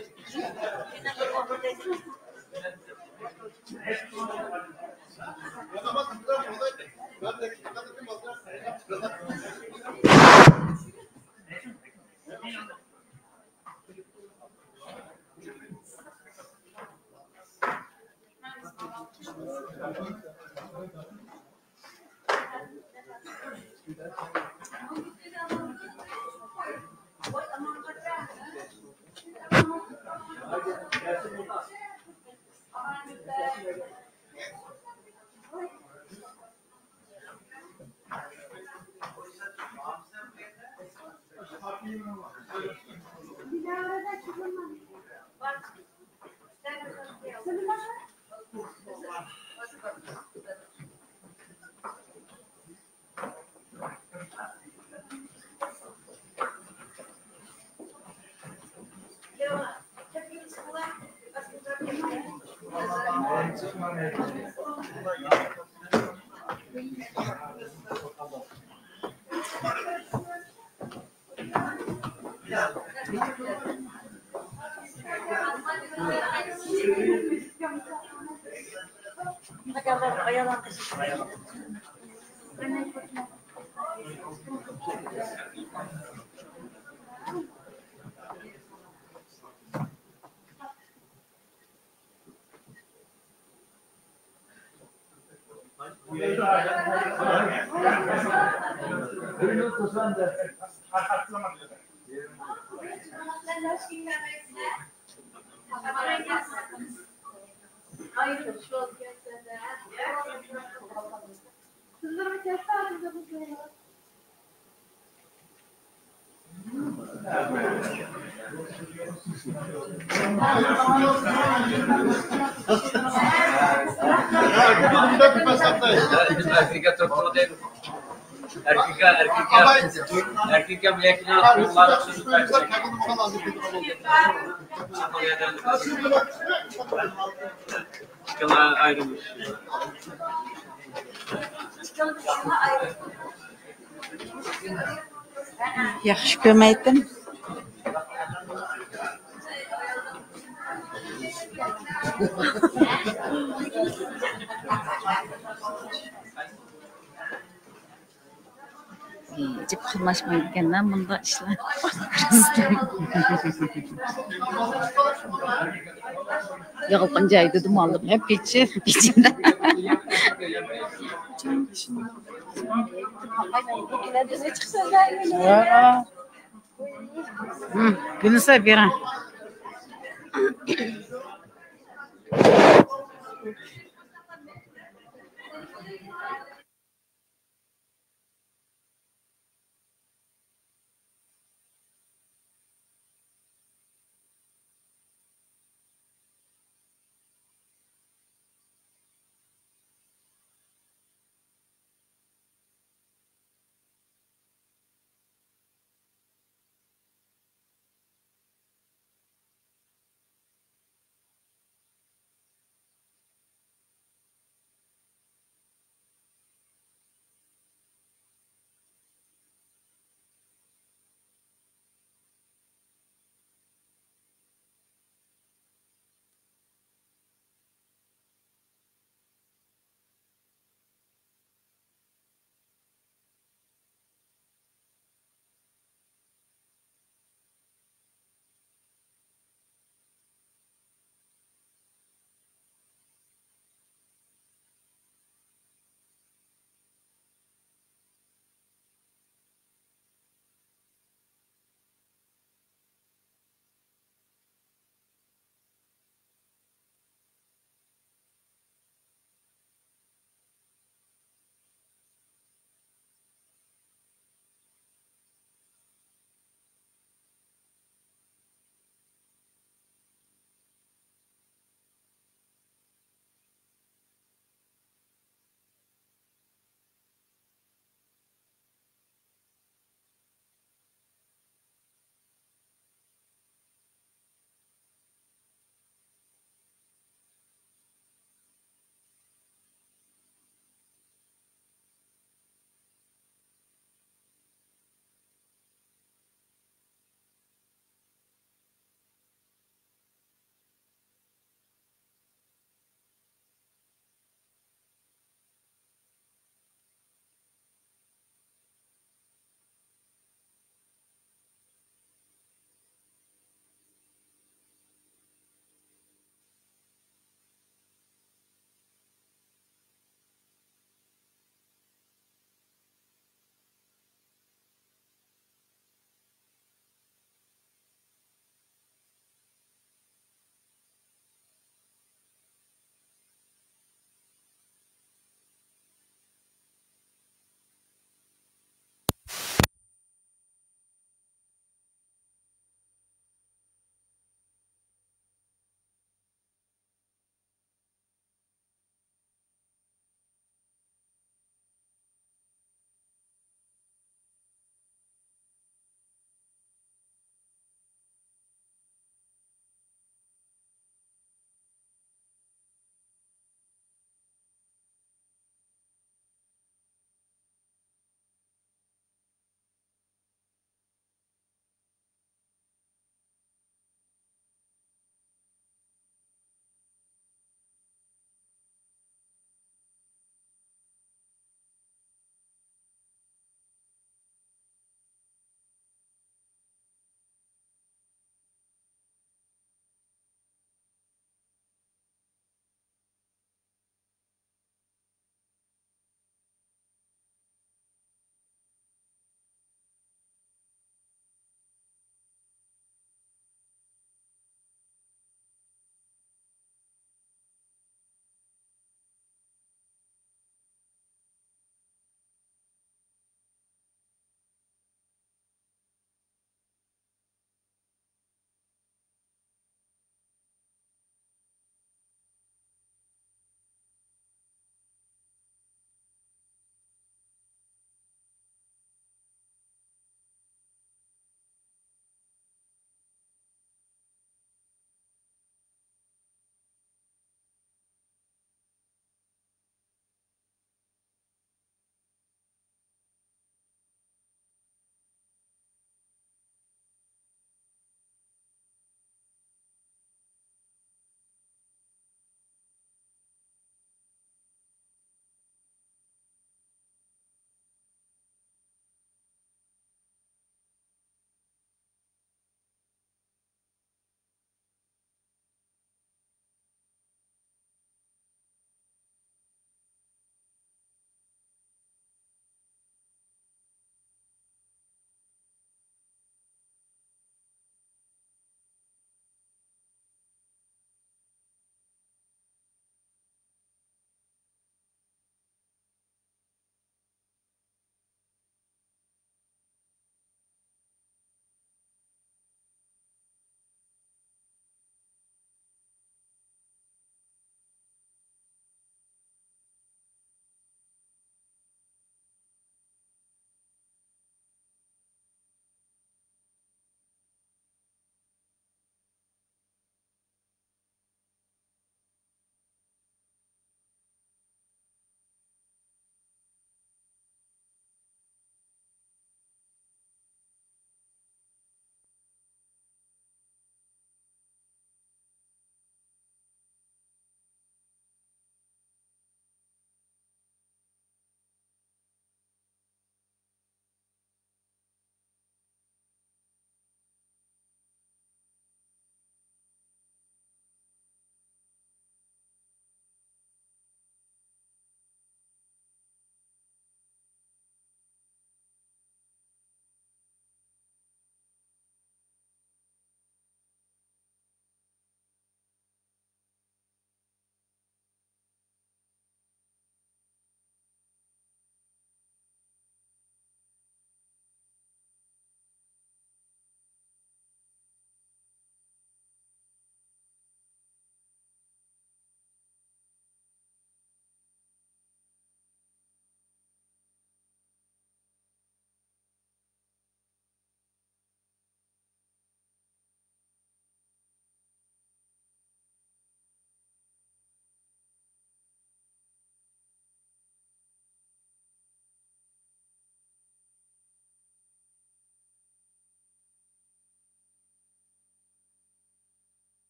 ياخشى كۆرمەيتتىم. ئىجىپ قىلماشمايدىكەنلەر مۇنداق ئىشلار. يىغىلغان جايدا دۇمانلىق يەپ كېچىر، كېچىر. گۈلنىسا بېرىڭ.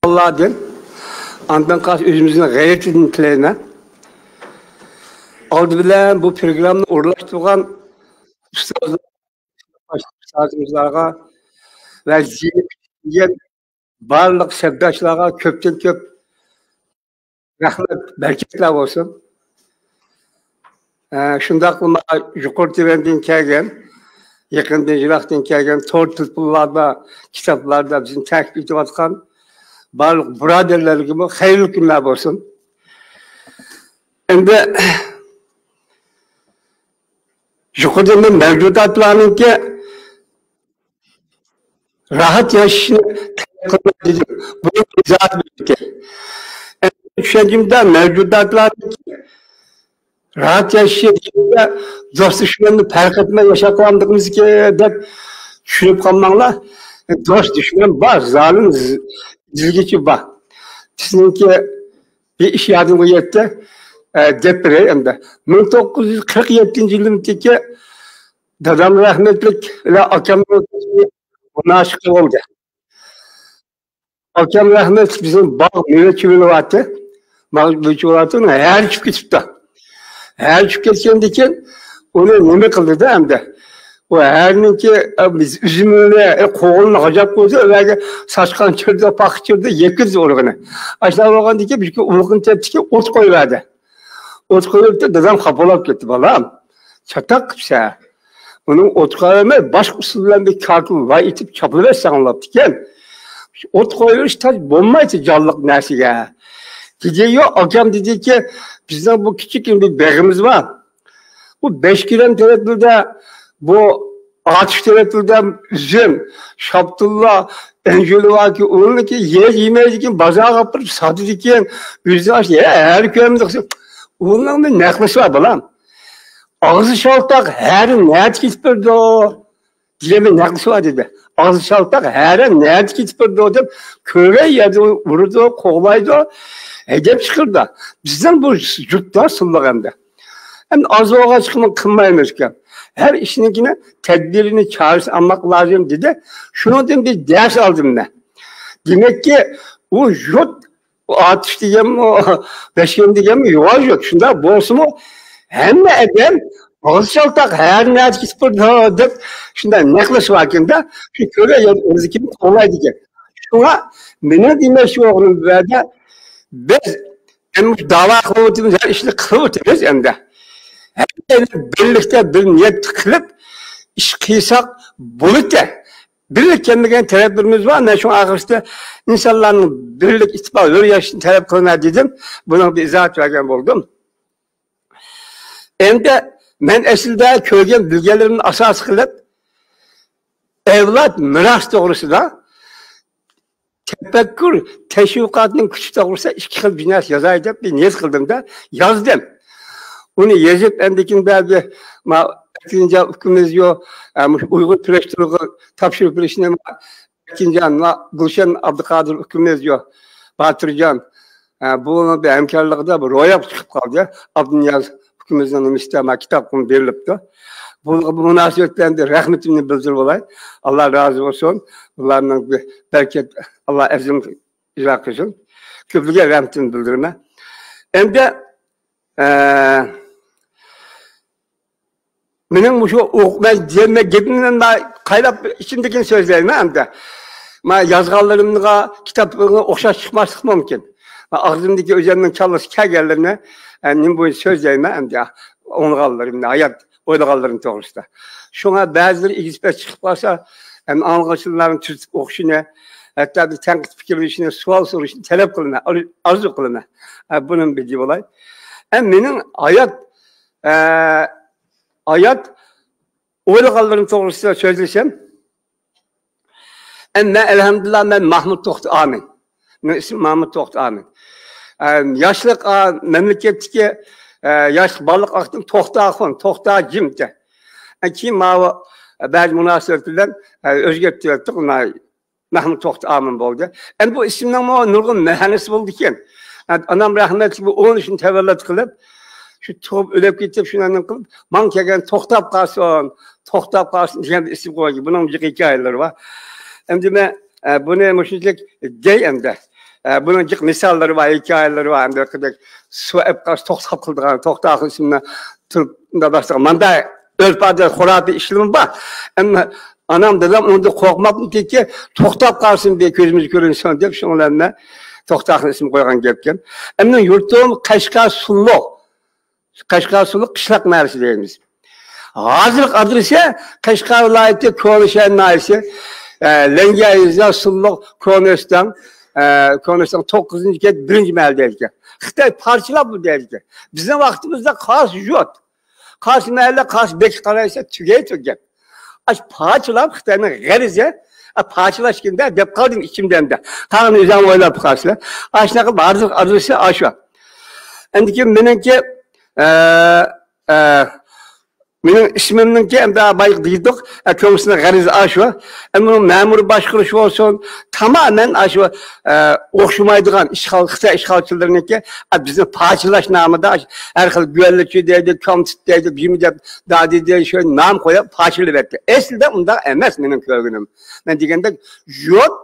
ئاللاھتائالالاردىن، ئاندىن قالسا ئۆزىمىزنىڭ غەيرىتىدىن تىلەيمەن. ئالدى بىلەن بۇ پروگراممىنى ئورۇنلاشتۇرغان ئۇستازلار، ئۇستازىمىزلارغا ۋە زىينەت بارلىق سەپداشلارغا كۆپتىن كۆپ رەھمەت، بەرىكەتلەر بولسۇن. ئە، شۇنداقلا يۇقىرى تۆۋەندىن كەلگەن، يېقىندىن يىراقتىن كەلگەن تور تېلېفونلاردا، كىتابلاردا بىزنى تەكىتلەپ ئېيتىۋاتقان بارلىق بۇرادەرلەرگىمۇ خەيرلىك كۈنلەر بولسۇن. ئەمدى يۇقىرىدا مەن مەۋجۇداتلارنىڭكى راھەت ياشىشىنى تەلەپ قىلىمەن دېدىم. بۇنىڭ ئىزاھاتى بەرگەن. چۈشەنچىمدە مەۋجۇداتلارنىڭكى راھەت ياشىشى دېگەندە دوست دۈشمەننى پەرق ئەتمەي ياشاپ قالامدىغىمىزكى دەپ چۈشىنىپ قالماڭلار. دوست دۈشمەن بار، زالىم ز-، ئىزگىچى بار. بىزنىڭكى بىر ئىش يادىمغا يەتتى. ئە، دەپ بېرەي ئەمدى. مىڭ توققۇز يۈز قىرىق يەتتىنچى يىلىمدىكى دادام رەھمەتلىك بىلەن ئاكامنىڭ مۇناسىۋىتى بولدى. ئاكام رەھمەتلىك بىزنىڭ باغ مېۋە چىۋىلىۋاتتى. باغ مېۋە چىۋىلىۋاتتى، ھەرە چۈشۈپ كېتىپتۇ. ھەرە چۈشۈپ كەتكەندىن كېيىن ئۇنى نېمە قىلدى-دە ئەمدى؟ ئۇ ھەرىنىڭكى، ئە، ئۈزۈمىنى، ئە، قوغۇنىنى غاجاپ قويدى، ئۇلارغا ساچقان چىرىدى، پاختا چىرىدى، يەپ كەتتى ئۇرۇقىنى. ئاشۇنداق بولغاندىن كېيىن بىر ئۇرۇقنى تېپتىكەن، ئوت قويۇۋەردى. ئوت قويۇپتۇ، دادام خاپا بولۇپ كەتتى، بالام. چاتاق قىپسەن. ئۇنىڭ ئوت قويۇۋەرمەي، باشقا ئۇسۇل بىلەن بىر كاكىل لاي ئېتىپ چاپلىۋەتسەڭ بوپتىكەن. ئوت قويۇۋېرىش تاج بولمايتتى جانلىق نەرسىگە. دېدى، يوق، ئاكام دېدىكى، بىزنىڭ بۇ كىچىككىنە بىر بېغىمىز بار. بۇ بەشكىرەم تەرەپلىرىدە، بۇ ئاتۇش تەرەپلىرىدە ئۈزۈم، شاپتۇللا، ئەنجۈلە باركى، ئۇنىڭكى يەر يېمەيدىكەن، بازارغا ئاپىرىپ ساتىدىكەن، ئۆزى ئاشۇ ھەرە كۆرمىدۇق. ئۇنىڭ بىر نەقلىسى بار، بالام. ئاغزى شالتاق ھەرە نەدە كېتىپ بېرىدۇ؟ دېگەن بىر نەقلىسى بار دېدى. ئاغزى شالتاق ھەرە نەدە كېتىپ بېرىدۇ دەپ، كۆرگەن يەردە ئۇرىدۇ، قوغلايدۇ، ھەيدەپ چىقىرىدۇ. بىزنىڭ بۇ يۇرتتا سۇللۇق ئەمدى. ئەمدى ئاز بولغاچقىمۇ قىلمايمىز ئىكەن. ھەر ئىشنىڭكىنى تەدبىرىنى، چارىسىنى ئالماق لازىم دېدى. شۇنىڭدىن بىر دەرس ئالدىم مەن. دېمەككى، ئۇ يۇرت ئۇ ئاتۇش دېگەنمۇ، بەشكىرەم دېگەنمۇ يوغان يۇرت. شۇنداق بولسىمۇ، ھەممە ئادەم ئاغزى شالتاق، ھەرە نەدە كېتىپ بېرىدۇ دەپ، شۇنداق نەقلىسى باركەن-دە، شۇ كۆرگەن يەردە ئۆزىكىنى قوغلايدىكەن. شۇڭا مېنىڭ دېمەكچى بولغىنىم بۇ يەردە، بىز ئەمدى داۋا قىلىۋاتىمىز، ھەر ئىشنى قىلىۋاتىمىز ئەمدى. ھەممەيلەن بىرلىكتە بىر نىيەت قىلىپ ئىش قىلساق بولىدۇ. بىرلىككە كەلمىگەن تەرەپلىرىمىز بار. مەن شۇڭا ئاخىرسىدا ئىنسانلارنىڭ بىرلىك، ئىتتىپاق، ھۆر ياشىشىنى تەلەپ قىلىمەن دېدىم. بۇنىڭغا بىر ئىزاھات بەرگەن بولدۇم. ئەمدى مەن ئەسلىدە كۆرگەن، بىلگەنلىرىمنى ئاساس قىلىپ، ئەۋلاد مىراسى توغرىسىدا تەپەككۇر، تەشۋىقاتنىڭ كۈچى توغرىسىدا ئىككى خىل بىر نەرسە يازاي دەپ بىر نىيەت قىلدىم-دە، يازدىم. ئۇنى يېزىپ، ئەندىكىن بەزى ما ئەكىنجان ئۇكىمىز يو، ئە، مۇشۇ ئۇيغۇر كۈرەش تۇرىغا تاپشۇرۇپ بېرىشنى ما ئەكىنجان، ما گۈلشەن ئابدۇقادىر ئۇكىمىز يو، باتۇرجان، ئە، بۇنىڭ بىر ھەمكارلىقىدا بىر روياپ چىقىپ قالدى. ئابدۇنىياز ئۇكىمىزنىڭ نېمىسىدە ما كىتابقىمۇ بېرىلىپتۇ. بۇنىڭغا بۇ مۇناسىۋەت بىلەن بىر رەھمىتىمنى بىلدۈرۈپ ئالاي. ئاللا رازى بولسۇن. بۇلارنىڭ بىر بەرىكەت، ئاللا ئەزىم ئىجرا قىلسۇن. كۆپلىگە رەھمىتىمنى بىلدۈرىمەن. ئەمدى، ئە، مېنىڭ مۇشۇ ئوق-، مەن دېمە-، گېپىمنى مەن قايلاپ ئىچىمدىكىنى سۆزلەيمەن ئەمدى. مەن يازغانلىرىمغا، كىتابىمغا ئوخشاش چىقماسلىقى مۇمكىن. مەن ئاغزىمدىكى ئۆزۈمنىڭ كاللىسى كەلگەنلىرىنى، ئە، نېمە بويىچە سۆزلەيمەن ئەمدى. ئوڭلىغانلىرىمنى، ھايات ئويلىغانلىرىم توغرىسىدا. شۇڭا بەزىلىرى ئېگىز-پەس چىقىپ قالسا، ئەمدى ئاڭلىغۇچىلارنىڭ تۈزىتىپ ئوقۇشىنى، ھەتتا بىر تەنقىد پىكىرلىشىنى، سوئال سورىشىنى تەلەپ قىلىمەن، ئار-، ئارزۇ قىلىمەن. ئە، بۇنىڭ بىر دېيىۋالاي. ئە، مېنىڭ ھايات، ئە، ھايات ئويلىغانلىرىم توغرىسىدا سۆزلىسەم، ئە، مەن، ئەلھەمدۇلىللا، مەن ماھمۇد توختى ئامىن. مېنىڭ ئىسمىم ماھمۇد توختى ئامىن. ئە، ياشلىق، ئا، مەملىكەتتىكى، ئە، ياشلىق، بالىلىق ۋاقتىم توختى ئاخۇن، توختى جىمتە. ئە، كېيىن ماۋۇ بەزى مۇناسىۋەت بىلەن، ئە، ئۆزگەرتىۋەتتۇق. ماھمۇد توختى ئامىن بولدى. ئەمدى بۇ ئىسىمنىڭمۇ نۇرغۇن مەنىسى بولىدىكەن. ئانام رەھمەتلىك بۇ ئون ئۈچىنچى تەۋەللۇت قىلىپ، شۇ تۇغۇپ ئۆلۈپ كېتىپ، شۇنى قىلىپ، ماڭا كەلگەن توختاپ قالسۇن، توختاپ قالسۇن دېگەن بىر ئىسىم قويغان. بۇنىڭ جىق ھېكايىلىرى بار. ئەمدى مەن، ئە، بۇنى مۇشۇنچىلىك دەي ئەمدى. ئە، بۇنىڭ جىق مىساللىرى بار، ھېكايىلىرى بار. ئەمدى قىدەك سۇ ئەپ قارىسا توختاپ قالىدىغان، توختاغۇ ئىسىمنى تۇرۇپ مۇنداق باشلىغان. مانداق ئۆرپ-ئادەت، خۇراپىي ئىشلىرىمۇ بار. ئەمما ئانام، دادام ئۇنىڭدىن قورقماپتىكى، توختاپ قالسۇن، بىر كۆزىمىز كۆرۈنسۇن دەپ، شۇنىڭ بىلەن مەن توختاغۇ ئىسمى قويغان گەپكەن. ئەمدى يۇرتۇم قەشقەر سۇلۇق. قەشقەر سۇلۇق قىشلاق مەھەللىسى دەيمىز. ھازىرقى ئادرېسى قەشقەر ۋىلايىتى كونا شەھەر ناھىيەسى، ئە، لەڭگە يېزا، سۇلۇق، كونا ئۆستەڭ، ئە، كونا ئۆستەڭ توققۇزىنچى كەنت، بىرىنچى مەھەللە دەيدىكەن. خىتاي پارچىلاپ بۇ دەيدىكەن. بىزنىڭ ۋاقتىمىزدا قارسى يۇرت، قارسى مەھەللە، قارسى بېكى قارايسا تۈگەيدۇ گەپ. ئاش پارچىلاپ خىتاينىڭ غەرىزى، ئا، پارچىلاش كىمدە دەپ قالدىم ئىچىمدە ئەمدى. قالغىنىنى ئۆزۈڭ ئويلاپ بېقارسىلەر. ئاشۇنداق قىلىپ ھازىر ئادرېسى ئاشۇ. ئەمدىكى مېنىڭكى، ئە، ئە، مېنىڭ ئىسمىمنىڭكى ئەمدى بايىقى دېدۇق، ئە، كۆڭلىسىنىڭ غەرىزى ئاشۇ. ئەمدى بۇنىڭ مەمۇرىي باشقۇرۇش بولسۇن، تامامەن ئاشۇ، ئە، ئوخشىمايدىغان ئىشغال، خىتاي ئىشغالچىلىرىنىڭكى، ئە، بىزنى پارچىلاش نامىدا ھەر خىل گۆللىچى دەيدۇ، كامتىت دەيدۇ، بىمۇ دەپ، دادى دەيدۇ، شۇ نام قويۇپ پارچىلىۋەتتى. ئەسلىدە ئۇنداق ئەمەس مېنىڭ كۆرگىنىم. مەن دېگەندەك، يۇرت،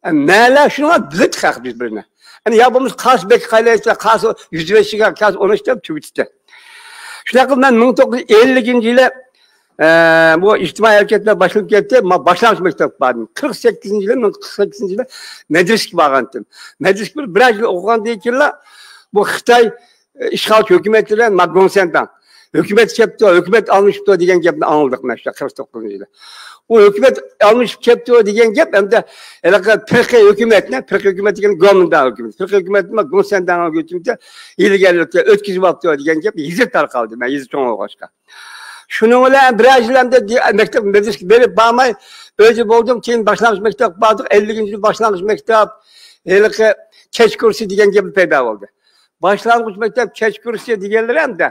ئە، مەھەللە شۇنىڭغا بىلدى خەق بىر-بىرىنى. ئەنە يا بولمىسا قارسى بەك قايلايسىلەر، قارسى يۈز بەشىگە، قارسى ئون ئۈچ دەپ تۈگىتىشتى. شۇنداق قىلىپ مەن مىڭ توققۇز يۈز ئەللىكىنچى يىلى، ئە، بۇ ئىجتىمائىي ھەرىكەتلەر باشلىنىپ كەتتى. ما-، باشلانغۇچ مەكتەپكە باردىم. قىرىق سەككىزىنچى يىلى، مىڭ توققۇز يۈز قىرىق سەككىزىنچى يىلى مەدرىسىگە بارغانتىم. مەدرىسىگە بىر، بىرەر يىل ئوقۇغاندىن كېيىنلا بۇ خىتاي ئىشغالچى ھۆكۈمەت بىلەن ما گوڭسەنداڭ ھۆكۈمەت كەپتۇ، ھۆكۈمەت ئالمىشىپتۇ دېگەن گەپنى ئاڭلىدۇق مەن شۇ قىرىق توققۇزىنچى يىلى. ئۇ ھۆكۈمەت ئالمىشىپ كەپتۇ دېگەن گەپ ئەمدى ھېلىقى پىرقىي ھۆكۈمەتنى، پىرقىي ھۆكۈمەت دېگەن گومىنداڭ ھۆكۈمىتى، پىرقىي ھۆكۈمەتنى ما گوڭسەنداڭ ھۆكۈمىتى ھىيلىگەرلىككە ئۆتكۈزۈۋاپتۇ دېگەن گەپ يېزا تارقالدى، مەن يېزا چوڭ بولغاچقا. شۇنىڭ بىلەن بىرەر يىل ئەمدى دى-، مەكتەپ مەدرىسىگە بېرىپ بارماي، ئۆزى بولدۇم، كېيىن باشلانغۇچ مەكتەپكە باردۇق، ئەللىكىنچى يىل باشلانغۇچ مەكتەپ، ھېلىقى كەچ كۇرسى دېگەن گەپ پەيدا بولدى. باشلانغۇچ مەكتەپ كەچ كۇرسى دېگەنلىرى ئەمدى،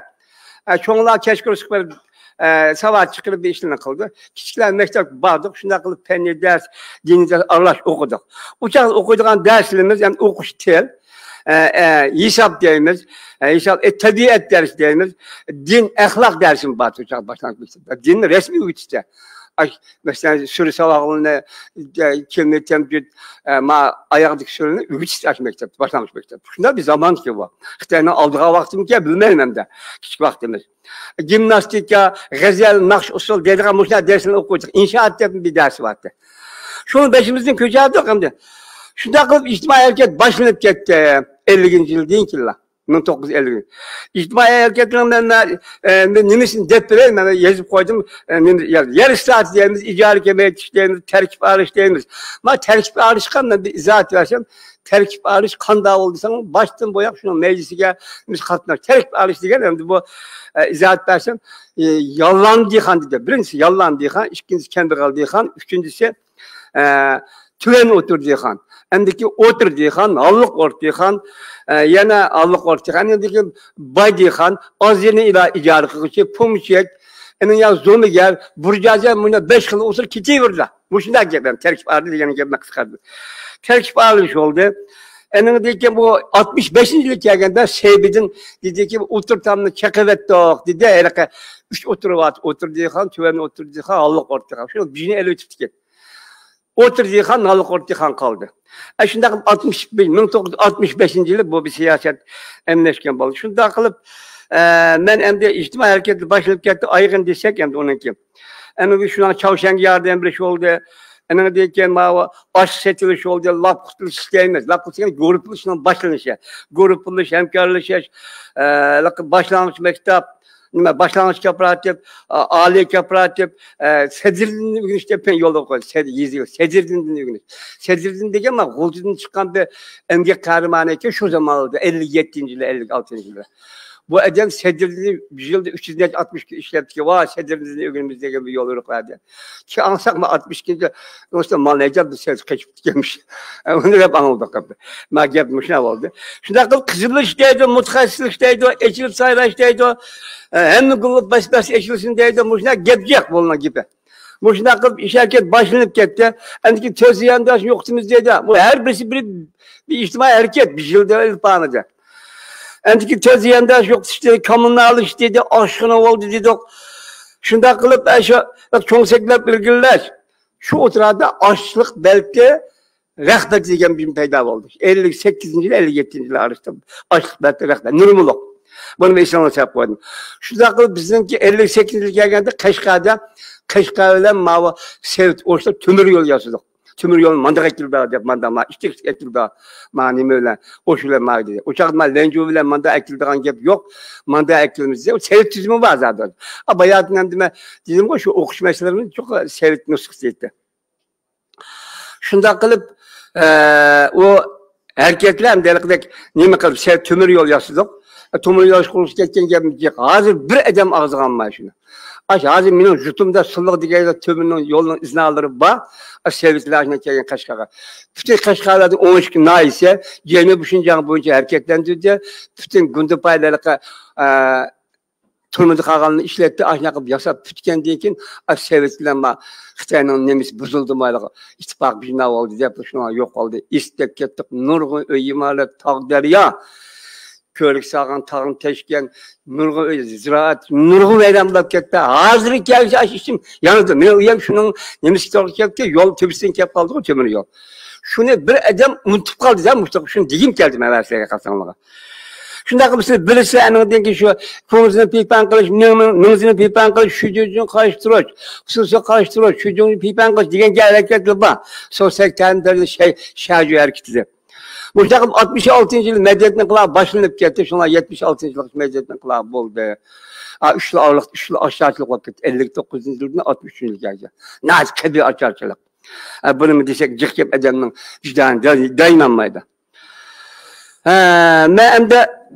ئە، چوڭلار كەچ كۇرسقا بېرىپ، ئە، ساۋات چىقىرىپ بىر ئىشلارنى قىلىدۇ. كىچىكلەر مەكتەپكە باردۇق، شۇنداق قىلىپ پەننىي دەرس، دىنىي دەرس ئارىلاش ئوقۇدۇق. ئۇ چاغدا ئوقۇيدىغان دەرسلىرىمىز، يەنى ئوقۇش تىل، ئە، ئە، ھېساب دەيمىز، ئە، ھېساب، ئە، تەبىئەت دەرسى دەيمىز، دىن، ئەخلاق دەرسىمۇ بار ئۇ چاغدا باشلانغۇچ مەكتەپتە. دىننى رەسمىي ئۆگىتىشتە. ئاش-، مەسىلەن، سۈرە ساۋاقلىرىنى، ئە، كىلمە تەمجىد، ئە، ما ئاياغدىكى سۈرىنى ئۆگىتىشتە ئاشۇ مەكتەپتە، باشلانغۇچ مەكتەپتە. شۇنداق بىر زامانكى بۇ. خىتاينىڭ ئالدىغان ۋاقتىمىكەن، بىلمەيمەن ئەمدى. كىچىك ۋاقتىمىز. گىمناستىكا، غەزەل، ناخشا، ئۇسسۇل دەيدىغان مۇشۇنداق دەرسلەرنى ئوقۇيتتۇق. ئىنشائات دەپ بىر دەرس بارتى. شۇنى بېشىمىزدىن كۆچۈردۇق ئەمدى. شۇنداق قىلىپ ئىجتىمائىي ھەرىكەت باشلىنىپ كەتتى. ئەللىكىنچى يىلدىن كېيىنلا. مىڭ توققۇز يۈز ئەللىك. ئىجتىمائىي ھەرىكەتنىڭ مەن، مەن، ئە، مەن نېمىسىنى دەپ بېرەي؟ مەن يېزىپ قويدۇم. ئە، نېمە، يەر، يەر ئىسلاھاتى دەيمىز، ئىجارە كېمەيتىش دەيمىز، تەركىب ئالىش دەيمىز. ما تەركىب ئالىشقا مەن بىر ئىزاھات بەرسەم، تەركىب ئالىش قانداق بولدى دېسەڭ، باشتىن بوياق شۇنىڭ مەيلىسىگە بىز قاتناش. تەركىب ئالىش دېگەن ئەمدى بۇ، ئە، ئىزاھات بەرسەم، ئە، ياللان دېھقان دېدى. بىرىنچىسى ياللان دېھقان، ئىككىنچىسى كەمبەغەل دېھقان، ئۈچىنچىسى، ئە، تۆۋەن ئوتتۇرا دېھقان، ئەمدىكى ئوتتۇرا دېھقان، ھاللىق ئوتتۇرا دېھقان، ئە، يەنە ھاللىق ئوتتۇرا دېھقان، ئەمدىكى باي دېھقان، ئاز يېرىنى ئىلا-، ئىجارە قىلغۇچى، پومېشچىك، ئەنە يا زومىگەر، بۇرژۇئازىيە، مۇنۇ بەش خىل ئۇسۇل كېتىۋېرىدۇ. مۇشۇنداق گەپ، يەنى تەركىب ئالدى دېگەن گەپنى قىسقارتىپ. تەركىب ئالىش بولدى. ئەنىڭدىن كېيىن بۇ ئاتمىش بەشىنچى يىلى كەلگەندە سەيپىدىن دېدىكى، ئوتتۇرا تامنى چېقىۋەتتۇق دېدى. ھېلىقى ئۈچ ئوتتۇرا بار، ئوتتۇرا دېھقان، تۆۋەن ئوتتۇرا دېھقان، ھاللىق ئوتتۇرا دېھقان. شۇ بىرنى ئېلىۋېتىپتىكەن. ئوتتۇرا دېھقان، ھاللىق ئوتتۇرا دېھقان قالدى. ئە، شۇنداق قىلىپ ئاتمىش، مىڭ توققۇز يۈز ئاتمىش بەشىنچى يىلى بۇ بىر سىياسەت ئەمەلىيلەشكەن بولدى. شۇنداق قىلىپ، ئە، مەن ئەمدى ئىجتىمائىي ھەرىكەت باشلىنىپ كەتتى، ئايىغىن دېسەك ئەمدى ئۇنىڭكى. ئەمدى شۇنىڭ چاۋشيەنگە ياردەم بېرىش بولدى. ئەنىڭدىن كېيىن ماۋۇ ئاشلىق سېتىۋېلىش بولدى، لاپا قۇتۇلۇش دەيمىز. لاپا قۇتۇلۇش دېگەن گۇرۇپپىلىشىشنىڭ باشلىنىشى. گۇرۇپپىلىشىش، ھەمكارلىشىش، ئە، باشلانغۇچ مەكتەپ، نېمە، باشلانغۇچ كوپىراتىپ، ئا-، ئالىي كوپىراتىپ، ئە، سەدرىدىننى ئۆگىنىش دەپ يولغا قويدى. سەد-، يېزا-، سەدرىدىندىن ئۆگىنىش. سەدرىدىن دېگەن مانا غۇلجىدىن چىققان بىر ئەمگەك قەھرىمانى ئىكەن، شۇ زامانلاردا، ئەللىك يەتتىنچى يىلى، ئەللىك ئالتىنچى يىلى. بۇ ئادەم سەدرىدىننى بىر يىلدا ئۈچ يۈز نەچچە، ئاتمىش كۈن ئىشلەپتىكەن، ۋاي، سەدرىدىننى ئۆگىنىمىز دېگەن بىر يوليورۇق بەردى. كېيىن ئاڭساق، مانا ئاتمىش ئىككىنچى يىلى، ئۇنىڭ ئۈستىدە مال نەجات بىر سەت قېچىپ كەتكەنمىش. ئۇنى دەپ ئاڭلىدۇق. ما گەپ مۇشۇنداق بولدى. شۇنداق قىلىپ قىزىرلىش دەيدۇ، مۇتەخەسسىسلىك دەيدۇ، ئېچىلىپ سايراش دەيدۇ، ئە، ھەممە گۈل بەس-بەس ئېچىلسۇن دەيدۇ. مۇشۇنداق گەپ جىق بۇنىڭ گېپى. مۇشۇنداق قىلىپ ئىش ھەرىكەت باشلىنىپ كەتتى. ئەمدىكى تۆت زىيانداش يوقىتىمىز دەيدۇ. بۇ ھەر بىرسى بىر، بىر ئىجتىمائىي ھەرىكەت، بىر يىلدا ئېلىپ بارمىدى. ئەمدىكى تۆت زىيانداش يوقىتىش دېدى، كامۇنال ئىش دېدى، ئاشخانا بولدى دېدۇق. شۇنداق قىلىپ، ئە، شۇ چوڭ سەكلەپ ئىلگىرىلەش. شۇ ئوتتۇرىدا ئاشلىق بەلكى رەھبەر دېگەن بىر پەيدا بولدى. ئەللىك سەككىزىنچى يىل، ئەللىك يەتتىنچى يىل ئارىسىدا ئاشلىق بەردى رەھبەر نۇرمۇلۇق. بۇنى مېنىڭ ئېسىمگە سېلىپ قويدۇم. شۇنداق قىلىپ بىزنىڭكى ئەللىك سەككىزىنچى يىل كەلگەندە قەشقەردە، قەشقەر بىلەن ماۋۇ سوۋېت ئوشۇق تۆمۈر يول ياسىدۇق. تۆمۈر يول مانداق ئەكېلىدۇ دەپ، ماندا ما ئىككى ئەكېلىدۇ. ما نېمە بىلەن، ئوشۇ بىلەن ما دېدى. ئۇ چاغدا ما لەنجۇ بىلەن ماندا ئەكېلىدىغان گەپ يوق. ماندا ئەكېلىمىز دېدى. ئۇ سوۋېت تۈزۈمى بار زادى. ئا، باياتىن ھەم دېمە، دېدىمغۇ، شۇ ئوقۇش مەسىلىلىرىمىز چوقۇم سوۋېت نۇسخىسى ئىدى. شۇنداق قىلىپ، ئە، ئۇ ھەرىكەتلەر ھەم دېلىقىدەك نېمە قىلىپ، سەل تۆمۈر يول ياسىدۇق. تۆمۈر يول قۇرۇلۇشى كەتكەن گەپ جىق. ھازىر بىر ئادەم ئاغزىغا ئالماي شۇنى. ئاش، ھازىر مېنىڭ يۇرتۇمدا سۇللۇق دېگەن تۆمۈرنىڭ يولىنىڭ ئىزنالىرى بار. ئاش، سوۋېتلار ئاشۇنداق كەلگەن قەشقەرگە. پۈتۈن قەشقەرلەردىن ئون ئىككى ناھىيەسى جەنۇبىي شىنجاڭ بويىچە ھەرىكەتلەندۈردى. پۈتۈن گۇندىپايلارغا، ئە، تۈرمىدە قالغانلارنى ئىشلەتتى، ئاشۇنداق قىلىپ ياساپ پۈتكەندىن كېيىن، ئا، سوۋېت بىلەن ما خىتاينىڭ نېمىسى بۇزۇلدىمۇ، ھېلىقى ئىتتىپاق بىنا بولدى دەپ، شۇڭا يوقالدى. ئېسىپ دەپ كەتتۇق. نۇرغۇن ئۆي ئىمارەت، تاغ، دەريا، كۆۋرۈك سالغان، تاغنى تەشكەن، نۇرغۇن ئۆي، زىرائەت، نۇرغۇن ۋەيران بولۇپ كەتتى. ھازىرغا كەلگۈچە ئاشۇ ئىشىم يانىدۇ. مېنىڭ ئۆيۈم شۇنىڭ نېمىسى توغرا كەپتۇ، يول تۆپىسىدىن كەپ قالدىغۇ تۆمۈر يول. شۇنى بىر ئادەم ئۇنتۇپ قالدى دە، مۇشۇ، شۇنى دېگۈم كەلدى مەن سىلەرگە قارىساڭلارغا. شۇنداق قىلىپ سىز بىلىسىلەر، ئەنىڭدىن كېيىن شۇ كۇڭزىنى پىپەن قىلىش، مىڭ، مىڭزىنى پىپەن قىلىش، شۈجۈجۈنى قارشى تۇرۇش، خۇسۇسىغا قارشى تۇرۇش، شۈجۈجۈنى پىپەن قىلىش دېگەن ھەرىكەتلەر بار. سو سەكسەن شەجۈ ھەرىكىتى دەپ. مۇشۇنداق قىلىپ ئاتمىش ئالتىنچى يىل مەدەنىيەت ئىنقىلابى باشلىنىپ كەتتى. شۇڭا يەتمىش ئالتىنچى يىللىق مەدەنىيەت ئىنقىلابى بولدى. ئا، ئۈچ يىل ئارىلىق، ئۈچ يىل ئاشۇنداق بولۇپ كەتتى. ئەللىك توققۇزىنچى يىلدىن ئاتمىش ئۈچىنچى يىلگىچە. ناھايىتى قەبىھ ئاچارچىلىق. ئە، بۇنىمۇ دېسەك، جىق گەپ ئادەمنىڭ ۋىجدانى داي-، دايىنالمايدۇ. ھە، مەن ئەمدى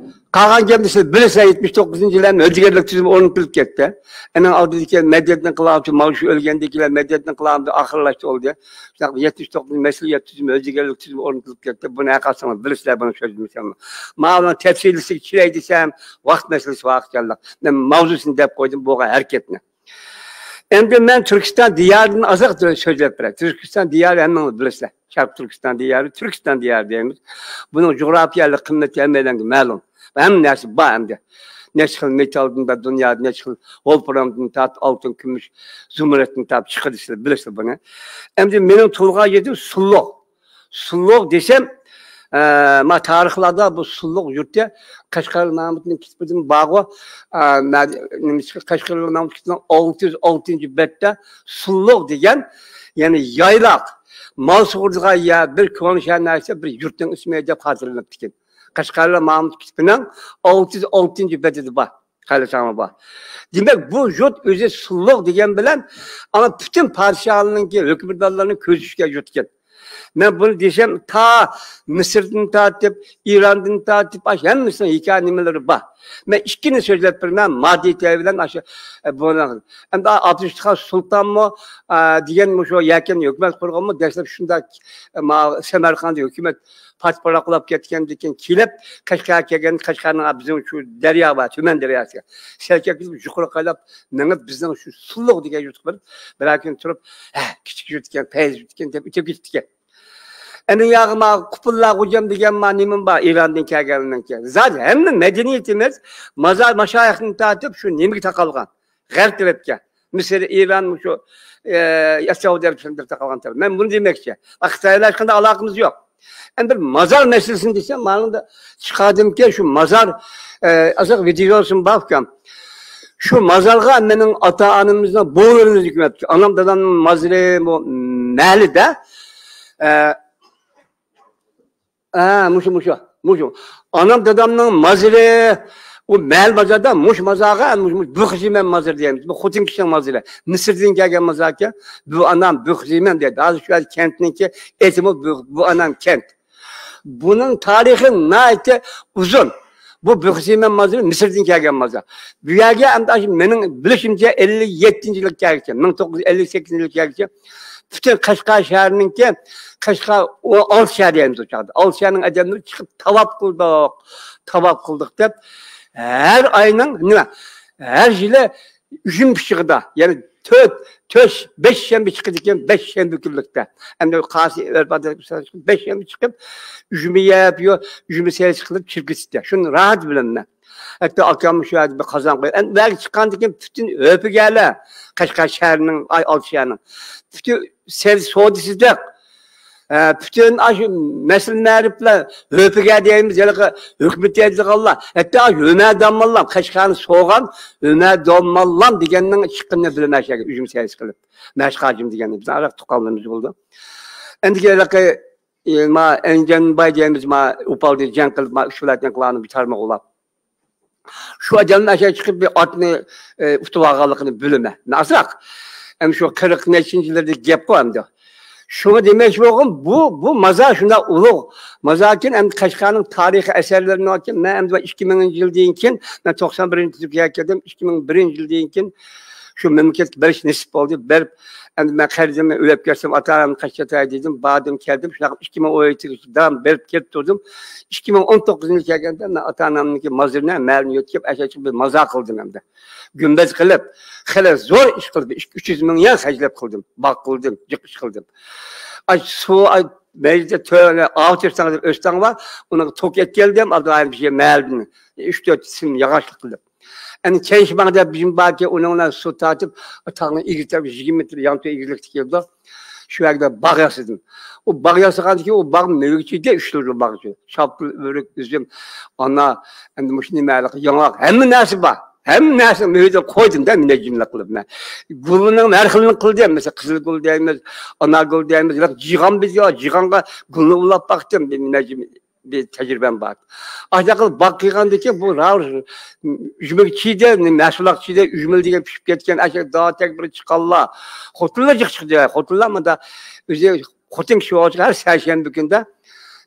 قالغان گەپنى سىز بىلىسىلەر، يەتمىش توققۇزىنچى يىلى ھۆددىگەرلىك تۈزۈمى ئورنىتىلىپ كەتتى. ئەنىڭ ئالدىدىكى مەدەنىيەت ئىنقىلابى، ماۋۇ شۇ ئۆلگەندىن كېيىن مەدەنىيەت ئىنقىلابى ئاخىرلاشتى، بولدى. شۇنداق يەتمىش توققۇزىنچى مەسىلە يەتتە تۈزۈمى، ھۆددىگەرلىك تۈزۈمى ئورنىتىلىپ كەتتى. بۇنى ھەر قايسىڭلار بىلىسىلەر، بۇنى سۆزلىمىسەم. ماۋۇنىڭ تەپسىلىيسىگە كىرەي دېسەم، ۋاقىت مەسىلىسى بار ئىكەنلىك. مەن ماۋزۇسىنى دەپ قويدۇم، بولغان ھەرىكەتنى. ئەمدى مەن تۈركىستان دىيارىدىن ئازراق سۆزلەپ بېرەي. تۈركىستان دىيارى ھەممىڭلار بىلىسىلەر. شەرقىي تۈركىستان دىيارى، تۈركىستان دىيارى دەيمىز. بۇنىڭ جۇغراپىيەلىك قىممىتى ھەممەيلەنگە مەلۇم. ھەممە نەرسە بار ئەمدى. نەچچە خىل مېتالدىن تارتىپ، دۇنيادا نەچچە خىل ۋولفرامدىن تارتىپ، ئالتۇن، كۈمۈش، زۇمرەتتىن تارتىپ چىقىدۇ، سىلەر بىلىسىلەر بۇنى. ئەمدى مېنىڭ تۇغۇلغان يېرىم سۇللۇق. سۇللۇق دېسەم، ئە، ما تارىخلاردا بۇ سۇللۇق يۇرتى قەشقەر مەمۇتنىڭ كىتابىدىمۇ بارغۇ، ئە، مە-، نېمىشقا، قەشقەر مەمۇت كىتابىنىڭ ئالتە يۈز ئالتىنچى بەتتە سۇللۇق دېگەن، يەنى يايلاق، مال سۇغۇرىدىغان يەر، بىر كونا شەھەر ناھىيەسى، بىر يۇرتنىڭ ئىسمى دەپ خاتىرىلىنىپتىكەن. قەشقەرلەر مەمۇت كىتابىنىڭ ئالتە يۈز ئالتىنچى بەتىدە بار. قەلىساڭمۇ بار. دېمەك، بۇ يۇرت ئۆزى سۇللۇق دېگەن بىلەن، ئانا پۈتۈن پادىشاھلارنىڭكى، ھۆكۈمدارلارنىڭ كۆزى چۈشكەن يۇرت ئىكەن. مەن بۇنى دېسەم، تا مىسىردىن تارتىپ، ئىراندىن تارتىپ، ئاشۇ ھەممىسىنىڭ ھېكايە نېمىلىرى بار. مەن ئىككىنى سۆزلەپ بېرىمەن، ماددىي تەرەپ بىلەن ئاشۇ، ئە، بۇنى. ئەمدى ئابدۇرېشىت خان سۇلتانمۇ، ئە، دېگەن مۇشۇ يەكەن ھۆكۈمەت قۇرغانمۇ، دەسلەپ شۇنداق، ئە، ما-، سەمەرقەندتە ھۆكۈمەت پات-پاراق بولاپ كەتكەندىن كېيىن كېلىپ، قەشقەرگە كەلگەن، قەشقەرنىڭ بىزنىڭ شۇ دەريا بار، تۈمەن دەرياسىغا سەل كېلىپ يۇقىرى قايلاپ مېڭىپ، بىزنىڭ شۇ سۇللۇق دېگەن يۇرتقا بېرىپ، بىرەر كۈن تۇرۇپ، ھە، كىچىك يۇرت ئىكەن، پەيز يۇرت ئىكەن دەپ ئۆتۈپ كېتىپتىكەن. ئەنە ياغى ما قۇپۇللا غوجام دېگەن ما نېمىم بار، ئىراندىن كەلگەننىڭكى. زادى ھەممە مەدەنىيىتىمىز مازار ماشايىختىن تارتىپ شۇ نېمىگە تاقالغان؟ غەرب تەرەپكە. مىسىر، ئىران، مۇشۇ، ئە، سەئۇدى ئەرەبىستاندا تاقالغان تەرەپ. مەن بۇنى دېمەكچى. خىتاي بىلەن ھېچقانداق ئالاقىمىز يوق. ئەمدى بىر مازار مەسىلىسىنى دېسەم، مانا چىقاردىمكى، شۇ مازار، ئە، ئازراق ۋىدېئوسىمۇ بار ئۇكام. شۇ مازارغا مېنىڭ ئاتا-ئانىمىزنىڭ بوۋىلىرىمىز كۆمۈپتۇ. ئانام دادامنىڭ مازىرى بۇ مەھەللىدە. ئە، ئە، مۇشۇ، مۇشۇ، مۇشۇ. ئانام دادامنىڭ مازىرى، ئۇ مەھەللە مازاردا، مۇشۇ مازارغا، مۇشۇ، مۇشۇ بۇخزىمەن مازىرى دەيمىز. بۇ خوتۇن كىشىنىڭ مازىرى. مىسىردىن كەلگەن مازاركەن. بۇ ئانام بۇخزىمەن دەيدۇ. ھازىر شۇ يەردە كەنتنىڭكى ئېتىمۇ بۇ، بۇ ئانام كەنت. بۇنىڭ تارىخى ناھايىتى ئۇزۇن. بۇ بۇخزىمەن مازىرى مىسىردىن كەلگەن مازار. بۇ يەرگە ئەمدى ئاشۇ مېنىڭ بىلىشىمچە ئەللىك يەتتىنچى يىلغا كەلگۈچە، مىڭ توققۇز يۈز ئەللىك سەككىزىنچى يىلغا كەلگۈچە پۈتۈن قەشقەر شەھىرىنىڭكى، قەشقەر ئۇ ئالتە شەھەر دەيمىز ئۇ چاغدا. ئالتە شەھەرنىڭ ئادەملىرى چىقىپ تاۋاپ قىلدۇق، تاۋاپ قىلدۇق دەپ ھەر ئاينىڭ نېمە، ھەر يىلى ئۈجمە پىشىقىدا، يەنى تۆت، تۆت، بەش شەنبە چىقىدىكەن، بەش شەنبە كۈنلۈكتە. ئەمدى قاسى ئۆرپ ئادەت بەش شەنبە چىقىپ، ئۈجمە يەپ، يو، ئۈجمە سېلىش قىلىپ چىرىپ كېتىپتۇ. شۇنى راھەت بىلىمەن. ھەتتا ئاكام شۇ يەردە بىر قازان قويۇپ، ئەمدى بۇ يەرگە چىققاندىن كېيىن پۈتۈن ئۆپىگەلە قەشقەر شەھىرىنىڭ، ئاي، ئالتە شەھەرنىڭ پۈتۈن سەۋزە سودىسىدەك، ئە، پۈتۈن ئاشۇ مەسىلە مەرىپلەر، ھۆپىگە دەيمىز، ھېلىقى ھۆكمىتى دەيدىغانلار، ھەتتا ئاشۇ ھۆمەر داموللام، قەشقەرنى سوغان ھۆمەر داموللام دېگەننىڭ چىققىنىنى بىلىمەن، شەگە ئۈجمە سەيس قىلىپ، مەشىق ھاجىم دېگەن بىزنىڭ ئارىلىق تۇغقانلىرىمىز بولدى. ئەندىكىن ھېلىقى، ئە، ما ئەنجانباي دەيمىز، ما ئوپالدا جەڭ قىلىپ، ما ئۈچ ۋىلايەتنىڭ قىلغان بىر تارمىقى ئۇلاپ. شۇ ئادەمنىڭ ئاشۇ چىقىپ بىر ئاتنى، ئە، ئۇتۇپ ئالغانلىقىنى بىلىمەن. مەن ئازراق. ئەمدى شۇ قىرىق نەچچىنچى يىللىرىدىكى گەپقۇ ئەمدى. شۇڭا دېمەكچى بولغان، بۇ، بۇ مازار شۇنداق ئۇلۇغ مازاركەن، ئەمدى قەشقەرنىڭ تارىخىي ئەسەرلىرىنىڭكى، مەن ئەمدى ئىككى مىڭىنچى يىلدىن كېيىن، مەن توقسان بىرىنچى يىلدا تۈركىيەگە كەلدىم، ئىككى مىڭ بىرىنچى يىلدىن كېيىن شۇ مەملىكەتكە بېرىش نېسىپ بولدى. بېرىپ، ئەمدى مەن قەرزىمنى ئۆلۈپ كەتسەم، ئاتا-ئانامنى قاچىلىتاي دېدىم. باردىم، كەلدىم. شۇنداق ئىككى مىڭ ئون يەتتىگىچە داۋام بېرىپ كېلىپ تۇردۇم. ئىككى مىڭ ئون توققۇزىنچى يىلى كەلگەندە، مەن ئاتا-ئانامنىڭكى مازىرىنى، مەلىنى يۆتكەپ، ئەشەدىكى بىر مازار قىلدىم ئەمدى. گۈمبەز قىلىپ، خېلى زور ئىش قىلدىم. ئىككى، ئۈچ يۈز مىڭ يۈەن خەجلەپ قىلدىم. باغ قىلدىم، جىق ئىش قىلدىم. ئاي، سۇ، ئاي، مەيدە تۆ-، ئاۋۇ تۆستەڭ دەپ ئۆستەڭ بار. ئۇنىڭغا توك ئەتكەلدىم، ئابدۇراھىم بىشى مەلىدىن. ئۈچ، تۆت سىم ياغاچلىق قىلدىم. ئەنە چەنشىماڭ دەپ بىزىم باركەن، ئۇنىڭ بىلەن سۇ تارتىپ، تاغنىڭ ئېگىز تەرىپى يىگىرمە مېتىر يانتۇ ئېگىزلىكتە كېلىدۇ. شۇ يەردە باغ ياسىدىم. ئۇ باغ ياسىغاندىن كېيىن، ئۇ باغ مېۋە ئىچىدە ئۈچ خىل باغ ئىچىدە. شاپتۇل، ئۆرۈك، ئۈزۈم، ئانا، ئەمدى مۇشۇ نېمە، ياڭاق، ھەممە نەرسە بار. ھەممە نەرسىنى مېۋىدىن قويدۇم-دە، مۇنەججىملىق قىلىپ مەن. گۈلنىڭ ھەر خىلىنى قىلدىم. مەسىلەن، قىزىل گۈل دەيمىز، ئانا گۈل دەيمىز، ياق، جىغان بىز يا، جىغانغا گۈلنى ئۇلاپ باقتىم. بىر مۇنەججىم بىر تەجرىبەم بار. ئاشۇنداق قىلىپ باغ قىلغاندىن كېيىن بۇ راۋۇر ئۈجمىگە چىدى، مەھسۇلاتقا چىدى، ئۈجمىلى دېگەن پىشىپ كەتكەن، ئاشۇ داغ تەكبىر چىققانلار، خوتۇنلار جىق چىقتى، خوتۇنلار مۇندا ئۆزى خوتۇن كىشى بولغاچقا ھەر سەشەنبە كۈندە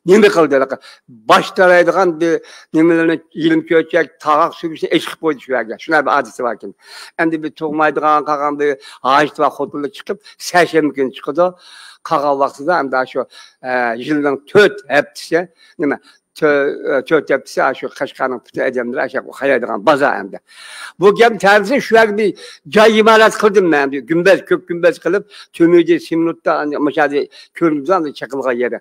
نېمە قىلدى؟ باش تارايدىغان بىر نېمىلەرنى، يېلىم چۆچەك، تاغاق سۈرگۈسىنى ئېچىقىپ قويدى شۇ يەرگە. شۇنداق بىر ئادىتى باركەن. ئەمدى بىر تۇغمايدىغان، قالغان بىر ھاجىتى بار خوتۇنلار چىقىپ، سەشەنبە كۈنى چىقىدۇ. قالغان ۋاقتىدا ئەمدى شۇ، ئە، يىلنىڭ تۆت ھەپتىسى، نېمە، تۆ-، تۆت ھەپتىسى شۇ قەشقەرنىڭ پۈتۈن ئادەملىرى ئاشۇ قارايدىغان بازار ئەمدى. بۇ گەپ تەرىپى شۇ يەرگە بىر جاي ئىمارەت قىلدىم مەن، بىر گۈمبەز، كۆك گۈمبەز قىلىپ، تۆمۈردە، سېمونتتا، ئەمدى مۇشۇ يەردە كۆرۈندى، ئەمدى چېقىلغان يېرى.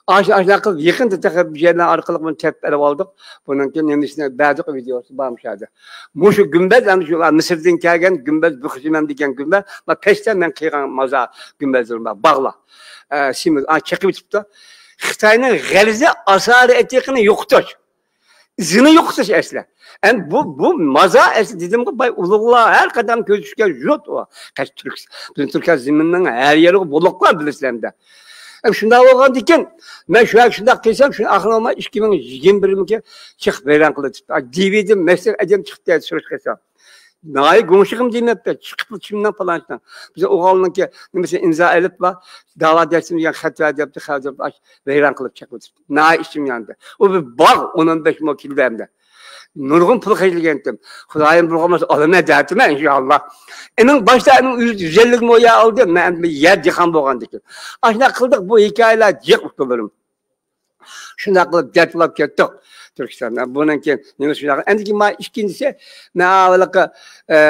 ئاشۇ، ئاشۇنداق قىلىپ يېقىندا تېخى بىر يەرلەر ئارقىلىق بۇنى تېپىپ ئېلىپ ئالدۇق. بۇنىڭكى نېمىسىنى بەردۇق، ۋىدېئوسى بار مۇشۇ يەردە. مۇشۇ گۈمبەز، ئەمدى شۇ مىسىردىن كەلگەن گۈمبەز، بۇ خىزمەم دېگەن گۈمبەز، مانا پەستە مەن قىلغان مازار گۈمبەزلىرىم بار، باغلار. ئە، سېمونت، ئا، چېقىپ ئۆتۈپتۇ. خىتاينىڭ غەرىزى ئاسارە ئېتىقىنى يوقىتىش. ئىزىنى يوقىتىش ئەسلى. ئەمدى بۇ، بۇ مازار ئەسلى دېدىمغۇ، باي ئۇلۇغلار ھەر قەدەم كۆزى چۈشكەن يۇرت ئۇ. قەشقەر تۈرك، بىزنىڭ تۈركىيە زېمىنىنىڭ ھەر يېرىغۇ بۇلاقلار بىلىسىلەر ئەمدى. ئەمدى شۇنداق بولغاندىكىن، مەن شۇ يەرگە شۇنداق قىلسام، شۇ ئاخىرى بولماي ئىككى مىڭ يىگىرمە بىرمىكى چىقىپ ۋەيران قىلىپ چىقتى. دىۋىدىن مەسىلەن ئادەم چىقىپ سۈرۈش قىلسام. ناھايى گۇڭشىغىم دېمەپتۇ. چىقىپلا چىمنىڭ پالانچىنىڭ. بىز ئوغۇلنىڭكى نېمىسى ئىمزا ئېلىپلا، داۋا دەرسىمىز دېگەن خەت ۋەر دەپتۇ، خەت دەپ، ئاش، ۋەيران قىلىپ چىقىپ ئۆتۈپتۇ. ناھايى ئىچىم ياندى. ئۇ بىر باغ ئون ئون بەش مو كىلدە ئەمدى. نۇرغۇن پۇل خەجلىگەنتىم. خۇدايىم بۇيرۇغان بولسا ئالىمەن دەۋاتىمەن، ئىنشائاللا. ئېنىڭ باشتا ئېنىڭ يۈز ئەللىك مو يەر ئالدىم. مەن يەر دېھقان بولغاندىكىن. ئاشۇنداق قىلدۇق، بۇ ھېكايىلەر جىق ئۇكىلىرىم. شۇنداق قىلىپ دەردلەپ كەتتۇق تۈركىستاندا. بۇنىڭ كېيىن نېمە شۇنداق. ئەندىكىن ما ئىككىنچىسى، مەن ھېلىقى، ئە،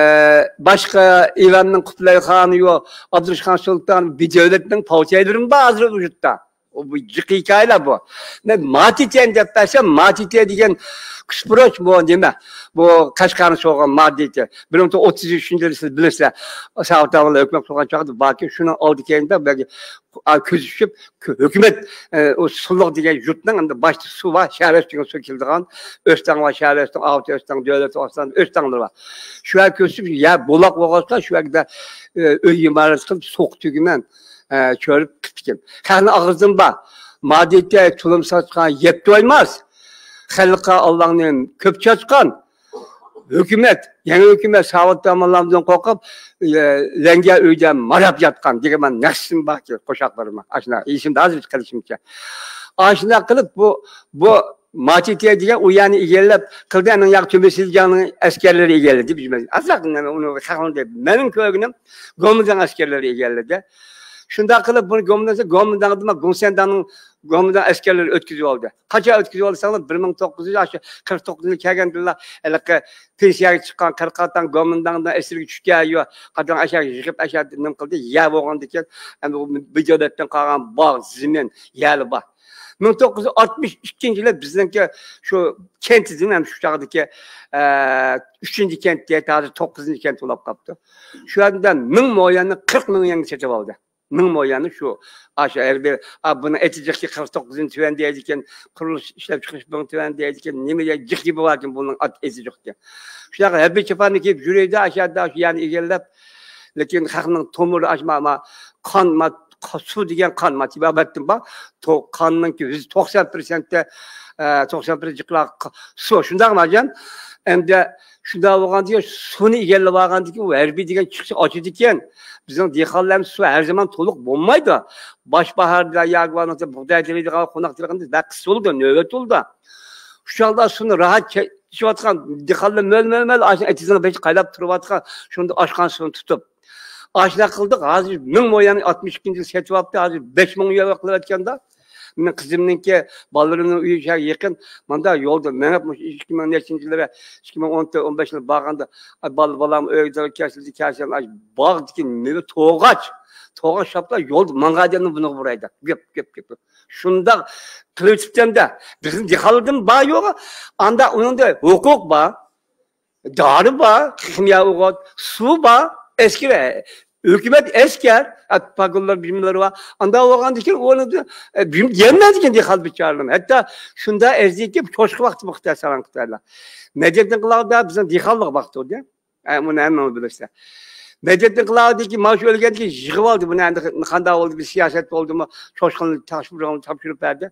باشقا ئىراننىڭ قۇبلەي خانى يو، ئابدۇرۇشخان سۇلتان، بىر دۆلەتنىڭ پاۋچىلىرىم بار ھازىر ۋۇجۇدتا. ئۇ بۇ جىق ھېكايىلەر بۇ. مەن ماتىتيەن دەپ بەرسەم، ماتىتيە دېگەن كۈچپۇرۇچ بۇ نېمە؟ بۇ قەشقەرنى سوغان ماتىتيە. بىر مىڭ توققۇز يۈز ئۈچىنچى يىلى سىز بىلىسىلەر. ساۋۇت ئاغىلار ھۆكۈمەت قۇرغان چاغدا باركى، شۇنىڭ ئالدى كەينىدە بەلكى، ئا، كۆزى چۈشۈپ، ھۆكۈمەت، ئە، ئۇ سۇللۇق دېگەن يۇرتنىڭ ئەمدى باشتا سۇ بار، شەھەر ئۆستىڭى سۇ كېلىدىغان، ئۆستەڭ بار، شەھەر ئۆستەڭ، ئاۋۇت ئۆستەڭ، دۆلەت ئۆستەڭ، ئۆستەڭلىرى بار. شۇ يەر كۆزى چۈشۈپ، يەر بولاق بولغاچقا، شۇ يەردە، ئە، ئۆي ئىمارەت قىلىپ، سوقۇپ تۈگىمەن. ئە، كۆرۈپ قىپتىكىن. خەقنىڭ ئاغزىدىن بار. مادىتى تۇلۇم ساچقان يەپ تويماس. خەلققە ئاللاڭنى كۆپ چاچقان. ھۆكۈمەت، يېڭى ھۆكۈمەت ساۋۇت داموللامدىن قورقۇپ، ئە، لەڭگەر ئۆيدە ماراپ ياتقان دېگەن مانا نەقىشىم باركى، قوشاقلىرىما. ئاشۇنداق، ئېسىمدە ھازىر قىلىشىمچە. ئاشۇنداق قىلىپ بۇ، بۇ ماتىتيە دېگەن ئۇ يەرنى ئىگىلەپ قىلدى، ئەنە ياق تۈمە سىنجاڭنىڭ ئەسكەرلىرى ئىگىلىدى. بىز ئازراق ئۇنى خەقنىڭ دەپ، مېنىڭ كۆرگىنىم گومىنداڭ ئەسكەرلىرى ئىگىلىدى. شۇنداق قىلىپ بۇنى گومىنداڭ، گومىنداڭدىن گوڭسەنداڭنىڭ گومىنداڭ ئەسكەرلىرى ئۆتكۈزۈۋالدى. قاچان ئۆتكۈزۈۋالدى دېسەڭلار، بىر مىڭ توققۇز يۈز قىرىق توققۇزىنچى يىلى كەلگەندىلا ھېلىقى پېنسىيەگە چىققان قىرىق قاتان گومىنداڭدىن ئەسىرگە چۈشكەن يو، قاتان ئەشەگە يىغىپ ئەشە نېمە قىلدى، يەر بولغاندىكىن، ئەمدى بۇ بىر دۆلەتتىن قالغان باغ، زېمىن، يەرلى بار. مىڭ توققۇز يۈز ئاتمىش ئىككىنچى يىلى بىزنىڭكى شۇ كەنتىدىن ھەم شۇ چاغدىكى، ئە، ئۈچىنچى كەنت دەيتتى، ھازىر توققۇزىنچى كەنت بولاپ قاپتۇ. شۇ يەردە مىڭ مو يەرنى قىرىق مىڭ يۈەنگە سېتىپ ئالدى. مىڭ مو يەنى شۇ. ئاشۇ ھەربىي، ئا، بۇنىڭ ئېتى جىقكى قىرىق توققۇزىنى تۆۋەن دەيدىكەن، قۇرۇلۇش ئىشلەپچىقىرىش بۇنىڭ تۆۋەن دەيدىكەن، نېمە دەي-، جىق گېپى باركەن بۇنىڭ ئات-، ئېتى جىقكەن. شۇنداق ھەربىي چاپاننى كىيىپ يۈرىدۇ، ئاشۇ يەردە، ئاشۇ يەرنى ئىگىلەپ. لېكىن خەقنىڭ تومۇرى ئاشما، ما، قان، ما، قا-، سۇ دېگەن قان، ما، تېبابەتتىن بار. تو-، قاننىڭكى يۈز توقسان پىرسەنتى، ئە، توقسان پىرسەنت جىقراق ق-، سۇ، شۇنداقمۇ ئاجان؟ ئەمدى شۇنداق بولغاندىكىن، سۇنى ئىگىلەپ ئالغاندىكىن، ئۇ ھەربىي دېگەن چىقىشى ئاچىدىكەن. بىزنىڭ دېھقانلارمىز سۇ ھەر زامان تولۇق بولمايدۇ. باش باھاردا ياكى بولمىسا بۇغداي تېرىيدىغان، قوناق تېرىيدىغان ۋاقىت بولىدۇ، نۆۋەت بولىدۇ. شۇ چاغدا سۇنى راھەت چە-، ئىچىۋاتقان دېھقانلار مۆل-مۆل-مۆل ئاشۇ ئېتىزنىڭ بېشىدا قايناپ تۇرۇۋاتقان، شۇندا ئاشقان سۇنى تۇتۇپ. ئاشۇنداق قىلدۇق. ھازىر مىڭ مو يەنى ئاتمىش ئىككىنچى يىل سېتىۋاپتۇ. ھازىر بەش مىڭ يۈەنگە قىلىۋەتكەندە، مېنىڭ قىزىمنىڭكى، بالىلىرىمنىڭ ئۆيى شۇ يېقىن. مانا يولدا مېڭىپ، مۇشۇ ئىككى مىڭ نەچچىنچى يىللىرى، ئىككى مىڭ ئون تۆت، ئون بەش يىل بارغاندا، ئاي، بالا-، بالام ئۆيدە كەلسىدى، كەلسەم، ئاي، باغدىكى نېمە توغاچ، توغاچ شاپلا يولدا ماڭغان ئادەمنى بۇنىڭغا بۇرايدۇ. گەپ، گەپ، گەپ. شۇنداق قىلىۋېتىپتىمدە، بىزنىڭ دېھقانلاردىن بار يوق. ئاندا ئۇنىڭدا ھوقۇق بار، دارى بار، خىمىيە ئوغۇت، سۇ بار، ئەسكەر، ھۆكۈمەت ئەسكەر، پاگونلار، بىيىملىرى بار. ئاندا بولغاندىكىن ئۇنى، ئە، بىيىم يەلمەيدىكەن دېھقان بىچارىلەرنىڭ. ھەتتا شۇنداق ئەزىيەتكە چوشقا باقتى بۇ خىتاي ساراڭ خىتايلار. مەدەتتىن قىلاغدا بىزنىڭ دېھقانلار باقتى ئۇنى. ئە، بۇنى ھەممىڭلار بىلىسىلەر. مەدەتتىن قىلاغدىكى مانا شۇ ئۆلگەندىكىن يىغىۋالدى بۇنى. ئەمدى قانداق بولدى، بىر سىياسەت بولدىمۇ، چوشقىنى تاپشۇرۇپ، تاپشۇرۇپ بەردى.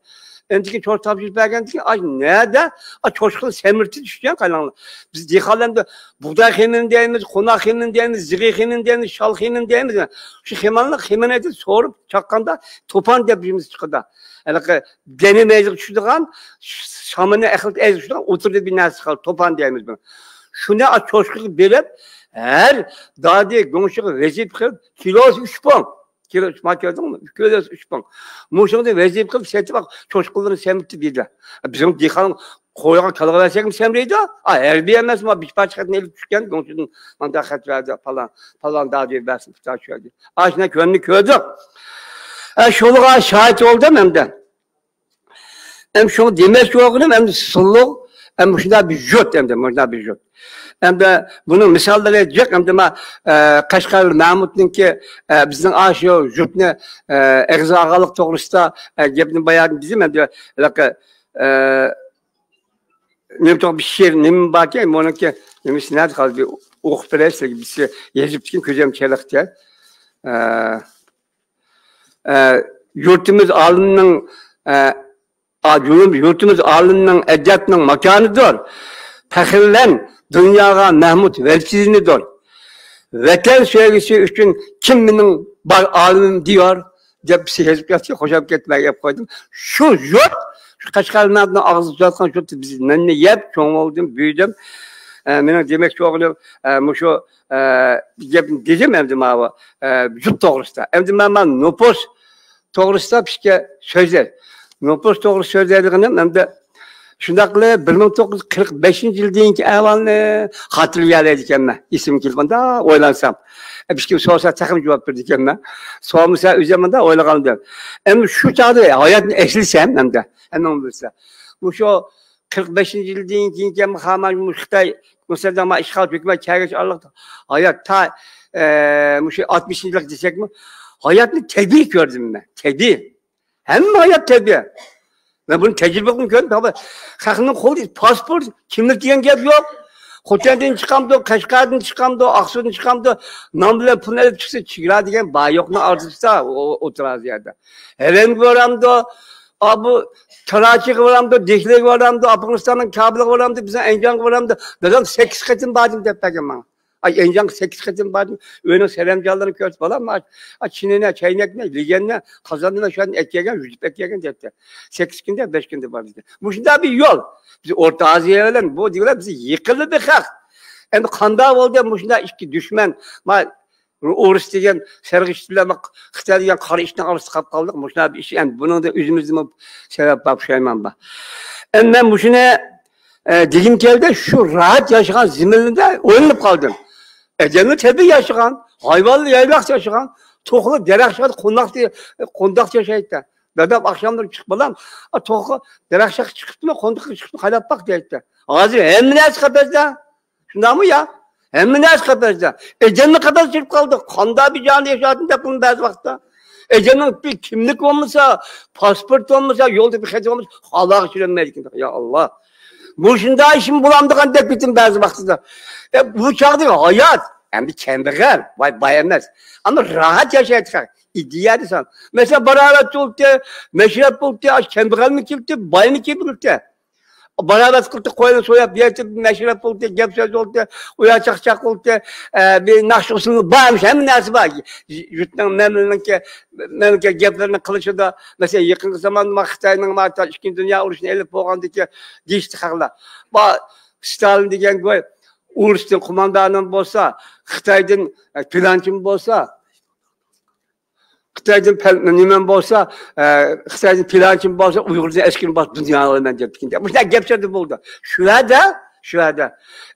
ئەمدىكىن چوشقا تاپشۇرۇپ بەرگەندىكىن، ئاي، نەدە، ئا، چوشقىنى سەمرىتى چۈشكەن قاراڭلار. بىز دېھقانلار ئەمدى بۇغداي خېمىنى دەيمىز، قوناق خېمىنى دەيمىز، زىغى خېمىنى دەيمىز، شال خېمىنى دەيمىز. شۇ خېمەنلىك خېمىنى ئېيتىپ سورۇپ چاققاندا توپان دەپ بىرىمىز چىقىدۇ. ھېلىقى دەنە مەيزىگە چۈشىدىغان، شامىنى ئەخلىتى ئەيزىگە چۈشىدىغان ئوتتۇرىدا بىر نەرسە چىقىدۇ، توپان دەيمىز بۇنى. شۇنى ئا چوشقىغا بېرىپ، ھەر دادى گۇڭشىغا ۋەزىپە قىلىپ، كىلوسى ئۈچ پۇڭ. كىلو، ما كۆردۈڭمۇ؟ كىلوسى ئۈچ پۇڭ. مۇشۇنى ۋەزىپە قىلىپ سېتىپ، چوشقىلىرىنى سەمرىتتى دېدى. بىزنىڭ دېھقان قويغا كالىغا بەرسەكمۇ سەمرەيدۇ. ئا، ھەربىي ئەمەس، ما بىر پارچە خەتنى ئېلىپ چۈشكەن، گۇڭشىدىن مانداق خەت بەردى، پالان، پالان دادى بەرسۇن، پۇتا چۈشەردى. ئاشۇنداق كۆرۈنۈپ كۆردۇق. ئە، شۇلىغا شاھىت بولدۇم ئەمدى. ئەم شۇڭا دېمەكچى بولغىنىم، ئەمدى سۇلۇق، ئەم شۇنداق بىر يۇرت، ئەمدى مۇشۇنداق بىر يۇرت. ئەمدى بۇنىڭ مىساللىرى جىق، ئەمدى ما، ئە، قەشقەر مەمۇتنىڭكى، ئە، بىزنىڭ ئاشۇ يۇرتنى، ئە، ئېغىز ئالغانلىق توغرىسىدا، ئە، گەپنى بايان دېدىم، ئەمدى ھېلىقى، ئە، نېمە توغرا بىر شېئىر نېمە باركەن، بۇنىڭكى نېمىسى نەدە قالدى؟ بىر ئوقۇپ بېرەي سىلەرگە، بىرسى يېزىپتىكەن، كۆزۈم چېلىقتى. ئە، ئە، يۇرتىمىز ئالىمنىڭ، ئە، ئا، يۇرتىمىز ئالىمنىڭ، ئەجدادنىڭ ماكانىدۇر. پەخىرلەن دۇنياغا مەھمۇد ۋەتىنىدۇر. ۋەتەن سۆيگۈسى ئۈچۈن كىم مېنىڭ بار ئالىمىم دىيار دەپ بىر يېزىپ كەتتى، خوشاپ كەتمەي يەپ قويدۇم. شۇ يۇرت، شۇ قەشقەرلەرنىڭ ئاغزىدا تۇتۇۋاتقان شۇ، بىز ناننى يەپ چوڭ بولدۇم، بۈيۈدۈم. ئە، مېنىڭ دېمەكچى بولغىنىم، ئە، مۇشۇ، ئە، گەپنى دېدىم ئەمدى ماۋۇ، ئە، يۇرت توغرىسىدا. ئەمدى مەن، مەن نوپۇس توغرىسىدا بىزگە سۆزلەي. نوپۇس توغرىسىدا سۆزلەيدىغىنىم ئەمدى شۇنداق قىلىپ، بىر مىڭ توققۇز يۈز قىرىق بەشىنچى يىلدىكى ئەھۋالنى خاتىرىلىيەلەيدىكەنمەن. ئېسىمگە كېلىپ، مۇنداق ئويلانسام. ئە، بىر كىم سورىسا، تېخىمۇ جاۋاب بېرىدىكەنمەن. سورىمىسا، ئۆزۈم مۇنداق ئويلىغانىدىم. ئەمدى شۇ چاغدا ھاياتنى ئەسلىسەم، ئەمدى، ھەممىڭ بىلسە. مۇشۇ قىرىق بەشىنچى يىلدىن كېيىن، كېيىن خامان مۇشۇ خىتاي، مۇسەلدەما ئىشغال ھۆكۈمەت كەلگەچ ئارىلىقتا ھايات تا، ئە، مۇشۇ ئاتمىشىنچى يىللىق دېسەكمۇ، ھاياتنى تەبىئىي كۆردۈم مەن. تەبىئىي. ھەممە ھايات تەبىئىي. مەن بۇنى تەجرىبە قىلىپ كۆردۈم. خەقنىڭ قولىدا پاسپورت، كىملىك دېگەن گەپ يوق. خوتەندىن چىقامدۇ، قەشقەردىن چىقامدۇ، ئاقسۇدىن چىقامدۇ، نان بىلەن پۇلنى ئېلىپ چىقسا، چېگرا دېگەن بار يوقنىڭ ئارىسىدا ئولتۇرىدۇ يەردە. ھەرەمگە بارامدۇ، ئا، بۇ تاراچىغا بارامدۇ، دېھلىگە بارامدۇ، ئافغانىستاننىڭ كابۇلىغا بارامدۇ، بىزنىڭ ئەنجانغا بارامدۇ، دادام سەككىز قېتىم باردىم دەپ بەرگەن ماڭا. ئاي، ئەنجانغا سەككىز قېتىم باردىم. ئۆينىڭ سەرەمجانلىرىنى كۆرسە، بالام، ئا، چىنىنى، چەينەكنى، لېگەننى، قازاننى شۇ يەردىن ئەكەلگەن، يۇتۇپ ئەكەلگەن دەپتۇ. سەككىز كۈندە، بەش كۈندە باردىكەن. مۇشۇنداق بىر يول. بىز ئورتا ئازىيا بىلەن بۇ دېگۈلەر بىز يېقىنلا بىر خەق. ئەمدى قانداق بولدى مۇشۇنداق ئىككى دۈشمەن؟ ما، ئورۇس دېگەن سەرغىش بىلەن خىتاي دېگەن قارا ئىتنىڭ ئارىسىدا قاپ قالدۇق. مۇشۇنداق بىر ئىش. ئەمدى بۇنىڭدا ئۆزىمىزدىمۇ سەۋەب بار، پۇشايمان بار. ئەمدى مەن مۇشۇنى ئە، دېگۈم كەلدى، شۇ راھەت ياشىغان زېمىندا ئويلىنىپ قالدىم. ئادەملەر تەبىئىي ياشىغان، ھايۋانلار يايلاقتا ياشىغان، توخۇلار دەرەخ شاخىدا قونداقتا، قونداقتا ياشايتتى. دادام ئاخشاملىرى چىقىپ، بالام، ئا، توخۇ دەرەخ شاخىغا چىقىپتىمۇ، قونداققا چىقىپتىمۇ، قايلاپ باق دەيتتى. ھازىر ھەممە نەرسە قەپەستە. شۇنداقمۇ يا؟ ھەممە نەرسە قەپەستە. ئادەممۇ قەپەستە چىقىپ قالدى. قانداق بىر جاندا ياشاۋاتىدۇ دەپ قىلىمەن بەزى ۋاقىتتا. ئەجەلنىڭ بىر كىملىك بولمىسا، پاسپورت بولمىسا، يولدا بىر خەت بولمىسا، خالاغا چۈشۈرەلمەيدىكەن. يا ئاللا. مۇشۇنداق ئىشمۇ بولامدىغان دەپ كېتىم بەزى ۋاقتىدا. ئە، بۇ چاغدىكى ھايات، ئەمدى كەمبەغەل، باي، باي ئەمەس. ئەمما راھەت ياشايدىغان ئىدىيە دېسەم. مەسىلەن، باراۋەت بولدى، مەشرەپ بولدى، ئاش كەمبەغەلمۇ كېلدى، بايمۇ كېلىپتى. باراۋەت قىلدى، قوينى سوياپ يەتتى، مەشرەپ بولدى، گەپ سۆز بولدى، ئۇيا چاقچاق بولدى، ئە، بىر ناخشا ئۇسسۇلى بار، ھەممە نەرسە بار. يۇرتنىڭ، مەملىكە، مەملىكە گەپلىرىنى قىلىشىدا، مەسىلەن، يېقىنقى زاماندا ما خىتاينىڭ ما ئىككىنچى دۇنيا ئۇرۇشىنى ئېلىپ بولغاندىكى دېيىشتى خەقلەر. با-، ستالىن دېگەن گوي ئۇرۇشتىن قوماندانىم بولسا، خىتايدىن، ئە، پىلانچىم بولسا، خىتايدىن پەل-، نېمەم بولسا، ئە، خىتايدىن پىلانچىم بولسا، ئۇيغۇردىن ئەسكىرىم بولسا، دۇنيانى ئالىمەن دەپتىكەن. مۇشۇنداق گەپ سۆزدە بولدى. شۇ يەردە، شۇ يەردە.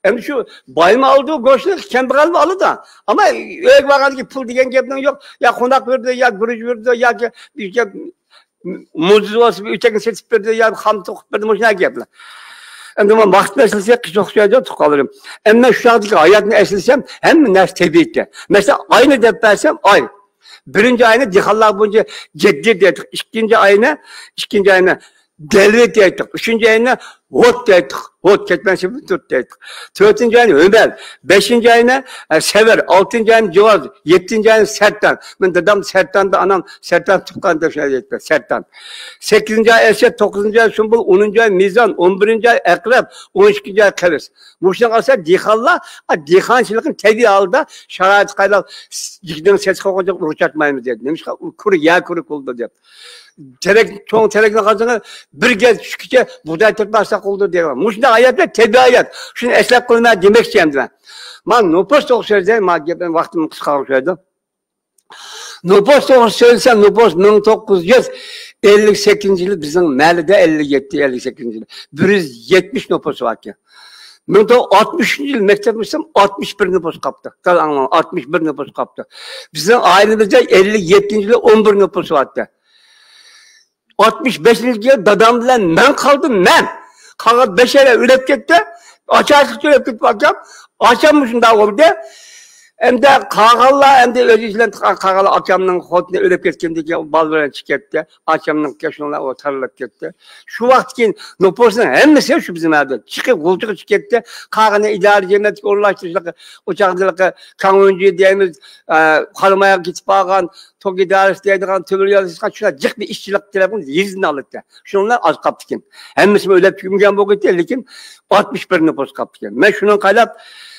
ئەمدى شۇ بايمۇ ئالىدۇ گۆشنى، كەمبەغەلمۇ ئالىدۇ. ئەمما ئۆيگە بارغاندىن كېيىن پۇل دېگەن گەپنىڭ يوق. يا قوناق بېرىدۇ، يا گۈرۈچ بېرىدۇ، ياكى بىر گەپ مۇزىز بولسا بىر ئۆتەكنى سېتىپ بېرىدۇ، يا خام توقۇپ بېرىدۇ، مۇشۇنداق گەپلەر. ئەمدى مانا ۋاقىت مەسىلىسى قىز ئوخشايدۇ، تۇغقانلىرىم. ئەمما شۇ چاغدىكى ھاياتنى ئەسلىسەم، ھەممە نەرسە تەبىئىي ئىكەن. مەسىلەن، ئاينى دەپ بەرسەم، ئاي. بىرىنچى ئاينى دېھقانلار بويىچە جەددىي دەيتتۇق. ئىككىنچى ئاينى، ئىككىنچى ئاينى دەلۋە دەيتتۇق. ئۈچىنچى ئاينى ھوت دەيتتۇق. ھوت كەتمەن شىبىن تۇت دەيتتۇق. تۆتىنچى ئاينى ھۆمەل، بەشىنچى ئاينى، ئە، سەۋەر، ئالتىنچى ئاينى جاۋاز، يەتتىنچى ئاينى سەرتان. مەن دادام سەرتاندا، ئانام سەرتان تۇغقان دەپ شۇنداق دەيتتى. سەرتان. سەككىزىنچى ئاي ئەسەت، توققۇزىنچى ئاي سۇمبۇل، ئونىنچى ئاي مىزان، ئون بىرىنچى ئاي ئەقرەب، ئون ئىككىنچى ئاي قەۋس. مۇشۇنىڭ ئاساسىدا دېھقانلار، ئا، دېھقانچىلىقنى تەبىئىي ھالدا شارائىتقا قايلاپ، يىگىتنىڭ سېتىق قويغانچە ئۇرۇق چاتمايمىز دەيدۇ. نېمىشقا؟ ئۇ كۇر، يەر كۇرۇك بولىدۇ دەپ. تېرەك، چوڭ تېرەكنى قازىغان بىر گەز چۈشكىچە بۇغداي تېرىپ بارساق بولىدۇ دەيدىغان. مۇشۇنداق ھايات بىلەن تەبىئىي ھايات. شۇنى ئەسلەپ قويماي دېمەكچى ئەمدى مەن. مانا نوپۇس توغرا سۆزلەي، مانا گېپىم ۋاقتىم قىسقا قالغان شۇ يەردە. نوپۇس توغرا سۆزلىسەم، نوپۇس مىڭ توققۇز يۈز ئەللىك سەككىزىنچى يىلى بىزنىڭ مەھەللىدە، ئەللىك يەتتە، ئەللىك سەككىزىنچى يىلى بىر يۈز يەتمىش نوپۇس بار ئىكەن. مىڭ توققۇز يۈز ئاتمىش ئۈچىنچى يىلى مەكتەپنى بىتىرسەم، ئاتمىش بىر نوپۇس قاپتۇ. دەل ئاڭلاڭ، ئاتمىش بىر نوپۇس قاپتۇ. بىزنىڭ ئائىلىمىزدە ئەللىك يەتتىنچى يىلى ئون بىر نوپۇس بارتى. ئاتمىش بەشىنچى يىلى دادام بىلەن مەن قالدىم، مەن. قالغان بەشەلەر ئۆلۈپ كەتتى. ئاچارچىلىقتا ئۆلۈپ كېتىپ ئاكام. ئاچام مۇشۇنداق بولدى. ئەمدى قالغانلار، ئەمدى ئۆزى بىلەن قالغانلار، ئاكامنىڭ خوتۇنى ئۆلۈپ كەتكەندىن كېيىن بالىلار بىلەن چىقىپ كەتتى. ئاكامنىڭ كەشۇنلار ئۇ تارلاپ كەتتى. شۇ ۋاقىتتىن كېيىن نوپۇسنىڭ ھەممىسى شۇ بىزنىڭ يەردە چىقىپ، غۇلجىغا چىقىپ كەتتى. قالغىنى ئىدارە جەمئىيەتكە ئورۇنلاشتۇرۇشلۇقى، ئۇ چاغدىلىقى كاڭۋېنجى دەيمىز، ئە، قارامايغا كېتىپ قالغان، توك ئىدارىسى دەيدىغان، تۆمۈر يول، شۇنداق جىق بىر ئىشچىلىق تەرەپتىن يېزىدىن ئالاتتى. شۇنىڭ بىلەن ئاز قاپتىكەن. ھەممىسىمۇ ئۆلۈپ تۈگىمىگەن بولغىيتتى، لېكىن ئاتمىش بىر نوپۇس قاپتىكەن. مەن شۇنىڭغا قاراپ،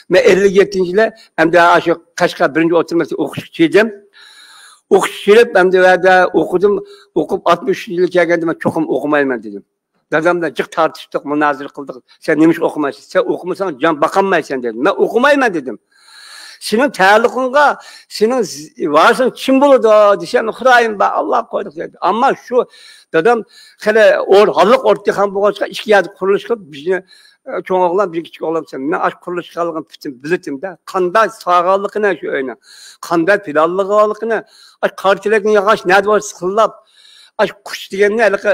مەن ئەللىك يەتتىنچى يىلى ئەمدى شۇ قەشقەر بىرىنچى ئوتتۇرا مەكتەپ ئوقۇشقا چىقتىم. ئوقۇشقا چىقىپ، ئەمدى ئۇ يەردە ئوقۇدۇم. ئوقۇپ، ئاتمىش ئۈچىنچى يىلى كەلگەندە، مەن چوقۇم ئوقۇمايمەن دېدىم. دادام بىلەن جىق تارتىشتۇق، مۇنازىرە قىلدۇق. سەن نېمىشقا ئوقۇمايسەن؟ سەن ئوقۇمىساڭ جان باقالمايسەن دېدىم. مەن ئوقۇمايمەن دېدىم. سېنىڭ تەئەللۇقۇڭغا، سېنىڭ ز-، ۋارىسىڭ كىم بولىدۇ دېسەم، خۇدايىم بار، ئاللا قويدۇق دېدى. ئەمما شۇ دادام خېلى ئور-، ھاللىق ئوردىدىكى خان بولغاچقا، ئىككى يەردە قۇرۇلۇش قىلىپ، بىزنى، ئە، چوڭ ئوغلان، بىزنىڭ كىچىك ئوغلان، مەن ئاشۇ قۇرۇلۇش قىلغانلىقىنى پۈتۈن بىلىتىم-دە، قانداق سالغانلىقىنى شۇ ئۆينىڭ، قانداق پىلانلىغانلىقىنى، ئاشۇ قارا تېرەكنى ياغاچ نەدە بولسا سىخىرلاپ، ئاشۇ قۇچ دېگەننى ھېلىقى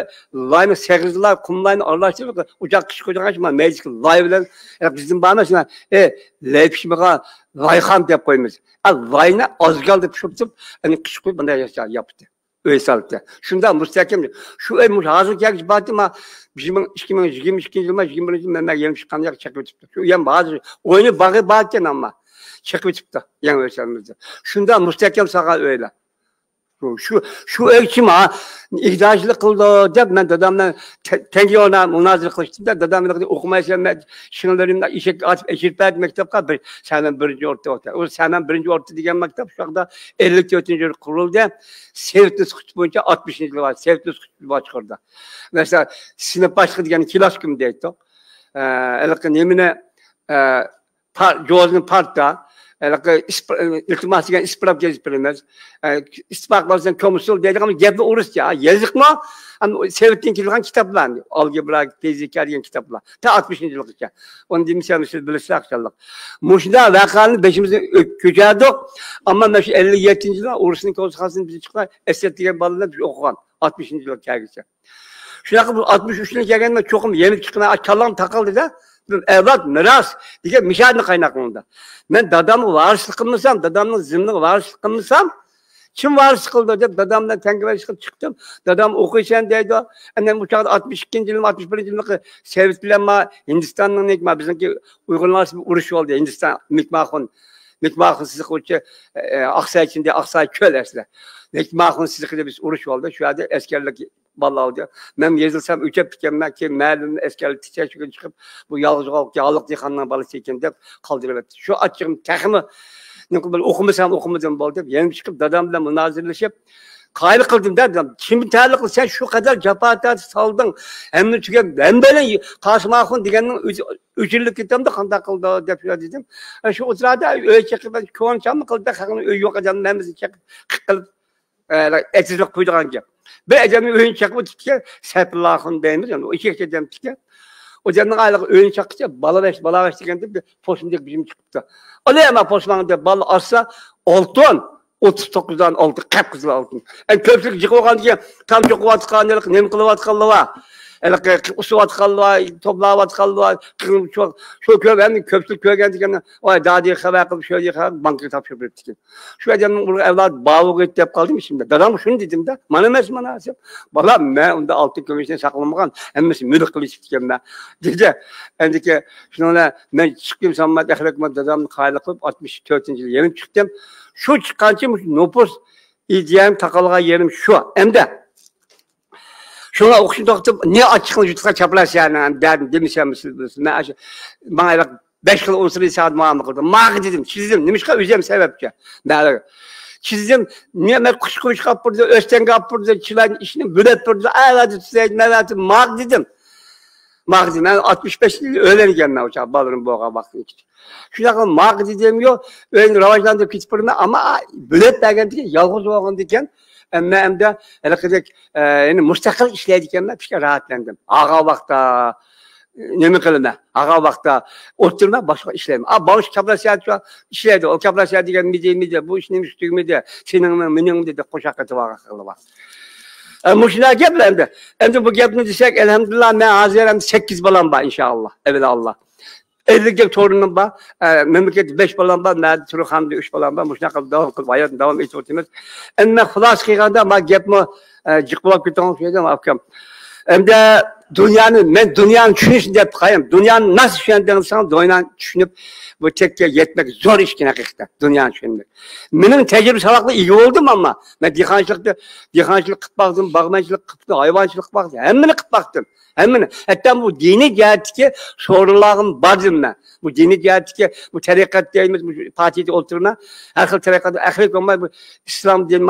لاينى سېغىزلاپ، قۇم لاينى ئارىلاشتۇرۇپ، ئوچاق قىش قويىدىغان شۇ مەيدىچىك لاي بىلەن، ھېلىقى بىزدىن بارمۇ شۇ، ئە، لەي پىشمىغان لايخام دەپ قويىمىز. ئە، لاينى ئازگالدا پىشۇرتۇپ، ئەنە قىش قويۇپ، بۇنداق ياپتى. ئۆي سالدى. شۇنداق مۇستەھكەم. شۇ ئۆي مۇشۇ ھازىرغىچە بارتى، ما، بىر مىڭ، ئىككى مىڭ يىگىرمە ئىككىنچى يىلما، يىگىرمە بىرىنچى يىلما مەن يېنىپ چىققان ياق چېقىۋېتىپتۇ. شۇ ئۆيەم ھازىر ئوينى باغى باركەن، ئەمما چېقىۋېتىپتۇ يېڭى ئۆي سالمىدى. شۇنداق مۇستەھكەم سالغان ئۆيلەر. شۇ، شۇ ئۆي كىم ھا؟ ئىگىدارچىلىق قىلىدۇ دەپ مەن دادام بىلەن تە-، تەڭگە ئورنىدا مۇنازىرە قىلىشتىم-دە، دادام ھېلىقى ئوقۇمايسەن، مەن شىڭلىرىمنى ئېشەككە ئاتىپ ئەكىرىپ بەردى مەكتەپكە، بىر سەمەن بىرىنچى ئورتا ئوقۇتتى. ئۇ سەمەن بىرىنچى ئورتا دېگەن مەكتەپ شۇ چاغدا ئەللىك تۆتىنچى يىلى قۇرۇلدى. سوۋېت نۇسخىسى بويىچە ئاتمىشىنچى يىلى بار، سوۋېت نۇسخىسى بار چىقىرىدۇ. مەسىلەن، سىنىپ باشلىقى دېگەننى كىلاسكوم دەيتتۇق. ئە، ھېلىقى نېمىنى، ئە، پار-، جوزىنى پارتا، ھېلىقى ئىسپ-، ئىلتىماس دېگەن ئىسپىراپ يېزىپ بېرىمىز. ئە، ئىتتىپاق بولسا كومسول دەيدىغان گەپلەر ئورۇسچە، يېزىقمۇ؟ ئەمما سوۋېتتىن كېلىدىغان كىتابلار، ئالگېبرا، فىزىكا دېگەن كىتابلار. تا ئاتمىشىنچى يىلغىچە. ئۇنى دېمىسەم، سىز بىلىسىلەر قاچانلىق. مۇشۇنداق ۋەقەلەرنى بېشىمىزدىن ئۆت-، كۆچۈردۇق. ئەمما مانا شۇ ئەللىك يەتتىنچى يىلدا ئۇرۇشنىڭ كوسىخاسىدىن بىز چىققان ئەسەت دېگەن بالىلار بىز ئوقۇغان. ئاتمىشىنچى يىلغا كەلگۈچە. شۇنداق قىلىپ، ئاتمىش ئۈچىنچى يىلى كەلگەندە مەن چوقۇم يېنىپ چىقىمەن، كاللام تاقالدى-دە. ئەۋلاد مىراس دېگەن مىشادىن قايناقلىنىدۇ. مەن دادامغا ۋارىسلىق قىلمىسام، دادامنىڭ زېمىنىغا ۋارىسلىق قىلمىسام، كىم ۋارىسلىق قىلىدۇ دەپ، دادام بىلەن تەڭگىۋەشلىك چىقتىم. دادام ئوقۇيسەن دەيدۇ. ئەنە بۇ چاغدا ئاتمىش ئىككىنچى يىلمۇ، ئاتمىش بىرىنچى يىلمۇ سوۋېت بىلەن ما ھىندىستاننىڭ نېمە، بىزنىڭكى ئۇيغۇرلار ئارىسىدا ئۇرۇش بولدى. ھىندىستان مىكماخۇن، مىكماخۇن سىزىقى ئۇچى، ئە، ئاقساي ئىچىندە ئاقساي كۆل ئەسلى. مىكماخۇن سىزىقىدا بىز ئۇرۇش بولدى. شۇ يەردە ئەسكەرلىك بالىلار ئالدى. مەن يېزىلسام ئۆچەپ كېتەممەن، كېيىن مەلۇم ئەسكەرلەر تېچەشكە چىقىپ، بۇ يالغۇز قالغان ياللىق دېھقاننىڭ بالىسى ئىكەن دەپ قالدۇرۇۋەتتى. شۇ ئاچچىقىم تېخىمۇ، نېمە قىلىپ، ئوقۇمىسام ئوقۇمىدىم بولدى دەپ، يەنە چىقىپ دادام بىلەن مۇنازىرىلىشىپ، قايىل قىلدىم-دە، دادام. كىم تەلىق قىلسا، شۇ قەدەر جاپا تارتىپ سالدىڭ، ھەممە تۈگەپ، مەن بىلەن قاسىم ئاخۇن دېگەننىڭ ئۆزى ئۆچۈرۈلۈپ كېتەمدۇ، قانداق قىلدى دەپ شۇ دېدىم. شۇ ئوتتۇرىدا ئۆي چېقىپ، كۆڭۈل چامما قىلدى، خەقنىڭ ئۆيى يوق ئادەمنى ھەممىسىنى چېقىپ، قىق قىلىپ، ئە، ئېتىزلىق قويىدىغان گەپ. بىر ئادەمنىڭ ئۆيىنى چېقىپ ئۆتۈپتىكەن، سەيپۇللا ئاخۇن دەيمىز، يەنى ئۇ ئىككى ئادەمتىكەن. ئۇ ئادەمنىڭ ئايلىقى ئۆيىنى چاققىچە بالا بەش، بالا بەش دېگەندە بىر پوسمىدەك بىر نېمە چىقىپتۇ. ئالا ئەمما پوسماڭ دەپ بالا ئالسا، ئالتۇن، ئوتتۇز توققۇز دانە ئالتۇن، قەپقىزىل ئالتۇن. ئەنە كۆپچىلىك جىق بولغاندىكىن، تام چوقۇۋاتقان، ھېلىقى نېمە قىلىۋاتقانلار بار. ھېلىقى ئۇسۇۋاتقانلار بار، توپلاۋاتقانلار بار. شۇ، شۇ كۆپ، ئەمدى كۆپچىلىك كۆرگەن دېگەن، ۋاي دادىگە خەۋەر قىلىپ، شۆلىگە خەۋەر، بانكىغا تاپشۇرۇپ بېرىپتىكەن. شۇ ئادەمنىڭ ئۇرۇق ئەۋلادى بار بولغىيتى دەپ قالدىم ئىچىمدە. دادامغا شۇنى دېدىم-دە، مانا ئەمەس، مانا دېسەم، بالام، مەن ئۇنداق ئالتۇن كۈمۈشنى ساقلىمىغان، ھەممىسى مۈلۈك قىلىشىپتىكەنمەن، دېدى. ئەندىكى شۇنىڭ بىلەن مەن چىققىن ساممات ئەخلەت دادامنى قايىل قىلىپ، ئاتمىش تۆتىنچى يىلى يېنىپ چىقتىم. شۇ چىققانچە مۇشۇ نوپۇس ئىدىيەم تاقالغان يېرىم شۇ. ئەمدى شۇڭا ئوقۇشنى توختىتىپ، نە ئاچچىقىڭ يۇتۇققا چاپلاشسەن، دەدىم، دېمىسەم، سىز بىلىسىز. مەن ئاشۇ، ماڭا ھېلىقى بەش خىل ئۇنسۇر ھېسابىدا مۇئامىلە قىلدىم. ماغا دېدىم، چىزدىم. نېمىشقا؟ ئۆزۈم سەۋەبچى. مەن چىزدىم. نېمە، قۇشقۇرۇشقا ئاپىرىدۇ، ئۆستەڭگە ئاپىرىدۇ، چىلان ئىشنى بۆلەپ بېرىدۇ، ئەۋەتىپ تۈزەيدۇ، مەۋەتىپ ماغا دېدىم. ماغا دېدىم. مەن ئاتمىش بەش يىل ئۆيلەنگەنمەن ئۇ چاغ، بالىلىرىم بولغان ۋاقىتنىڭ ئىچىدە. شۇنداق قىلىپ ماغا دېدىم يوق، ئۆينى راۋاجلاندۇرۇپ كېتىپ بېرىمەن، ئەمما بۆلەپ بەرگەندىكىن يالغۇز بولغاندىكىن، مەن ئەمدى ھېلىقىدەك، ئە، يەنى مۇستەقىل ئىشلەيدىكەنمەن، بىر راھەتلەندىم. ئاغا ۋاقىتتا نېمە قىلىمەن؟ ئاغا ۋاقىتتا ئولتۇرىمەن، باشقا ئىشلەيمەن. ئا، باۋۇش كاپلاسىيە ئىشلەيدۇ. ئۇ كاپلاسىيە دېگەن مىدى، مىدى، بۇ ئىش نېمە ئىش تۈگمىدى، سېنىڭمۇ، مېنىڭمۇ دېدى، قوشاق قېتىۋالغان خەقلەر بار. ئە، مۇشۇنداق گەپلەر ئەمدى. ئەمدى بۇ گەپنى دېسەك، ئەلھەمدۇلىللا، مەن ھازىر ئەمدى سەككىز بالام بار، ئىنشائاللا. ئەۋەلا ئاللا. ئەللىك گەپ تورۇنۇم بار. ئە، مەملىكەتتە بەش بالام بار، مەدە تۈركخانىدا ئۈچ بالام بار. مۇشۇنداق قىلىپ داۋام قىلىپ، ھاياتنى داۋام ئېتىۋاتىمىز. ئەمدى مەن خۇلاسە قىلغاندا، ما گەپمۇ، ئە، جىق بولاپ كېتىدىغان ئوخشايدۇ، ئاكام. ئەمدى دۇنيانى، مەن دۇنيانى چۈشىنىشنى دەپ قايام. دۇنيانى ناس چۈشەندىڭ دېسەڭ، دۇنيانى چۈشىنىپ، بۇ چەككە يەتمەك زور ئىشكەن ھەقىقەتەن، دۇنيانى چۈشەنمەك. مېنىڭ تەجرىبە ساۋاقلىرى ئىگە بولدۇم، ئەمما مەن دېھقانچىلىقتا، دېھقانچىلىق قىلىپ باقتىم، باغۋەنچىلىك قىلىپ باقتىم، ھايۋانچىلىق قىلىپ باقتىم، ھەممىنى قىلىپ باقتىم. ھەممىنى، ھەتتا بۇ دىنىي جەھەتتىكى سورۇنلارغىمۇ باردىم مەن. بۇ دىنىي جەھەتتىكى بۇ تەرىقەت دەيمىز، بۇ پارتىيىدە ئولتۇرىمەن. ھەر خىل تەرىقەت، ئەخلەت بولماي، بۇ ئىسلام دىنى،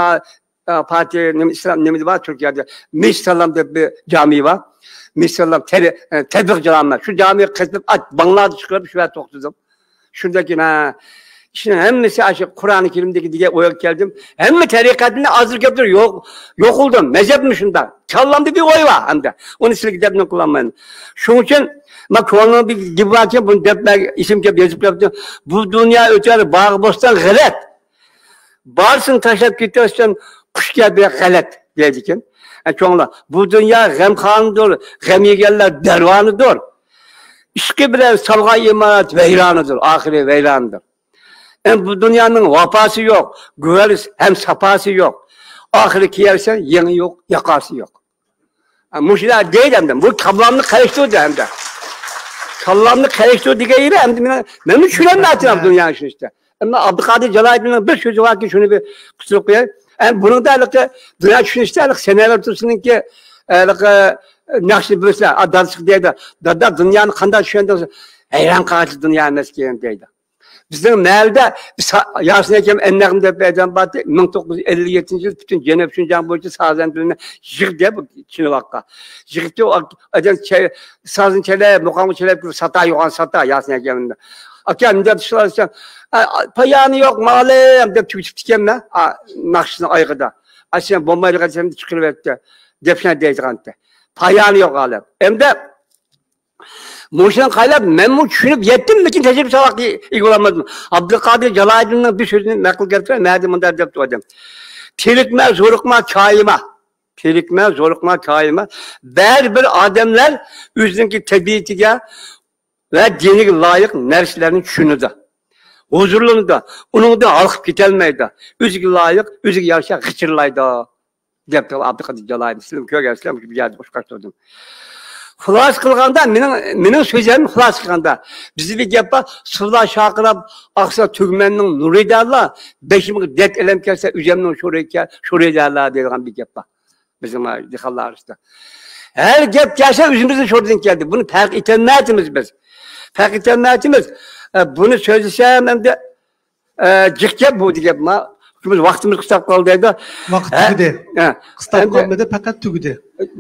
ئا، پارتىيە، نېمە، ئىسلام نېمىدە بار تۈركىيەدە؟ مىسسالام دەپ بىر جامى بار. مىسسالام تەبىق جامى. شۇ جامىگە قېتىلىپ، ئات باڭلارنى چىقىرىپ، شۇ يەردە توختىدىم. شۇنداكىنا ئىشنىڭ ھەممىسى ئاشۇ قۇرئانى كەرىمدىكى دېگەن ئويغا كەلدىم. ھەممە تەرىقەتنى ئازدۇر كۆپتۇر يوق، يوق قىلدىم. مەزھەپمۇ شۇنداق. كاللامدا بىر ئوي بار ئەمدى. ئۇنى سىلەرگە دەپ نېمە قىلالمايمەن. شۇنىڭ ئۈچۈن مانا كونىنىڭ بىر گېپى باركەن، بۇنى دەپ مەن ئېسىمگە كېلىپ يېزىپ قويۇپتىم. بۇ دۇنيا ئۆتەر، باغ بوستان غەلەت. بارسىنى تاشلاپ كېتەرسەن، قۇش كەبى غەلەت، دەيدىكەن. ئە، چوڭلار، بۇ دۇنيا غەمخانىدۇر، غەم يېگەنلەر دەرۋانىدۇر. ئىشقى بىلەن سالغان ئىمارەت ۋەيرانىدۇر، ئاخىرى ۋەيرانىدۇر. ئەم، بۇ دۇنيانىڭ ۋاپاسى يوق، گۆھىرى ھەم ساپاسى يوق. ئاخىرى كىيەرسەن، يېڭى يوق، ياقاسى يوق. ئە، مۇشۇلار دەيدۇ ئەمدى. بۇ كاللامنى قېلىشتۇردى ئەمدى. كاللامنى قېلىشتۇردى دېگەن يېرى ئەمدى مەن، مەنمۇ چۈشىنەلمەيتتىم دۇنيانى چۈشىنىشتە. ئەمما ئابدۇقادىر جالايىدىننىڭ بىر سۆزى باركى، شۇنى بىر قىستۇرۇپ قوياي. ئەمدى بۇنىڭدا ھېلىقى دۇنيا چۈشىنىشتە ھېلىقى سەنئەت تۇرسۇننىڭكى، ھېلىقى ناخشىنى بىلىسىلەر. ئا، دادىسىغا دەيدۇ، دادا، دۇنيانى قانداق چۈشەندىڭ؟ ھەيران قالارلىق دۇنيا ئەمەسكەن دەيدۇ. بىزنىڭ مەھەللىدە بىر سا-، ياسىن ئاكام ئەننەغمە دەپ بىر ئادەم بارتى، مىڭ توققۇز يۈز ئەللىك يەتتىنچى يىل پۈتۈن جەنۇب شىنجاڭ بويىچە سازەندىلەرنى يىغدى بۇ چىنىۋاققا. يىغىپتۇ، ئادەم چە-، سازنى چېلىپ، مۇقامغا چېلىپ، ساتا يوغان ساتا، ياسىن ئاكام. ئاكا، نېمە دەپ ئىشلارسەن؟ ئا، ئا، پايانى يوق، مالىم، دەپ تۈگىتىپتىكەن-دە، ئا، ناخشىسىنىڭ ئايىغىدا. ئا، سەن بولمايدىغان دېسەم، چىقىرىۋەتتى. دەپشەن دەيدىغانتى. پايانى يوق ئادەم. ئەمدى مۇشۇنى قايلاپ مەنمۇ چۈشىنىپ يەتتىم، لېكىن تەجرىبە ساۋاققا ئىگە بولالمىدىم. ئابدۇقادىر جالايىدىننىڭ بىر سۆزىنى نەقىل كەلتۈرەي، مەدە مۇنداق دەپتۇ ئادەم. تېلىكمە، زورۇقما، كايىما. تېلىكمە، زورۇقما، كايىما. بەرىبىر ئادەملەر ئۆزىنىڭكى تەبىئىتىگە ۋە دىنىگە لايىق نەرسىلەرنى چۈشىنىدۇ. ھۇزۇرلىنىدۇ، ئۇنىڭدىن ھالقىپ كېتەلمەيدۇ. ئۆزىگە لايىق، ئۆزىگە يارىشا غىچىرلايدۇ، دەپتۇ ئابدۇقادىر جالايېۋنى. سىلەرمۇ كۆرگەنسىلەر، مۇشۇ بىر يەردە ئۇچراشتۇردۇم. خۇلاسە قىلغاندا، مېنىڭ، مېنىڭ سۆزلىرىم خۇلاسە قىلغاندا، بىزدە بىر گەپ بار، سۇلار شارقىراپ ئاقسا، تۈگمەننىڭ نۇرى دەرلا، بېشىمغا دەرد ئەلەم كەلسە، ئۆزۈمنىڭ شورى كە-، شورى دەرلا دەيدىغان بىر گەپ بار. بىزنىڭ دېھقانلار ئارىسىدا. ھەر گەپ كەلسە ئۆزىمىزنىڭ شورىدىن كەلدى. بۇنى پەرق ئېتەلمەيتىمىز بىز. پەرق ئېتەلمەيتىمىز. ئە، بۇنى سۆزلىسەم ئەمدى، ئە، جىق گەپ بۇ دېگەن. ما، ۋاقتىمىز قىستاپ قالدى دەيدۇ. ۋاقىت ھە؟ تۈگىدى. ھە. قىستاپ ئەمدى قالمىدى، پەقەت تۈگىدى.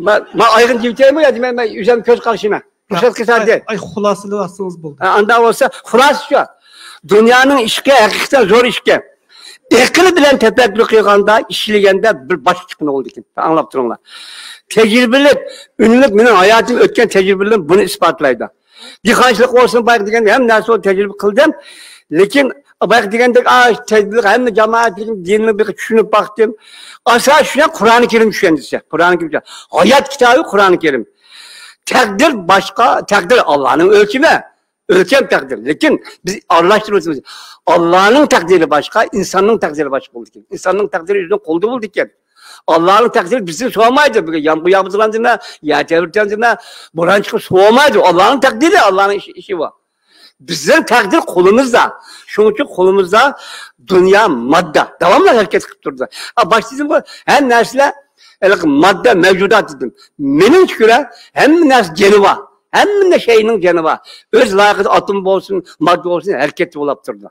ما، ما ئايرىم دېيىتەيمۇ يا دېمەي، مەن ئۆزۈم كۆز قارىشىنا. رۇخسەت قىلسا ئاي، دە. ئاي، خۇلاسىلىۋەتسىڭىز بولدى. ھە، ئاندا بولسا، خۇلاسە شۇ. دۇنيانىڭ ئىشىكى ھەقىقەتەن زور ئىشكەن. ئەقىل بىلەن تەپەككۇر قىلغاندا، ئىشلىگەندە بىر باشقىچە چىققىنى بولىدىكەن. ئاڭلاپ تۇرۇڭلار. تەجرىبىلىك، ئۈنلۈك مېنىڭ ھاياتىم ئۆتكەن تەجرىبىلىرىم بۇنى ئىسپاتلايدۇ. دېھقانچىلىق بولسۇن، بايىقى دېگەن ھەممە نەرسە تەجرىبە قىلدىم. لېكىن بايىقى دېگەندەك، ئا، تەجرىبىلىك ھەممە جامائەتلىكنى دىننى بىر چۈشىنىپ باقتىم. ئاساسىي چۈشەنگەن قۇرئانى كەرىم چۈشەندى دېسە. قۇرئانى كەرىم. ھايات كىتابى قۇرئانى كەرىم. تەقدىر باشقا، تەقدىر ئاللانىڭ ئۆلچىمى. ئۆلچەم تەقدىر. لېكىن بىز ئارىلاشتۇرۇۋېتىمىز. ئاللانىڭ تەقدىرى باشقا، ئىنساننىڭ تەقدىرى باشقا بولىدىكەن. ئىنساننىڭ تەقدىرى ئۆزىنىڭ قولىدا بولىدىكەن. ئاللانىڭ تەقدىرى بىزدىن سورىمايدۇ. بۈگۈن يامغۇر ياغدۇرامدىمە، يەر تەۋرىتەمدىمە، بوران چىقىپ سورىمايدۇ. ئاللانىڭ تەقدىرى، ئاللانىڭ ئىشى، ئىشى بار. بىزنىڭ تەقدىر قولىمىزدا. شۇنىڭ ئۈچۈن قولىمىزدا دۇنيا ماددا. داۋاملىق ھەرىكەت قىلىپ تۇرىدۇ. ئا، باشتا دېدىمغۇ، ھەممە نەرسىلەر ھېلىقى ماددا مەۋجۇدات دېدىم. مېنىڭچە كۆرە، ھەممە نەرسە جېنى بار. ھەممە شەينىڭ جېنى بار. ئۆز لايىقىدا ئاتوم بولسۇن، ماددا بولسۇن، ھەرىكەتتە بولاپ تۇرىدۇ.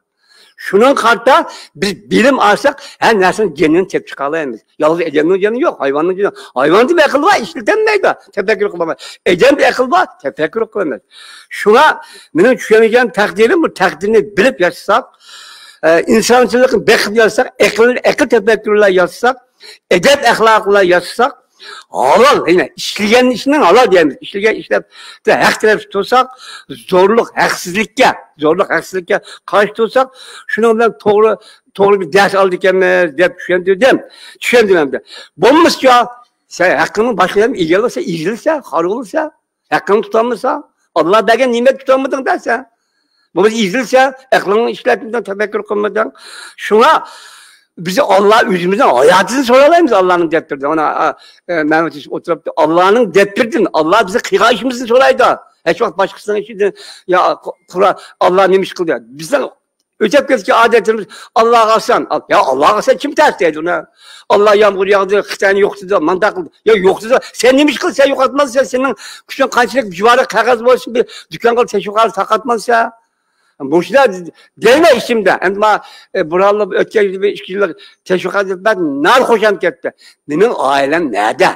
شۇنىڭغا قارىتا بىز بىلىم ئالساق، ھەر نەرسىنىڭ جېنىنى تېپىپ چىقالايمىز. يالغۇز ئادەمنىڭ جېنى يوق، ھايۋاننىڭ جېنى يوق. ھايۋاندىمۇ ئەقىل بار، ئىشلىتەلمەيدۇ، تەپەككۇر قىلالمايدۇ. ئادەمدە ئەقىل بار، تەپەككۇر قىلالمايدۇ. شۇڭا مېنىڭ چۈشەنگەن تەقدىرىم، بۇ تەقدىرنى بىلىپ ياشىساق، ئە، ئىنسانچىلىقنى بېقىپ ياشىساق، ئەقىل، ئەقىل تەپەككۇر بىلەن ياشىساق، ئەدەپ ئەخلاق بىلەن ياشىساق، ھالال، يەنى ئىشلىگەن ئىشنىڭ ھالال دەيمىز. ئىشلىگەن ئىشلەپ ھەق تەرەپتە تۇرساق، زورلۇق، ھەقسىزلىككە، زورلۇق، ھەقسىزلىككە قارشى تۇرساق، شۇنىڭ بىلەن توغرا، توغرا بىر دەرس ئالىدىكەنمىز دەپ چۈشەندۈردۈم. چۈشەندۈرمەمدۇ. بولمىسىچۇ، سەن ھەققىڭنى باشقا يەردىن ئىگىلىسە، ئېزىلسە، خار بولسا، ھەققىڭنى تۇتالمىسا، ئاللا بەرگەن نېمەتنى تۇتالمىدىڭ دەسە. بولمىسا ئېزىلسە، ئەقلىڭنى ئىشلەتمىدىڭ، تەپەككۇر قىلمىدىڭ. شۇڭا بىز ئاللا ئۆزىمىزنىڭ ھاياتىنى سورالايمىز ئاللانىڭ دەپتىرىدىن. مانا، ئا، ئە، مەمەت يۈسۈپ ئولتۇرۇپتۇ. ئاللانىڭ دەپتىرىدىن، ئاللا بىزنىڭ قىلغان ئىشىمىزنى سورايدۇ. ھېچ ۋاقىت باشقىسىنىڭ ئىشىدىن، يا، قۇ-، قۇرئان، ئاللا نېمە ئىش قىلدى؟ بىزنىڭ ئۆتۈپ كەتكەن ئادەتلىرىمىز، ئاللاغا ئاسان. ئال-، يا ئاللاغا ئاسان كىم تەس دەيدۇ ئۇنى؟ ئاللا يامغۇر ياغدۇرۇپ، خىتاينى يوقىتىدۇ، مانداق قىلدى. يا يوقىتىدۇ. سەن نېمە ئىش قىلىسەن، يوقاتماسسەن؟ سېنىڭ كۈچۈڭ قانچىلىك جىۋارى قەغەز بولسۇن، بىر دۇكانغا تەشۋىقات تارقاتماسسەن. مۇشۇلار دەيمەن ئىچىمدە. ئەمدى ما، ئە، بۇرھانلار ئۆتكەن يىلى بىر ئىككى يىللىق تەشۋىقات ئېلىپ بەك ناخۇشام كەتتى. مېنىڭ ئائىلەم نەدە؟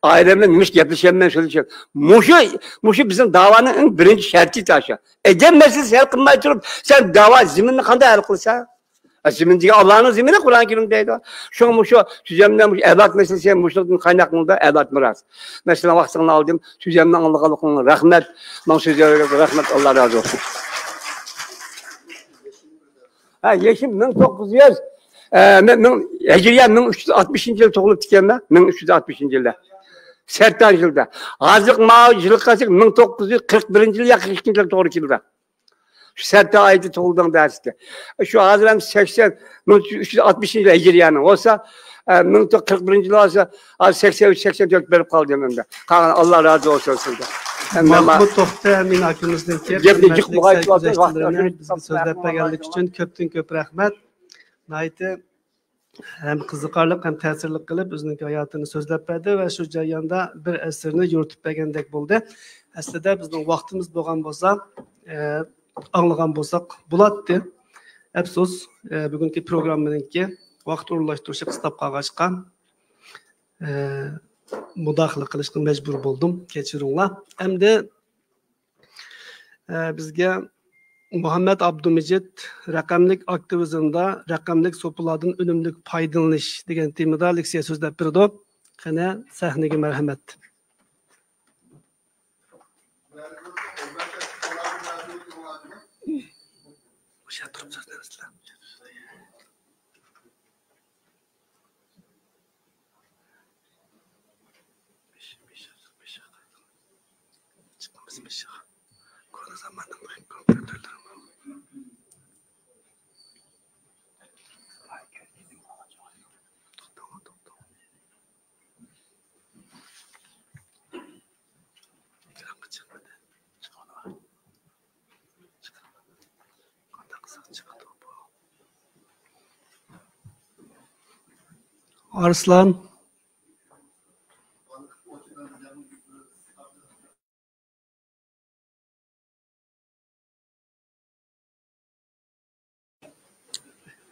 ئائىلەم بىلەن نېمىش گەپلىشەلمەي سۆزلىشەم. مۇشۇ، مۇشۇ بىزنىڭ داۋانىڭ ئەڭ بىرىنچى شەرتى تاشا. ئادەم مەسىلىسى ھەل قىلماي تۇرۇپ، سەن داۋا زېمىننى قانداق ھەل قىلىسەن؟ ئە، زېمىن دېگەن ئاللانىڭ زېمىنى، قۇرئان كەرىم دەيدۇ. شۇڭا مۇشۇ سۆزۈمدە مۇشۇ ئەۋلاد مەسىلىسى ھەم مۇشۇنىڭدىن قايناقلىنىدۇ، ئەۋلاد مىراس. مەسىلەن، ۋاقتىڭنى ئالدىم، سۆزۈمنى ئاڭلىغانلىقىڭلار رەھمەت. ماڭا سۆزلەرگە رەھمەت، ئاللا رازى بولسۇن. ھە، يېشىم مىڭ توققۇز يۈز، ئە، مىڭ، مىڭ، ھىجرىيە مىڭ ئۈچ يۈز ئاتمىشىنچى يىلى تۇغۇلۇپتىكەنمەن، مىڭ ئۈچ يۈز ئاتمىشىنچى يىلى. سەرتاش يىلدا. ھازىرقى ماۋۇ يىلغا قارىساق، مىڭ توققۇز يۈز قىرىق بىرىنچى يىل يا قىرىق ئىككىنچى يىل توغرا كېلىدۇ. شۇ سەرتاش ئايدا تۇغۇلدۇڭ دەرسكە. شۇ ھازىر ھەم سەكسەن، مىڭ ئۈچ يۈز ئاتمىشىنچى يىل ھىجرىيەنىڭ بولسا، ئە، مىڭ توققۇز يۈز قىرىق بىرىنچى يىل بولسا، ھازىر سەكسەن ئۈچ، سەكسەن تۆت بېرىپ قالدىم ئەمدى. قالغان ئاللا رازى بولسۇن سىزدىن. ئەمدى ما-، ماھمۇد توختى ئەمىن ئاكىمىزنىڭكى گەپنى جىق قىممەتلىك بولغايتىۋاتىمىز، سەھىپىلىرىنى بىزگە سۆزلەپ بەرگەنلىكى ئۈچۈن كۆپتىن كۆپ رەھمەت. ناھايىتى ھەم قىزىقارلىق، ھەم تەسىرلىك قىلىپ ئۆزىنىڭ ھاياتىنى سۆزلەپ بەردى ۋە شۇ جەرياندا بىر ئەسىرنى يورۇتۇپ بەرگەندەك بولدى. ئەسلىدە بىزنىڭ ۋاقتىمىز بولغان بولسا، ئە، ئاڭلىغان بولساق بولاتتى. ئەپسۇس، ئە، بۈگۈنكى پروگراممىنىڭكى ۋاقىت ئورۇنلاشتۇرۇشى قىستاپ قالغاچقا، ئە، مۇداخىلە قىلىشقا مەجبۇر بولدۇم. كەچۈرۈڭلار. ئەمدى ئە، بىزگە مۇھەممەد ئابدۇمىجىت رەقەملىك ئاكتىۋىزمدا رەقەملىك سوپىلاردىن ئۈنۈملۈك پايدىلىنىش دېگەن تېمىدا لېكسىيە سۆزلەپ بېرىدۇ. قېنى، سەھنىگە مەرھەمەت. چىقىمىز بېشىغا. كونا زاماننىڭ كومپيۇتېرلىرىمۇ. ئارسلان.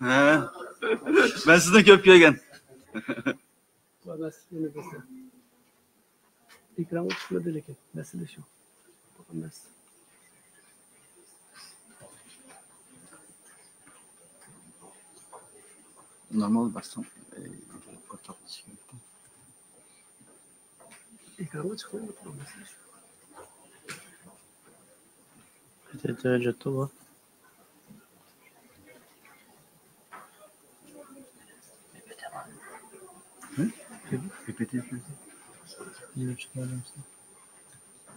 ھە. مەن سىزنى كۆپ كۆرگەن. ئېكرانغا چىقمىدى لېكىن، مەسىلە شۇ. نورمال باسساڭ، ئى، ئورتاقلىشىش كېرەك. ئېكرانغا چىقمايۋاتىدۇ، مەسىلە شۇ.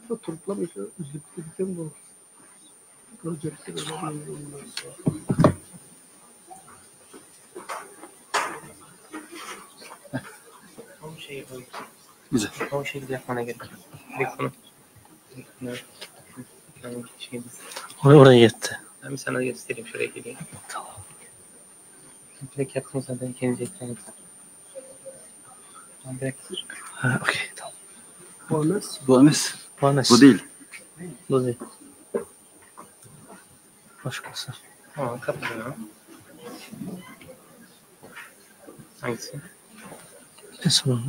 بۇ تۇرۇپلا مۇشۇ ئۈزۈلۈپ كېتىدىكەن بۇ. Güzel. Oraya, oraya gitti. Ben sana göstereyim, şuraya geleyim. Tamam. Direkt yapın zaten, ikinci ekranı. Direkt. Ha, okey, tamam. Bu olmaz. Bu olmaz. Bu olmaz. Bu değil. Bu değil. Başkası. Tamam, kapatıyorum. Hangisi? Esma.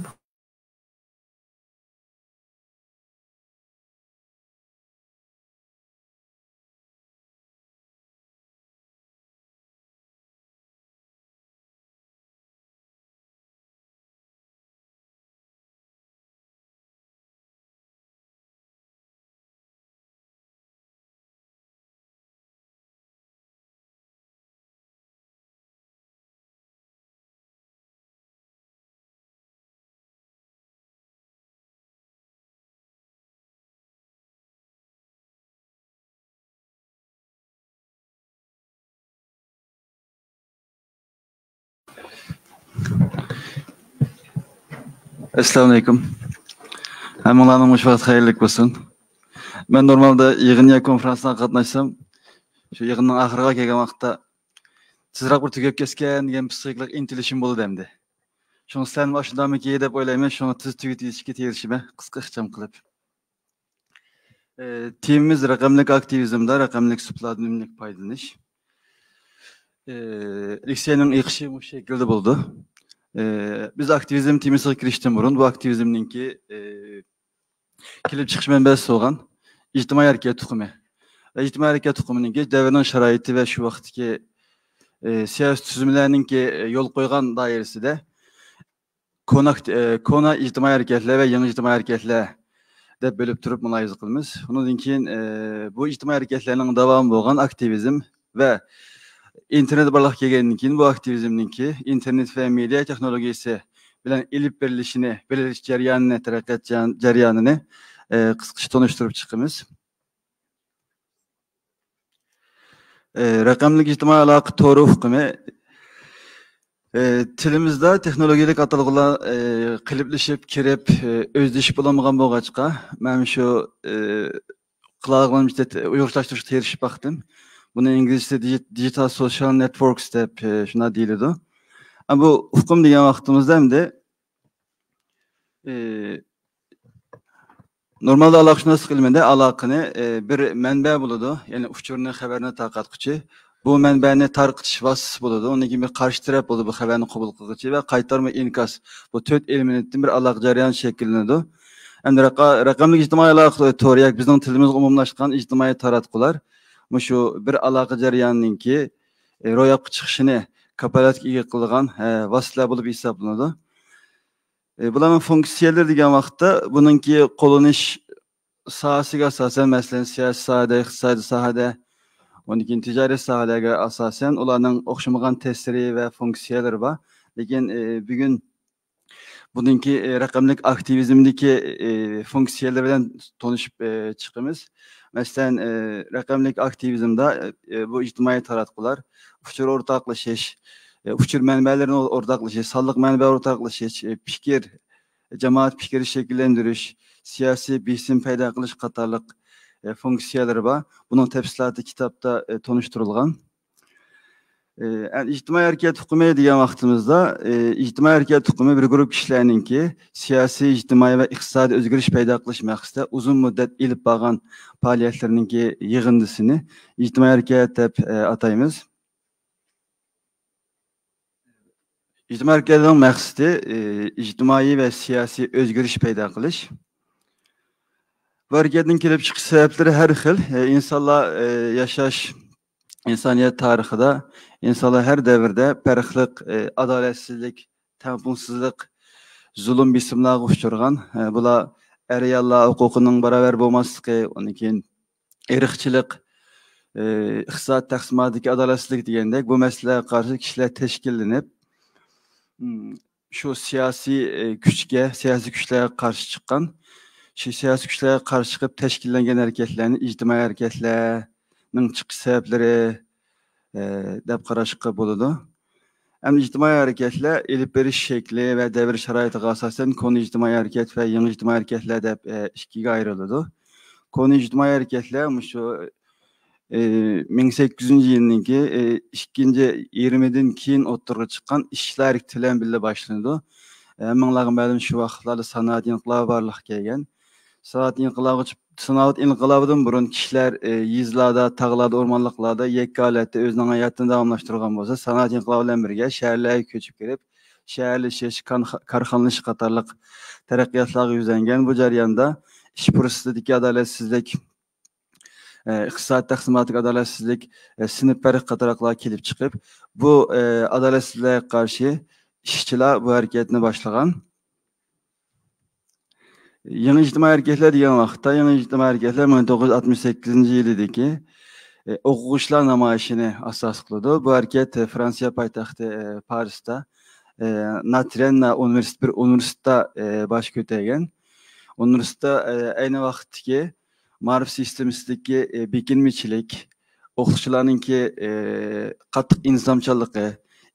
ئەسسالامۇئەلەيكۇم. ھەممىڭلارنىڭ مۇشۇ ۋاقتى خەيرلىك بولسۇن. مەن نورمالدا يىغىن يا كونفرانسلارغا قاتناشسام، شۇ يىغىننىڭ ئاخىرىغا كەلگەن ۋاقىتتا تېزراق بىر تۈگەپ كەتسىكەن دېگەن پسىخىكىلىق ئىنتىلىشىم بولىدۇ ئەمدى. شۇڭا سىلەرمۇ ئاشۇنداقمىكى دەپ ئويلايمەن، شۇڭا تېز تۈگىتىشكە تىرىشىمەن، قىسقا ئىخچام قىلىپ. ئى، تېمىمىز رەقەملىك ئاكتىۋىزمدا رەقەملىك سۇپىلاردىن ئۈنۈملۈك پايدىلىنىش. ئى، لېكسىيەنىڭ ئېقىشى مۇشۇ شەكىلدە بولىدۇ. ئى، بىز ئاكتىۋىزم تېمىسىغا كىرىشتىن بۇرۇن بۇ ئاكتىۋىزمنىڭكى، ئى، كېلىپ چىقىش مەنبەسى بولغان ئىجتىمائىي ھەرىكەت ئۇقۇمى ۋە ئىجتىمائىي ھەرىكەت ئۇقۇمىنىڭكى دەۋرنىڭ شارائىتى ۋە شۇ ۋاقىتتىكى، ئى، سىياسىي تۈزۈملەرنىڭكى، ئى، يول قويغان دائىرىسىدە كونا، ئى، كونا ئىجتىمائىي ھەرىكەتلەر ۋە يېڭى ئىجتىمائىي ھەرىكەتلەر دەپ بۆلۈپ تۇرۇپ مۇلاھىزە قىلىمىز. ئۇنىڭدىن كېيىن، ئى، بۇ ئىجتىمائىي ھەرىكەتلەرنىڭ داۋامى بولغان ئاكتىۋىزم ۋە ئىنتېرنېت بارلىققا كەلگەندىن كېيىن بۇ ئاكتىۋىزمنىڭكى ئىنتېرنېت ۋە مېدىيا تېخنولوگىيىسى بىلەن ئېلىپ بېرىلىشىنى، بېرىلىش جەريانىنى، تەرەققىيات جەريان-، جەريانىنى، ئى، قىسقىچە تونۇشتۇرۇپ چىقىمىز. ئى، رەقەملىك ئىجتىمائىي ئالاقە تورى ئۇقۇمى، ئى، تىلىمىزدا تېخنولوگىيەلىك ئاتالغۇلار، ئى، قېلىپلىشىپ كىرىپ، ئى، ئۆزلىشىپ بولالمىغان بولغاچقا، مەن شۇ، ئى، قىلالىغىنىمچە ئۇيغۇرچىلاشتۇرۇشقا تىرىشىپ باقتىم. بۇنى ئىنگلىزچىسى دىجىت-، دىجىتال سوشىيال نېتۋوركس دەپ، ئى، شۇنداق دېيىلىدۇ. ئەمما بۇ ئۇقۇم دېگەن ۋاقتىمىزدا ئەمدى، ئى، نورمالدا ئالاقىشۇناسلىق ئىلمىدە ئالاقىنى، ئى، بىر مەنبە بولىدۇ، يەنى ئۇچۇرنى، خەۋەرنى تارقاتقۇچى. بۇ مەنبەنى تارقىتىش ۋاسىتىسى بولىدۇ. ئۇنىڭ كېيىن بىر قارشى تەرەپ بولىدۇ، بۇ خەۋەرنى قوبۇل قىلغۇچى ۋە قايتارما ئىنكاس. بۇ تۆت ئېلېمېنتتىن بىر ئالاقە جەريانى شەكىللىنىدۇ. ئەمدى رەقە-، رەقەملىك ئىجتىمائىي ئالاقە تورى ياكى بىزنىڭ تىلىمىزغا ئومۇملاشقان ئىجتىمائىي تاراتقۇلار مۇشۇ بىر ئالاقە جەريانىنىڭكى، ئى، روياپقا چىقىشىنى كاپالەتكە ئىگە قىلىدىغان، ئە، ۋاسىتىلەر بولۇپ ھېسابلىنىدۇ. ئى، بۇلارنىڭ فۇنكسىيەلىرى دېگەن ۋاقىتتا بۇنىڭكى قوللىنىش ساھەسىگە ئاساسەن، مەسىلەن، سىياسىي ساھەدە، ئىقتىسادىي ساھەدە، ئۇندىن كېيىن تىجارىي ساھەلەرگە ئاساسەن، ئۇلارنىڭ ئوخشىمىغان تەسىرى ۋە فۇنكسىيەلىرى بار. لېكىن، ئى، بۈگۈن بۇنىڭكى، ئى، رەقەملىك ئاكتىۋىزمدىكى، ئى، فۇنكسىيەلىرى بىلەن تونۇشۇپ، ئى، چىقىمىز. مەسىلەن، ئى، رەقەملىك ئاكتىۋىزمدا، ئى، بۇ ئىجتىمائىي تاراتقۇلار، ئۇچۇر ئورتاقلىشىش، ئى، ئۇچۇر مەنبەلىرىنى ئورتاقلىشىش، سانلىق مەنبە ئورتاقلىشىش، ئى، پىكىر، جامائەت پىكرى شەكىللەندۈرۈش، سىياسىي بېسىم پەيدا قىلىش قاتارلىق، ئە، فۇنكسىيەلىرى بار. بۇنىڭ تەپسىلاتى كىتابتا، ئە، تونۇشتۇرۇلغان. ئە، ئىجتىمائىي ھەرىكەت ئۇقۇمى دېگەن ۋاقتىمىزدا، ئە، ئىجتىمائىي ھەرىكەت ئۇقۇمى بىر گۇرۇپ كىشىلەرنىڭكى سىياسىي، ئىجتىمائىي ۋە ئىقتىسادىي ئۆزگىرىش پەيدا قىلىش مەقسىتىدە ئۇزۇن مۇددەت ئېلىپ بارغان پائالىيەتلىرىنىڭكى يىغىندىسىنى ئىجتىمائىي ھەرىكەت دەپ، ئە، ئاتايمىز. ئىجتىمائىي ھەرىكەتنىڭ مەقسىتى، ئى، ئىجتىمائىي ۋە سىياسىي ئۆزگىرىش پەيدا قىلىش. بۇ ھەرىكەتنىڭ كېلىپ چىقىش سەۋەبلىرى ھەر خىل. ئى، ئىنسانلار، ئى، ياشاش، ئىنسانىيەت تارىخىدا ئىنسانلار ھەر دەۋردە پەرقلىق، ئى، ئادالەتسىزلىك، تەڭپۇڭسىزلىق، زۇلۇم، بېسىملارغا ئۇچرىغان. ئى، بۇلار ئەر-ئاياللار ھوقۇقىنىڭ باراۋەر بولماسلىقى، ئۇندىن كېيىن ئىرقچىلىق، ئى، ئىقتىساد تەقسىماتىدىكى ئادالەتسىزلىك دېگەندەك بۇ مەسىلىلەرگە قارشى كىشىلەر تەشكىللىنىپ، ئىم، شۇ سىياسىي، ئى، كۈچكە، سىياسىي كۈچلەرگە قارشى چىققان، شۇ سىياسىي كۈچلەرگە قارشى چىقىپ تەشكىللەنگەن ھەرىكەتلەرنى ئىجتىمائىي ھەرىكەتلەرنىڭ چىقىش سەۋەبلىرى، ئى، دەپ قاراشقا بولىدۇ. ئەمدى ئىجتىمائىي ھەرىكەتلەر ئېلىپ بېرىش شەكلى ۋە دەۋر شارائىتىغا ئاساسەن كونا ئىجتىمائىي ھەرىكەت ۋە يېڭى ئىجتىمائىي ھەرىكەتلەر دەپ، ئە، ئىككىگە ئايرىلىدۇ. كونا ئىجتىمائىي ھەرىكەتلەر مۇشۇ، ئى، مىڭ سەككىز يۈزىنچى يىلنىڭكى، ئى، ئىككىنچى يېرىمىدىن كېيىن ئوتتۇرىغا چىققان ئىشچىلار ھەرىكىتى بىلەن بىرگە باشلىنىدۇ. ھەممىڭلارغا مەلۇم، شۇ ۋاقىتلاردا سانائەت ئىنقىلابى بارلىققا كەلگەن. سانائەت ئىنقىلابىغا چىق-، سانائەت ئىنقىلابىدىن بۇرۇن كىشىلەر، ئى، يېزىلاردا، تاغلاردا، ئورمانلىقلاردا يەككە ھالەتتە ئۆزىنىڭ ھاياتىنى داۋاملاشتۇرغان بولسا، سانائەت ئىنقىلابى بىلەن بىرگە شەھەرلەرگە كۆچۈپ كىرىپ، شەھەرلىشىش، كان-، كارخانىلىشىش قاتارلىق تەرەققىياتلارغا يۈزلەنگەن. بۇ جەرياندا ئىش پۇرسىتىدىكى ئادالەتسىزلىك، ئە، ئىقتىساد تەقسىماتىدىكى ئادالەتسىزلىك، ئە، سىنىپ پەرقى قاتارلىقلار كېلىپ چىقىپ، بۇ، ئە، ئادالەتسىزلىكلەرگە قارشى ئىشچىلار بۇ ھەرىكەتنى باشلىغان. يېڭى ئىجتىمائىي ھەرىكەتلەر دېگەن ۋاقىتتا، يېڭى ئىجتىمائىي ھەرىكەتلەر مىڭ توققۇز يۈز ئاتمىش سەككىزىنچى يىلىدىكى، ئە، ئوقۇغۇچىلار نامايىشىنى ئاساس قىلىدۇ. بۇ ھەرىكەت، ئە، فرانسىيە پايتەختى، ئە، پارىستا، ئە، ناترېننا ئۇنىۋېرسىتېت، بىر ئۇنىۋېرسىتېتتا، ئە، باش كۆتەرگەن. ئۇنىۋېرسىتېتتا، ئە، ئەينى ۋاقىتتىكى مائارىپ سىستېمىسىدىكى، ئى، بېكىنمىچىلىك، ئوقۇتقۇچىلارنىڭكى، ئى، قاتتىق ئىنتىزامچانلىقى،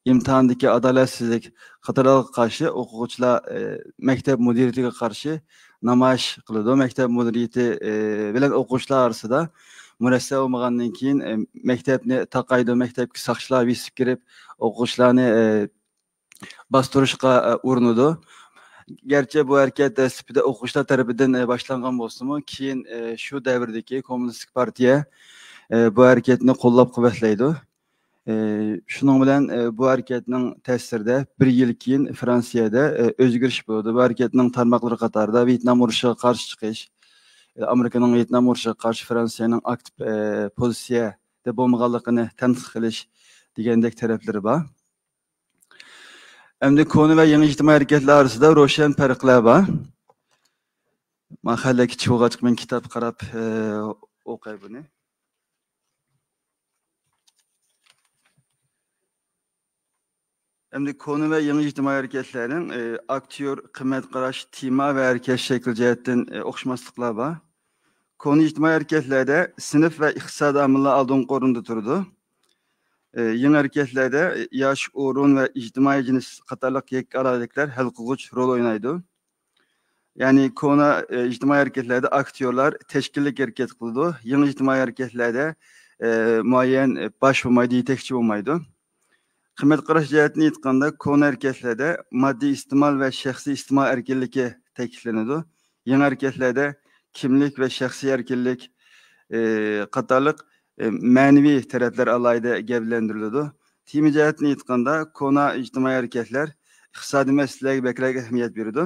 ئىمتىھاندىكى ئادالەتسىزلىك قاتارلىقلارغا قارشى ئوقۇغۇچىلار، ئى، مەكتەپ مۇدىرىيىتىگە قارشى نامايىش قىلىدۇ. مەكتەپ مۇدىرىيىتى، ئى، بىلەن ئوقۇغۇچىلار ئارىسىدا مۇرەسسە بولمىغاندىن كېيىن، ئى، مەكتەپنى تاقايدۇ، مەكتەپكە ساقچىلار بېسىپ كىرىپ، ئوقۇغۇچىلارنى، ئى، باستۇرۇشقا، ئە، ئۇرۇنىدۇ. گەرچە بۇ ھەرىكەت دەسلىپىدە ئوقۇغۇچىلار تەرىپىدىن، ئە، باشلانغان بولسىمۇ، كېيىن، ئە، شۇ دەۋردىكى كوممۇنىستىك پارتىيە، ئە، بۇ ھەرىكەتنى قوللاپ قۇۋۋەتلەيدۇ. ئە، شۇنىڭ بىلەن، ئە، بۇ ھەرىكەتنىڭ تەسىرىدە بىر يىل كېيىن فرانسىيەدە، ئە، ئۆزگىرىش بولىدۇ. بۇ ھەرىكەتنىڭ تارماقلىرى قاتارىدا ۋيېتنام ئۇرۇشىغا قارشى چىقىش، ئە، ئامېرىكىنىڭ ۋيېتنام ئۇرۇشىغا قارشى فرانسىيەنىڭ ئاكتىپ، ئە، پوزىتسىيەدە بولمىغانلىقىنى تەنقىد قىلىش دېگەندەك تەرەپلىرى بار. ئەمدى كونا ۋە يېڭى ئىجتىمائىي ھەرىكەتلەر ئارىسىدا روشەن پەرقلەر بار. مانا خېلى كىچىك بولغاچقا مەن كىتاب قاراپ، ئە، ئوقۇي بۇنى. ئەمدى كونا ۋە يېڭى ئىجتىمائىي ھەرىكەتلەرنىڭ، ئە، ئاكتيور، قىممەت قاراش، تېما ۋە ھەرىكەت شەكلى جەھەتتىن، ئە، ئوخشىماسلىقلار بار. كونا ئىجتىمائىي ھەرىكەتلەردە سىنىپ ۋە ئىقتىسادىي ئامىللار ئالدىنقى ئورۇندا تۇرىدۇ. ئى، يېڭى ھەرىكەتلەردە ياش، ئورۇن ۋە ئىجتىمائىي جىنس قاتارلىق يەككە ئالاھىدىلىكلەر ھەل قىلغۇچ رول ئوينايدۇ. يەنى كونا، ئى، ئىجتىمائىي ھەرىكەتلەردە ئاكتيورلار تەشكىللىك ھەرىكەت قىلىدۇ. يېڭى ئىجتىمائىي ھەرىكەتلەردە، ئى، مۇئەييەن، ئى، باش بولمايدۇ، يېتەكچى بولمايدۇ. قىممەت قاراش جەھەتتىن ئېيتقاندا، كونا ھەرىكەتلەردە ماددىي ئىستېمال ۋە شەخسىي ئىستېمال ئەركىنلىكى تەكىتلىنىدۇ. يېڭى ھەرىكەتلەردە كىملىك ۋە شەخسىي ئەركىنلىك، ئى، قاتارلىق، ئى، مەنىۋى تەرەپلەر ئالاھىدە گەۋدىلەندۈرۈلىدۇ. تېما جەھەتتىن ئېيتقاندا، كونا ئىجتىمائىي ھەرىكەتلەر ئىقتىسادىي مەسىلىلەرگە بەكرەك ئەھمىيەت بېرىدۇ.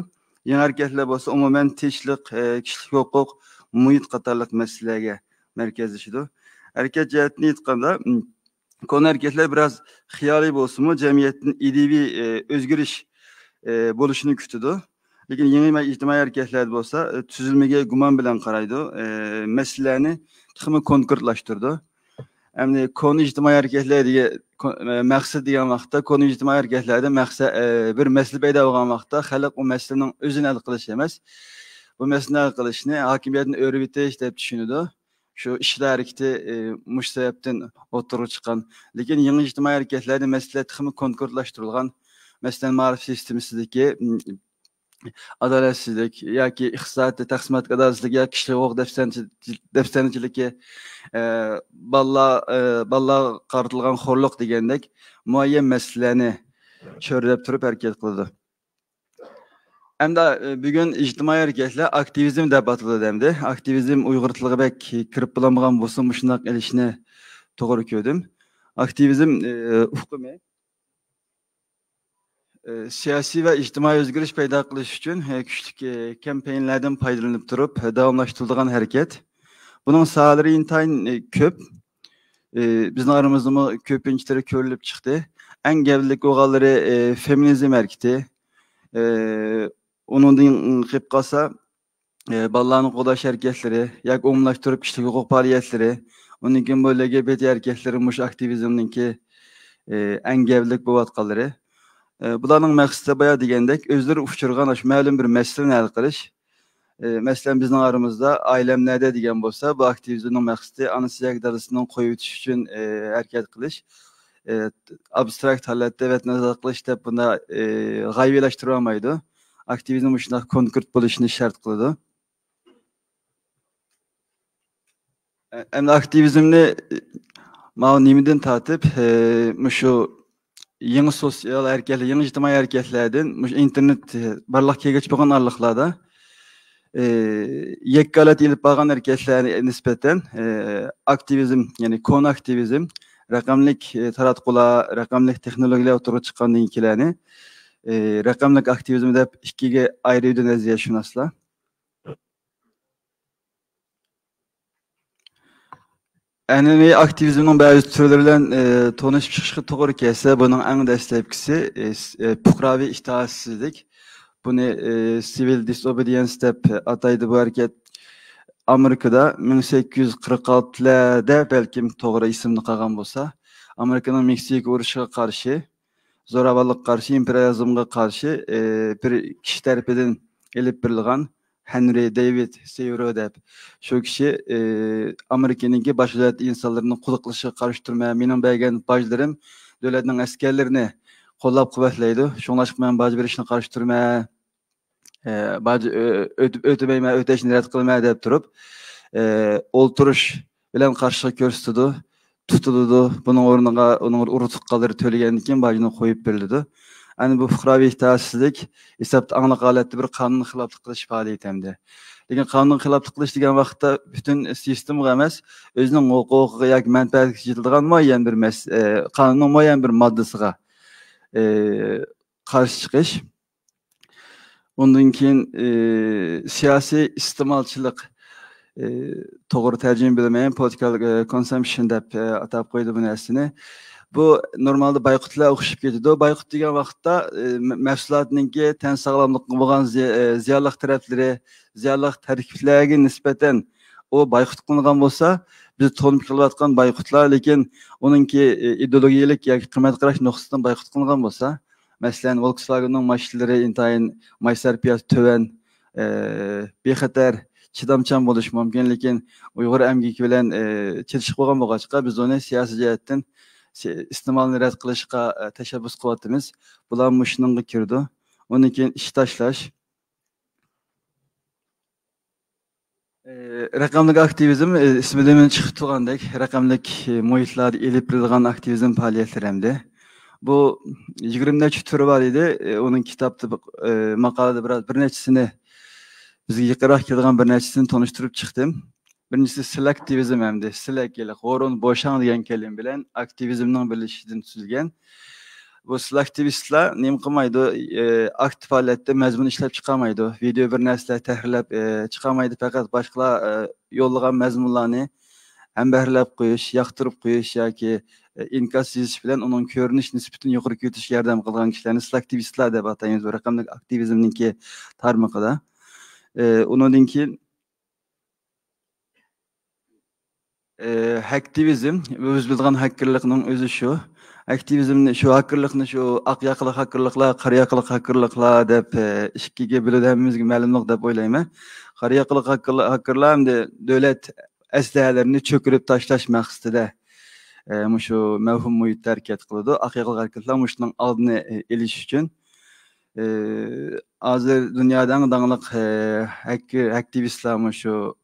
يېڭى ھەرىكەتلەر بولسا ئومۇمەن تىنچلىق، ئى، كىشىلىك ھوقۇق، مۇھىت قاتارلىق مەسىلىلەرگە مەركەزلىشىدۇ. ھەرىكەت جەھەتتىن ئېيتقاندا، م، كونا ھەرىكەتلەر بىراز خىيالىي بولسىمۇ، جەمئىيەتتىن ئىدىيىۋى، ئى، ئۆزگىرىش، ئى، بولۇشىنى كۈتىدۇ. لېكىن يېڭى مە-، ئىجتىمائىي ھەرىكەتلەردە بولسا، ئى، تۈزۈلمىگە گۇمان بىلەن قارايدۇ، ئى، مەسىلىلەرنى تېخىمۇ كونكرېتلاشتۇرىدۇ. ئەمدى كونا ئىجتىمائىي ھەرىكەتلەر دېگەن، كو-، ئى، مەقسەت دېگەن ۋاقىتتا، كونا ئىجتىمائىي ھەرىكەتلەردە مەقسەت، ئى، بىر مەسىلە پەيدا بولغان ۋاقىتتا، خەلق ئۇ مەسىلىنىڭ ئۆزىنى ھەل قىلىش ئەمەس، بۇ مەسىلىنى ھەل قىلىشنى ھاكىمىيەتنى ئۆرۈۋېتىش دەپ چۈشىنىدۇ. شۇ ئىشچىلار ھەرىكىتى، ئى، مۇشۇ سەۋەبتىن ئوتتۇرىغا چىققان. لېكىن يېڭى ئىجتىمائىي ھەرىكەتلەردە مەسىلە تېخىمۇ كونكرېتلاشتۇرۇلغان. مەسىلەن، مائارىپ سىستېمىسىدىكى، م، ئادالەتسىزلىك ياكى ئىقتىسادىي تەقسىمات ئادالەتسىزلىكى ياكى كىشىلىك ھوقۇق دەپسەندىچىلىكى، ئە، بالىلار، ئە، بالىلارغا قارىتىلغان خورلۇق دېگەندەك مۇئەييەن مەسىلىلەرنى چۆرىدەپ تۇرۇپ ھەرىكەت قىلىدۇ. ئەمدى، ئە، بۈگۈن ئىجتىمائىي ھەرىكەتلەر ئاكتىۋىزم دەپ ئاتىلىدۇ ئەمدى. ئاكتىۋىزم ئۇيغۇر تىلىغا بەك كىرىپ بولالمىغان بولسا، مۇشۇنداق ئېلىشنى توغرا كۆردۈم. ئاكتىۋىزم، ئە، ئۇقۇمى، ئە، سىياسىي ۋە ئىجتىمائىي ئۆزگىرىش پەيدا قىلىش ئۈچۈن، ئە، كۈچلۈك، ئە، كامپاينلاردىن پايدىلىنىپ تۇرۇپ، ئە، داۋاملاشتۇرۇلىدىغان ھەرىكەت. بۇنىڭ ساھەلىرى ئىنتايىن، ئە، كۆپ. ئە، بىزنىڭ ئارىمىزدىمۇ كۆپىنچىلىرى كۆرۈلۈپ چىقتى. ئەڭ گەۋدىلىك بولغانلىرى، ئە، فېمىنىزم ھەرىكىتى. ئە، ئۇنىڭدىن قېلىپ قالسا، ئە، بالىلارنى قوغداش ھەرىكەتلىرى ياكى ئومۇملاشتۇرۇپ كىشىلىك ھوقۇق پائالىيەتلىرى، ئۇنىڭ كېيىن بۇ ل گ ب ت ھەرىكەتلىرى مۇشۇ ئاكتىۋىزمنىڭكى، ئە، ئەڭ گەۋدىلىك بولۇۋاتقانلىرى. ئە، بۇلارنىڭ مەقسىتى بايا دېگەندەك ئۆزلىرى ئۇچرىغان ئاشۇ مەلۇم بىر مەسىلىنى ھەل قىلىش. ئە، مەسىلەن، بىزنىڭ ئارىمىزدا ئائىلەم نەدە دېگەن بولسا، بۇ ئاكتىۋىزمنىڭ مەقسىتى ئانىسى ياكى دادىسىنىڭ قويۇۋېتىش ئۈچۈن، ئە، ھەرىكەت قىلىش. ئە، ئابستراكت ھالەتتە ۋەتەن ئازاد قىلىش دەپ بۇنداق، ئە، غايىۋىلاشتۇرۇۋالمايدۇ. ئاكتىۋىزم مۇشۇنداق كونكرېت بولۇشىنى شەرت قىلىدۇ. ئە-، ئەمدى ئاكتىۋىزمنى، ئە، ماۋۇ نېمىدىن تارتىپ، ئە، مۇشۇ يېڭى سوتسىيال ھەرىكەتلەر، يېڭى ئىجتىمائىي ھەرىكەتلەردىن، مۇشۇ ئىنتېرنېت، ئە، بارلىققا كەلگۈچە بولغان ئارىلىقلاردا، ئە، يەككە ھالەتتە ئېلىپ بارغان ھەرىكەتلەرگە نىسبەتەن، ئە، ئاكتىۋىزم، يەنى كونا ئاكتىۋىزم، رەقەملىك، ئە، تاراتقۇلار، رەقەملىك تېخنولوگىيەلەر ئوتتۇرىغا چىققاندىن كېيىنكىلەرنى، ئە، رەقەملىك ئاكتىۋىزم دەپ ئىككىگە ئايرىيدۇ نەزەرىيەشۇناسلار. ئەنئەنىۋى ئاكتىۋىزمنىڭ بەزى تۈرلىرى بىلەن، ئى، تونۇشۇپ چىقىشقا توغرا كەلسە، بۇنىڭ ئەڭ دەسلەپكىسى، ئى، س-، ئى، پۇقراۋى ئىتائەتسىزلىك. بۇنى، ئى، سىۋىل دىسئوبېدىيەنس دەپ ئاتايدۇ بۇ ھەرىكەت. ئامېرىكىدا مىڭ سەككىز يۈز قىرىق ئالتىلەردە بەلكىم توغرا ئېسىمدە قالغان بولسا، ئامېرىكىنىڭ مېكسىكا ئۇرۇشىغا قارشى، زوراۋانلىققا قارشى، ئىمپېرىيالىزمغا قارشى، ئى، بىر كىشى تەرىپىدىن ئېلىپ بېرىلغان ھېنرى دېۋىد سېيرو دەپ شۇ كىشى، ئى، ئامېرىكىنىڭكى باشقا دۆلەت ئىنسانلىرىنىڭ قۇللۇق قىلىشىغا قارشى تۇرىمەن، مېنىڭ بەرگەن باجلىرىم دۆلەتنىڭ ئەسكەرلىرىنى قوللاپ قۇۋۋەتلەيدۇ، شۇڭلاشقا مەن باج بېرىشنى قارشى تۇرىمەن، ئى، باج ئۆ-، ئۆتە-، ئۆتىمەيمەن، ئۆتەشنى رەت قىلىمەن دەپ تۇرۇپ، ئى، ئولتۇرۇش بىلەن قارشىلىق كۆرسىتىدۇ، تۇتۇلىدۇ. بۇنىڭ ئورنىغا ئۇنىڭ ئۇرۇق تۇغقانلىرى تۆلىگەندىن كېيىن باجنى قويۇپ بېرىلىدۇ. ئەنە بۇ پۇقراۋى ئىتائەتسىزلىك ھېسابتا ئاڭلىق ھالەتتە بىر قانۇن خىلاپلىق قىلىش پائالىيىتى ئەمدى. لېكىن قانۇن خىلاپلىق قىلىش دېگەن ۋاقىتتا پۈتۈن سىستېمىغا ئەمەس، ئۆزىنىڭ ھوقۇقىغا ياكى مەنپەئەتىگە يېتىدىغان مۇئەييەن بىر مەس-، ئە، قانۇننىڭ مۇئەييەن بىر ماددىسىغا، ئە، قارشى چىقىش. ئۇندىن كېيىن، ئى، سىياسىي ئىستېمالچىلىق، ئى، توغرا تەرجىمە بىلمەيمەن، پولىتىكال، ئى، كونسامپشن دەپ، ئى، ئاتاپ قويدى بۇ نەرسىنى. بۇ نورمالدا بايقۇتلار ئوخشىشىپ كېتىدۇ. بايقۇت دېگەن ۋاقىتتا، ئى، مە-، مەھسۇلاتنىڭكى تەن ساغلاملىقىغا بولغان زىي-، ئى، زىيانلىق تەرەپلىرى، زىيانلىق تەركىبلەرگە نىسبەتەن ئۇ بايقۇت قىلىنغان بولسا، بىز تونۇپ كېلىۋاتقان بايقۇتلار، لېكىن ئۇنىڭكى، ئى، ئىدېئولوگىيەلىك ياكى قىممەت قاراش نۇقتىسىدىن بايقۇت قىلىنغان بولسا، مەسىلەن، ۋولكسۋاگېننىڭ ماشىنىلىرى ئىنتايىن ماي سەرپىياسى تۆۋەن، ئى، بىخەتەر، چىدامچان بولۇشى مۇمكىن، لېكىن ئۇيغۇر ئەمگىكى بىلەن، ئى، چېتىشىپ قالغان بولغاچقا، بىز ئۇنى سىياسىي جەھەتتىن سى-، ئىستېمالنى رەت قىلىشقا، ئى، تەشەببۇس قىلىۋاتىمىز. بۇلار مۇشۇنىڭغا كىرىدۇ. ئۇندىن كېيىن ئىش تاشلاش. ئى، رەقەملىك ئاكتىۋىزم، ئى، ئىسمىدىن چىقىپ تۇرغاندەك، رەقەملىك، ئى، مۇھىتلاردا ئېلىپ بېرىلغان ئاكتىۋىزم پائالىيەتلىرى ئەمدى. بۇ يىگىرمە نەچچە تۈرى بار ئىدى. ئى، ئۇنىڭ كىتابتا، ئى، ماقالىدە بىر، بىر نەچچىسىنى، بىزگە يېقىنراق كېلىدىغان بىر نەچچىسىنى تونۇشتۇرۇپ چىقتىم. بىرىنچىسى سېلېكتىۋىزم ئەمدى. سېلېك، ھورۇن بوشاڭ دېگەن كەلىمە بىلەن ئاكتىۋىزمنىڭ بىرلىشىشىدىن تۈزۈلگەن. بۇ سېلېكتىۋىستلار نېمە قىلمايدۇ؟ ئى، ئاكتىپ ھالەتتە مەزمۇن ئىشلەپ چىقارمايدۇ. ۋىدېئو بىر نەرسىلەر تەھرىرلەپ، ئى، چىقارمايدۇ. پەقەت باشقىلار، ئى، يوللىغان مەزمۇنلارنى ھەمبەھىرلەپ قويۇش، ياقتۇرۇپ قويۇش ياكى، ئى، ئىنكاس يېزىش بىلەن ئۇنىڭ كۆرۈنۈش نىسبىتىنى يۇقىرى كۆتۈرۈشكە ياردەم قىلىدىغان كىشىلەرنى سېلېكتىۋىستلار دەپ ئاتايمىز. بۇ رەقەملىك ئاكتىۋىزمنىڭكى تارمىقىدا. ئى، ئۇنىڭدىن كېيىن ئى، ھەكتىۋىزم، ئۆزى بىلىدىغان ھەككىرلىقنىڭ ئۆزى شۇ. ھەكتىۋىزمنى، شۇ ھەككىرلىقنى شۇ ئاق ياقىلىق ھەككىرلىقلار، قارا ياقىلىق ھەككىرلىقلار دەپ، ئى، ئىككىگە بۆلىدۇ، ھەممىمىزگە مەلۇملۇق دەپ ئويلايمەن. قارا ياقىلىق ھەككىرلار، ھەككىرلار ئەمدى دۆلەت ئەسلىھەلىرىنى چۆكۈرۈپ تاشلاش مەقسىتىدە، ئى، مۇشۇ مەۋھۇم مۇھىتتا ھەرىكەت قىلىدۇ. ئاق ياقىلىق ھەككىرلار مۇشۇنىڭ ئالدىنى، ئى، ئېلىش ئۈچۈن. ئى، ھازىر دۇنيادا ئەڭ داڭلىق، ئى، ھەك-، ھەكتىۋىستلار مۇشۇ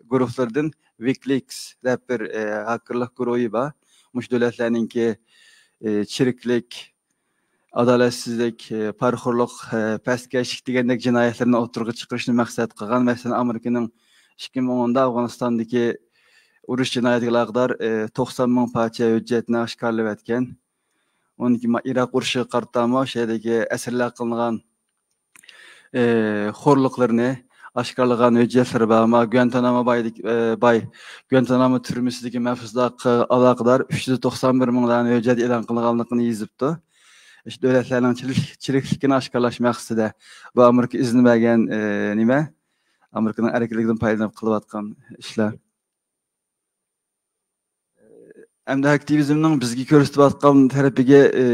گۇرۇھلىرىدىن ۋىكىلىكس دەپ بىر، ئى، ھاكېرلىق گۇرۇھى بار. مۇشۇ دۆلەتلەرنىڭكى، ئى، چىرىكلىك، ئادالەتسىزلىك، ئى، پارىخورلۇق، ئى، پەسكەشلىك دېگەندەك جىنايەتلىرىنى ئوتتۇرىغا چىقىرىشنى مەقسەت قىلغان. مەسىلەن، ئامېرىكىنىڭ ئىككى مىڭ ئوندا ئافغانىستاندىكى ئۇرۇش جىنايىتىگە ئالاقىدار، ئى، توقسان مىڭ پارچە ھۆججەتنى ئاشكارىلاۋەتكەن. ئۇنىڭ كېيىن ئىراق ئۇرۇشىغا قارىتا شۇ يەردىكى ئەسىرلەر قىلىنغان، ئى، خورلۇقلىرىنى ئاشكارىلىغان ھۆججەتلىرى بار. ئەمما گۇانتانامو بايدىكى، ئى، باي، گۇانتانامو تۈرمىسىدىكى مەھبۇسلارغا ئالاقىدار ئۈچ يۈز توقسان بىر مىڭ دانە ھۆججەت ئېلان قىلغانلىقىنى يېزىپتۇ. ئىشت دۆلەتلەرنىڭ چىرىكلىك-، چىرىكلىكىنى ئاشكارىلاش مەقسىتىدە. بۇ ئامېرىكا ئىزنى بەرگەن، ئى، نېمە؟ ئامېرىكىنىڭ ئەركىنلىكىدىن پايدىلىنىپ قىلىۋاتقان ئىشلار. ئەمدى ئاكتىۋىزمنىڭ بىزگە كۆرسىتىۋاتقان تەرىپىگە، ئى،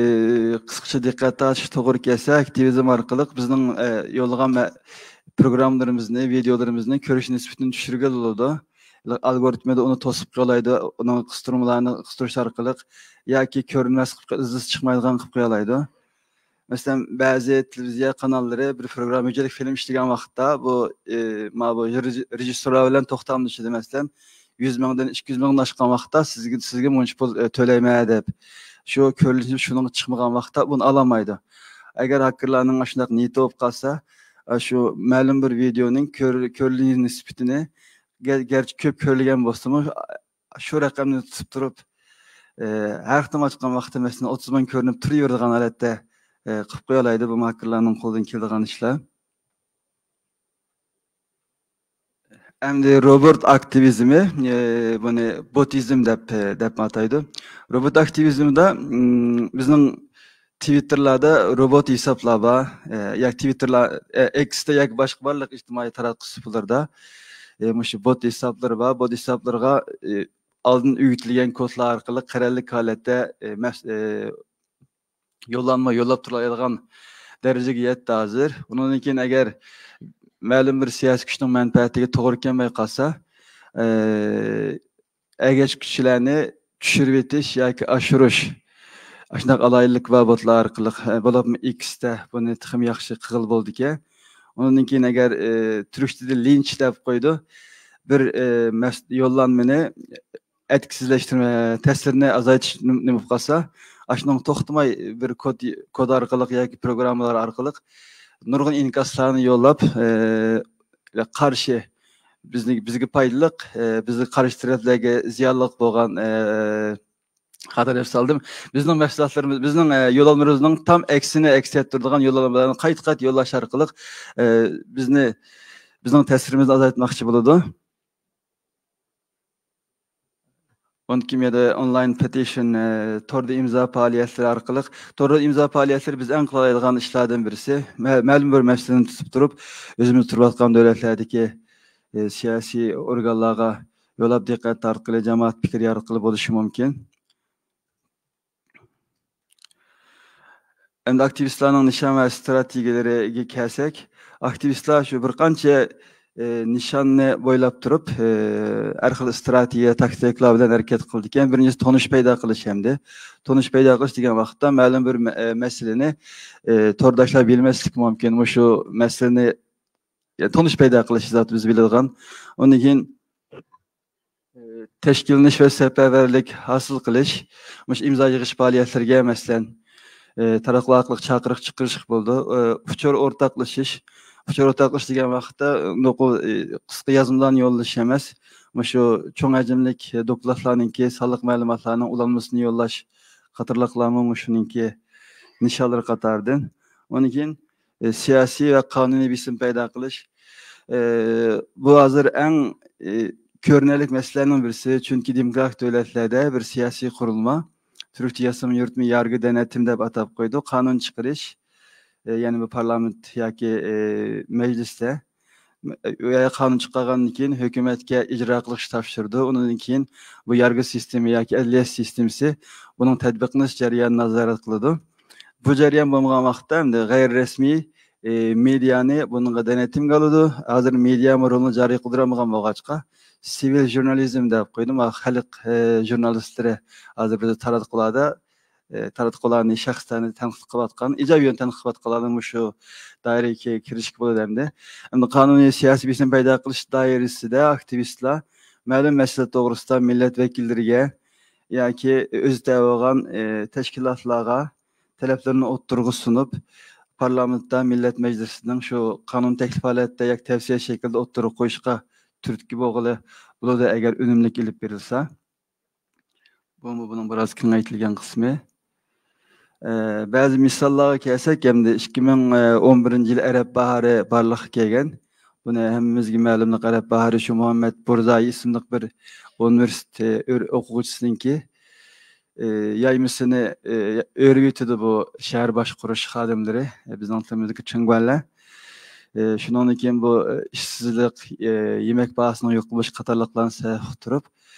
قىسقىچە دىققەت تارتىش توغرا كەلسە، ئاكتىۋىزم ئارقىلىق بىزنىڭ، ئى، يوللىغان مە-، پروگراممىلىرىمىزنى، ۋىدېئولىرىمىزنى كۆرۈش نىسبىتىنى چۈشۈرگىلى بولىدۇ. ئالگورىتمىدا ئۇنى توسۇپ قويالايدۇ، ئۇنىڭ قىستۇرمىلارنى قىستۇرۇش ئارقىلىق ياكى كۆرۈنمەس قىلىپ، ئىززىسى چىقمايدىغان قىلىپ قويالايدۇ. مەسىلەن، بەزى تېلېۋىزىيە قاناللىرى بىر پروگرامما ھۆججەتلىك فىلىم ئىشلىگەن ۋاقىتتا، بۇ، ئى، مانا بۇ رېژ-، رېژىسسورلار بىلەن توختاملىشىدۇ. مەسىلەن، يۈز مىڭدىن ئىككى يۈز مىڭدىن ئاشقان ۋاقىتتا سىزگە، سىزگە مۇنچە پۇل، ئى، تۆلەيمەن دەپ. شۇ كۆرۈنۈش شۇنىڭغا چىقمىغان ۋاقىتتا بۇنى ئالالمايدۇ. ئەگەر ھاكېرلارنىڭ ئاشۇنداق نىيىتى بولۇپ قالسا، ئە، شۇ مەلۇم بىر ۋىدېئونىڭ كۆر-، كۆرۈلۈش نىسبىتىنى گە-، گەرچە كۆپ كۆرۈلگەن بولسىمۇ، شۇ رەقەمنى تۇتۇپ تۇرۇپ، ئى، ھەر قېتىم ئاچقان ۋاقتىدا مەسىلەن ئوتتۇز مىڭ كۆرۈنۈپ تۇرۇۋېرىدىغان ھالەتتە، ئى، قىلىپ قويالايدۇ بۇ ھاكېرلارنىڭ قولىدىن كېلىدىغان ئىشلار. ئەمدى روبوت ئاكتىۋىزمى، ئى، بۇنى بوتىزم دەپ، ئى، دەپ ئاتايدۇ. روبوت ئاكتىۋىزمدا، ئىم، بىزنىڭ تىۋىتتېرلاردا روبوت ھېسابلار بار. ئى، ياكى تىۋىتتېرلار، ئى، ئېكستا ياكى باشقا بارلىق ئىجتىمائىي تاراتقۇ سۇپىلىرىدا، ئى، مۇشۇ بوت ھېسابلىرى بار. بوت ھېسابلىرىغا، ئى، ئالدىن ئۆگىتىلگەن كودلار ئارقىلىق قەرەللىك ھالەتتە، ئى، مەس-، ئى، يوللانما يوللاپ تۇرالايدىغان دەرىجىگە يەتتى ھازىر. ئۇنىڭدىن كېيىن ئەگەر مەلۇم بىر سىياسىي كۈچنىڭ مەنپەئەتىگە توغرا كەلمەي قالسا، ئى، ئەگەشكۈچىلەرنى چۈشۈرۈۋېتىش ياكى ئاشۇرۇش، ئاشۇنداق ئالاھىدىلىك بار بوتلار ئارقىلىق، ئە، بولۇپمۇ ئېكستا بۇنى تېخىمۇ ياخشى قىلغىلى بولىدىكەن. ئۇنىڭدىن كېيىن ئەگەر، ئە، تۈركچىدە لىنچ دەپ قويىدۇ، بىر، ئە، مەس-، يوللانمىنى ئەتكىسىزلەشتۈرمە، تەسىرىنى ئازايتىش نېمە بولۇپ قالسا، ئاشۇنىڭ توختىماي بىر كود، كود ئارقىلىق ياكى پروگراممىلار ئارقىلىق نۇرغۇن ئىنكاسلارنى يوللاپ، ئە، قارشى، بىزنى، بىزگە پايدىلىق، ئە، بىزگە قارشى تەرەپلەرگە زىيانلىق بولغان، ئە، خاتا دەپ سالدىم. بىزنىڭ مەھسۇلاتلىرىمىز، بىزنىڭ، ئە، يوللانمىلىرىمىزنىڭ تام ئەكسىنى ئەكس ئەتتۈرىدىغان يوللانمىلارنى قايتا-قايتا يوللاش ئارقىلىق، ئە، بىزنى، بىزنىڭ تەسىرىمىزنى ئازايتماقچى بولىدۇ. ئۇنىڭدىن كېيىن يەنە ئونلاين پېتىشن، ئە، توردا ئىمزا پائالىيەتلىرى ئارقىلىق، توردا ئىمزا پائالىيەتلىرى بىز ئەڭ قىلالايدىغان ئىشلاردىن بىرسى. مە-، مەلۇم بىر مەسىلىنى تۇتۇپ تۇرۇپ، ئۆزىمىز تۇرۇۋاتقان دۆلەتلەردىكى، ئە، سىياسىي ئورگانلارغا يوللاپ دىققەت تارتقىلى، جامائەت پىكرى ياراتقىلى بولۇشى مۇمكىن. ئەمدى ئاكتىۋىستلارنىڭ نىشان ۋە ئىستراتېگىيەلىرىگە كەلسەك، ئاكتىۋىستلار شۇ بىر قانچە، ئى، نىشاننى بويلاپ تۇرۇپ، ئى، ھەر خىل ئىستراتېگىيە، تاكتىكىلار بىلەن ھەرىكەت قىلىدىكەن. بىرىنچىسى، تونۇش پەيدا قىلىش ھەمدە. تونۇش پەيدا قىلىش دېگەن ۋاقىتتا مەلۇم بىر مە-، ئە، مەسىلىنى، ئى، تورداشلار بىلمەسلىكى مۇمكىن. مۇشۇ مەسىلىنى، يە، تونۇش پەيدا قىلىش زاتى بىز بىلىدىغان. ئۇندىن كېيىن، ئى، تەشكىللىنىش ۋە سەپەرۋەرلىك ھاسىل قىلىش، مۇشۇ ئىمزا يىغىش پائالىيەتلىرىگە، مەسىلەن، ئى، تاراتقۇلار ئارقىلىق چاقىرىق چىقىرىشقا بولىدۇ. ئى، ئۇچۇر ئورتاقلىشىش. ئۇچۇر ئورتاقلىشىش دېگەن ۋاقىتتا نوقۇل، ئى، قىسقا يازمىلارنى يوللىشىش ئەمەس، مۇشۇ چوڭ ھەجىملىك دوكلاتلارنىڭكى، سانلىق مەلۇماتلارنىڭ ئۇلانمىسىنى يوللاش قاتارلىقلارمۇ مۇشۇنىڭكى نىشانلىرى قاتارىدىن. ئۇندىن كېيىن، ئى، سىياسىي ۋە قانۇنىي بېسىم پەيدا قىلىش. ئى، بۇ ھازىر ئەڭ، ئى، كۆرۈنەرلىك مەسىلىلەرنىڭ بىرسى، چۈنكى دېموكراتىك دۆلەتلەردە بىر سىياسىي قۇرۇلما، تۈركچە ياسىما يۈرۈتمە يارگى دەنەتىم دەپ ئاتاپ قويىدۇ، قانۇن چىقىرىش، ئى، يەنى بۇ پارلامېنت ياكى، ئى، مەجلىستە، ئى، قانۇن چىقارغاندىن كېيىن ھۆكۈمەتكە ئىجرا قىلىشقا تاپشۇرىدۇ. ئۇنىڭدىن كېيىن بۇ يارگى سىستېما ياكى ئەدلىيە سىستېمىسى بۇنىڭ تەتبىقلىنىش جەريانىنى نازارەت قىلىدۇ. بۇ جەريان بولمىغان ۋاقىتتا ئەمدى غەيرىي رەسمىي، ئى، مېدىيانى بۇنىڭغا دېنىتىمگە ئالىدۇ. ھازىر مېدىيامۇ رولىنى جارى قىلدۇرالمىغان بولغاچقا، سىۋىل ژۇرنالىزم دەپ قويدۇم. خەلق، ئى، ژۇرنالىستلىرى ھازىر بىزدە تاراتقۇلاردا ئە، تاراتقۇلارنى، شەخسلەرنى تەنقىد قىلىۋاتقان، ئىجابىي يۆنىدىن تەنقىد قىلىۋاتقانلارنى مۇشۇ دائىرىگە كىرىشكە بولىدۇ ئەمدى. ئەمدى قانۇنىي سىياسىي بېسىم پەيدا قىلىش دائىرىسىدە ئاكتىۋىستلار مەلۇم مەسىلە توغرىسىدا مىللەت ۋەكىللىرىگە ياكى ئۆزى تەۋە بولغان، ئە، تەشكىلاتلارغا تەلەپلىرىنى ئوتتۇرىغا سۇنۇپ، پارلامېنتتا مىللەت مەجلىسىنىڭ شۇ قانۇن تەكلىپ ھالەتتە ياكى تەۋسىيە شەكلىدە ئوتتۇرىغا قويۇشقا تۈرتكە بولغىلى بولىدۇ، ئەگەر ئۈنۈملۈك ئېلىپ بېرىلسا. بۇمۇ بۇنىڭ بىراز كېڭەيتىلگەن قىسمى. ئە، بەزى مىساللارغا كەلسەك، ئەمدى ئىككى مىڭ ئون بىرىنچى يىل ئەرەب باھارى بارلىققا كەلگەن. بۇنى ھەممىمىزگە مەلۇملۇق، ئەرەب باھارى شۇ مۇھەممەد بۇرزايى ئىسىملىق بىر ئۇنىۋېرسىتېت ئۆر-، ئوقۇغۇچىسىنىڭكى، ئى، يايمىسىنى، ئى، ئۆرۈۋېتىدۇ بۇ شەھەر باشقۇرۇش خادىملىرى، ئى، بىزنىڭ تىلىمىزدىكى چىڭگۇەنلەر. ئى، شۇنىڭدىن كېيىن بۇ، ئى، ئىشسىزلىق، ئى، يېمەك باھاسىنىڭ يۇقىرى بولۇشى قاتارلىقلارنى سەۋەب قىلىپ تۇرۇپ،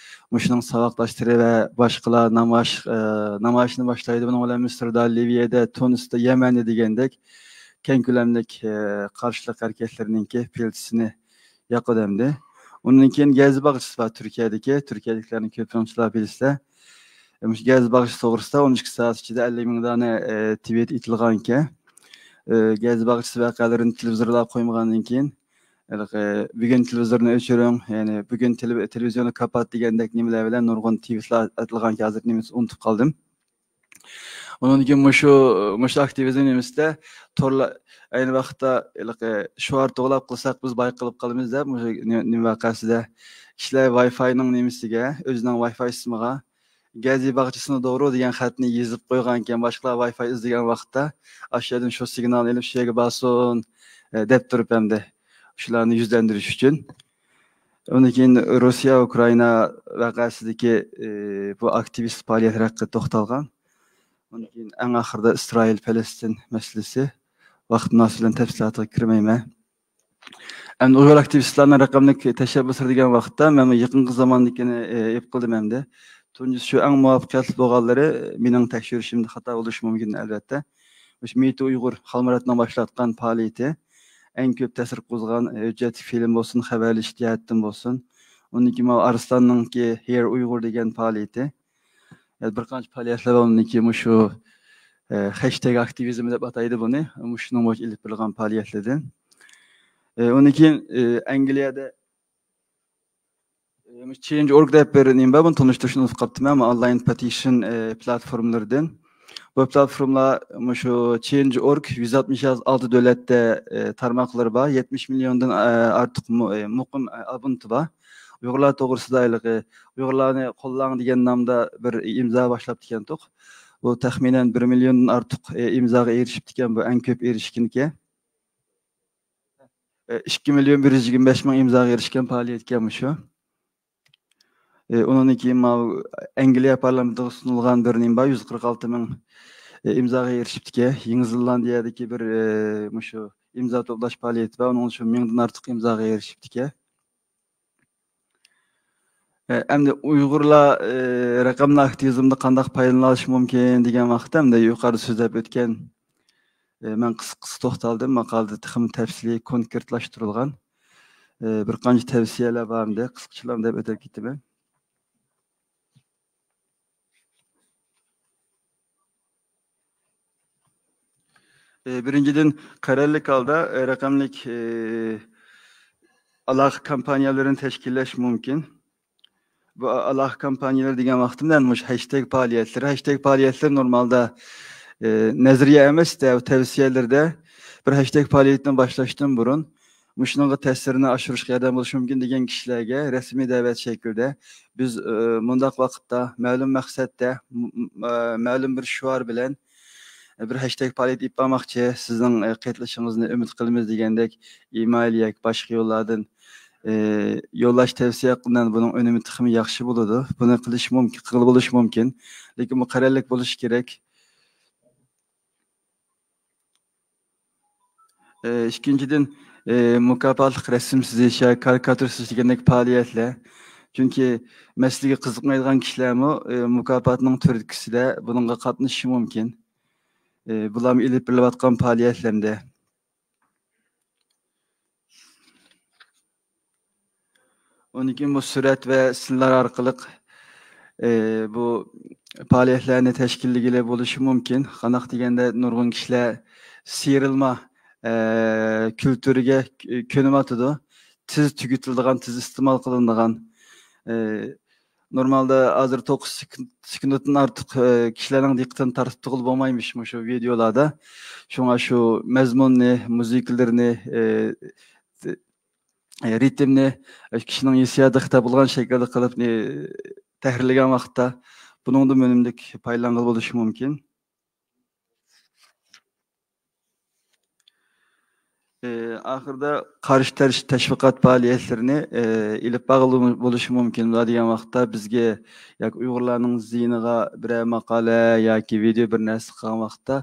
مۇشۇنىڭ ساۋاقداشلىرى ۋە باشقىلار نامايىش، ئى، نامايىشنى باشلايدۇ. بۇنىڭ بىلەن مىسىردا، لىۋىيەدە، تۇنىستا، يەمەندە دېگەندەك كەڭ كۆلەملىك، ئى، قارشىلىق ھەرىكەتلىرىنىڭكى پىلتىسىنى ياقىدۇ ئەمدى. ئۇنىڭدىن كېيىن گەزى باغچىسى بار تۈركىيەدىكى، تۈركىيەدىكىلەرنىڭ كۆپىنچىلىرى بىلىسىلەر. مۇشۇ گەزى باغچىسى توغرىسىدا ئون ئىككى سائەت ئىچىدە ئەللىك مىڭ دانە، ئى، تىۋىت ئېتىلغانىكەن. ئى، گەزى باغچىسى ۋەقەلىرىنى تېلېۋىزورلارغا قويمىغاندىن كېيىن، ھېلىقى بۈگۈن تېلېۋىزورنى ئۆچۈرۈڭ، يەنى بۈگۈن تېلېۋ-، تېلېۋىزىيوننى كاپات دېگەندەك نېمىلەر بىلەن نۇرغۇن تىۋىتلار ئېتىلغانىكەن، ھازىر نېمىسى ئۇنتۇپ قالدىم. ئۇنىڭدىن كېيىن مۇشۇ، مۇشۇ ئاكتىۋىزم نېمىسىدە تورلا-، ئەينى ۋاقىتتا ھېلىقى شوئار توۋلاپ قىلساق بىز بايقىلىپ قالىمىز دەپ، مۇشۇ نېمە، نېمە ۋەقەسىدە كىشىلەر ۋاي فاينىڭ نېمىسىگە، ئۆزىنىڭ ۋاي فاي ئىسمىغا گەزى باغچىسىنى دوغرۇ دېگەن خەتنى يېزىپ قويغانىكەن، باشقىلار ۋاي فاي ئىزدىگەن ۋاقىتتا ئاشۇ يەردىن شۇ سىگنالنى ئېلىپ شۇ يەرگە بارسۇن، ئە، دەپ تۇرۇپ ئەمدى شۇلارنى يۈزلەندۈرۈش ئۈچۈن. ئۇندىن كېيىن روسىيە، ئۇكرائىنا ۋەقەسىدىكى، ئى، بۇ ئاكتىۋىست پائالىيەتلىرى ھەققىدە توختالغان. ئۇندىن كېيىن ئەڭ ئاخىرىدا ئىسرائىل، پەلەستىن مەسىلىسى. ۋاقىت مۇناسىۋىتى بىلەن تەپسىلاتىغا كىرمەيمەن. ئەمدى ئۇيغۇر ئاكتىۋىستلارنىڭ رەقەملىك تەشەببۇسلىرى دېگەن ۋاقىتتا، مەن يېقىنقى زاماندىكىنى، ئى، ئېلىپ قىلدىم ئەمدى. تۇنجىسى شۇ، ئەڭ مۇۋەپپەقىيەتلىك بولغانلىرى، مېنىڭ تەكشۈرۈشۈمدە خاتا بولۇشى مۇمكىن، ئەلۋەتتە. مۇشۇ مىتى ئۇيغۇر خالمۇراتنىڭ باشلاتقان پائالىيىتى، ئەڭ كۆپ تەسىر قوزغىغان ھۆججەتلىك فىلىم بولسۇن، خەۋەرلىشىش جەھەتتىن بولسۇن. ئۇندىن كېيىن ماۋۇ ئارسلاننىڭكى ھېير ئۇيغۇر دېگەن پائالىيىتى. يەنە بىر قانچە پائالىيەتلەر بار، ئۇندىن كېيىن مۇشۇ، ئە، خەشتەگ ئاكتىۋىزمى دەپ ئاتايدۇ بۇنى. مۇشۇنىڭ بويىچە ئېلىپ بېرىلغان پائالىيەتلەردىن. ئە، ئۇندىن كېيىن، ئە، ئەنگلىيەدە ئى، مۇشۇ چېينج ئورگ دەپ بىر نېمە بار، بۇنى تونۇشتۇرۇشنى ئۇنتۇپ قاپتىمەن. ئەمما ئونلاين پېتىشن، ئى، پلاتفورمىلىرىدىن. بۇ پلاتفورمىلار مۇشۇ چېينج ئورگ يۈز ئاتمىش ئالتە دۆلەتتە، ئى، تارماقلىرى بار. يەتمىش مىليوندىن، ئى، ئارتۇق مۇ-، ئى، مۇقىم، ئى، ئابونېنتى بار. ئۇيغۇرلار توغرىسىدا ھېلىقى «ئۇيغۇرلارنى قوللاڭ» دېگەن نامدا بىر ئىمزا باشلاپتىكەنتۇق. بۇ تەخمىنەن بىر مىليوندىن ئارتۇق، ئى، ئىمزاغا ئېرىشىپتىكەن. بۇ ئەڭ كۆپ ئېرىشكىنىكى. ئىككى مىليون بىر يۈز يىگىرمە بەش مىڭ ئىمزاغا ئېرىشكەن پائالىيەتكەن مۇشۇ. ئۇنىڭدىن كېيىن ماۋۇ ئەنگلىيە پارلامېنتىغا سۇنۇلغان بىر نېمە بار، يۈز قىرىق ئالتە مىڭ ئىمزاغا ئېرىشىپتىكەن. يېڭى زېلاندىيەدىكى بىر، مۇشۇ ئىمزا توپلاش پائالىيىتى بار، ئۇنىڭ شۇ مىڭدىن ئارتۇق ئىمزاغا ئېرىشىپتىكەن. ئەمدى ئۇيغۇرلار، ئە، رەقەملىك ئاكتىۋىزمدا قانداق پايدىلىنىش مۇمكىن دېگەن ۋاقىتتا، ئەمدى يۇقىرىدا سۆزلەپ ئۆتكەن، ئە، مەن قىسقىسە توختالدىم، ماقالىدە تېخىمۇ تەپسىلىي، كونكرېتلاشتۇرۇلغان، ئە، بىر قانچە تەۋسىيەلەر بار ئەمدى، قىسقىچىلا دەپ ئۆتۈپ كېتىمەن. ئى، بىرىنچىدىن، قەرەللىك ھالدا، ئى، رەقەملىك، ئى، ئالاقە كامپانىيەلىرىنى تەشكىللەش مۇمكىن. بۇ ئا-، ئالاقە كامپانىيەلىرى دېگەن ۋاقتىمدا مۇشۇ ھەشتەگ پائالىيەتلىرى، ھەشتەگ پائالىيەتلىرى نورمالدا، ئى، نەزەرىيە ئەمەس-دە، تەۋسىيەلىرىدە بىر ھەشتەگ پائالىيىتىنى باشلاشتىن بۇرۇن، مۇشۇنىڭغا تەسىرىنى ئاشۇرۇشقا ياردەم بولۇشى مۇمكىن دېگەن كىشىلەرگە رەسمىي دەۋەت شەكلىدە بىز، ئى، مۇنداق ۋاقىتتا مەلۇم مەقسەتتە، م-، م-، ئە، مەلۇم بىر شوئار بىلەن، ئە، بىر ھەشتەگ پائالىيىتى ئېلىپ بارماقچى، سىزنىڭ، ئە، قېتىلىشىڭىزنى ئۈمىد قىلىمىز دېگەندەك ئىمېيل ياكى باشقا يوللاردىن، ئى، يوللاش تەۋسىيە قىلىنىدۇ. بۇنىڭ ئۈنۈمى تېخىمۇ ياخشى بولىدۇ. بۇنى قىلىش مۇمكىن، قىلغىلى بولۇشى مۇمكىن. لېكىن بۇ قەرەللىك بولۇشى كېرەك. ئى، ئىككىنچىدىن، ئى، مۇكاپاتلىق رەسىم سىزىش ياكى كارىكاتۇرا سىزىش دېگەندەك پائالىيەتلەر. چۈنكى مەسىلىگە قىزىقمايدىغان كىشىلەرمۇ، ئى، مۇكاپاتنىڭ تۈرتكىسىدە بۇنىڭغا قاتنىشىشى مۇمكىن. ئى، بۇلارمۇ ئېلىپ بېرىلىۋاتقان پائالىيەتلەردە. ئۇندىن كېيىن بۇ سۈرەت ۋە سىنلار ئارقىلىق، ئى، بۇ پائالىيەتلەرنى تەشكىللىگىلى بولۇشى مۇمكىن. قانداق دېگەندە، نۇرغۇن كىشىلەر سىيرىلما، ئى، كۈلتۈرىگە كۆنۈۋاتىدۇ. تېز تۈگىتىلىدىغان، تېز ئىستېمال قىلىنىدىغان، ئى، نورمالدا ھازىر توققۇز سېكۇنتتىن ئارتۇق، ئى، كىشىلەرنىڭ دىققىتىنى تارتىپ تۇرغىلى بولمايمىش مۇشۇ ۋىدېئولاردا. شۇڭا شۇ مەزمۇننى، مۇزىكىلىرىنى، ئى، ئى، رىتىمنى، ئى، كىشىنىڭ ھېسسىياتىغا خىتاب بولغان شەكىلدە قىلىپ، ئى، تەھرىرلىگەن ۋاقىتتا بۇنىڭدىن ئۈنۈملۈك پايدىلانغىلى بولۇشى مۇمكىن. ئى، ئاخىرىدا قارشى تەرەپ تەشۋىقات پائالىيەتلىرىنى، ئى، ئېلىپ بارغىلى بولۇشى مۇمكىن. بۇلار دېگەن ۋاقىتتا بىزگە ياكى ئۇيغۇرلارنىڭ زىيىنىغا بىرەر ماقالە ياكى ۋىدېئو بىر نەرسە قىلغان ۋاقىتتا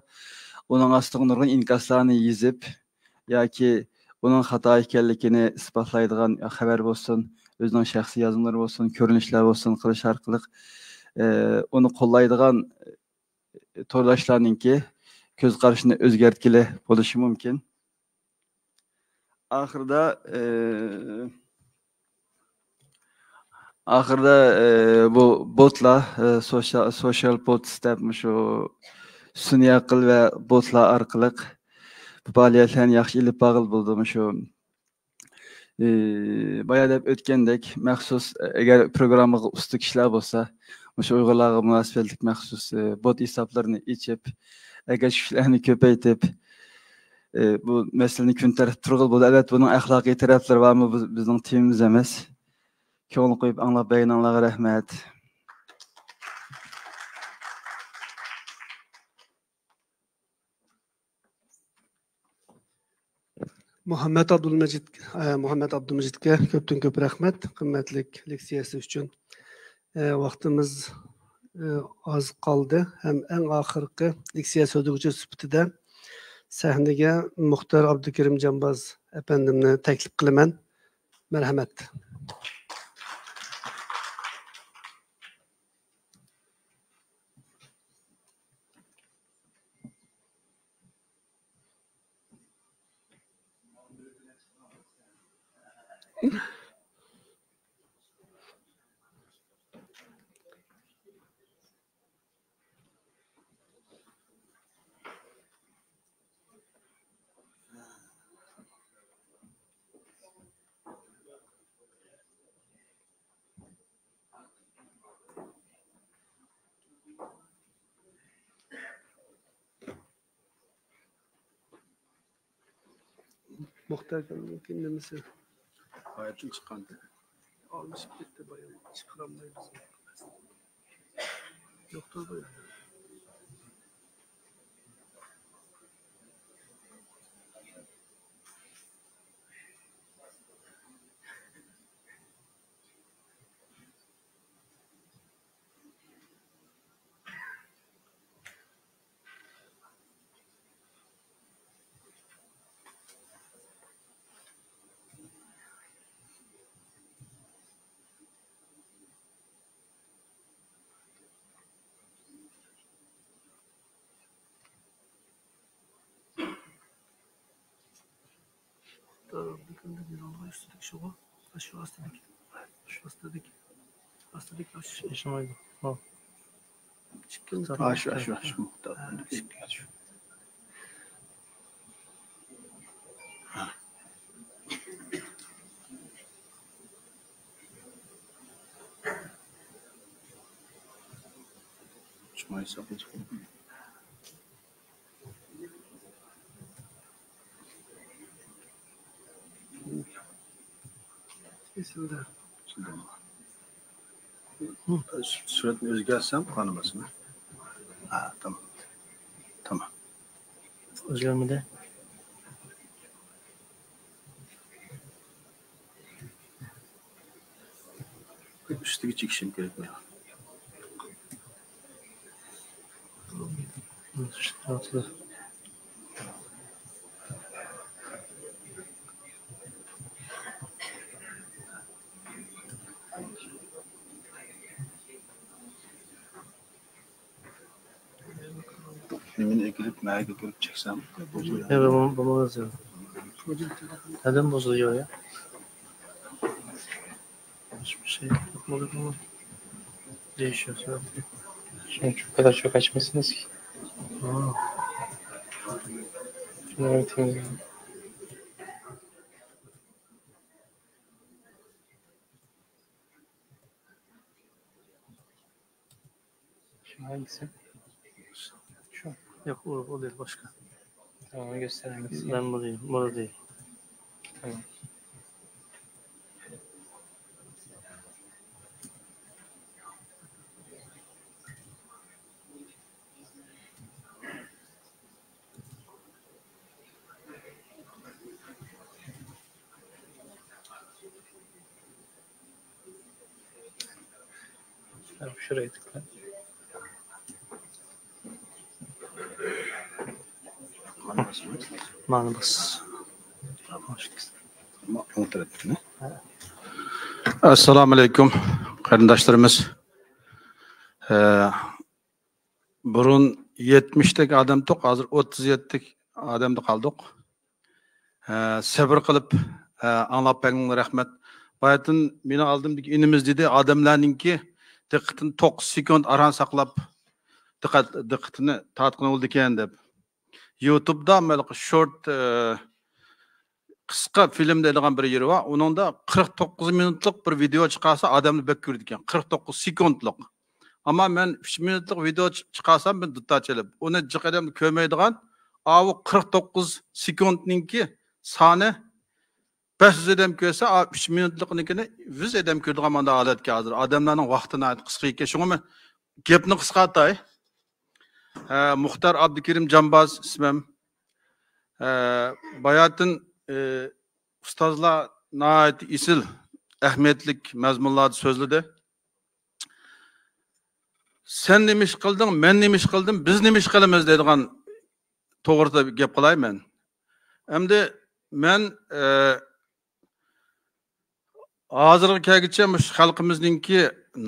ئۇنىڭ ئاستىغا نۇرغۇن ئىنكاسلارنى يېزىپ ياكى ئۇنىڭ خاتا ئىكەنلىكىنى ئىسپاتلايدىغان خەۋەر بولسۇن، ئۆزىنىڭ شەخسىي يازمىلىرى بولسۇن، كۆرۈنۈشلەر بولسۇن قىلىش ئارقىلىق، ئى، ئۇنى قوللايدىغان تورداشلارنىڭكى كۆز قارىشىنى ئۆزگەرتكىلى بولۇشى مۇمكىن. ئاخىرىدا، ئى، ئاخىرىدا، ئى، بۇ بوتلار، ئى، سوشال، سوشال بوتس دەپ مۇشۇ سۈنئىي ئەقىل ۋە بوتلار ئارقىلىق بۇ پائالىيەتلەرنى ياخشى ئېلىپ بارغىلى بولىدۇ. مۇشۇ ئى، بايا دەپ ئۆتكەندەك، مەخسۇس، ئەگەر پروگراممىغا ئۇستا كىشىلەر بولسا، مۇشۇ ئۇيغۇرلارغا مۇناسىۋەتلىك مەخسۇس، ئى، بوت ھېسابلىرىنى ئېچىپ، ئەگەشكۈچلەرنى كۆپەيتىپ، ئى، بۇ مەسىلىنى كۈن تەرتىپ تۇرغىلى بولىدۇ. ئەلۋەتتە، بۇنىڭ ئەخلاقىي تەرەپلىرى بارمۇ؟ بۇ بىزنىڭ تېمىمىز ئەمەس. كۆڭۈل قويۇپ ئاڭلاپ بەرگىنىڭلارغا رەھمەت. مۇھەممەت ئابدۇلمەجىت، ئە، مۇھەممەت ئابدۇلمەجىتكە كۆپتىن كۆپ رەھمەت، قىممەتلىك لېكسىيەسى ئۈچۈن. ئە، ۋاقتىمىز، ئە، ئاز قالدى ھەم ئەڭ ئاخىرقى لېكسىيە سۆزلىگۈچى سۈپىتىدە سەھنىگە مۇختار ئابدۇكېرىم جامباز ئەپەندىمنى تەكلىپ قىلىمەن. مەرھەمەت. مۇختەر ئاكامنىڭكى نېمىسى؟ باياتىن چىققانتى. ئالمىشىپ كەتتى بايا. چىقىرالمايمىز. يوقتۇر بۇ يەردە. ئۈستىدىكى شۇغۇ، شۇ ئاستىدىكى، شۇ ئاستىدىكى، ئاستىدىكى ئاشۇ. ئىشلىمەيدۇ. ھا. ئاشۇ، ئاشۇ، ئاشۇ. ئېسىلدە. سۈرەتنى ئۆزگەرتسەم، قانىماسمۇ؟ ھە، تامام. تامام. ئۆزگەرمىدى. ئۈستىگە چېكىشىم كېرەك مانا. نېمىنى ئەكېلىپ، نەگە كۆرۈپ چەكسەم؟ يا، بولماز، بولماز يا. نەدىن بوزۇلۇyor يا؟ Hiçbir şey yapmadık ama. Değişiyor sürekli. Şunu çok kadar çok açmışsınız ki. Ha. Şunu öğreteyim. Şu hangisi? Şu. Yok, o, o değil, başka. Tamam, göster hangisi. Ben bu değil, bu da değil. Tamam. Şuraya tıkla. Mana bas. Assalomu alaykum, qarindoshlarimiz. Ee, burun yetmişlik odam edik, hozir o'ttiz yettilik odamda qoldik. Ee, sabr qilib, ee, anglab berganinglar rahmat. Bayatın meni oldimdagi inimiz dedi, odamlarningki diqqatini to'qqiz sekund aran saqlab, diqqat, diqqatini tortqan bo'ldi ekan deb. YouTube'da mana short, ee, qisqa film deydigan bir yeri bor. Uningda qirq to'qqiz minutlik bir video chiqarsa, odamni bek ko'radi ekan. Qirq to'qqiz sekundlik. Ammo men uch minutlik video ch-, chiqarsam, men duta chelib, uni jiq odam ko'rmaydigan, avu qirq to'qqiz sekundningki soni bes yuz odam ko'rsa, a, uch minutliknikini yuz odam ko'radigan manda holatga hozir. Odamlarning vaqti nihoyat qisqa ekan. Shunga men gapni qisqartay. Ha, Muxtar Abdukerim Jambaz ismim. Ha, bayatın, e, ustozlar nihoyat esil, ahamiyatli mazmunlarda so'zladi. Sen nima ish qilding, men nima ish qildim, biz nima ish qilamiz deydigan to'g'risida gap qilay men. Endi men, e, hozirga kelguncha mush xalqimizningki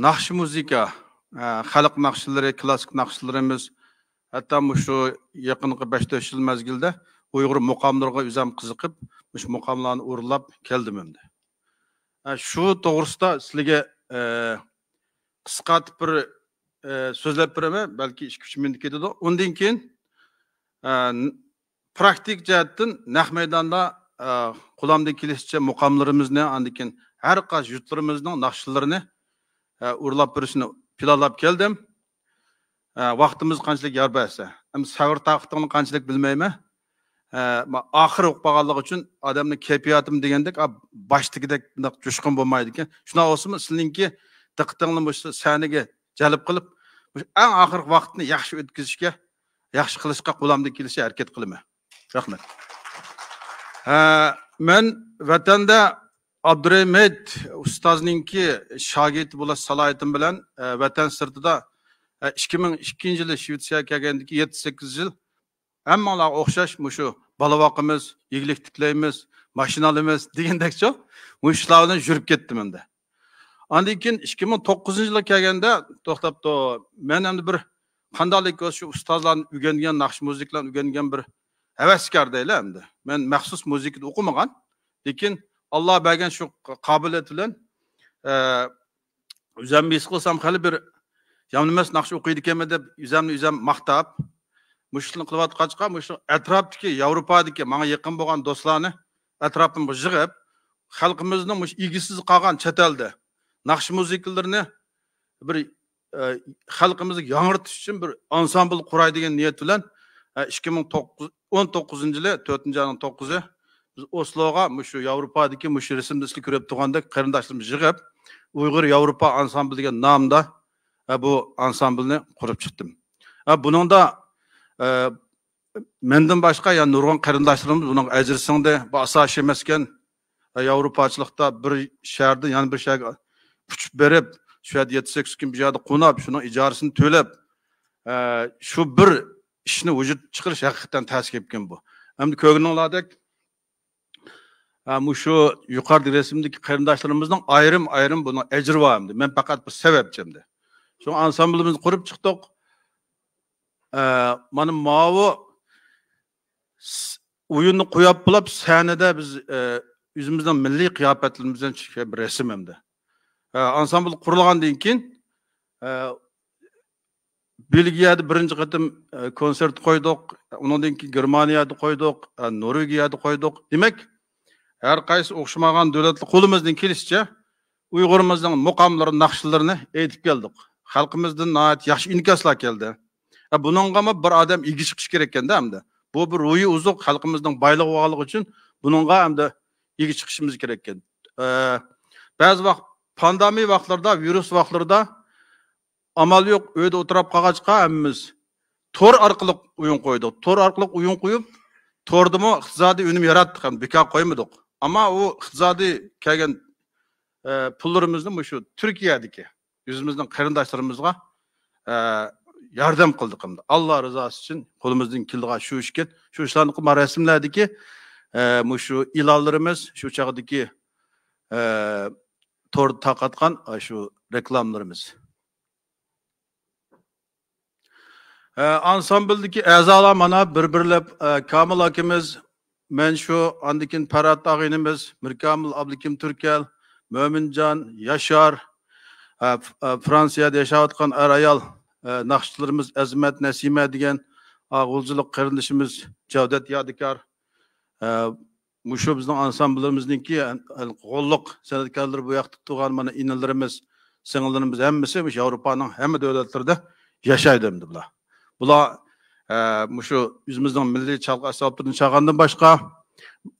naqshi muzika, e, xalq naqshlari, klassik naqshlarimiz, hatto mushu yaqinqi besh to'rt yil mazgilda Uyg'ur muqomlariga o'zim qiziqib, mush muqomlarni o'rlab keldim endi. E, shu to'g'risida sizlarga, e, qisqartib bir, e, so'zlab beraman, balki ikki uch minut ketadi. Undan keyin, e, n-, praktik jihatdan naq maydonda, e, qo'limdan kelishicha muqomlarimizni, andan keyin har qaysi yurtlarimizning naqshlarini, e, o'rlab berishni planlab keldim. E, vaqtimiz qanchalik yar bersa, endi sabr toqatingni qanchalik bilmayman. E, ma-, oxiri bo'lib qolganligi uchun odamning kayfiyatimi degandek, a, boshdagidek bundoq jo'shqin bo'lmaydi ekan. Shundoq bo'lsinmi, sizlarningki diqqatingni mush sahnaga jalb qilib, mush eng oxirgi vaqtni yaxshi o'tkazishga, yaxshi qilishga qo'limdan kelishicha harakat qilaman. Rahmat. Ha, men vatanda Abdurahim Meyt ustozninki shogirdi bo'lish salohiyatim bilan, e, vatan sirtida, e, ikki ming ikkinchi yili Shvetsiyaga kelgandan keyin yetti sakkiz yil hammanglarga o'xshash mushu bala boqamiz, iglik tiklaymiz, mashina olamiz degandekcha, mushu ishlar bilan yurib ketdim endi. Andan keyin ikki ming to'qqizinchi yilga kelganda, to'xtab tur, men endi bir qandaqlik bo'lsa shu ustozlarni o'rgangan, naqsh muzikalarni o'rgangan bir havaskor deyli endi. Men maxsus muzikada o'qimagan, lekin Alloh bergan shu qobiliyat bilan, e, o'zimni his qilsam, hali bir yomon emas naqsh o'qiydi ekanman deb o'zimni o'zim maqtab, mushuni qilayotqachqa, mushu atrofdagi, Yevropadagi manga yaqin bo'lgan do'stlarni atrofimga yig'ib, xalqimizning mush egasiz qolgan chet elda naqsh muzikalarini bir, e, xalqimizga yangritish uchun bir ansambl quray degan niyat bilan, e, ikki ming to'qqiz, o'n to'qqizinchi yili to'rtinchi oyning to'qqizi biz Osloga, mushu Yevropadagi mushu rasmda sizlar ko'rib turgandek qarindoshlarimiz yig'ib, Uyg'ur Yevropa ansambli degan nomda, e, bu ansamblni qurib chiqdim. E, buningda, e, مەندىن باشقا يەنە نۇرغۇن قېرىنداشلىرىمىز بۇنىڭغا ئەجىر سىڭدى. بۇ ئاساسىي ئەمەسكەن. ياۋروپاچىلىقتا بىر شەھەردىن يەنە بىر شەھەرگە كۆچۈپ بېرىپ، شۇ يەردە يەتتە سەككىز كۈن بىر يەردە قونۇپ، شۇنىڭ ئىجارىسىنى تۆلەپ، ئە، شۇ بىر ئىشنى ۋۇجۇدقا چىقىرىش ھەقىقەتەن تەس گەپكەن بۇ. ئەمدى كۆرگىنىڭلاردەك، ئە، مۇشۇ يۇقىرىدىكى رەسىمدىكى قېرىنداشلىرىمىزنىڭ ئايرىم-ئايرىم بۇنىڭ ئەجرى بار ئەمدى. مەن پەقەت بىر سەۋەبچى ئەمدى. شۇڭا ئانسامبلىمىزنى قۇرۇپ چىقتۇق. ئە، مانا ماۋۇ س-، ئويۇننى قويۇپ بولاپ، سەھنىدە بىز، ئە، ئۆزىمىزنىڭ مىللىي قىياپەتلىرىمىز بىلەن چۈشكەن بىر رەسىم ئەمدى. ئە، ئانسامبىل قۇرۇلغاندىن كېيىن، ئە، بېلگىيەدە بىرىنچى قېتىم، ئە، كونسېرت قويدۇق، ئۇنىڭدىن كېيىن گېرمانىيەدە قويدۇق، ئە، نورۋېگىيەدە قويدۇق. دېمەك، ھەر قايسى ئوخشىمىغان دۆلەتلەر قولىمىزدىن كېلىشىچە ئۇيغۇرىمىزنىڭ مۇقاملىرى، ناخشىلىرىنى ئېيتىپ كەلدۇق. خەلقىمىزدىن ناھايىتى ياخشى ئىنكاسلار كەلدى. ئە، بۇنىڭغىمۇ بىر ئادەم ئىگە چىقىش كېرەككەندە ئەمدى. بۇ بىر روھىي ئوزۇق، خەلقىمىزنىڭ بايلىقى بولغانلىقى ئۈچۈن بۇنىڭغا ئەمدى ئىگە چىقىشىمىز كېرەككەن. ئە، بەزى ۋاقىت پاندېمىيە ۋاقىتلىرىدا، ۋىرۇس ۋاقىتلىرىدا ئامال يوق، ئۆيدە ئولتۇرۇپ قالغاچقا ھەممىمىز تور ئارقىلىق ئويۇن قويدۇق. تور ئارقىلىق ئويۇن قويۇپ، توردىمۇ ئىقتىسادىي ئۈنۈم ياراتتۇق، ھەم بىكار قويمىدۇق. ئەمما ئۇ ئىقتىسادىي كەلگەن، ئە، پۇللىرىمىزنى مۇشۇ تۈركىيەدىكى ئۆزىمىزنىڭ قېرىنداشلىرىمىزغا، ئە، ياردەم قىلدۇق ئەمدى. ئاللا رىزاسى ئۈچۈن قولىمىزدىن كېلىدىغان شۇ ئىشكەن. شۇ ئىشلارنى قىلما رەسىملەردىكى، ئە، مۇشۇ ئېلانلىرىمىز، شۇ چاغدىكى، ئە، توردا تارقاتقان، ئە، شۇ رېكلامىلىرىمىز. ئە، ئانسامبىلدىكى ئەزالار مانا بىر-بىرلەپ، ئە، كامىل ئاكىمىز، مەن شۇ، ئاندىن كېيىن پەرھات ئاغىنىمىز، مىركامىل ئابلىكىم تۈركەل، مۆمىنجان، ياشار، ئە، ف-، ئە، فرانسىيەدە ياشاۋاتقان ئەر-ئايال، ئە، ناخشىچىلىرىمىز ئەزىمەت، نەسىمە دېگەن، ئا، غۇلجىلىق قېرىندىشىمىز جەۋدەت يادىكار، ئە، مۇشۇ بىزنىڭ ئانسامبىلىمىزنىڭكى، ئە، غوللۇق سەنئەتكارلىرى بۇ ياقتا تۇرغان مانا ئىنىلىرىمىز، سىڭىللىرىمىز ھەممىسى مۇشۇ ياۋروپانىڭ ھەممە دۆلەتلىرىدە ياشايدۇ ئەمدى بۇلار. بۇلار، ئە، مۇشۇ ئۆزىمىزنىڭ مىللىي چالغۇ ئەسۋابلىرىنى چالغاندىن باشقا،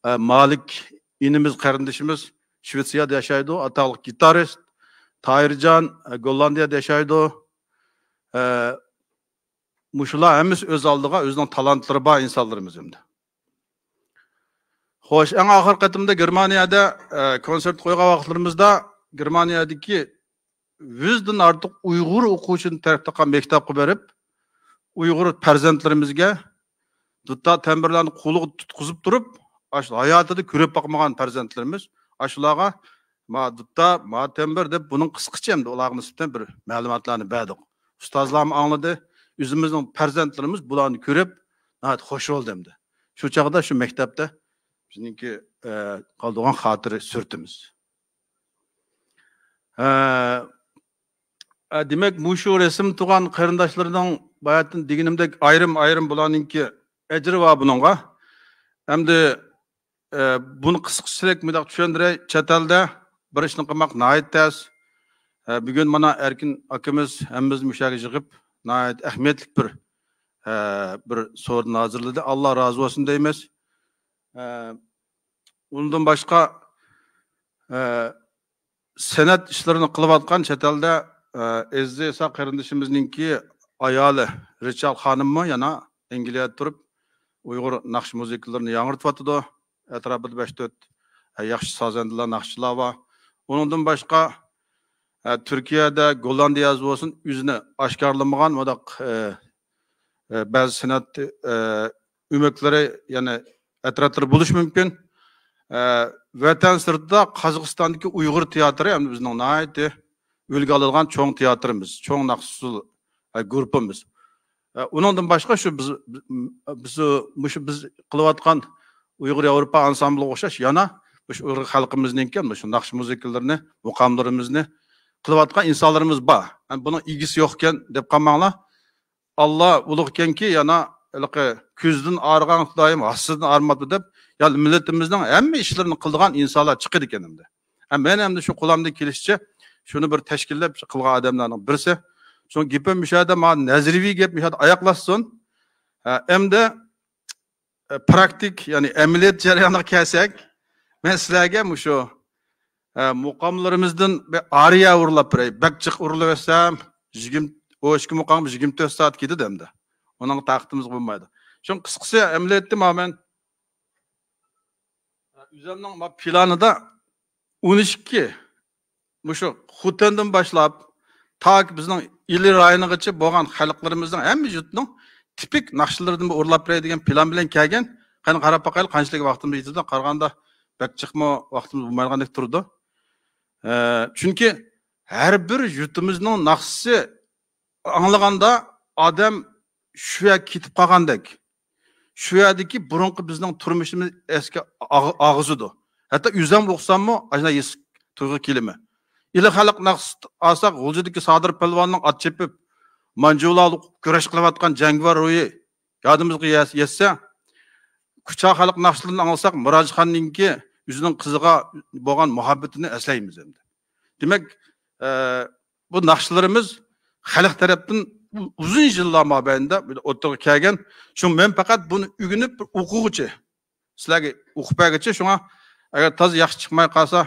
ئە، مالىك ئىنىمىز، قېرىندىشىمىز شىۋېتسىيەدە ياشايدۇ، ئاتاقلىق گىتارىست تاھىرجان، ئە، گوللاندىيەدە ياشايدۇ. ئە، مۇشۇلار ھەممىسى ئۆز ئالدىغا ئۆزىنىڭ تالانتلىرى بار ئىنسانلىرىمىز ئەمدى. خوش، ئەڭ ئاخىرقى قېتىمدا گېرمانىيەدە، ئە، كونسېرت قويغان ۋاقىتلىرىمىزدا گېرمانىيەدىكى يۈزدىن ئارتۇق ئۇيغۇر ئوقۇغۇچىنى تەرەپ تاقىغان مەكتەپكە بېرىپ، ئۇيغۇر پەرزەنتلىرىمىزگە دۇتار تەمبۇرلارنى قولىغا تۇتقۇزۇپ تۇرۇپ، ئاشۇ ھاياتىدا كۆرۈپ باقمىغان پەرزەنتلىرىمىز، ئاشۇلارغا ما دۇتار، ما تەمبۇر دەپ بۇنىڭ قىسقىچە ئەمدى ئۇلارغا نىسبەتەن بىر مەلۇماتلارنى بەردۇق. ئۇستازلارمۇ ئاڭلىدى. ئۆزىمىزنىڭ پەرزەنتلىرىمىز بۇلارنى كۆرۈپ، ناھايىتى خوش بولدى ئەمدى. شۇ چاغدا شۇ مەكتەپتە بىزنىڭكى، ئە، قالدۇرغان خاتىرە سۈرىتىمىز. ئە، ئە، دېمەك، مۇشۇ رەسىم تۇغان قېرىنداشلىرىنىڭ باياتىن دېگىنىمدەك ئايرىم-ئايرىم بۇلارنىڭكى ئەجرى بار بۇنىڭغا. ئەمدى، ئە، بۇنى قىسقىچىلىك مۇنداق چۈشەندۈرەي. چەت ئەلدە بىر ئىشنى قىلماق ناھايىتى تەس. ئە، بۈگۈن مانا ئەركىن ئاكىمىز ھەممىمىزنى مۇشۇ يەرگە يىغىپ، ناھايىتى ئەھمىيەتلىك بىر، ئە، بىر سورۇن ھازىرلىدى. ئاللا رازى بولسۇن دەيمىز. ئە، ئۇنىڭدىن باشقا، ئە، سەنئەت ئىشلىرىنى قىلىۋاتقان چەت ئەلدە، ئە، ئەزىزە ئىسا قېرىندىشىمىزنىڭكى ئايالى رىچال خانىممۇ يەنە ئەنگلىيەدە تۇرۇپ ئۇيغۇر ناخشا مۇزىكىلىرىنى ياڭرىتىۋاتىدۇ. ئەتراپىدا بەش تۆت، ئە، ياخشى سازەندىلەر، ناخشىچىلار بار. ئۇنىڭدىن باشقا، ئە، تۈركىيەدە، گوللاندىيەدە بولسۇن، ئۆزىنى ئاشكارىلىمىغان مۇنداق، ئە، ئە، بەزى سەنئەت، ئە، ئۆمەكلىرى، يەنى ئەترەتلىرى بولۇشى مۇمكىن. ئە، ۋەتەن سىرتىدا قازاقىستاندىكى ئۇيغۇر تىياتىرى ھەم بىزنىڭ ناھايىتى ئۈلگە ئالىدىغان چوڭ تىياتىرىمىز، چوڭ ناخشا ئۇسسۇل، ئە، گۇرۇپپىمىز. ئە، ئۇنىڭدىن باشقا شۇ بىز، بىز، مۇشۇ بىز قىلىۋاتقان ئۇيغۇر ياۋروپا ئانسامبلىغا ئوخشاش يەنە مۇشۇ ئۇيغۇر خەلقىمىزنىڭكى مۇشۇ ناخشا مۇزىكىلىرىنى، مۇقاملىرىمىزنى قىلىۋاتقان ئىنسانلىرىمىز بار. يەنى بۇنىڭ ئىگىسى يوقكەن دەپ قالماڭلار. ئاللا ئۇلۇغ ئىكەنكى، يەنە ھېلىقى كۆزدىن ئايرىغان خۇدايىم ھاسىسىدىن ئايرىماپتۇ دەپ، يا مىللىتىمىزنىڭ ھەممە ئىشلىرىنى قىلىدىغان ئىنسانلار چىقىدىكەن ئەمدى. ھە، مەن ئەمدى شۇ قولۇمدىن كېلىشىچە شۇنى بىر تەشكىللەپ قىلغان ئادەملەرنىڭ بىرسى. شۇڭا گېپىم مۇشۇ يەردە، مانا نەزەرىيىۋى گەپ مۇشۇ يەردە ئاياغلاشسۇن. ھە، ئەمدى، ئە، پراكتىك، يەنى ئەمەلىيەت جەريانىغا كەلسەك، مەن سىلەرگە مۇشۇ، ئە، مۇقاملىرىمىزدىن بىر ئارىيە ئۇرلاپ بېرەي. بەك جىق ئۇرۇلۇۋەتسەم، يىگىرمە، ئون ئىككى مۇقام يىگىرمە تۆت سائەت كېتىدۇ ئەمدى. ئۇنىڭغا تاقىتىمىز بولمايدۇ. شۇڭا قىسقىسى ئەمەلىيەتتە مانا مەن ئۆزۈمنىڭ ما پىلانىدا ئون ئىككى، مۇشۇ خوتەندىن باشلاپ تاكى بىزنىڭ ئىلى رايونىغىچە بولغان خەلقلىرىمىزنىڭ ھەممە يۇرتنىڭ تىپىك ناخشىلىرىدىن بىر ئۇرلاپ بېرەي دېگەن پىلان بىلەن كەلگەن. قېنى قاراپ باقايلى، قانچىلىك ۋاقتىمىز يېتىدۇ. قارىغاندا بەك جىقمۇ ۋاقتىمىز بولمايدىغاندەك تۇرىدۇ. ئە، چۈنكى ھەر بىر يۇرتىمىزنىڭ ناخشىسى ئاڭلىغاندا ئادەم شۇ يەرگە كېتىپ قالغاندەك، شۇ يەردىكى بۇرۇنقى بىزنىڭ تۇرمۇشىمىز ئەسكە ئاغ-، ئاغىزىدۇ. ھەتتا ئۆزۈم ئوقۇساممۇ ئاشۇنداق ھېس تۇيغۇ كېلىمەن. ئىلى خەلق ناخشىسى ئالساق، غۇلجىدىكى سادىر پەلۋاننىڭ ئات چېپىپ، مانجۇلارغا كۈرەش قىلىۋاتقان جەڭگىۋار روھى يادىمىزغا يەس-، يەتسە، كۇچا خەلق ناخشىلىرىنى ئاڭلىساق، مىراجخاننىڭكى ئۆزىنىڭ قىزىغا بولغان مۇھەببىتىنى ئەسلەيمىز ئەمدى. دېمەك، ئە، بۇ ناخشىلىرىمىز خەلق تەرەپتىن ئۇ-، ئۇزۇن يىللار مابەينىدە بىر ئوتتۇرىغا كەلگەن. شۇڭا مەن پەقەت بۇنى ئۆگىنىپ، بىر ئوقۇغۇچى، سىلەرگە ئوقۇپ بەرگۈچى. شۇڭا ئەگەر تازا ياخشى چىقماي قالسا،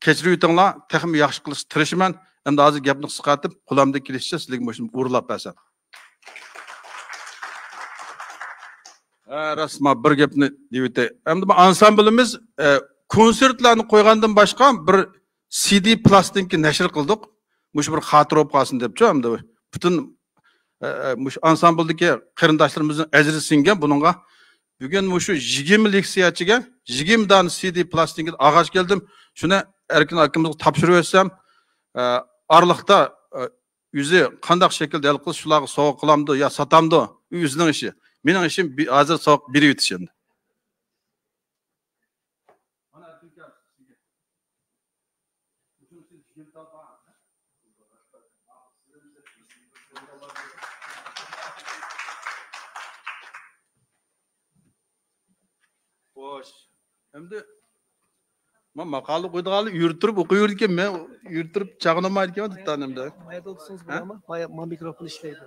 كەچۈرۈۋېتىڭلار، تېخىمۇ ياخشى قىلىشقا تىرىشىمەن. ئەمدى ھازىر گەپنى قىسقارتىپ، قولۇمدىن كېلىشىچە سىلەرگە مۇشۇنى ئورۇنلاپ بەرسەم. ھە، راست، ما بىر گەپنى دېيىۋېتەي. ئەمدى بۇ ئانسامبىلىمىز، ئە، كونسېرتلارنى قويغاندىن باشقا بىر سىدى پىلاستىنكا نەشر قىلدۇق. مۇشۇ بىر خاتىرە بولۇپ قالسۇن دەپچۇ، ئەمدى پۈتۈن، ئە، ئە، مۇشۇ ئانسامبىلدىكى قېرىنداشلىرىمىزنىڭ ئەجرى سىڭگەن بۇنىڭغا. بۈگۈن مۇشۇ يىگىرمە لېكسىيەچىگە يىگىرمە دانە سىدى پىلاستىنكا ئالغاچ كەلدىم. شۇنى ئەركىن ئاكىمىزغا تاپشۇرۇۋەتسەم، ئە، ئارىلىقتا، ئە، ئۆزى قانداق شەكىلدە ھەل قىلسا شۇلارغا سوۋغا قىلامدۇ يا ساتامدۇ، ئۇ ئۆزىنىڭ ئىشى. مېنىڭ ئىشىم بى-، ھازىر سوۋغا بېرىۋېتىش ئەمدى. خوش. ئەمدى مەن ماقالە ئوقۇيدىغانلار يۈرۈپ تۇرۇپ ئوقۇيۋېرىدىكەن، مەن يۈرۈپ تۇرۇپ چاغلىمايدىكەن دېتالنى ئەمدى. مايا تولسىڭىز ھە؟ بولامۇ؟ مايا، ما مىكروفون ئىشلەيدۇ.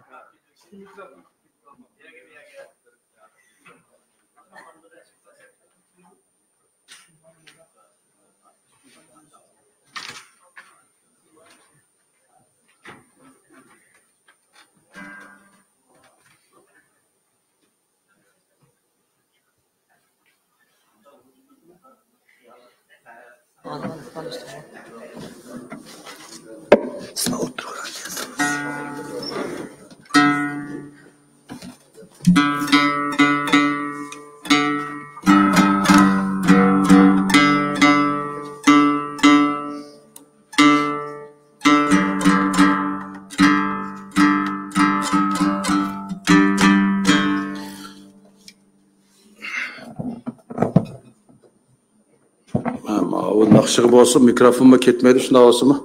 ماۋۇ ناخشىغا بولسا مىكروفونمۇ كەتمەيدۇ، شۇنداق بولسىمۇ.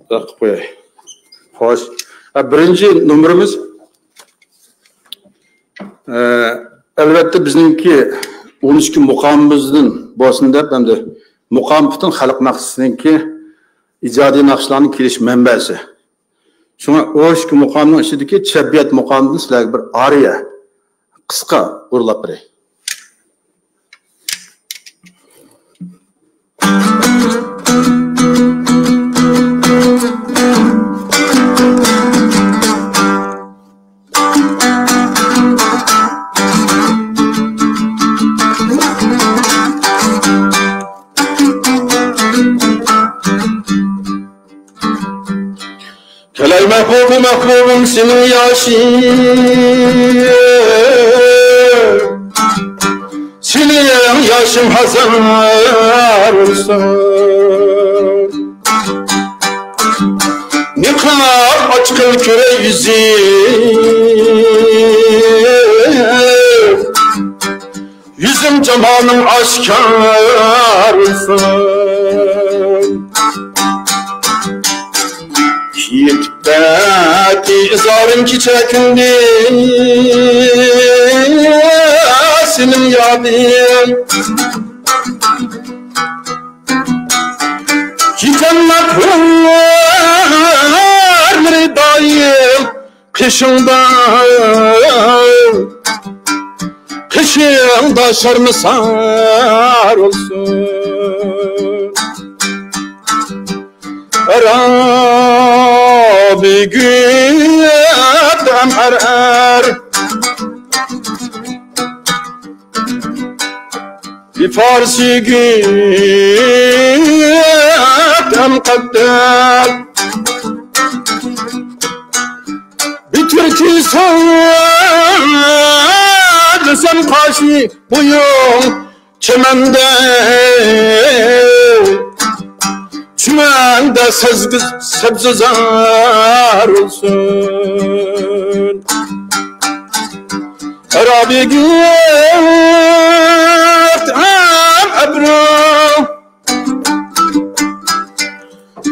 بىراق قوياي. خوش. ھە، بىرىنچى نومۇرىمىز، ئە، ئەلۋەتتە بىزنىڭكى ئون ئىككى مۇقامىمىزدىن بولسۇن دەپ، ئەمدى مۇقام پۈتۈن خەلق ناخشىسىنىڭكى ئىجادىي ناخشىلارنىڭ كېلىش مەنبەسى. شۇڭا ئون ئىككى مۇقامنىڭ ئىچىدىكى چەببىيات مۇقامىدىن سىلەرگە بىر ئارىيە قىسقا ئورۇنلاپ بېرەي. كەلەي مەھبۇبى مەھبۇبۇم سېنىڭ ياشىڭ، سېنىڭ ياشىڭ ھازىر بولسۇن. نىقاب ئاچقىل كۆرەي يۈزى، يۈزۈم جامالىڭ ئاشكارىلسۇن. يېتىپ بەردى ئىزارىم كېچە كۈندۈز سېنىڭ يادىڭ. كېچەم مەھرۇملىرى دائىم قېشىڭدا، قېشىڭدا شەرمىسار بولسۇن. ئەر ئابىگۈت ئەم ئەر ئەر. بىفارس يىگىت ئەم قەددەر. بىتۈركى ساڭا دېسەم قاشى بويۇڭ چىمەندە، چىمەندە سەزگۈ-، سەبزىزار بولسۇن. ئەر ئابىگۈت ئەم ئەبرۇ.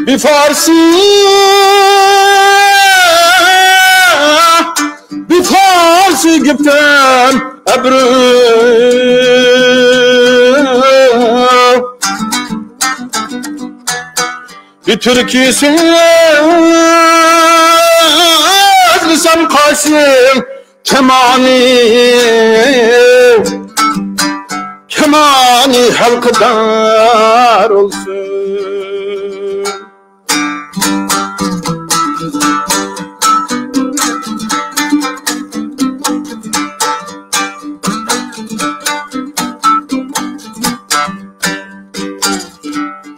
بىر فارسى، بىر فارسى گۈپتەن ئەبرۆ. بىر تۈركى سۆزلىسەم قاسىم كامانى، كامانى ھەلقىدار بولسۇن.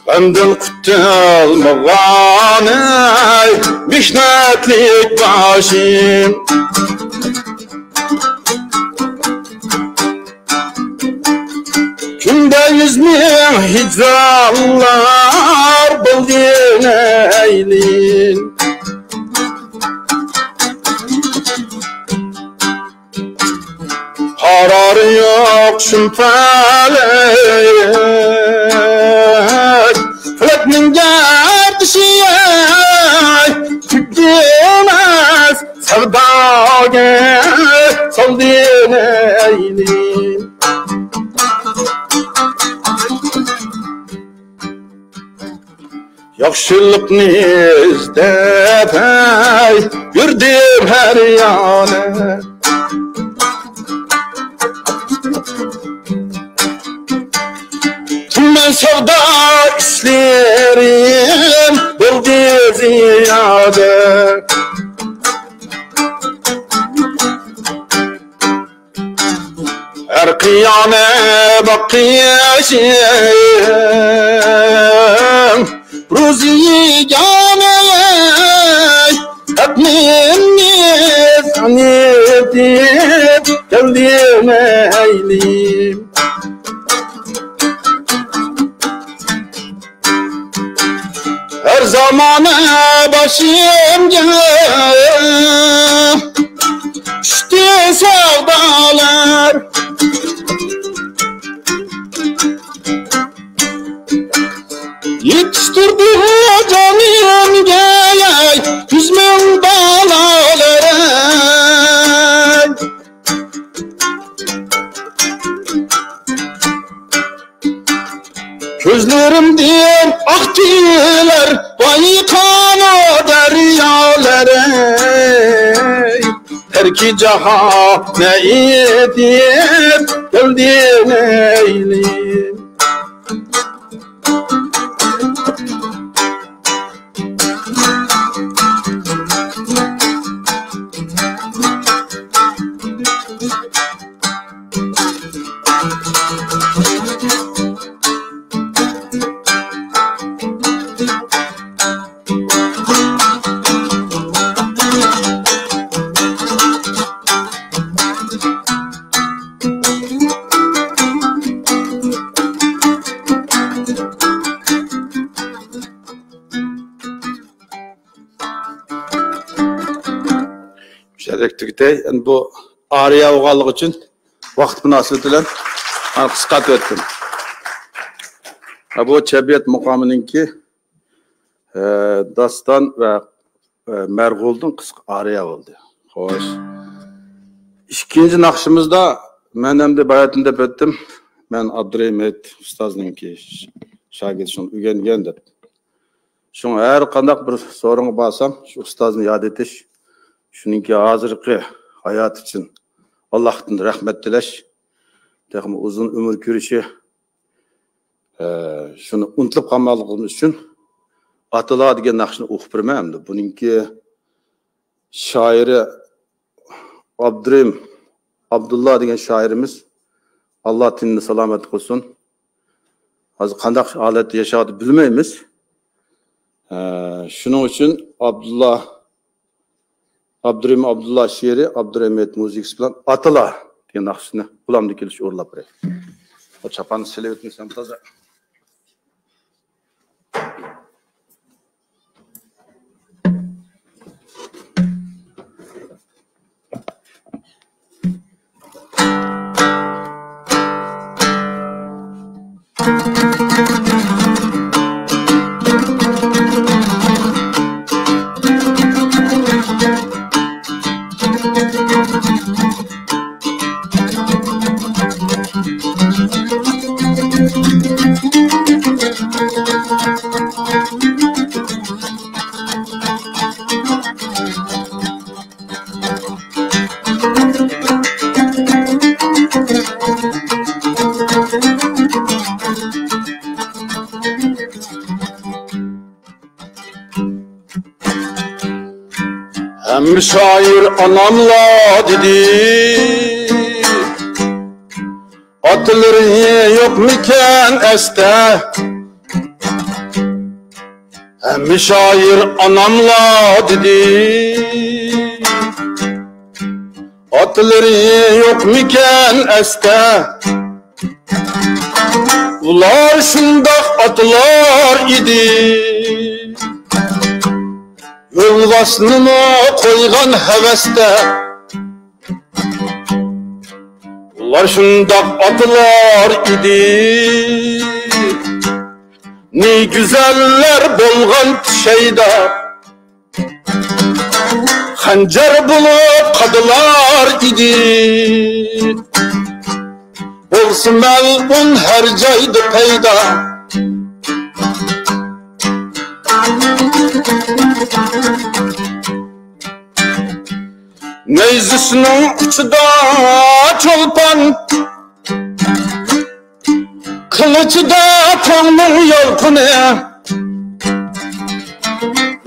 غەمدىن قۇتۇلمىغان ئەي مېھنەتلىك باشىم. كۈندە يۈز مىڭ ھىجرانلار بولدى لەيلىم. قارارى يوق شۇم پەلەك، پەلەكنىڭ گەردىشى ئەي، تۈگىمەس سەۋداگە سالدى لەيلىم. ياخشىلىقنى ئىزدەپ ھەي يۈردۈم ھەر يانى. تۈمەن سەۋدا ئىشلىرىم بولدى زىيادە. ھەر قىيانى باقىشىم روزى يېگانە، ھەقنى سەن ئېيتىپ كەلدىم لەيلىم. ھەر زامانە باشىمغا چۈشتى سەۋدالار. يېتىشتۈردى جانىمغا يۈز مىڭ بالالار. كۆزلىرىمدىن ئاقتىلار بايقانۇ دەريالىرى. تەركى جاھان نەيتىپ كەلدى لەيلىم. مۇشۇ يەردە تۈگىتەي. ئەمدى بۇ ئارىيە بولغانلىقى ئۈچۈن ۋاقىت مۇناسىۋىتى بىلەن مانا قىسقارتىۋەتتىم. ھە، بۇ چەببىيات مۇقامىنىڭكى، ئە، داستان ۋە، ئە، مەرغۇلدىن قىسقا ئارىيە بولدى. خوش. ئىككىنچى ناخشىمىزدا مەن ئەمدى باياتىن دەپ ئۆتتۈم. مەن ئابدۇرېھىم ھېيت ئۇستازنىڭكى شاگىرتى، شۇنى ئۆگەنگەن دەپ. شۇڭا ھەر قانداق بىر سورۇنغا بارسام، شۇ ئۇستازنى ياد ئېتىش، شۇنىڭكى ھازىرقى ھاياتى ئۈچۈن ئاللاھتىن رەھمەت تىلەش، تېخىمۇ ئۇزۇن ئۆمۈر كۆرۈشى، ئە، شۇنى ئۇنتۇلۇپ قالماسلىقىمىز ئۈچۈن ئاتىلار دېگەن ناخشىنى ئوقۇپ بېرىمەن ئەمدى. بۇنىڭكى شائىرى ئابدۇرېھىم ئابدۇللا دېگەن شائىرىمىز، ئاللا تېنىنى سالامەت قىلسۇن. ھازىر قانداق ھالەتتە ياشاۋاتىدۇ بىلمەيمىز. ئە، شۇنىڭ ئۈچۈن ئابدۇللا، ئابدۇرېھىم ئابدۇللا شېئىرى، ئابدۇرېھىم ھېيت مۇزىكىسى بىلەن ئاتىلار دېگەن ناخشىسىنى قولۇمدىن كېلىشىچە ئورۇنلاپ بېرەي. بۇ چاپاننى سېلىۋېتىڭ سەن تازا. ھەممە شائىر ئاناملا دېدى، ئاتىلىرى يوقمىكەن ئەستە؟ ھەممە شائىر ئاناملا دېدى، ئاتىلىرى يوقمىكەن ئەستە؟ ئۇلار شۇنداق ئاتىلار ئىدى، يولۋاسنىمۇ قويغان ھەۋەستە. ئۇلار شۇنداق ئاتىلار ئىدى، نى گۈزەللەر بولغان پېشەيدا، خەنجەر بولۇپ قادىلار ئىدى، بولسا مەلئۇن ھەر جايدا پەيدا. نەيزىسىنىڭ ئۇچىدا چولپان، قىلىچىدا تاڭنىڭ يالقۇنى،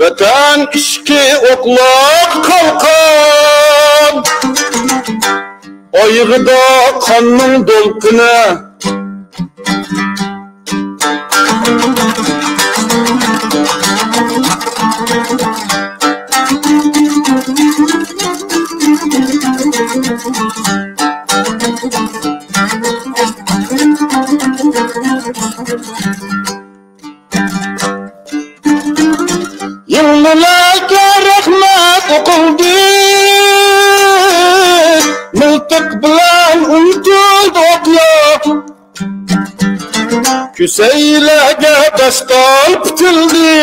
ۋەتەن ئىشقى ئوقلۇق قالقان، ئايىغىدا قاننىڭ دولقۇنى. يىڭنىلەرگە رەھمەت ئوقۇلدى، مىلتىق بىلەن ئۇنتۇلدى ئوقلار. كۈسەيلەرگە داستان پۈتۈلدى،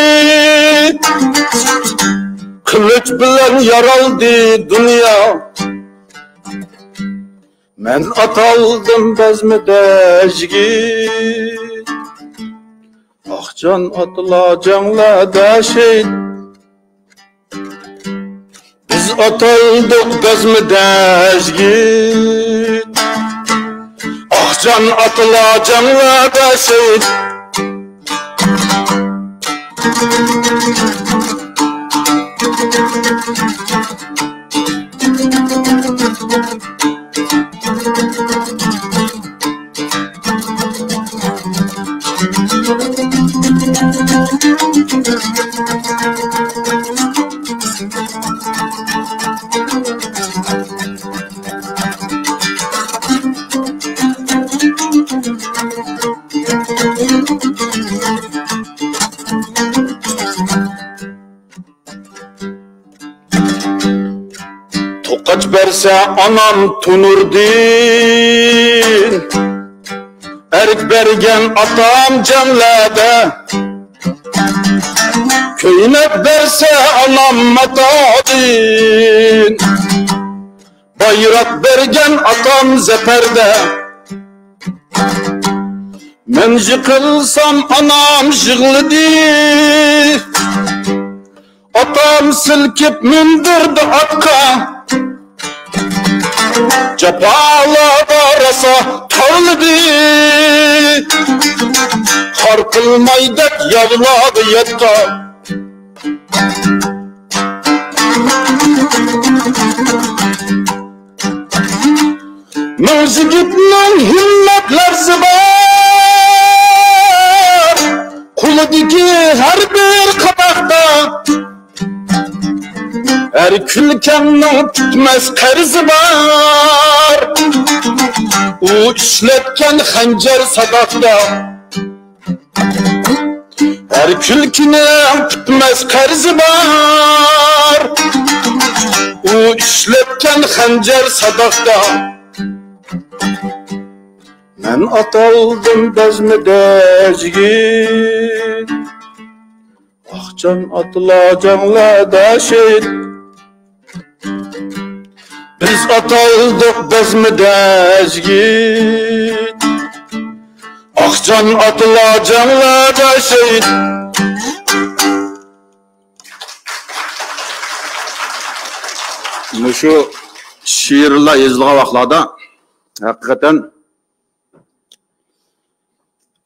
قىلىچ بىلەن يارالدى دۇنيا. مەن ئاتالدىم بەزمىدە يىگىت، ئاقجان ئاتىلار جەڭلەردە شېھىت. بىز ئاتالدۇق بەزمىدە يىگىت، ئاقجان ئاتىلار جەڭلەردە شېھىت. توقاچ بەرسە ئانام تونۇردىن، ئەرك بەرگەن ئاتام جەڭلەردە، كۆينەك بەرسە ئانام ماتادىن، بايراق بەرگەن ئاتام زەپەردە. مەن يىقىلسام ئانام يىغلىدى، ئاتام سىلكىپ مىندۈردى ئاتقا. جاپالاردا راسا تارلىدى، خار قىلماي دەپ ياۋلاردا ياتقان. مىڭ يىگىتنىڭ ھىممەت لەرزى بار، قولىدىكى ھەر بىر قاپاقتا ھەر كۈلكەمنىڭ پۈتمەس قەرزى بار. ئۇ ئىشلەتكەن خەنجەر ساداقتا ھەر كۈلكىنىڭ پۈتمەس قەرزى بار. ئۇ ئىشلەتكەن خەنجەر ساداقتا. مەن ئاتالدىم بەزمىدە يىگىت، ئاقجان ئاتىلار جەڭلەردە شېھىت. بىز ئاتالدۇق بەزمىدە يىگىت، ئاقجان ئاتىلار جەڭلەردە شېھىت. شۇ شېئىرلار يېزىلغان ۋاقىتلاردا ھەقىقەتەن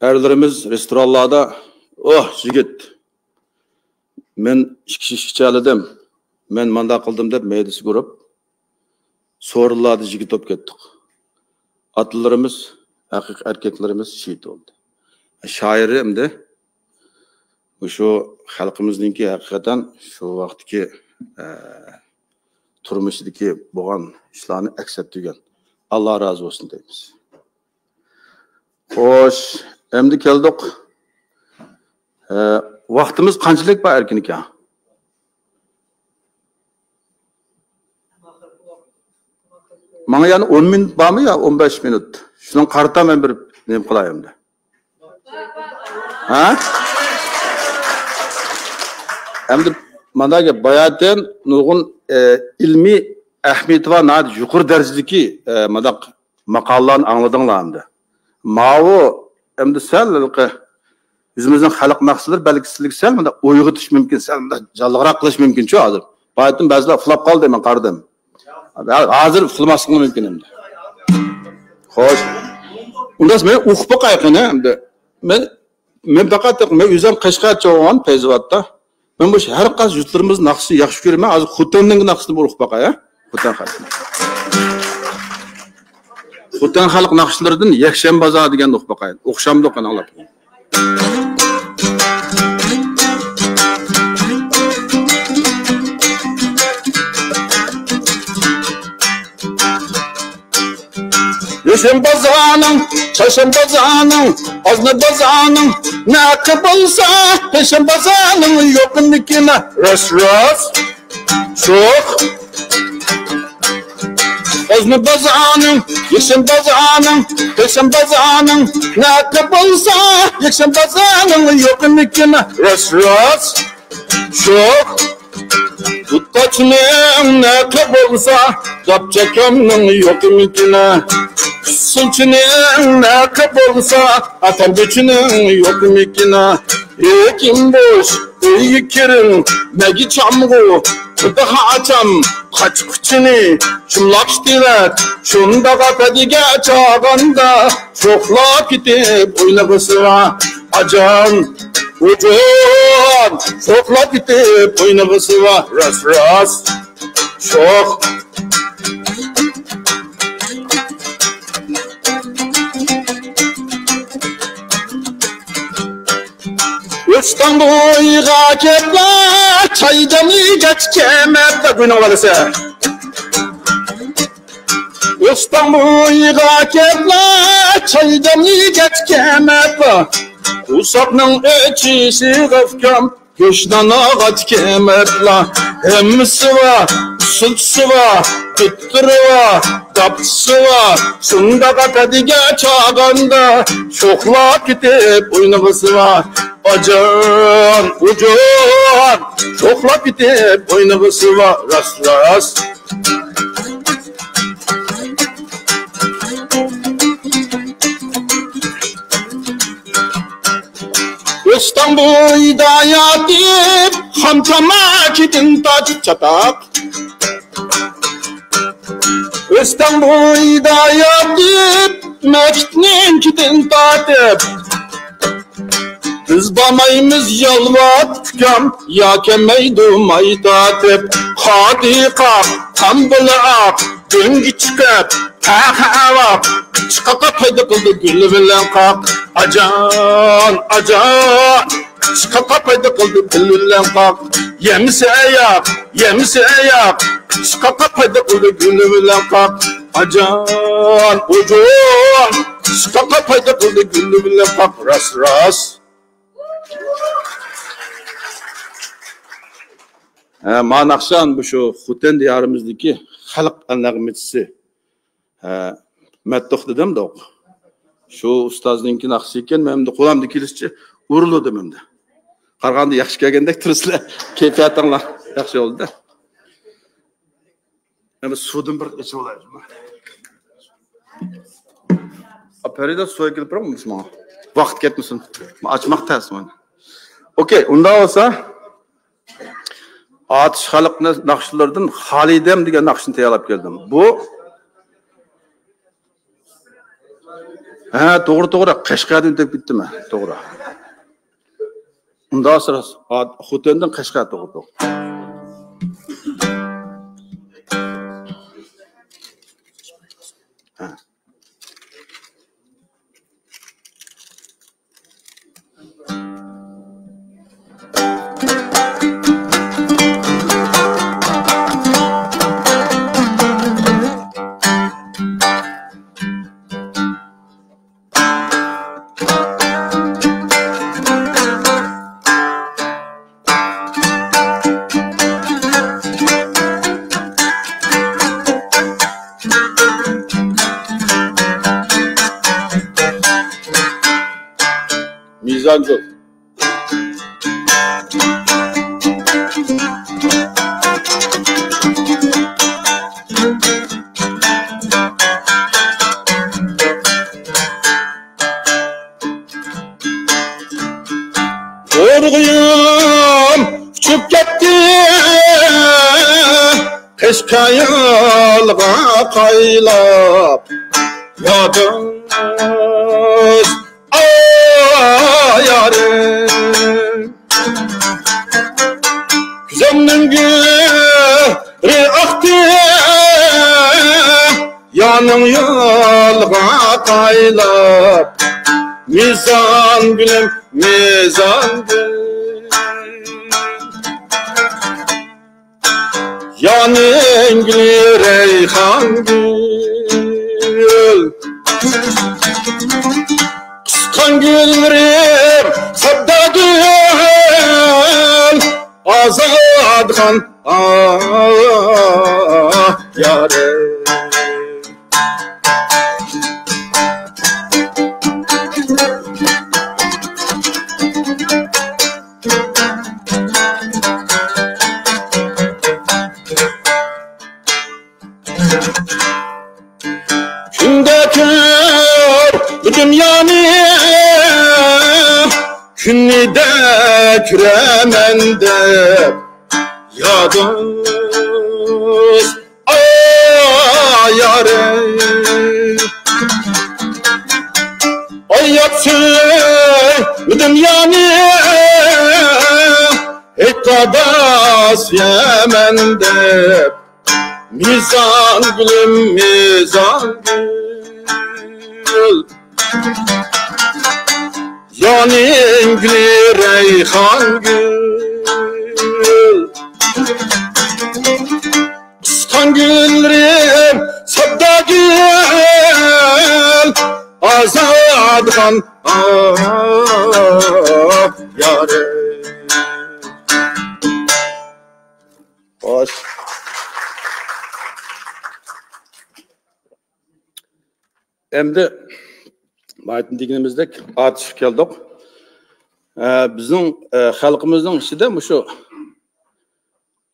ئەرلىرىمىز رېستورانلاردا، «ئوھ، يىگىت، مەن ئىككى شىشە ئىچەلىدىم، مەن مانداق قىلدىم» دەپ مەيدىسىگە ئۇرۇپ، سورۇنلاردا يىگىت بولۇپ كەتتۇق. ئاتىلىرىمىز، ھەقىقىي ئەركەكلىرىمىز شېھىت بولدى. شائىرى ئەمدى مۇشۇ خەلقىمىزنىڭكى ھەقىقەتەن شۇ ۋاقىتتىكى، ئە، تۇرمۇشىدىكى بولغان ئىشلارنى ئەكس ئەتتۈرگەن. ئاللا رازى بولسۇن دەيمىز. خوش، ئەمدى كەلدۇق. ئە، ۋاقتىمىز قانچىلىك بار ئەركىن ئاكا؟ ماڭا يەنە ئون مىنۇت بارمۇ يا ئون بەش مىنۇت؟ شۇنىڭغا قارىتا مەن بىر نېمە قىلاي ئەمدى. ھە؟ ئەمدى مانا گەپ باياتىن نۇرغۇن، ئە، ئىلمىي ئەھمىيىتى بار، ناھايىتى يۇقىرى دەرىجىدىكى، ئە، مانداق ماقالىلارنى ئاڭلىدىڭلار ئەمدى. ماۋۇ ئەمدى سەل ھېلىقى ئۆزىمىزنىڭ خەلق ناخشىلىرى بەلكى سىزلەرگە سەل مۇنداق ئويغىتىش مۇمكىن، سەل مۇنداق جانلىقراق قىلىش مۇمكىنچۇ ھازىر. باياتىن بەزىلەر ئۇخلاپ قالدى، مەن قارىدىم. ھازىر ئۇخلىماسلىقى مۇمكىن ئەمدى. خوش. ئۇنداق مەن ئۇقۇپ باقاي قېنى ئەمدى. مەن، مەن پەقەت، مەن ئۆزۈم قەشقەرچە بولغان پەيزىۋاتتا. مەن مۇشۇ ھەر قايسى يۇرتلىرىمىزنىڭ ناخشىسى ياخشى كۆرىمەن. ھازىر خوتەننىڭ ناخشىسىنى بىر ئۇقۇپ باقاي، ھە؟ خوتەن خەلقى. خوتەن خەلق ناخشىلىرىدىن يەكشەنبە بازار دېگەننى ئۇقۇپ باقاي. ئوخشامدۇ قېنى ئاڭلاپ. يەكشەنبە بازارنىڭ، چارشەنبە بازارنىڭ، ئازنە بازارنىڭ نەقى بولسا، پەيشەنبە بازارنىڭ يوقمىكىن؟ راست، راست. شوق. ئازنە بازارنىڭ، يەكشەنبە بازارنىڭ، پەيشەنبە بازارنىڭ نەقى بولسا، يەكشەنبە بازارنىڭ يوقمىكىن؟ راست، راست. شوق. دۇتقاچنىڭ نەقى بولسا، داپچاكامنىڭ يوقمىكىن؟ ئۇسسۇلچىنىڭ نەقى بولسا، ئەپەندىچىنىڭ يوقمىكىن؟ ھېكىم بوش ئۆيگە كىرىڭ، مەگى چامغۇ، خۇدا ئاچام، قاچقۇچىنى چۇملاپ ئىشلەت، شۇنداق ئەپەدىگە چاغاندا، شوخلاپ كېتىپ ئوينىغۇسى بار، ئاجان، ئۇجۇن، شوخلاپ كېتىپ ئوينىغۇسى بار، راست، راست، شوخ. ئۆستەڭ بويىغا كەپلا، چاي دەملىگەچ كەمەپلا، گۇينىڭ بالىسى. ئۆستەڭ بويىغا كەپلا، چاي دەملىگەچ كەمەپلا، قورساقنىڭ ئېچىشىغا ئۇكام، گۆشنان ئاغاچ كەمەپلا، ھەممىسى بار، ئۇسسۇلچىسى بار، دۇتتۇرى بار، داپچىسى بار، شۇنداق ئەپەدىگە چاغاندا، شوخلاپ كېتىپ ئوينىغۇسى بار. ئاجان، ئۇجۇن، شوخلاپ كېتىپ ئوينىغۇسى بار، راست، راست. ئۆستەڭ بويىدا ياتىپ، خام تاماكىدىن تارتىپ چاتاق. ئۆستەڭ بويىدا ياتىپ، مەكىتنىڭكىدىن تارتىپ، بىز بارمايمىز يالۋات ئۇكام، يا كەلمەيدۇ ماي تارتىپ. قادى قاق، تامبۇلا ئاق، دۆڭگە چىقىپ، پەخە ئاۋاق، چىقاققا پايدا قىلدى گۈل بىلەن قاق. ئاجان، ئاجان، چىقاققا پايدا قىلدى گۈل بىلەن قاق. يەمسە ئاياق، يەمسە ئاياق، چىقاققا پايدا قىلدى گۈل بىلەن قاق. ئاجان، ئۇجۇن، چىقاققا پايدا قىلدى گۈل بىلەن قاق. راست، راست. ھە، مانا ناخشا مۇشۇ خوتەن دىيارىمىزدىكى خەلق نەغمىچىسى. ھە، مەتتۇق دېدىمدۇق. شۇ ئۇستازنىڭكى ناخشىسى ئىكەن، مەن ئەمدى قولۇمدىن كېلىشىچە ئۇرۇلدۇم ئەمدى. قارىغاندا ياخشى كەلگەندەك تۇرىسىلەر. كەيپىياتىڭلار ياخشى بولدى. ئەمدى سۇدىن بىر ئىچىۋالاي. ئاپىرىدا سۇ ئەكېلىپ بېرىڭ ماڭا. ۋاقىت كەتمىسۇن. ئاچماق تەس مانا. ئوكەي، ئۇنداق بولسا ئاتۇش خەلق ناخشىلىرىدىن خالىدەم دېگەن ناخشىنى تەييارلاپ كەلدىم. بۇ، ھە، توغرا، توغرا، قەشقەردىن تېپىپ كەتتىم، ھە، توغرا. ئۇنداق سىرا، ئات-، خوتەندىن قەشقەر، توغرا، توغرا. ھە. مىزانگۈل. ئۇرغۇيۇم ئۇچۇپ كەتتى، قەشقەر يولغا قايلاپ. يا دوست، ئاي يارىم، كۆزۈمنىڭ گۆرى ئاقتى، يانىڭ يولغا قايلاپ. مىزانگۈلۈم، مىزانگۈل. يانىڭ گۈلى رەيھان گۈل، قىسقان گۈللىرىم سەپدە گۈل، ئازادخان، ئاھ، يارىم. كۈندە كۆر بۇ دۇنيانى، كۈنىدە كۆرەمەن دەپ يا دوست، ئاي يارىم. ئاياپ سۆيمىدىم يانى، ھېيتقادا سۆيەمەن دەپ. مىزانگۈلۈم، مىزانگۈل، يانىڭ گۈلى رەيھان گۈل، قىسقان گۈللىرىم سەپدە گۈل، ئازادخان، ئاھ، يارىم. خوش. ئەمدى بايىتىن دېگىنىمىزدەك ئاتۇشقا كەلدۇق. ئە، بىزنىڭ، ئە، خەلقىمىزنىڭ ئىچىدە مۇشۇ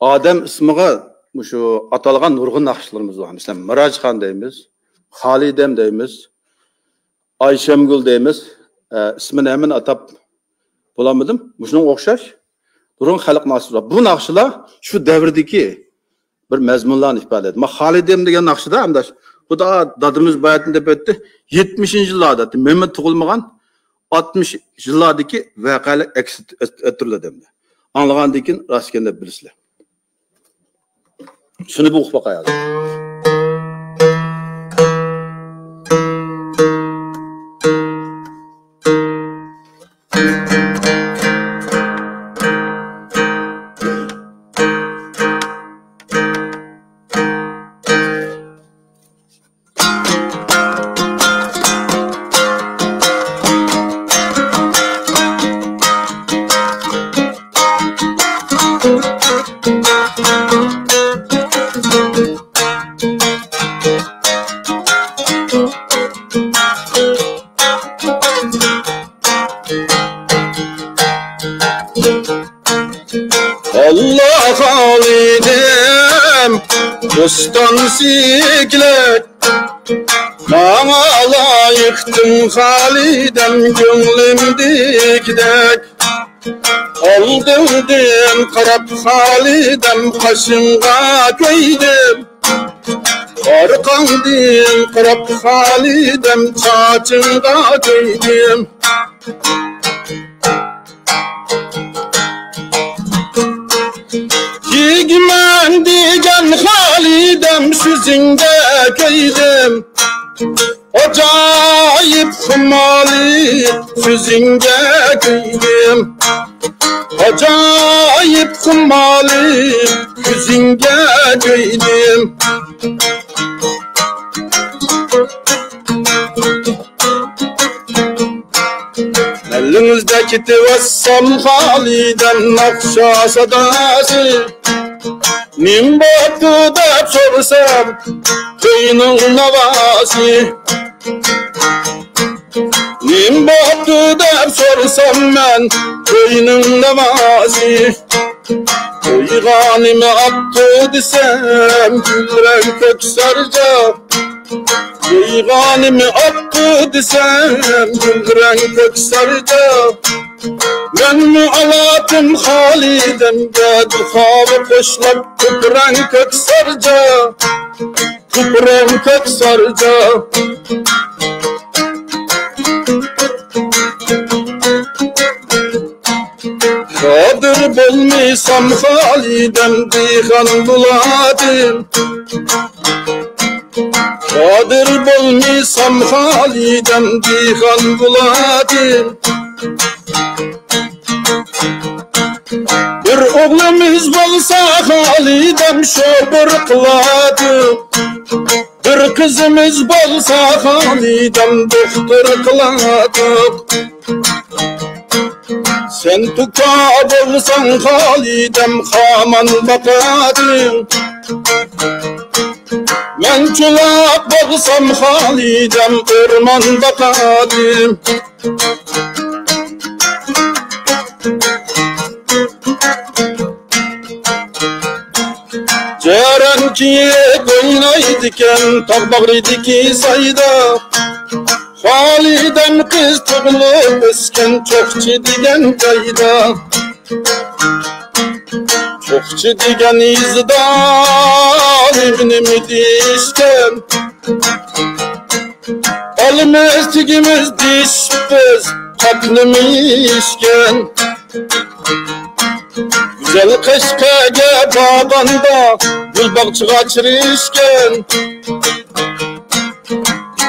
ئادەم ئىسمىغا مۇشۇ ئاتالغان نۇرغۇن ناخشىلىرىمىز بار. مەسىلەن، مىراجخان دەيمىز، خالىدەم دەيمىز، ئايشەمگۈل دەيمىز. ئە، ئىسمىنى ھەممىنى ئاتاپ بولالمىدىم. مۇشۇنىڭغا ئوخشاش نۇرغۇن خەلق ناخشىسى بار. بۇ ناخشىلار شۇ دەۋردىكى بىر مەزمۇنلارنى ئىپادىلەيدۇ. مانا خالىدەم دېگەن ناخشىدا، ئانداش، خۇدا دادىمىز باياتىن دەپ ئۆتتى. يەتمىشىنچى يىللاردا، مەمەت تۇغۇلمىغان، ئاتمىش يىللاردىكى ۋەقەلەر ئەكس ئەتتۈرۈلدى ئەمدى. ئاڭلىغاندىن كېيىن راست ئىكەن دەپ بىلىسىلەر. شۇنى بىر ئوقۇپ باقايلى. ئاللا خالىدەم، بوستان سېكىلەك، ماڭا لايىقتىم خالىدەم، كۆڭلۈمدىكىدەك. ئالدىڭدىن قاراپ خالىدەم قاشىڭغا كۆيدۈم. ئارقاڭدىن قاراپ خالىدەم چاچىڭغا كۆيدۈم. كىيگۈمەن دېگەن خالىدەم سۆزۈڭگە كۆيدۈم. ئاجايىپ خۇمالى سۆزۈڭگە كۆيدۈم. ئاجايىپ خۇمالى كۆزۈڭگە كۆيدۈم. ئەلىڭىزدە كېتىۋاتسام خالىدەم ناخشا ساداسى. نېمە بوپتۇ دەپ سورىسام، كۆينىڭ ناۋاسى. نېمە بوپتۇ دەپ سورىسام مەن، كۆينىڭ ناۋاسى. كۆيگە نېمە ئاپتۇ دېسەم، گۈل رەڭ كۆك سارجا. كۆيگە نېمە ئاپتۇ دېسەم، گۈل رەڭ كۆك سارجا. مەنمۇ ئالاتتىم خالىدەمگە، دۇخاۋا قوشلاپ، كۆك رەڭ كۆك سارجا. كۆك رەڭ كۆك سارجا. قادىر بولمىسام خالىدەم دېھقان بولاتتىم. قادىر بولمىسام خالىدەم دېھقان بولاتتىم. بىر ئوغلىمىز بولسا خالىدەم شوپۇر قىلاتتۇق. بىر قىزىمىز بولسا خالىدەم دوختۇر قىلاتتۇق. سەن توكا بولساڭ خالىدەم خامان باقاتتىڭ. مەن چولاق بولسام خالىدەم ئورمان باقاتتىم. جەرەن كىيىپ ئوينايدىكەن تاغ باغرىدىكى سايدا. خالىدەم قىز تۇغۇلۇپ ئۆسكەن چوقچى دېگەن جايدا. چوقچى دېگەن يېزىدا نېمە نېمە دېيىشكەن. ئالىمىز تېگىمىز دېيىشىپ بىز قاپنىمىشكەن. گۈزەل قەشقەرگە بارغاندا گۈل باغچىغا چىرىشكەن.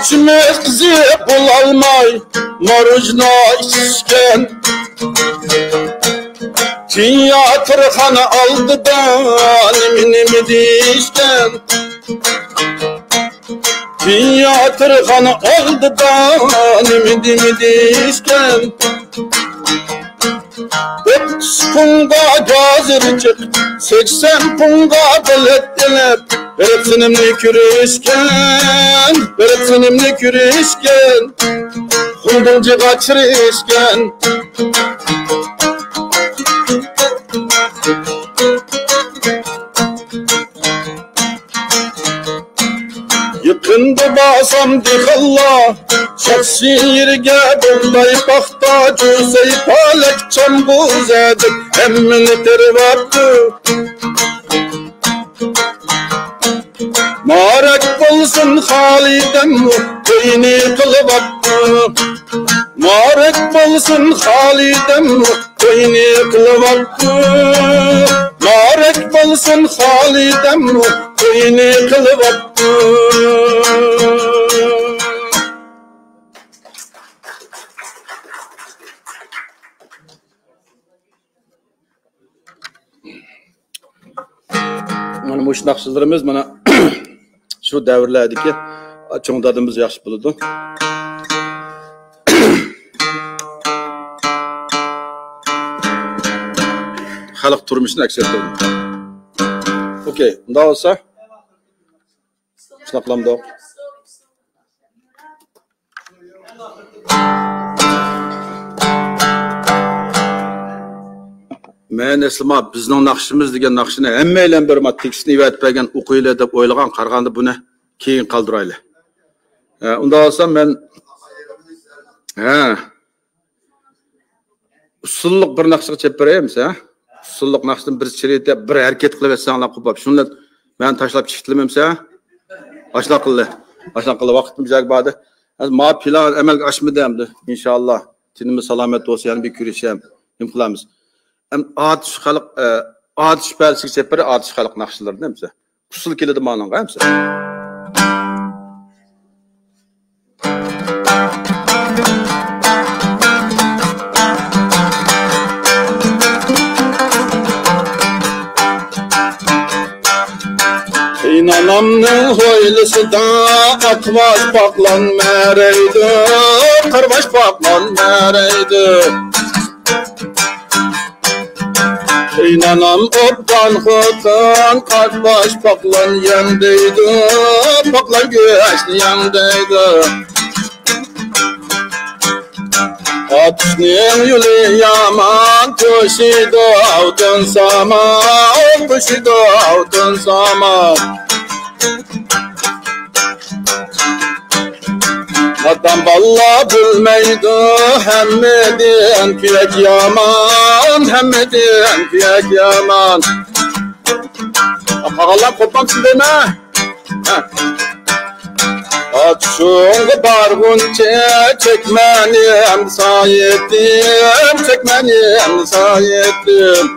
ئىچىمىز قىزىپ بولالماي ماروژنا ئىچىشكەن. تىياتىرخانا ئالدىدا نېمە نېمە دېيىشكەن. تىياتىرخانا ئالدىدا نېمە نېمە دېيىشكەن. ئوتتۇز پۇڭغا گازىر چىقىپ، سەكسەن پۇڭغا بېلەت ئېلىپ، بىر سىنىمنى كۆرۈشكەن، بىر سىنىمنى كۆرۈشكەن، خۇڭدۇڭجىغا چىرىشكەن. يېقىندا بارسام دېھقانلار شاخسى يېرىگە بۇغداي، پاختا، جۈسەي، پالەك، چامغۇر، زەردە ھەممىنى تېرىۋاپتۇ. مۇبارەك بولسۇن خالىدەم، توينى قىلىۋاپتۇ. مۇبارەك بولسۇن خالىدەم، توينى قىلىۋاپتۇ. مۇبارەك بولسۇن خالىدەم، توينى قىلىۋاپتۇ. مانا مۇشۇنداق سۆزلىرىمىز مانا شۇ دەۋرلەردىكى چوڭ دادىمىز ياخشى بىلىدۇ. خەلق تۇرمۇشىنى ئەكس ئەتتۈرىدۇ. ئوكەي، ئۇنداق بولسا شۇنداق قىلامدۇق؟ مەن ئەسلىما بىزنىڭ ناخشىمىز دېگەن ناخشىنى ھەممەيلەن بىر ما تېكىستنى ئەۋەتىپ بەرگەن، ئوقۇيلى دەپ ئويلىغان، قارىغاندا بۇنى كېيىن قالدۇرايلى. ھە، ئۇنداق بولسا مەن، ھە. ئۇسسۇللۇق بىر ناخشىغا چېلىپ بېرەي ئەمسە. ئۇسسۇللۇق ناخشىدىن بىر شېرىتى، بىر ھەرىكەت قىلىۋەتسەڭلار قوپاپ. شۇنى مەن تاشلاپ چىقىتىلىم ئەمسە. ئاشۇنداق قىلدى. ئاشۇنداق قىلدى. ۋاقتىم جايىغا باردى. ھازىر ما پىلان ئەمەلگە ئاشمىدى ئەمدى. ئىنشاللا. تېنىمىز سالامەت بولسا يەنە بىر كۆرۈشەم. نېمە قىلىمىز؟ ئەم، ئاتۇش خەلق، ئە، ئاتۇش پەلىسىگە چېلىپ بېرەي، ئاتۇش خەلق ناخشىلىرىنى ئەمسە. ئۇسسۇل كېلىدۇ مانىڭغا ئەمسە. قېيىنئانامنىڭ ھويلىسىدا ئاقباش باغلان مەرەيدۇ، قارباش باغلان مەرەيدۇ. قېيىنئانام ئوبدان خوتۇن، قارباش باغلان يەڭ دەيدۇ، باغلان گۆشنى يەڭ دەيدۇ. ئاتۇشنىڭ يولى يامان، توشىدۇ ئالتۇن سامان، توشىدۇ ئالتۇن سامان. نادان بالىلار بىلمەيدۇ، ھەممىدىن كۈيەك يامان، ھەممىدىن كۈيەك يامان. قالغانلار قوپمامسىز دەيمەن. ئاتۇشۇڭغا بارغۇنچە چەكمەن ئەمسە يېتىم، چەكمەن ئەمسە يېتىم.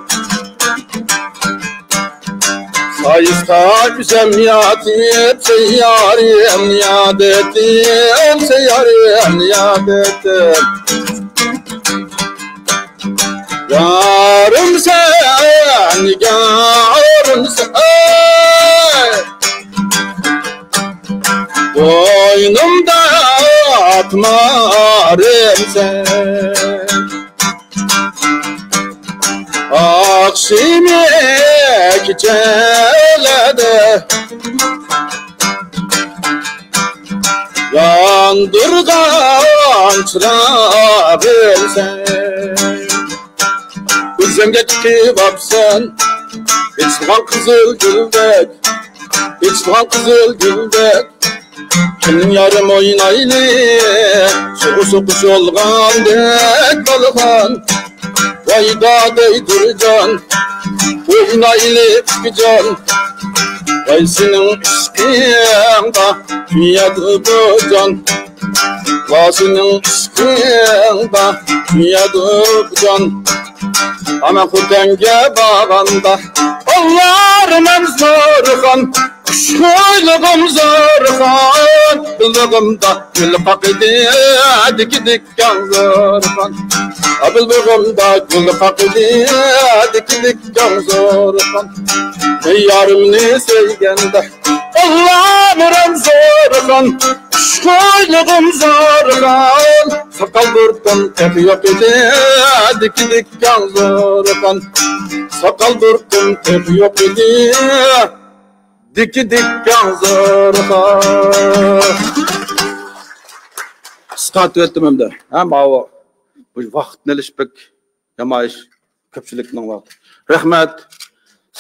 سايىسقا ئۆزۈم ياتىپ، سەييارىمنى ياد ئېتىم، سەييارىمنى ياد ئېتىم. يارىم سەن، يارىم سەن، بوينۇمدا تۇمارىم سەن. ئاخشىمى كېچىلەردە ياندۇرغان چىراغىم سەن. ئۆزۈڭگە تىقىۋاپسەن، ئېچىلغان قىزىل گۈلدەك، ئېچىلغان قىزىل گۈلدەك. كېلىڭ يارىم ئوينايلى، سۇغۇسى قوشۇلغاندەك بولغان. ۋاي دادەي دۇرجان، ئوينايلى ئىككى جان. ۋاي سېنىڭ ئىشقىڭدا كۆيەدۇ بۇ جان. ۋاي سېنىڭ ئىشقىڭدا كۆيەدۇ بۇ جان. ئانا خوتەنگە بارغاندا، بالىلارمەن زورخان، خۇشخۇيلۇقۇم زورخان، بىلىغىمدا گۈل قاقىدى دىكىدىك. دىككاڭ زورخان. ئابىلبېغىمدا گۈل قاقىدى، دىككاڭ زورخان. مەن يارىمنى سۆيگەندە، ئاللامۇرام زورخان. خۇشخۇيلۇقۇم زورخان. ساقال بۇرۇتۇم تېخى يوق ئىدى، دىككاڭ زورخان. ساقال بۇرۇتۇم تېخى يوق ئىدى. دىككاڭ زورخان. قىسقارتىۋەتتىم ئەمدى. ھە، ماۋۇ. بۇ ۋاقىتنى ئېلىش بەك يامان ئىش. كۆپچىلىكنىڭ ۋاقتى. رەھمەت.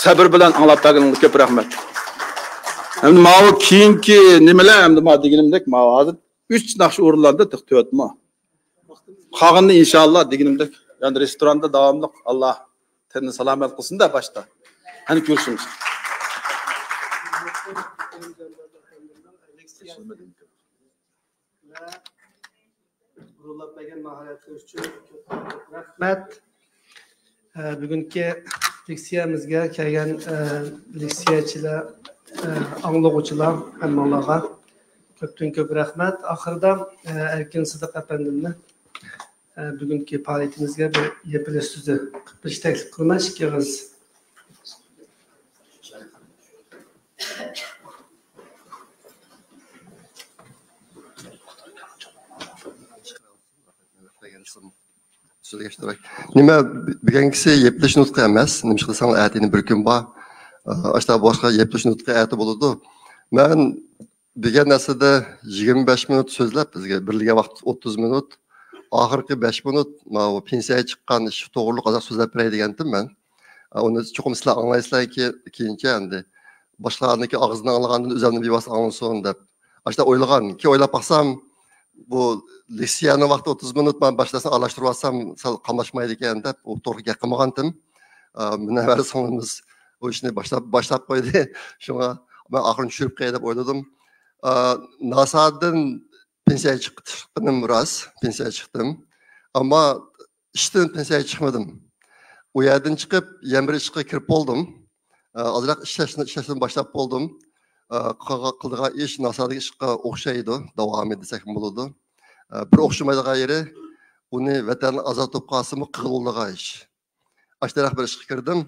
سەبرى بىلەن ئاڭلاپ بەرگىنىڭىزگە كۆپ رەھمەت. ئەمدى ماۋۇ كېيىنكى نېمىلەر، ئەمدى ما دېگىنىمدەك، ماۋۇ ھازىر ئۈچ ناخشا ئورۇنلاندى، تېخى تۆتمۇ. قالغىنىنى ئىنشاللا دېگىنىمدەك، يەنى رېستوراندا داۋاملىق، ئاللا تېنىنى سالامەت قىلسۇن-دە باشتا. قېنى كۆرۈشىمىز. ۋە ئورۇنلاپ بەرگەن ماھارەتلىرى ئۈچۈن كۆپ رەھمەت. ئە، بۈگۈنكى لېكسىيەمىزگە كەلگەن، ئە، لېكسىيەچىلەر، ئە، ئاڭلىغۇچىلار ھەممىڭلارغا كۆپتىن كۆپ رەھمەت. ئاخىرىدا، ئە، ئەركىن سىدىق ئەپەندىمنى، ئە، بۈگۈنكى پائالىيىتىمىزگە بىر يېپىلىش سۆزى قىلىپ بېرىشنى تەكلىپ قىلىمەن، ئىككى ئېغىز. نېمە، بۈگۈنكىسى يېپىلىش نۇتقى ئەمەس. نېمىشقا دېسەڭلار، ئەتىنى بىر كۈن بار. ئاشتا باشقا يېپىلىش نۇتقى ئەتە بولىدۇ. مەن دېگەن نەرسىدە يىگىرمە بەش مىنۇت سۆزلەپ، بىزگە بېرىلگەن ۋاقىت ئوتتۇز مىنۇت. ئاخىرقى بەش مىنۇت ماۋۇ پېنسىيەگە چىققان ئىش توغرۇلۇق ئازراق سۆزلەپ بېرەي دېگەنتىم مەن. ئۇنى چوقۇم سىلەر ئاڭلايسىلەر كېيىنچە ئەمدى. باشقىلارنىڭكى ئاغزىدىن ئاڭلىغاندىن ئۆزۈمنى بىۋاسىتە ئاڭلىسۇن دەپ. ئاشۇنداق ئويلىغان. كېيىن ئويلاپ باقسام، بۇ لېكسىيەنىڭ ۋاقتى ئوتتۇز مىنۇت، مەن باشلىسام ئارىلاشتۇرۇۋالسام سەل قاملاشمايدىكەن دەپ، ئۇ توغرا گەپ قىلمىغانتىم. ئا، مۇنەۋۋەر سىڭلىمىز ئۇ ئىشنى باشلاپ، باشلاپ قويدى. شۇڭا مەن ئاخىرىنى چۈشۈرۈپ قوياي دەپ ئويلىدىم. ئا، ناسادىن پېنسىيەگە چىققىنىم راست، پېنسىيەگە چىقتىم. ئەمما ئىشتىن پېنسىيەگە چىقمىدىم. ئۇ يەردىن چىقىپ، يەنە بىر ئىشقا كىرىپ بولدۇم. ئا، ئازراق ئىشلەشنى، ئىشلەشنى باشلاپ بولدىم. ئا، قىلغا-، قىلىدىغان ئىش ناسادىكى ئىشقا ئوخشايدۇ، داۋامى دېسەكمۇ بولىدۇ. ئا، بىر ئوخشىمايدىغان يېرى، ئۇنى ۋەتەندىن ئازاد بولۇپ قالسىمۇ قىلغىلى بولىدىغان ئىش. ئاشۇنداق بىر ئىشقا كىردىم.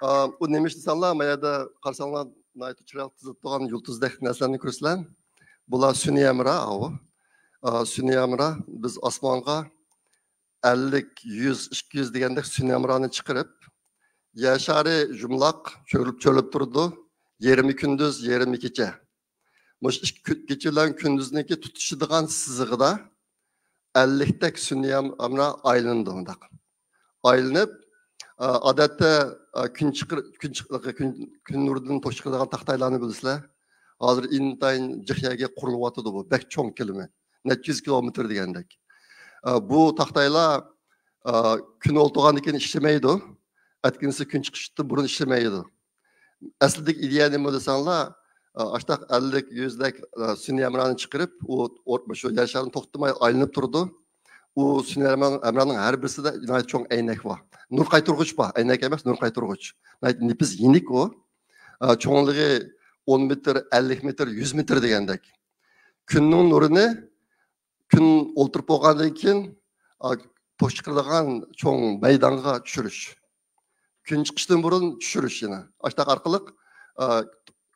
ئا، ئۇ نېمە ئىش دېسەڭلار، ما يەردە قارىساڭلار، ناھايىتى چىرايلىق تىزىلىپ تۇرغان يۇلتۇزدەك نەرسىلەرنى كۆرىسىلەر. بۇلار سۈنئىي ھەمراھ، ئاۋۇ. ئا، سۈنئىي ھەمراھ، بىز ئاسمانغا ئەللىك، يۈز، ئىككى يۈز دېگەندەك سۈنئىي ھەمراھنى چىقىرىپ، يەر شارى يۇمىلاق چۆرۈلۈپ، چۆرۈلۈپ تۇرىدۇ. يېرىمى كۈندۈز، يېرىمى كېچە. مۇشۇ ئىككى كۈ-، كېچە بىلەن كۈندۈزنىڭكى تۇتىشىدىغان سىزىقىدا ئەللىكتەك سۈنئىي ھەم-، ھەمراھ ئايلىنىدۇ، مۇنداق. ئايلىنىپ، ئا، ئادەتتە، ئا، كۈن چىقىر-، كۈن چىق-، كۈن، كۈن نۇرىدىن توك چىقىرىدىغان تاختايلارنى بىلىسىلەر. ھازىر ئىنتايىن جىق يەرگە قۇرۇلۇۋاتىدۇ بۇ. بەك چوڭ كېلىمى. نەچچە يۈز كىلومېتىر دېگەندەك. ئا، بۇ تاختايلار، ئا، كۈن ئولتۇرغاندىن كېيىن ئىشلىمەيدۇ. ئەتىگىنىسى كۈن چىقىشتىن بۇرۇن ئىشلىمەيدۇ. ئەسلىدىكى ئىدىيە نېمە دېسەڭلار، ئا، ئاشتاق ئەللىك، يۈزدەك، ئا، سۈنئىي ھەمراھنى چىقىرىپ، ئۇ ئور-، شۇ يەر شارىنى توختىماي ئايلىنىپ تۇرىدۇ. ئۇ سۈنئىي ھەمراھ-، ھەمراھنىڭ ھەر بىرسىدە ناھايىتى چوڭ ئەينەك بار. نۇر قايتۇرغۇچ بار. ئەينەك ئەمەس، نۇر قايتۇرغۇچ. ناھايىتى نېپىز يېنىك ئۇ. ئا، چوڭلۇقى ئون مېتىر، ئەللىك مېتىر، يۈز مېتىر دېگەندەك. كۈننىڭ نۇرىنى كۈن ئولتۇرۇپ بولغاندىن كېيىن، ئا، توك چىقىرىدىغان چوڭ مەيدانغا چۈشۈرۈش. كۈن چىقىشتىن بۇرۇن چۈشۈرۈش يەنە. ئاشتاق ئارقىلىق، ئا،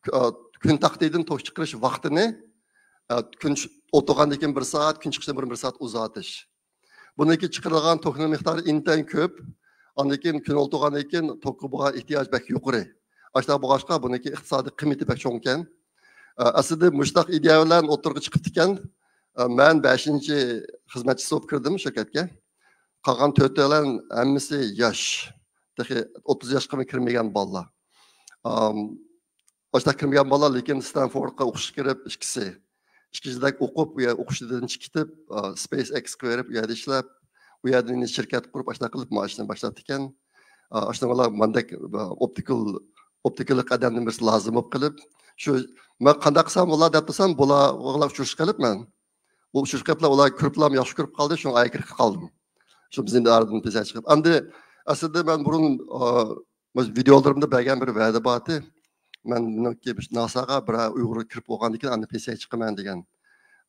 ك-، ئا، كۈن تاختىدىن توك چىقىرىش ۋاقتىنى، ئا، كۈن چۈ-، ئولتۇرغاندىن كېيىن بىر سائەت، كۈن چىقىشتىن بۇرۇن بىر سائەت ئۇزارتىش. بۇنىڭكى چىقىرىدىغان توكنىڭ مىقدارى ئىنتايىن كۆپ. ئاندىن كېيىن كۈن ئولتۇرغاندىن كېيىن توكقا بولغان ئېھتىياج بەك يۇقىرى. ئاشۇنداق بولغاچقا، بۇنىڭكى ئىقتىسادىي قىممىتى بەك چوڭكەن. ئە، ئەسلىدە مۇشۇنداق ئىدىيە بىلەن ئوتتۇرىغا چىقىپتىكەن. ئە، مەن بەشىنچى خىزمەتچىسى بولۇپ كىردىم شىركەتكە. قالغان تۆتەيلەن ھەممىسى ياش. تېخى ئوتتۇز ياشقىمۇ كىرمىگەن بالىلار. ئام، ئاشۇنداق كىرمىگەن بالىلار، لېكىن ستانفوردقا ئوقۇشقا كىرىپ، ئىككىسى. ئىككىنچىدەك ئوقۇپ، ئۇ يەر ئوقۇشىدىن چىقىپ، ئا، سپەيس ئېكسقا بېرىپ، ئۇ يەردە ئىشلەپ، ئۇ يەردىن يەنە شىركەت قۇرۇپ، ئاشۇنداق قىلىپ مائاشنى باشلاپتىكەن. ئا، ئاشۇنىڭ ماندەك، ئا، ئوپتىكال، ئوپتىكال ئادەمدىن بىرسى لازىم بولۇپ قېلىپ، شۇ، مەن قانداق قىلسام بولا دەپ تۇرسام، بولا، بولا ئۇچرىشىپ قېلىپ مەن. ئۇ ئۇچرىشىپ قېلىپلا، ئۇلار كۆرۈپلا ياخشى كۆرۈپ قالدى، شۇڭا ئايا كىرىپ قالدىم. شۇ بىزنىڭ ئارىدىن تېز چىقىپ. ئەمدى ئەسلىدە مەن بۇرۇن، ئا، مۇشۇ ۋىدېئولىرىمدا بەرگەن بىر ۋەدە بار ئىدى. مەن بۇنىڭكى ناساغا بىر ئۇيغۇر كىرىپ بولغاندىن كېيىن ئاندىن پېنسىيەگە چىقىمەن دېگەن.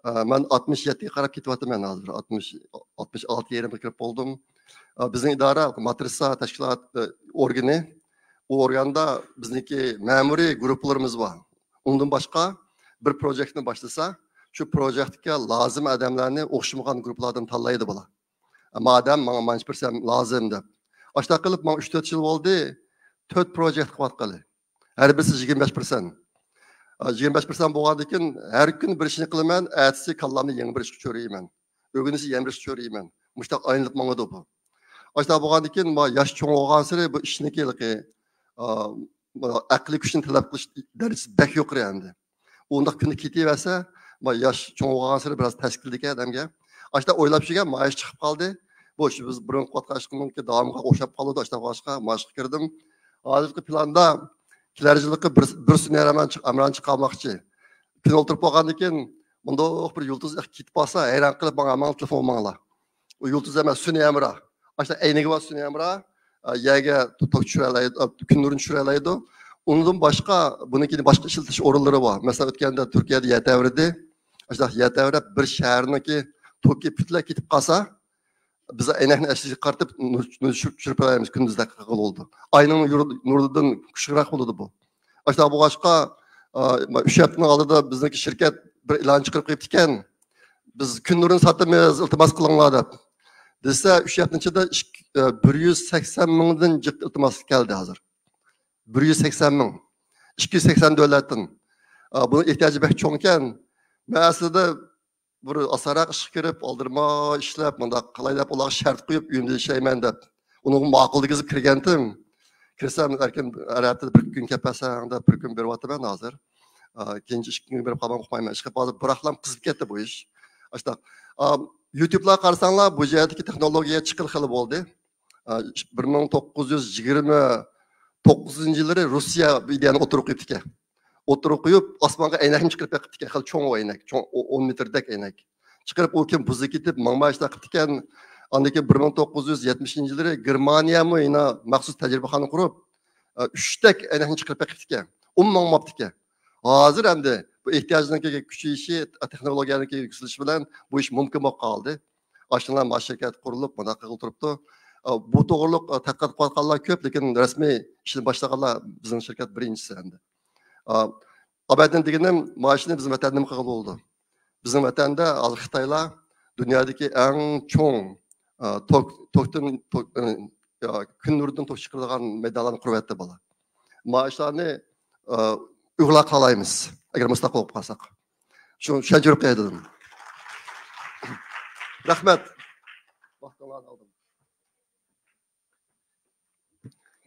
ئا، مەن ئاتمىش يەتتىگە قاراپ كېتىۋاتىمەن ھازىر. ئاتمىش، ئاتمىش ئالتە يېرىمگە كىرىپ بولدۇم. ئا، بىزنىڭ ئىدارە، ماترىسا تەشكىلات، ئا، ئورگىنى، ئۇ ئورگاندا بىزنىڭكى مەمۇرىي گۇرۇپپىلىرىمىز بار. ئۇندىن باشقا بىر پروژېكتنى باشلىسا، شۇ پروژېكتكە لازىم ئادەملەرنى ئوخشىمىغان گۇرۇپپىلاردىن تاللايدۇ بۇلار. مادەم ماڭا مانچە پىرسەنت لازىم دەپ. ئاشۇنداق قىلىپ ماڭا ئۈچ تۆت يىل بولدى، تۆت پروژېكت قىلىۋاتقىلى. ھەر بىرسى يىگىرمە بەش پىرسەنت. ئا، يىگىرمە بەش پىرسەنت بولغاندىن كېيىن ھەر كۈنى بىر ئىشنى قىلىمەن، ئەتىسى كاللامنى يېڭى بىر ئىشقا چۆرىيمەن. ئۆگۈنۈشى يەنە بىر ئىشقا چۆرىيمەن. مۇشۇنداق ئايلىنىپ ماڭىدۇ بۇ. ئاشۇنداق بولغاندىن كېيىن ما ياش چوڭ بولغانسېرى بۇ ئىشنىڭكى ھېلىقى، ئا، ئەقلىي كۈچنى تەلەپ قىلىش دەرىجىسى بەك يۇقىرى ئەمدى. ئۇنداق كۈنى كېتىۋەرسە، ما ياش چوڭ بولغانسېرى بىراز تەس كېلىدىكەن ئادەمگە. ئاشۇنداق ئويلاپ يۈرگەن مائاش چىقىپ قالدى. بۇ ئىش بىز بۇرۇن قىلىۋاتقان ئىشنىڭكى داۋامىغا ئوخشاپ قالىدۇ، ئاشۇنداق بولغاچقا مائاشقا كىردىم. ھازىرقى پىلاندا كېلەر يىلقى بىر، بىر سۈنئىي ھەمراھ چىق-، ھەمراھنى چىقارماقچى. كۈن ئولتۇرۇپ بولغاندىن كېيىن مۇنداق بىر يۇلتۇز كېتىپ قالسا، ھەيران قېلىپ ماڭا، ماڭا تېلېفون ماڭلا. ئۇ يۇلتۇز ئەمەس، سۈنئىي ھەمراھ. ئاشۇنداق ئەينىكى بار سۈنئىي ھەمراھ، ئە، يەرگە توك چۈشۈرەلەيدۇ، ئە، كۈن نۇرىنى چۈشۈرەلەيدۇ. ئۇنىڭدىن باشقا، بۇنىڭكى باشقا ئىشلىتىش ئورۇنلىرى بار. مەسىلەن، ئۆتكەندە تۈركىيەدە يەر تەۋرىدى. ئاشۇنداق يەر تەۋرەپ، بىر شەھەرنىڭكى توكى پۈتۈنلەي كېتىپ قالسا، بىز ئەينەكنى ئەسلىگە قارىتىپ نۇر، نۇر چۈشۈرۈپ، چۈشۈرۈپ بېرەلەيمىز، كۈندۈزدەك قىلغىلى بولىدۇ. ئاينىڭ يور-، نۇرىدىن كۈچلۈكرەك بولىدۇ بۇ. ئاشۇنداق بولغاچقا، ئا، ئۈچ ھەپتىنىڭ ئالدىدا بىزنىڭكى شىركەت بىر ئېلان چىقىرىپ قويۇپتىكەن، بىز كۈن نۇرىنى ساتىمىز، ئىلتىماس قىلىڭلار دەپ. دېسە، ئۈچ ھەپتىنىڭ ئىچىدە ئىككى، ئە، بىر يۈز سەكسەن مىڭدىن جىق ئىلتىماس كەلدى ھازىر. بىر يۈز سەكسەن مىڭ. ئىككى يۈز سەكسەن دۆلەتتىن. ئا، بۇنىڭ ئېھتىياجى بەك چوڭكەن. مەن ئەسلىدە بىر ئاسانراق ئىشقا كىرىپ، ئالدىرىماي ئىشلەپ، مۇنداق قىلاي دەپ، ئۇلارغا شەرت قويۇپ، ئۆيۈمدە ئىشلەيمەن دەپ، ئۇنىڭغا ماقۇل دېگۈزۈپ كىرگەنتىم. كىرسەم، ئەركىن ھەر ھەپتىدە بىر كۈن كەپ بەرسەڭ دەپ، بىر كۈن بېرىۋاتىمەن ھازىر. ئا، كېيىنچە ئىككى كۈنگە بېرىپ قالماڭ، ئۇقمايمەن. ئىشقىلىپ ھازىر بىراقلا قىزىپ كەتتى بۇ ئىش. ئاشۇنداق. ئا، يۇتيۇبلارغا قارىساڭلار، بۇ جەھەتتىكى تېخنولوگىيە چىققىلى خېلى بولدى. ئا، بىر مىڭ توققۇز يۈز يىگىرمە توققۇزىنچى يىللىرى روسىيە بىر ئىدىيەنى ئوتتۇرىغا قويۇپتىكەن. ئوتتۇرىغا قويۇپ، ئاسمانغا ئەينەكنى چىقىرىپ بېقىپتىكەن. خېلى چوڭ ئۇ ئەينەك. چوڭ، ئو-، ئون مېتىردەك ئەينەك. چىقىرىپ، ئۇ كېيىن بۇزۇلۇپ كېتىپ، ماڭماي ئىشلەپ قېپتىكەن. ئاندىن كېيىن بىر مىڭ توققۇز يۈز يەتمىشىنچى يىللىرى گېرمانىيەمۇ يەنە مەخسۇس تەجرىبىخانا قۇرۇپ، ئە، ئۈچتەك ئەينەكنى چىقىرىپ بېقىپتىكەن. ئۇمۇ ماڭماپتىكەن. ھازىر ئەمدى بۇ ئېھتىياجنىڭكى كۈچىيىشى، تېخنولوگىيەنىڭكى يۈكسىلىشى بىلەن بۇ ئىش مۇمكىن بولۇپ قالدى. ئاشۇنداق ما شىركەت قۇرۇلۇپ، مۇنداق قىلغىلى تۇرۇپتۇ. ئە، بۇ توغرۇلۇق، ئە، تەتقىقات قىلىۋاتقانلار كۆپ، لېكىن رەسمىي ئىشنى باشلىغانلار بىزنىڭ شىركەت بىرىنچىسى ئەمدى. ئە، ئابەدىن دېگىنىم، مانا شۇنى بىزنىڭ ۋەتەندە نېمە قىلغىلى بولىدۇ؟ بىزنىڭ ۋەتەندە ھازىر خىتايلار دۇنيادىكى ئەڭ چوڭ، ئە، توك، توكتىن، توك، ئە، يا، كۈن نۇرىدىن توك چىقىرىدىغان مەيدانلارنى قۇرۇۋەتتى بۇلار. مانا شۇلارنى، ئە، ئۇيغۇرلار قىلالايمىز، ئەگەر مۇستەقىل بولۇپ قالساق. شۇ، شۇنى چۈشەندۈرۈپ قوياي دېدىم. رەھمەت. ۋاقتىڭلارنى ئالدىم.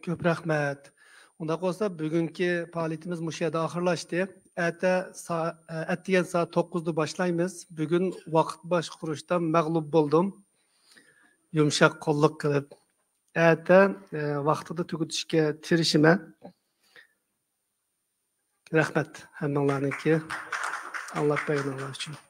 كۆپ رەھمەت. ئۇنداق بولسا، بۈگۈنكى پائالىيىتىمىز مۇشۇ يەردە ئاخىرلاشتى. ئەتە سا-، ئەتىگەن سائەت توققۇزدا باشلايمىز. بۈگۈن ۋاقىت باشقۇرۇشتا مەغلۇپ بولدۇم. يۇمشاق قوللۇق قىلىپ. ئەتە، ئە، ۋاقتىدا تۈگىتىشكە تىرىشىمەن. رەھمەت ھەممىڭلارنىڭكى ئاڭلاپ بەرگىنىڭلار ئۈچۈن.